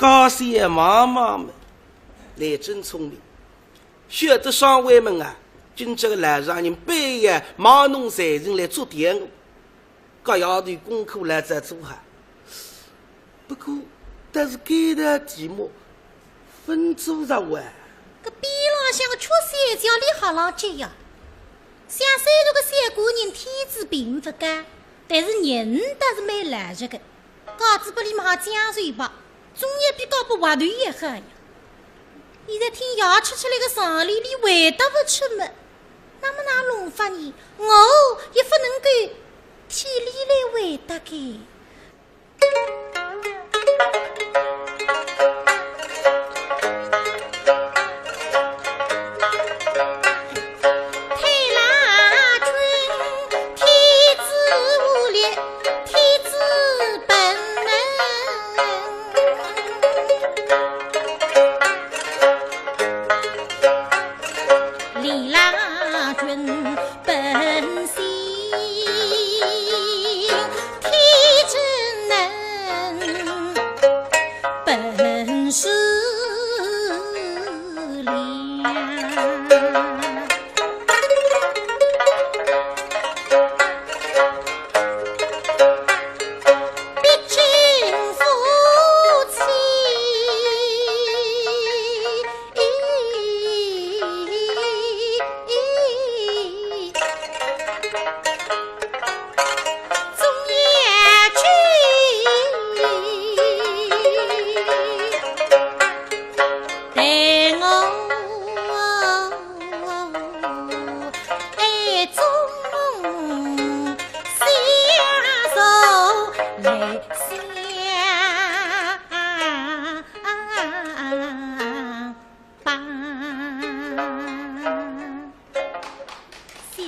家小妈妈嘛，来真聪明，晓得上回么啊，今朝个老丈人半夜卖弄才情来捉点我，搿丫头功课来再做好。不过，但是该道题目，分做着哇。搿边浪向个缺三角里好浪接呀，像虽然个小官人天资并勿高，但是人倒是蛮老实个。 假使拨俚买江水吧，总要比交拨滑头还好呀。现在听爷出出来个状元，俚回答勿出么，那么哪弄法呢？我也勿能够替俚来回答个。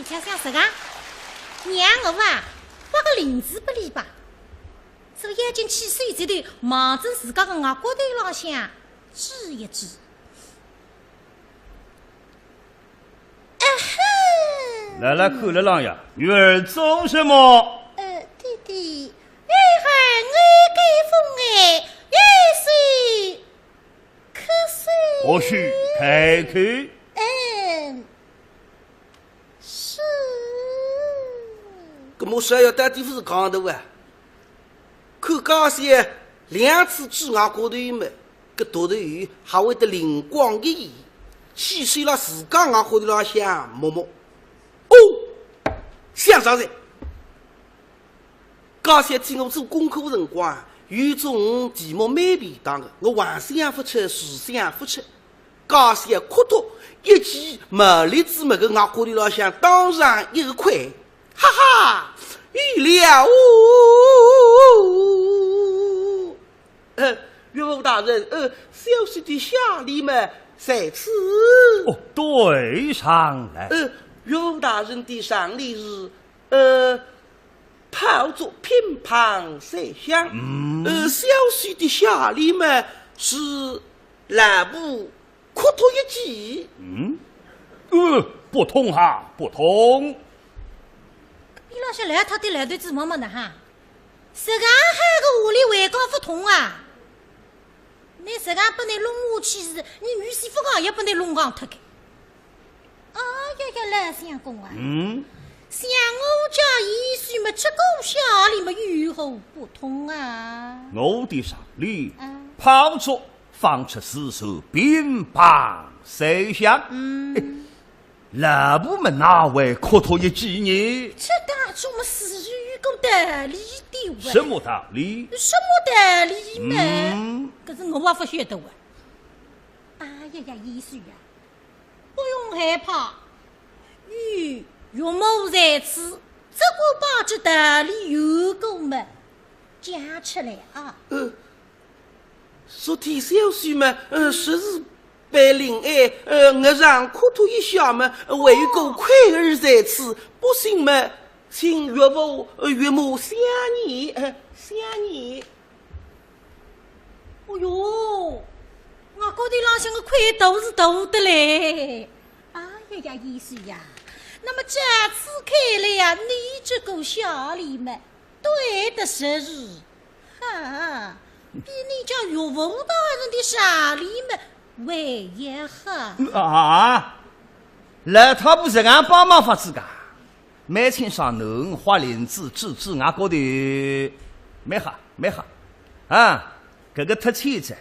想想想啥个？让我啊，画个翎子拨俚吧。搿个眼睛起水节头，望准自家个额角头浪向指一指。啊哼！来来，看了浪呀，女儿做什么？呃，爹爹，女儿眼该风哎，有水 瞌睡。或许开口。嗯，是。搿么是要到底勿是讲的哇？看家小两次指额角头么，搿独头鱼还会得灵光一现，起手了自家额角头浪向摸摸。哦，想着哉。 家小替我做功课辰光，有种题目蛮便当个，我横想勿出，竖想勿出。家小磕头一记，毛栗子么个额角头浪向当上一个块，哈哈，有了哦！呃，岳父大人，呃，小婿的下联么在此。哦，对上来。呃，岳父大人的上联是 呃，炮竹乒乓三响。嗯。呃，小婿的下联么是老婆磕头一记。嗯，呃，不通哈，不通。边浪向来他的来对子么么的哈，实梗好个下联还讲勿通啊？ 倷实梗拨倷弄下去是，倷女婿勿讲也拨倷弄讲脱个。哎呀呀，老相公啊，嗯？像我家贤婿么，这个下联么有何不通啊？我的上联，嗯。炮竹放出四声乒乓三响。嗯。哎， 老婆么哪会磕头一记呢？这当中么是有个道理的哇。什么道理？什么道理嘛？嗯。搿是我也勿晓得哇。哎呀呀，贤婿呀，不用害怕，有岳母在此，只管把这道理有个么讲出来啊。呃， 昨天小婿嘛，呃，实是被林爱，呃，额上磕头一下嘛，呃，还有个块儿在此，不信嘛，请岳父，呃，岳母相验，呃，相验。哦哟，额角头浪向个块头是大得嘞！哎呀呀，贤婿呀，那么这次看来呀，你这个下联嘛，对得实实。 哈，比你家岳父大人的上联么还要好。啊，老太婆实梗帮忙法子噶？蛮清爽，侬花翎子指指额角头，蛮好，蛮好。啊，搿个忒欠哉，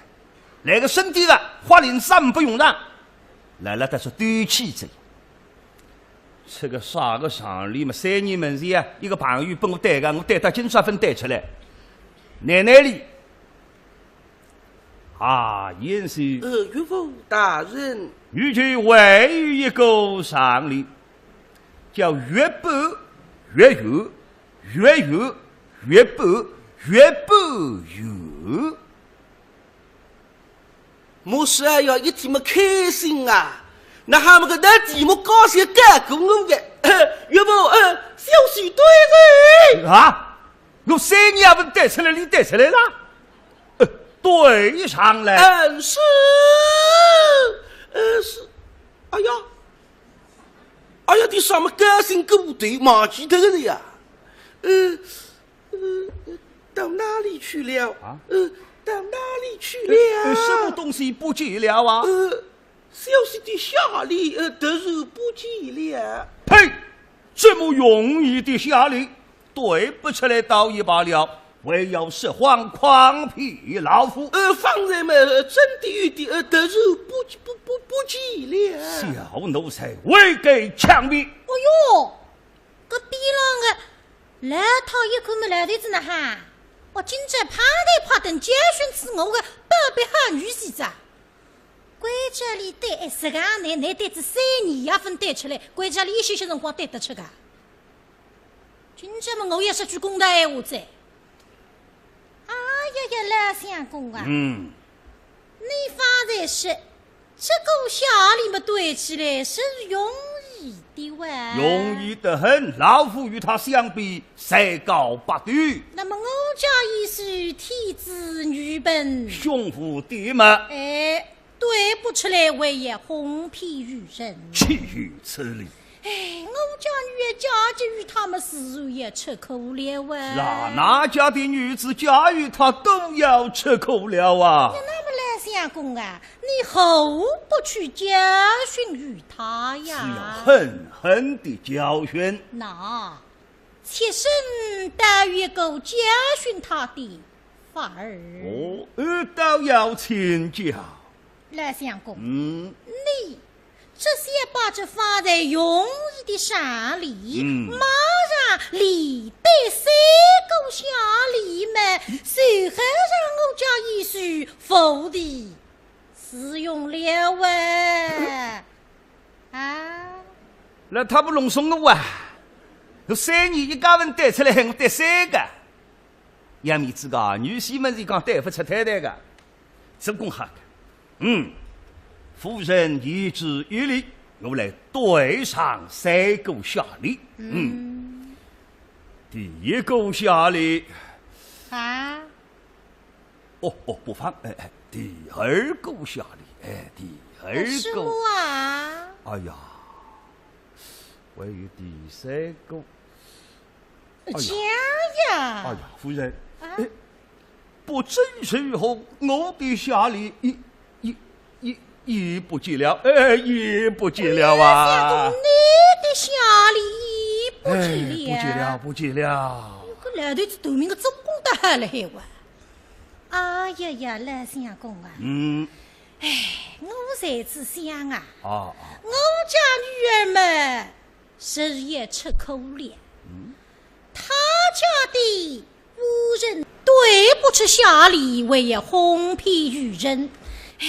来个深点个，花翎子也勿用场，来了但是短气哉。 出个啥个上联么？三年门前啊，一个朋友拨我对个，我对到今朝勿对出来。难难哩。啊，贤婿。呃，岳父大人。女婿还有一个上联，叫月半月圆，月圆月半，月半圆。 我是啊，要一天么开心啊，哪哈么搿道题目高兴高过我个。岳父，呃，小婿对哉。啊？我三年也勿对出来，你对出来了？呃，对上来。嗯，是，呃，是。哎呀，哎呀，你啥么高兴过头，忘记脱个了呀？呃， 呃，到哪里去了？啊？呃，到哪里去了？呃，什么东西不见了啊？呃，小婿的下联，呃，突然不见了。呸！这么容易的下联，对不出来倒也罢了，还要说谎诓骗老夫。呃，方才嘛，呃，真的有的，呃，突然不，不，不，不见了。小奴才，未敢强辩。哎哟， 搿边浪个老太一看么老头子哪哈，哦，今朝拍台拍凳教训仔我个宝贝好女婿哉。关照俚对，哎，实梗难，难对仔三年也勿对出来，关照俚一歇歇辰光对得出个。今朝么我也说句公道闲话哉。 哎呀呀，老相公啊，嗯。你方才说，这个下联么对起来是容易的哇。容易得很，老夫与他相比，才高八斗。那么我家贤婿天资愚笨，胸无点墨。哎， 对不出来还要哄骗愚人。岂有此理！哎，我家女儿嫁给于他么自然也吃苦了啊。是啊，哪家的女子嫁与他都要吃苦了啊。那么老相公啊，你何不去教训于他呀？是要狠狠地教训。那，妾身倒有一个教训他的法儿。哦，呃，倒要请教。 老相公，嗯。你只想把这方才容易的上联，嗯。马上连对三个下联么，随后让我家贤婿服的使用了啊。啊？那他不弄松我啊？我三年一家文对出来，我对三个。要面子个，女婿么是讲对不出太太个。 这功好个。嗯，夫人言之有理，我来对上三个下联。嗯。嗯。第一个下联。啊？哦，哦，不妨，哎，哎，第二个下联，哎，第二个。什么啊？哎呀，还有第三个。 哎呀，讲呀。哎呀，夫人，啊？哎，不知如何，我的下联也，也，也，也不见了，哎，也不见了啊。老相公，你的下联也不见了。哎，不见了，不见了。搿个老头子头名个做功德还了海哇。哎呀呀，老相公啊。嗯。哎，我在此想啊，啊，啊。我家女儿嘛， 是也吃苦了。嗯。他家的夫人对不出下联，还要哄骗愚人。哎，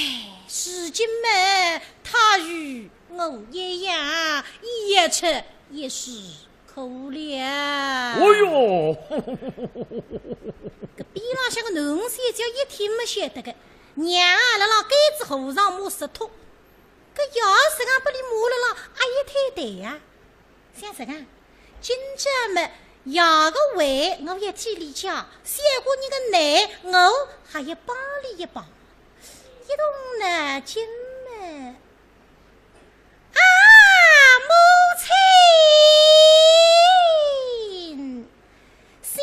如今嘛，他与我一样，也吃也是苦了。哎哟！搿边浪向个囡儿小姐一听么晓得个，娘啊，辣辣该子和尚骂石头，搿爷实梗拨俚骂了啦，阿一太太呀。 想实梗，今朝么爷个坏我要替俚解，小官人个难我还要帮俚一帮，一动脑筋么。啊，母亲，想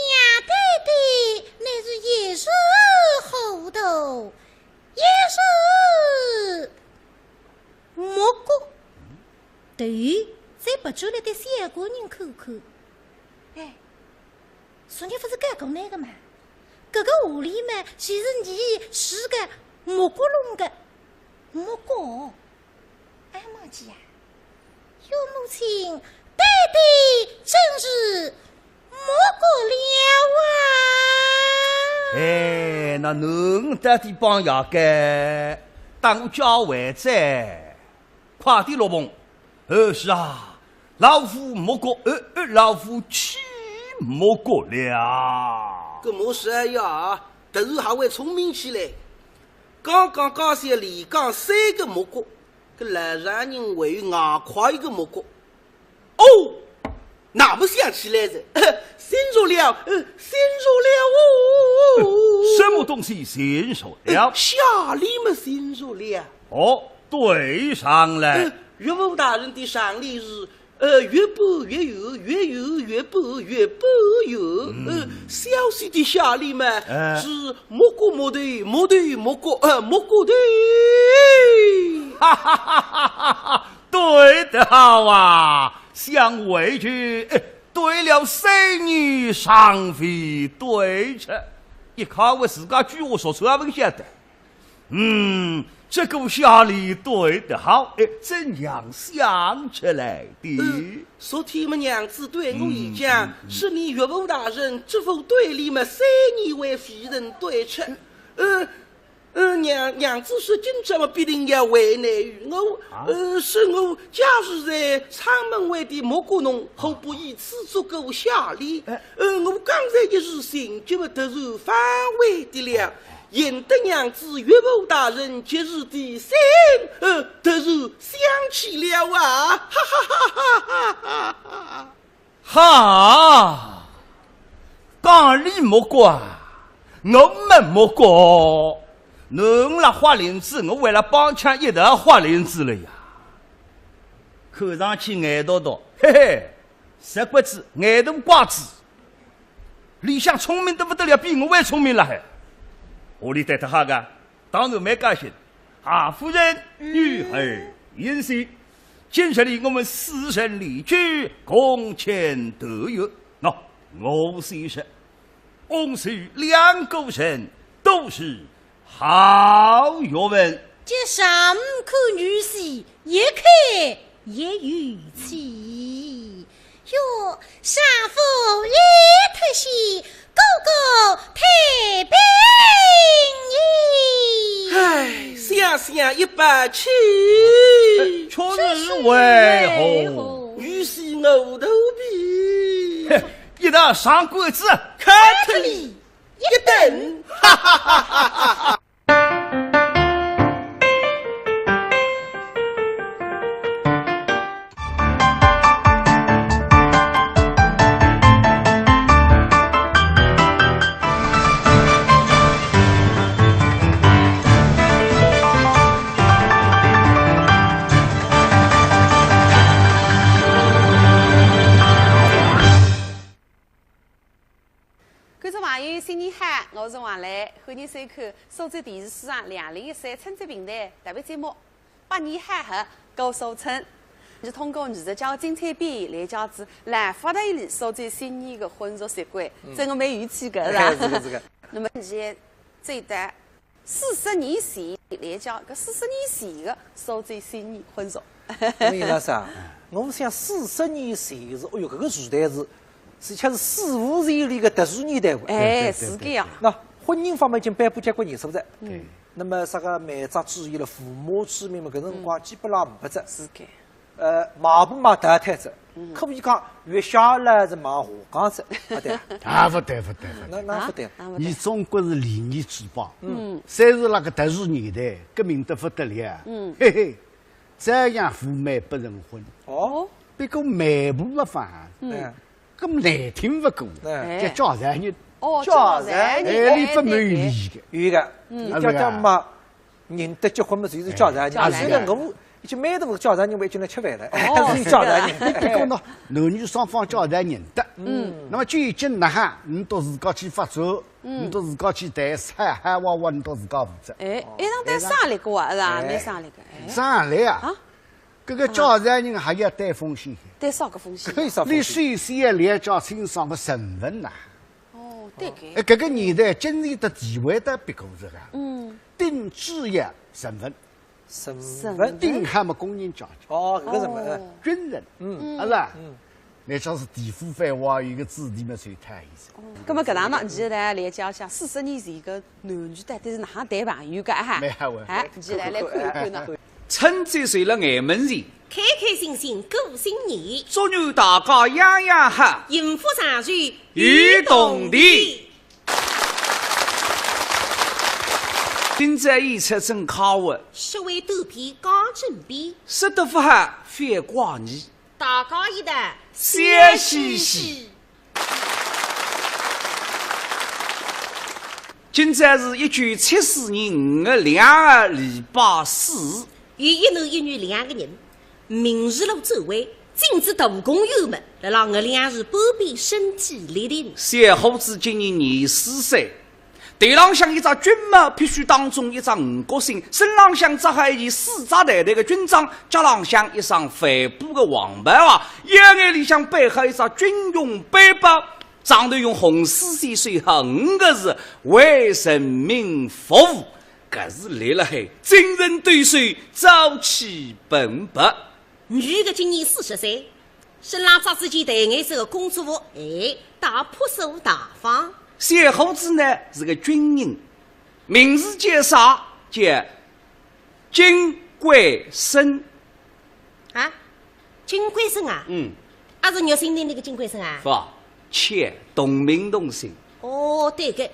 爹爹乃是一时好头再别转来对小官人看看。哎，昨日勿是讲过那个嘛？搿个狐狸嘛，就是你是个木瓜弄个木瓜。哎，忘记呀，岳母亲对的正是木瓜了啊！哎，那侬到底帮爷个，当我教会哉。 快点落棚。呃，是啊，老夫木瓜，呃，呃，老夫起木瓜了。搿么是呀，突然还会聪明起来。刚刚家小连讲三个木瓜，搿老丈人还有外加一个木瓜。哦， 那么想起来哉，醒着了，呃，醒着了哦。什么东西醒着了？呃，谢礼么醒着了。哦，对上了。呃，岳父大人的上联是，呃，月半月圆，月圆月半，月半圆。嗯。呃，小婿的谢礼嘛，哎。是木瓜木头，木头木瓜，呃，木瓜头。哈哈哈哈哈哈！ 对得好啊，想回去，哎，对了三年尚未对着，一看我自家句话说出来，勿晓得。嗯，这个谢礼对得好，哎，怎样想起来的？嗯，昨天么娘子对我一讲，嗯，嗯，嗯。说你岳父大人这副对联么三年为夫人对着。嗯。呃， 呃，娘，娘子说今朝么必定要为难于我，啊？呃，说我家住在阊门外的木瓜农，何不以此作个谢礼？哎。呃，我刚才一时心急么突然反悔的了，哦，哦。幸得娘子岳父大人及时提醒，呃，突然想起了啊，哈哈哈哈哈哈哈。 哈，讲俚木瓜，我没木瓜，侬辣豁翎子，我为了帮腔一道豁翎子了呀。看上去眼笃笃，嘿嘿，石骨子，眼大瓜子，里向聪明得不得了，比我还聪明了还。屋里对得好个， 当然蛮高兴。啊，夫人，嗯。女儿允喜，今日里我们四人离居，共沐团圆。喏，我先说，翁婿两个人都是好学问。这上看女婿，一看也有气。 哟，丈夫也太喜，哥哥太平矣。唉，想想一把气。哎，确实为何？女婿我肚皮。嘿，一道上馆子。看脱俚一顿。哈哈哈哈哈哈。 观众朋友，新年好，我是王磊，欢迎收看苏州电视书场两零一三春节评弹特别节目《百年好合》，我是苏春。是通过艺术家精彩表演来介绍老法台里苏州新年的婚俗习惯，嗯。真的蛮有趣的，是吧？哎，是的，是的。那么，现在最大 四十年前来讲，搿四十年前的苏州新年婚俗。我跟侬讲，我想四十年前是，哎哟，搿个时代是，是像是史无前例的特殊年代哇。哎，对，对，是搿样。对，对。那婚姻方面已经颁布结婚年数哉。嗯。那么啥个媒妁之言了，父母之命嘛，搿辰光基本上没哉。是搿。 呃，买勿买淘汰哉，嗯。可以讲，月下来是买下岗哉，啊，对啊。啊，勿对，勿对，勿对。那，那勿对。啊，啊，勿对。侬中国是礼仪之邦，嗯。虽是那个特殊年代，革命得勿得了，嗯。嘿嘿，照样赴媒不成婚。哦。不过媒婆没法，嗯。哎。 搿么难听勿过，哎。叫介绍人。哦，介绍人。介绍人，哎，俚勿满意个。有个，嗯。伊叫叫嘛，认得结婚嘛，就是介绍人。哎，介绍人。虽然我已经蛮大个介绍人，我已经来吃饭了，哦。还是介绍人。哎，不过呢，男女双方介绍人认得。嗯。那么究竟哪哈，侬到自家去发展，嗯。侬到自家去谈，嗨嗨哇哇，侬到自家负责。哎，一场谈生理个啊，是吧？哎。蛮生理个，哎。生理啊？啊？搿个驾駛人还要担风险。担啥个风险？搿有啥风险？你首先要了解清爽个身份呐。哦，对个。哎，搿个年代军人的地位都别过这个。嗯，顶主要身份，身身份。顶还没工人阶级，哦，搿个身份。哦军人，嗯啊啦，那像是地府番话有个子弟嘛，随他意思。那么搿能么，现在来介绍四十年前个男女到底是哪能谈朋友个哈？没好啊哎，现在来看一看呢。趁仔水了眼门前，开开心心过新年，祝愿大家样样好，幸福长寿与同地。今朝演出真快活，说话短篇讲正篇，说得勿好，覅怪你。大家一道笑嘻嘻。今朝是一九七四年五月两号，礼拜四。有一男一女两个人，明日路转弯，进至大公园门，辣辣月亮树半边身体立定。小伙子今年廿四岁，头浪向一只军帽，必须当中一只五角星，身浪向着好一件丝质淡淡个军装，脚浪向一双帆布个黄跑鞋，腰眼里向背好一只军用背包，上头用红丝线绣好五个字：为人民服务。搿是立辣海，精神抖擞，朝气蓬勃。女个今年四十岁，身浪着仔件淡颜色个工作服，哎，倒朴素大方。小伙子呢是个军人，名字叫啥？叫金贵生。啊，金贵生啊？嗯，啊是玉生堂里个金贵生啊？勿，且同名同姓。哦，对个，